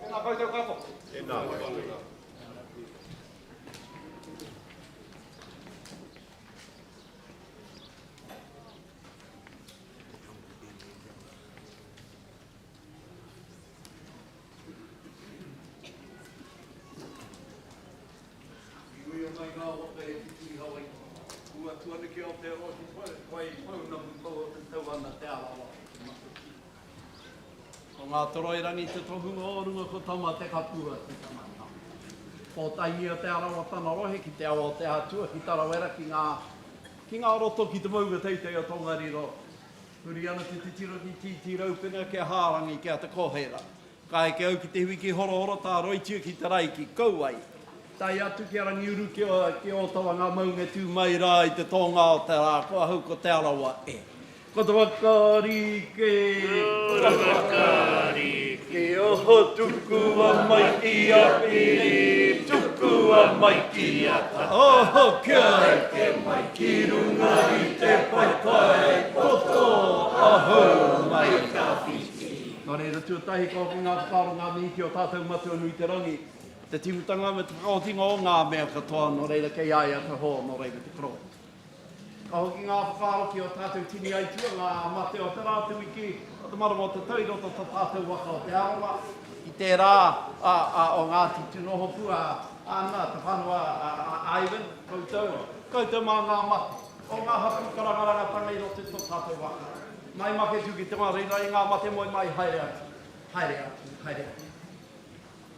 Tēnā koutou katoa. Tēnā koutou. I uia mai ngā waka e Titi i Hawaiki. Ū atu ana ki Aotearoa ki te whai pounamu pou o te tau ana Te Arawa ki Matatini. Ko Ngātoroirangi te tohunga o runga ko Tama te Kapua te tangata. Pōtaengia Te Arawa tana rohe ki te awa o Te Atua ki Tarawera ki ngā ki ngā roto ki te maunga teitei o Tongariro. Huri ana te titiro ki Tītīraupena ki a Hārangi ki a Te Kohera. Ka eke au ki te hiwi ki Horohoro, tāroitia ki te rae ki Kauai. Tae atu ki a Rangiuru ki Ōtawa ngā maunga tū mai rā i te tōnga o te rā, ko ahau ko Te Arawa e. Ko te whakarike, ko te whakarike, oho tukua mai ki a Piri, tukua mai ki a Ta, oho kia eke mai ki runga i te paepae, ko tō ahau mai tawhiti. Nō reira, tuatahi ka hoki ngā whakaaro, ngā mihi ki ō tātou Matua nui te rangi, te tīmatanga me te whakaotinga o ngā mea katoa, nō reira kei a ia te hoa, nō reira te koroua. Ka hoki ngā whakaaro ki ō tātou tini aitua, ngā mate o te rā, te wiki, o te marama o te tau i roto tō tātou waka o Te Arawa, i tērā o Ngāti Tūnohopu, a Ana, te whānau a Ivan, koutou, koutou mā ngā mate o ngā hapū karangarangatanga i roto i tō tātou waka. Mai Maketu ki te marina i ngā mate moe mai haere atu, haere atu, haere atu.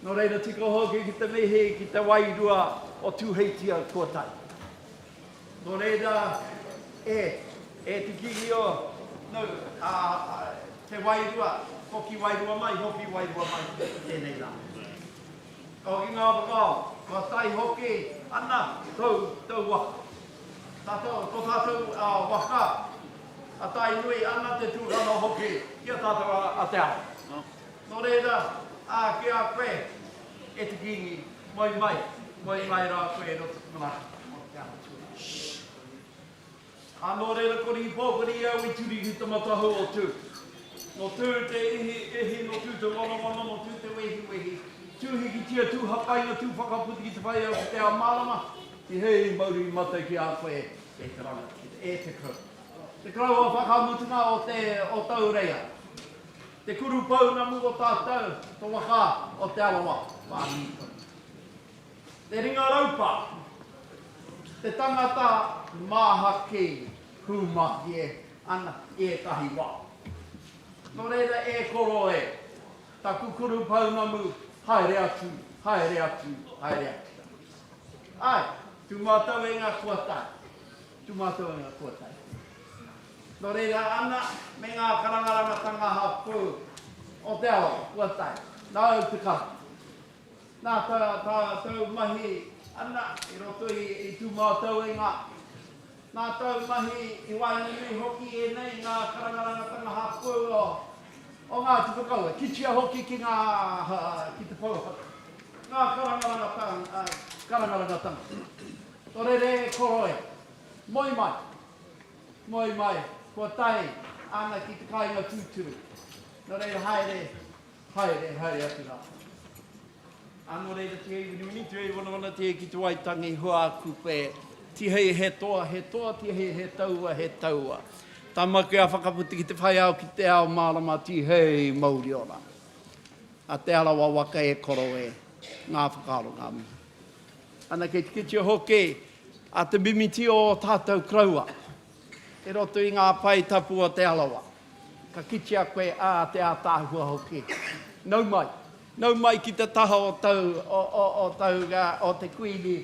Nō reira tika hoki ki te mihi ki te wairua o Tūheitia kua tae. Nō reira e, e te Kīngi o, no, a, a, te wairua, hoki wairua mai, hoki wairua mai i tēnei rā. Ka hoki ngā whakaaro, kua tae hoki ana tōu, tōu waka. Tātou, tō tātou waka, a Tainui ana te tūranga hoki ki a tātou a Te Arawa. Nō reira, ā, ki a koe, e te Kīngi, moe mai, moe mai rā koe i roto te manaakitanga o Te Arawa Tūranga. Ā, nō reira, ko Rīpōkori au i turi ki te matahou o Tū. Nō Tū te ihi, ihi, nō Tū te wanawana, nō Tū te wehiwehi. Tū hikitia, tū hapainga, tū whakaputa ki te whai au ki te ao mārama. Tihei mauri mate ki a koe e te rangatira, e te kau. Te karaua whakamutunga o te o Taureia. Te kuru pounamu o tātou, to waka o Te Arawa whānui tonu. Te ringa raupa, te tangata māhaki hūmārie ana i ētahi wā. Nō reira e koro e, taku kuru pounamu, haere atu, haere atu, haere atu. Āe, tū mātou e ngā kua tae. Tū mātou e ngā kua tae. Nō reira ana me ngā karangarangatanga hapū o te ao kua tae. Nāu te kaha. Nā tā, tā, tāu mahi ana i roto i, i tū mātou e ngā. Nā tāu mahi i waenganui hoki ēnei ngā karangarangatanga hapū o, o Ngāti Whakaue. Kitea hoki ki ngā, ki te pou haka. Ngā karangarangatanga, karangarangatanga. Torere e koro e. Moe mai. Moe mai. Kua tae ana ki te kāinga tūturu. Nō reira haere, haere, haere atu rā. Ā, nō reira tihei winiwini, tihei wanawana, tihei ki te waitangi, hua kupe, tihei he toa, he toa, tihei he taua, he taua. Tama kia whakaputa ki te whai ao ki te ao mārama, tihei mauri ora. A Te Arawa waka e koro e, ngā whakaaro, ngā mihi. Ana kei te kitea hoki a te mimiti o ō tātou koroua i roto i ngā pae tapu o Te Arawa. Ka kitea koe ā te ātaahua hoki. Nau mai, nau mai ki te taha o tau, o, o, o tau, o te Kuini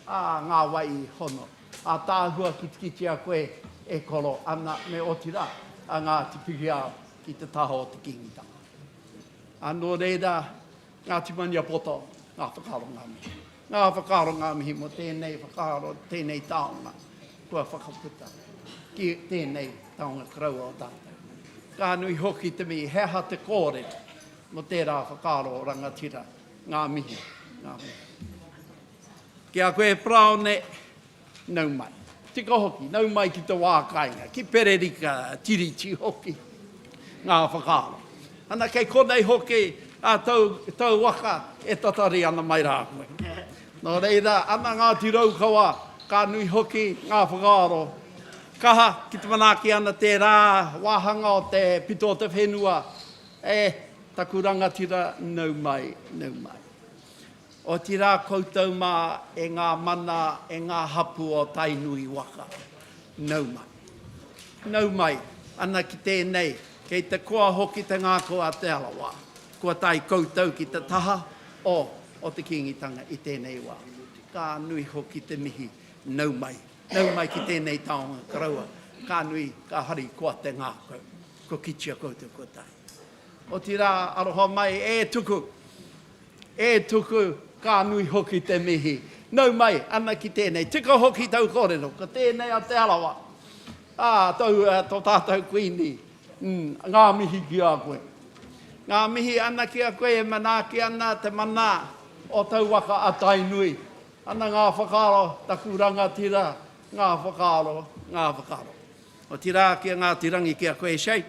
ā ngā wai hono. Ātaahua ki te kitea koe e koro ana me otirā a Ngāti Pikiao ki te taha o te Kīngitanga. Ā, nō reira, Ngāti Maniapoto, ngā whakaaro ngā mihi. Ngā whakaaro ngā mihi mō tēnei whakaaro, tēnei taonga kua whakaputa ki tēnei taonga koroua o tātou. Ka nui hoki te mihi, he aha te kōrero mō tērā whakaaro rangatira, ngā mihi, ngā mihi. Ki a koe Paraone, nau mai. Tika hoki, nau mai ki te wā kāinga, ki Pererika Tiriti hoki ngā whakaaro. Ana, kei konei hoki a tau, tau waka e tatari ana mai rā koe. Nō reira, ana Ngāti Raukawa, ka nui hoki ngā whakaaro. Kaha ki te manaaki ana tērā wāhanga o te pito o te whenua, e, taku rangatira, nau mai, nau mai. Otirā koutou mā e ngā mana, e ngā hapū o Tainui waka. Nau mai. Nau mai ana ki tēnei, kei te koa hoki te ngākau a Te Arawa, kua tae koutou ki te taha o o te Kīngitanga i tēnei wā. Ka nui hoki te mihi, nau mai. Nau mai ki tēnei taonga koroua, ka nui, ka harikoa te ngākau. Kua kitea koutou kua tae. Otirā, aroha mai, e tuku! E tuku, ka nui hoki te mihi. Nau mai, ana ki tēnei. Tika hoki tau kōrero, ko tēnei a Te Arawa, ā, tau, tō tātou Kuini, mm, ngā mihi ki a koe. Ngā mihi ana ki a koe e manaaki ana te mana o tau waka a Tainui. Ana ngā whakaaro, taku rangatira, ngā whakaaro, ngā whakaaro. Otirā ki a Ngāti Rangi ki a koe Shay,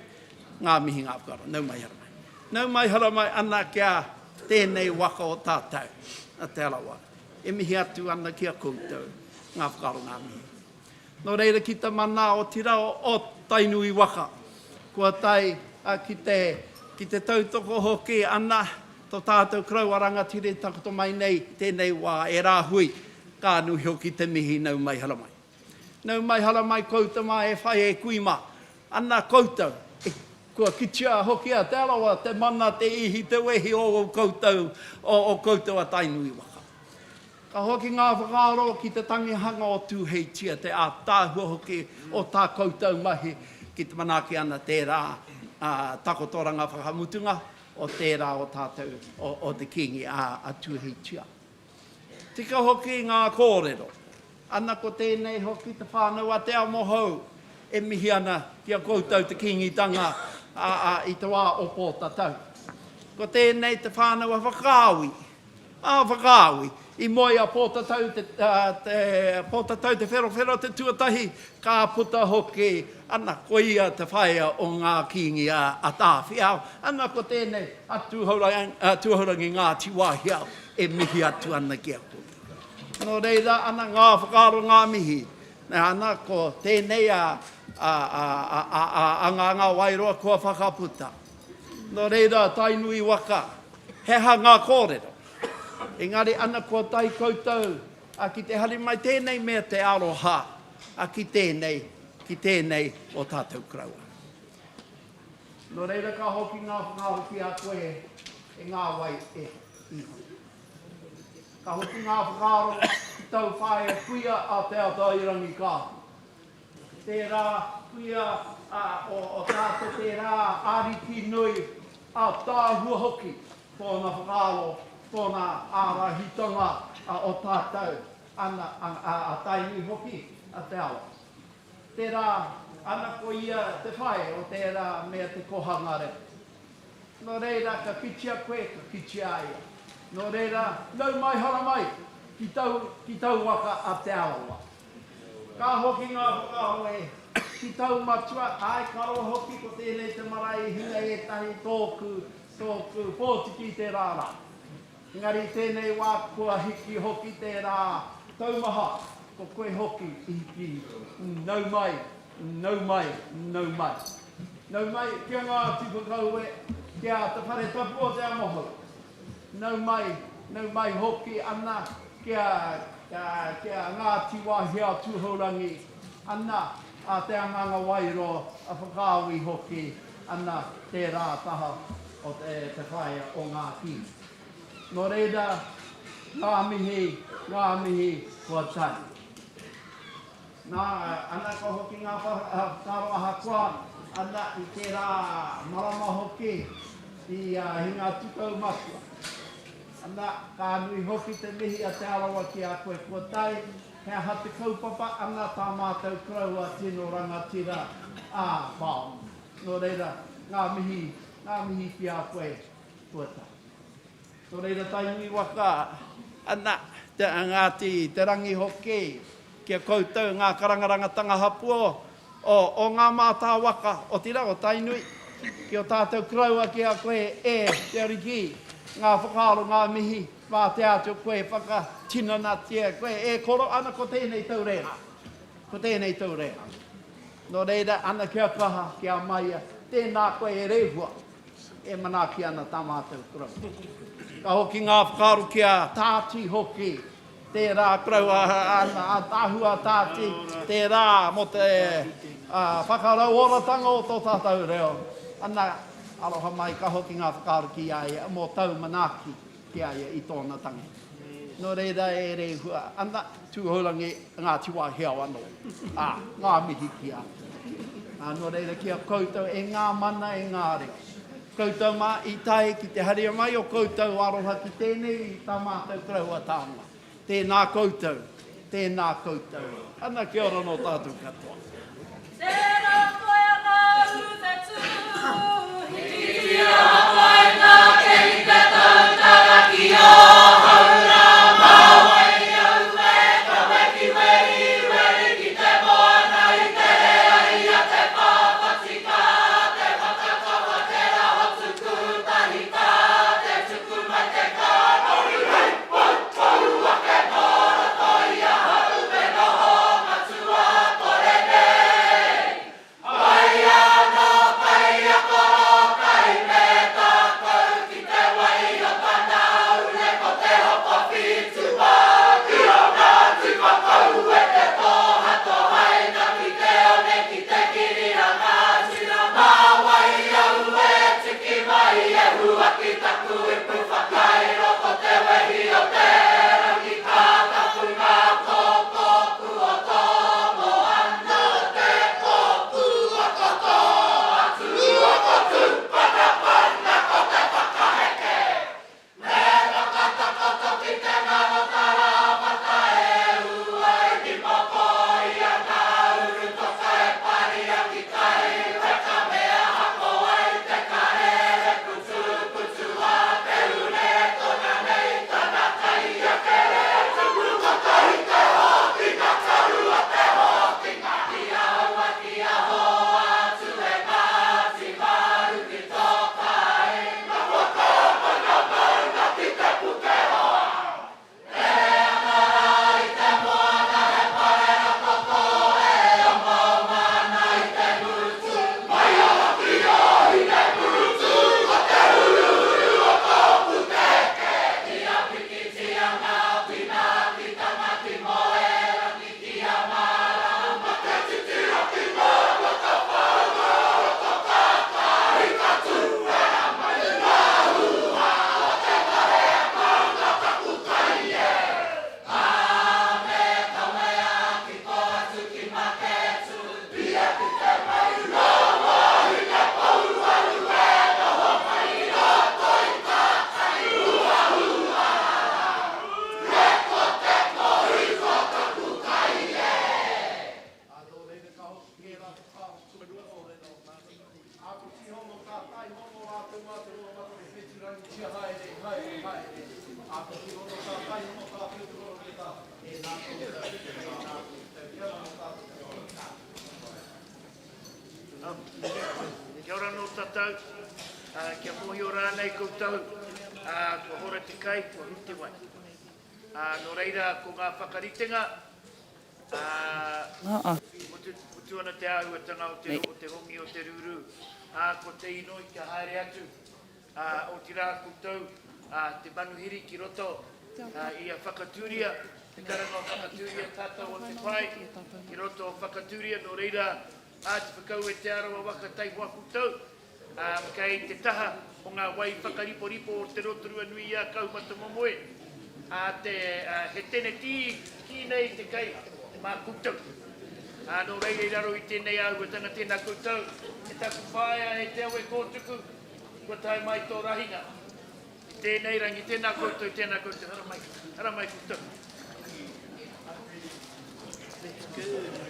ngā mihi ngā whakaaro. Nau mai haramai. Nau mai haramai ana ki a tēnei waka o tātou, a Te Arawa. E mihi atu ana ki a koutou, ngā whakaaro ngā mihi. Nō reira ki te mana otirā o Tainui waka, kua tae ki te, ki te tautoko hoki ana to tātou koroua rangatira i takoto mai nei i tēnei wā e rāhui, ka nui hoki te mihi nau mai haramai. Nau mai haramai koutou mā e whai e kui mā. Ana koutou, e, kua kitea hoki a Te Arawa, te mana, te ihi, te wehi o o koutou, o o koutou a Tainui waka. Ka hoki ngā whakaaro ki te tangihanga o Tūheitia, te ātaahua hoki o tā koutou mahi ki te manaaki ana tērā takotoranga whakamutunga o tērā o tātou, o, o te Kīngi a, a Tūheitia. Tika hoki ngā kōrero. Ana ko tēnei hoki te whānau a Te Amohou e mihi ana ki a koutou te Kīngitanga i te wā o Pōtatau. Ko tēnei te whānau a Whakaawi, a Whakaawi, i moe a Pōtatau te, te, Pōtatau Te Wherowhero te tuatahi, ka puta hoki, ana ko ia te whaea o ngā Kīngi a Tāwhiao, ana ko tēnei a Tūhourangi Ngāti Wāhiao e mihi atu ana ki a koutou. Nō reira ana ngā whakaaro ngā mihi. Ana ko tēnei a, a, a, a, a, a, a ngā ngā wairoa kua whakaputa. Nō reira Tainui waka, he aha ngā kōrero? Engari ana kua tae koutou a ki te hari mai tēnei mea te aroha a ki tēnei, ki tēnei o tātou koroua. Nō reira ka hoki ngā whakaaro ki a koe e ngā wai e iho. Ka hoki ngā whakaaro ki tau whaea kuia a Te Atairangikaahu. Tērā kuia o Tāte tērā ariki nui, ātaahua hoki tōna whakaaro, tōna ārahitanga o tātou, ana, a Tainui hoki, a Te Awa. Tērā, ana ko ia te whae o tērā mea te kohanga reo. Nō reira, ka kitea koe, ka kitea a ia. Nō reira, nau mai haramai ki tau, ki tau waka a Te Arawa. Ka hoki ngā whakaaro e, ki tau matua, āe ka roa hoki ko tēnei te marae i hinga ētahi tōku, tōku pōtiki i tērā rā. Engari i tēnei wā kua hiki hoki tērā taumaha, ko koe hoki i hiki, nau mai, nau mai, nau mai. Nau mai ki a Ngāti Whakaue, ki a Te Whare Tapu o Te Amohau. Nau mai, nau mai hoki ana ki a, ki a Ngāti Wāhiao Tūhourangi, ana a Te Anganga Wairoa, a Whakaawi hoki, ana tērā taha o te, te whaea o ngā kīngi. Nō reira, ngā mihi, ngā mihi kua tae. Nā, ana ka hoki ngā whakaaro ahakoa ana i tērā marama hoki i Hingatukau Matua. Ana, ka nui hoki te mihi a Te Arawa ki a koe kua tae, he aha te kaupapa ana tā mātou koroua tino rangatira a Bob. Nō reira, ngā mihi, ngā mihi ki a koe kua tae. Nō reira Tainui waka, ana, te, Ngāti Te Rangi hoki. Ki a koutou ngā karangarangatanga hapū o, o ngā mātāwaka, otirā o Tainui, ki o tātou koroua ki a koe e Te Ariki, ngā whakaaro, ngā mihi, mā te atu koe whakatinanatia koe e koro ana ko tēnei tau reanga, ko tēnei tau reanga. Nō reira, ana kia kaha, kia maia, tēnā koe e Rehua, e manaaki ana tā mātou koroua. Ka hoki ngā whakaaro ki a Tāti hoki, tērā koroua ana, ātaahua Tāti, tērā mō te whakarauoratanga o tō tātou reo. Ana, aroha mai, ka hoki ngā whakaaro ki a ia mō tau manaaki ki a ia i tōna tangi. Nō reira e Rehua ana, Tūhourangi, Ngāti Wāhiao anō. Ā, ngā mihi ki a koe. Ā, nō reira ki a koutou e ngā mana, e ngā reo. Koutou mā i tae ki te haria mai o koutou aroha ki tēnei i tā mātou koroua taonga. Tēnā koutou, tēnā koutou. Ana kia ora nō tātou katoa. Tērā koe a ngā uru te tū, hikitia paenga kei te tautara ki ahau rā. Mā wai au e kawe ki Weriweri ki te moana i tere ai a te pāwhati ka te whakakawa te raho tuku tahi ka te tuku mai te kānohi hei pou pou ake mō roto i ahau me noho matua kore nei. Mai anō kai a koro kai me tātou ki te wai o tana ure ko te hokowhitu wā ki o Ngāti Whakaue te tohatohaina ki te one ki te kiri rangatira mā wai au e tiki mai e huaki taku ipu whakairo ko te wehi o te rangi ka tapu ngā kōkō kua tomo ana te kōpū o toto atu o Tūpanapana ko te whakaheke Me whakatakoto ki te ngaro tarawhata e ū ai ki moko i a ngā uru toka e paria ki tai weka me aha ko wai te karere putuputu a te ure tona nei tana kai ake tupu kotahi te hokinga ka rua te hokinga ki a aua ki a hoatu e Ngāti Maru ki tō kāinga kua tōmana maunga ki te Pukeroa. Rere ana rā i te moana he parera toto e omaoma ana i te ngutu. Mai ana ki a Hineputu ko te huruhuru o tōku kēkē. Kia pikitia ngā pinākitanga ki Moerangi ki a Mārama. Te titiro ki ngā waka whānga o roto kākahi ka tūwhera mai ngā hūhā o te marea maunga taku kai e. Ā, me kawea ki kō atu ki Maketū, pia ki te mai rā wāhine pouaru e noho mai i roto i tā kai huahua rā. Reko te kohi ko taku kai e. Ā, nō reira ka hoki tērā whakaaro tuarua nō reira o Ngāti. Ā, ko Tīhono ka taihono rātou mā te rongo Wheturangitia haere, haere, haere. Ā, ko Tīhono ka taihono tātou te rongo ki tā. Tēnā koutou, tēnā koutou. Kia ora nō tātou katoa. Kia ora nō tātou, kia mōhio rānei koutou, kua hora te kai, kua hū te wai. Nō reira, ko ngā whakaritenga, Ā, mutu ana te āhuatanga o te, o te hongi o te rūrū, ā, ko te inoi kia haere atu, ā, otirā koutou, ā, te manuhiri ki roto, ā, i a Whakatūria, te karanga o Whakatūria tātou o te pae, ki roto o Whakatūria, nō reira, ā, te whakaue Te Arawa waka taihoa koutou, Ā, kei te taha o ngā wai whakariporipo o Te Rotorua nui i a Kahumatamomoe, ā, te, ā, he tenetī kī nei te kai mā koutou. Ā, nō reira i raro i tēnei āhuatanga tēnā koutou, e taku whaea, e Te Awe Kōtuku, kua tae mai tō rahinga i tēnei rangi, tēnā koutou, tēnā koutou, haramai, haramai koutou. That's good.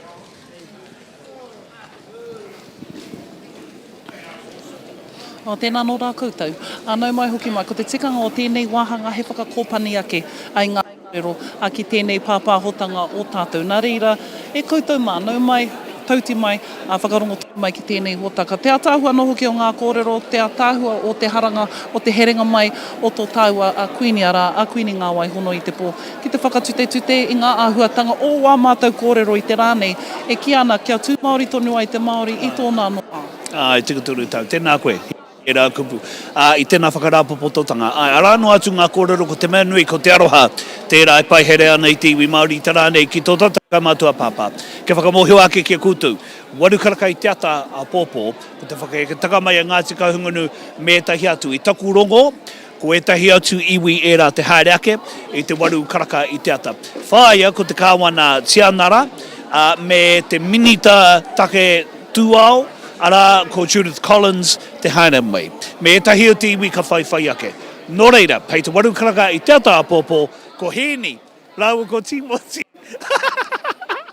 Oh, tēnā nō rā koutou. Ā, nau mai hoki mai. Ko te tikanga o tēnei wāhanga he whakakōpani ake i ngā. kōrero ki tēnei pāpāhotanga o tātou. Nā reira, e koutou mā, nau mai, tauti mai, ā, whakarongo tonu mai ki tēnei hōtaka. Te ataahua anō hoki o ngā kōrero, te ataahua o te haranga, o te herenga mai o tō tāua a Kuini, arā, a Kuini Ngāwai Hono i te pō, ki te whakatutetute i ngā āhuatanga o wā mātou kōrero i te rā nei, e kī ana kia tū Māori tonu ai te Māori i tōna anō ao. Āe, tika tonu tāu. Tēnā koe. Ērā kupu, ā, i tēnā whakarāpopototanga. Āe, arā noa atu ngā kōrero, ko te mea nui, ko te aroha, tērā e paihere ana i te iwi Māori i te rā nei ki tō tātou kaumātua pāpā. Kia whakamōhio ake ki a koutou, waru karaka i te ata āpōpō, ko te whakaeketanga mai a Ngāti Kahungunu me ētahi atu. I taku rongo, Ko ētahi atu iwi ērā te haere ake i te waru karaka i te ata. Whāia ko te Kāwana Tianara me te Minita Take Tūao, arā, ko Judith Collins te haere mai. Me ētahi o te iwi ka whaiwhai ake. Nō reira, pei te waru karaka i te ata āpōpō, ko Hēni rāua ko Tīmoti.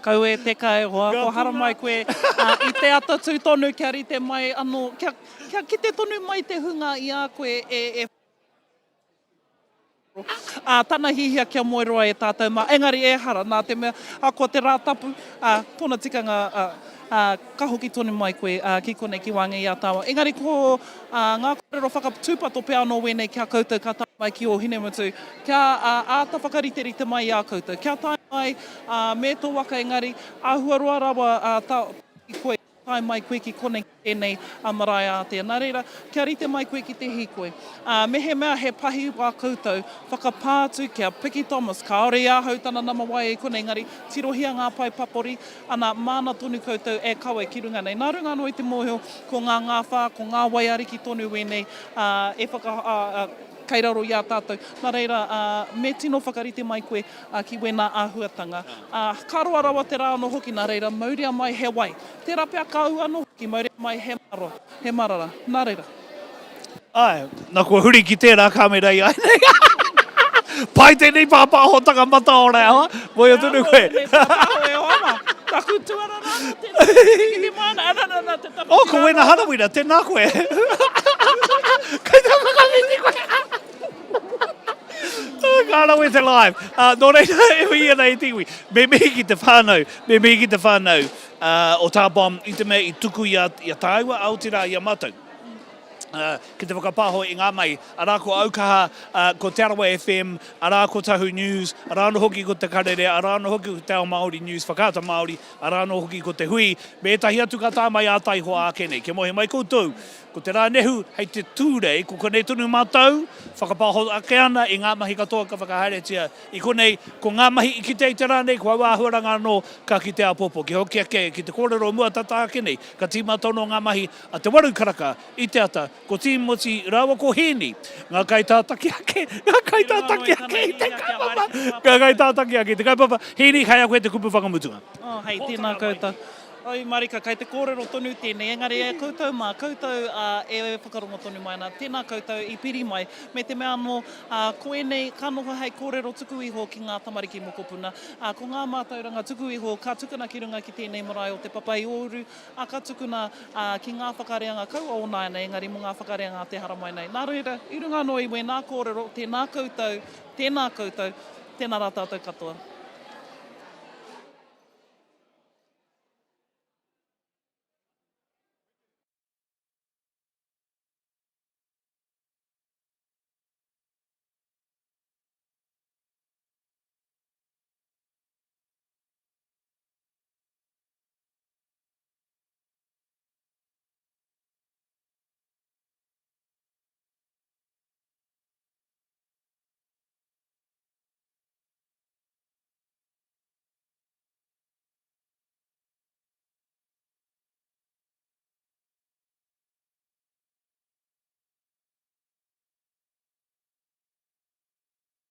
Kaua e teka e hoa, kua haramai koe i te ata tū tonu kia rite mai anō, kia Kia kite tonu mai te hunga i a koe e, e. Ā, tana hihia kia moe roa e tātou mā, engari ehara, nā te mea, ahakoa te Rātapu, ā, tōna tikanga, ā, ā, ka hoki tonu mai koe, ā, ki konei, ki waenga i a tāua. Engari ko, ā, ngā kōrero whakatūpato pea anō wēnei ki a koutou ka tae mai ki Ōhinemutu, kia, ā, āta whakariterite mai i a koutou, kia tae mai, ā, me tō waka engari, āhua roa rawa, ā, tā, koe. Tae mai koe ki konei ki tēnei marae ātea. Nā reira, kia rite mai koe ki te hīkoi. Ā, mehemea he pahi wā koutou, whakapā atu ki a Piki Thomas. Kāore i ahau tana nama waea i konei, engari tirohia ngā pae papori, ana, māna tonu koutou e kawe ki runga nei. Nā runga anō i te mōhio, ko ngā ngāwhā, ko ngā waiariki tonu wēnei, ā, e whaka, ā, kei raro i a tātou. Nā reira, ā, me tino whakarite mai koe, ā, ki wēnā āhuatanga. Ā, ka roa rawa te rā anō hoki, nā reira, mauria mai he wai. Tērā pea ka ū anō hoki, mauria mai he maro, he marara. Nā reira. Āe, nā kua huri ki tērā kāmera i āianei. Pai tēnei pāpāhotanga mataora e hoa, mōhio tonu koe. Te āhua o tēnei pāpāho e hoa mā, taku tuara rā nō tēnei, kite mai ana, ana, ana, te tawhiti Oh, ko Wena Harawira, tēnā koe. Kei te whakamiti koe. Ka rawe te live. Uh, nō reira, e hui ana i te iwi. Me mihi ki te whānau, me mihi ki te whānau uh, o Tā Bomb i te mea i tuku i a, i a tāua, a otirā i a mātou. Uh, ki te whakapāho i ngā mahi. Arā ko Aukaha, uh, ko Te Arawa FM, arā ko Tahu News, arā anō hoki ko Te Karere, arā anō hoki ko Te Ao Māori News, Whakaata Māori, arā anō hoki ko Te Hui, me ētahi atu ka tā mai ā taihoa ake nei. Kia moe mai koutou, Ko te rā nehu hei te Tūrei, ko konei tonu mātou, whakapāho ake ana i ngā mahi katoa ka whakahaeretia i konei. Ko ngā mahi i kitea i te rā nei, ko aua āhuaranga anō ka kitea āpōpō. Kia hoki ake ki te kōrero o mua tata ake nei, ka tīmata anō ngā mahi a te waru karaka i te ata, ko Tīmoti rāua ko Hēni, ngā kaitātaki ake, ngā kaitātaki ake i te kaupapa, ngā kaitātaki ake i te kaupapa. Hēni, kei a koe te kupu whakamutunga. Oh, hei, tēnā koutou. Oi marika, kei te kōrero tonu tēnei, engari e koutou mā, koutou e whakarongo tonu mai ana, tēnā koutou i piri mai, me te mea anō, ko ēnei ka noho hei kōrero tuku iho ki ngā tamariki mokopuna, ko ngā mātauranga tuku iho ka tukuna ki runga ki tēnei marae o Te Papa-i-ōuru, ā, ka tukuna ki ngā whakareanga kaua o nāianei, engari mō ngā whakareanga a te haramai nei. Nā reira, i runga anō i wēnā kōrero, tēnā koutou, tēnā koutou, tēnā rā tātou katoa.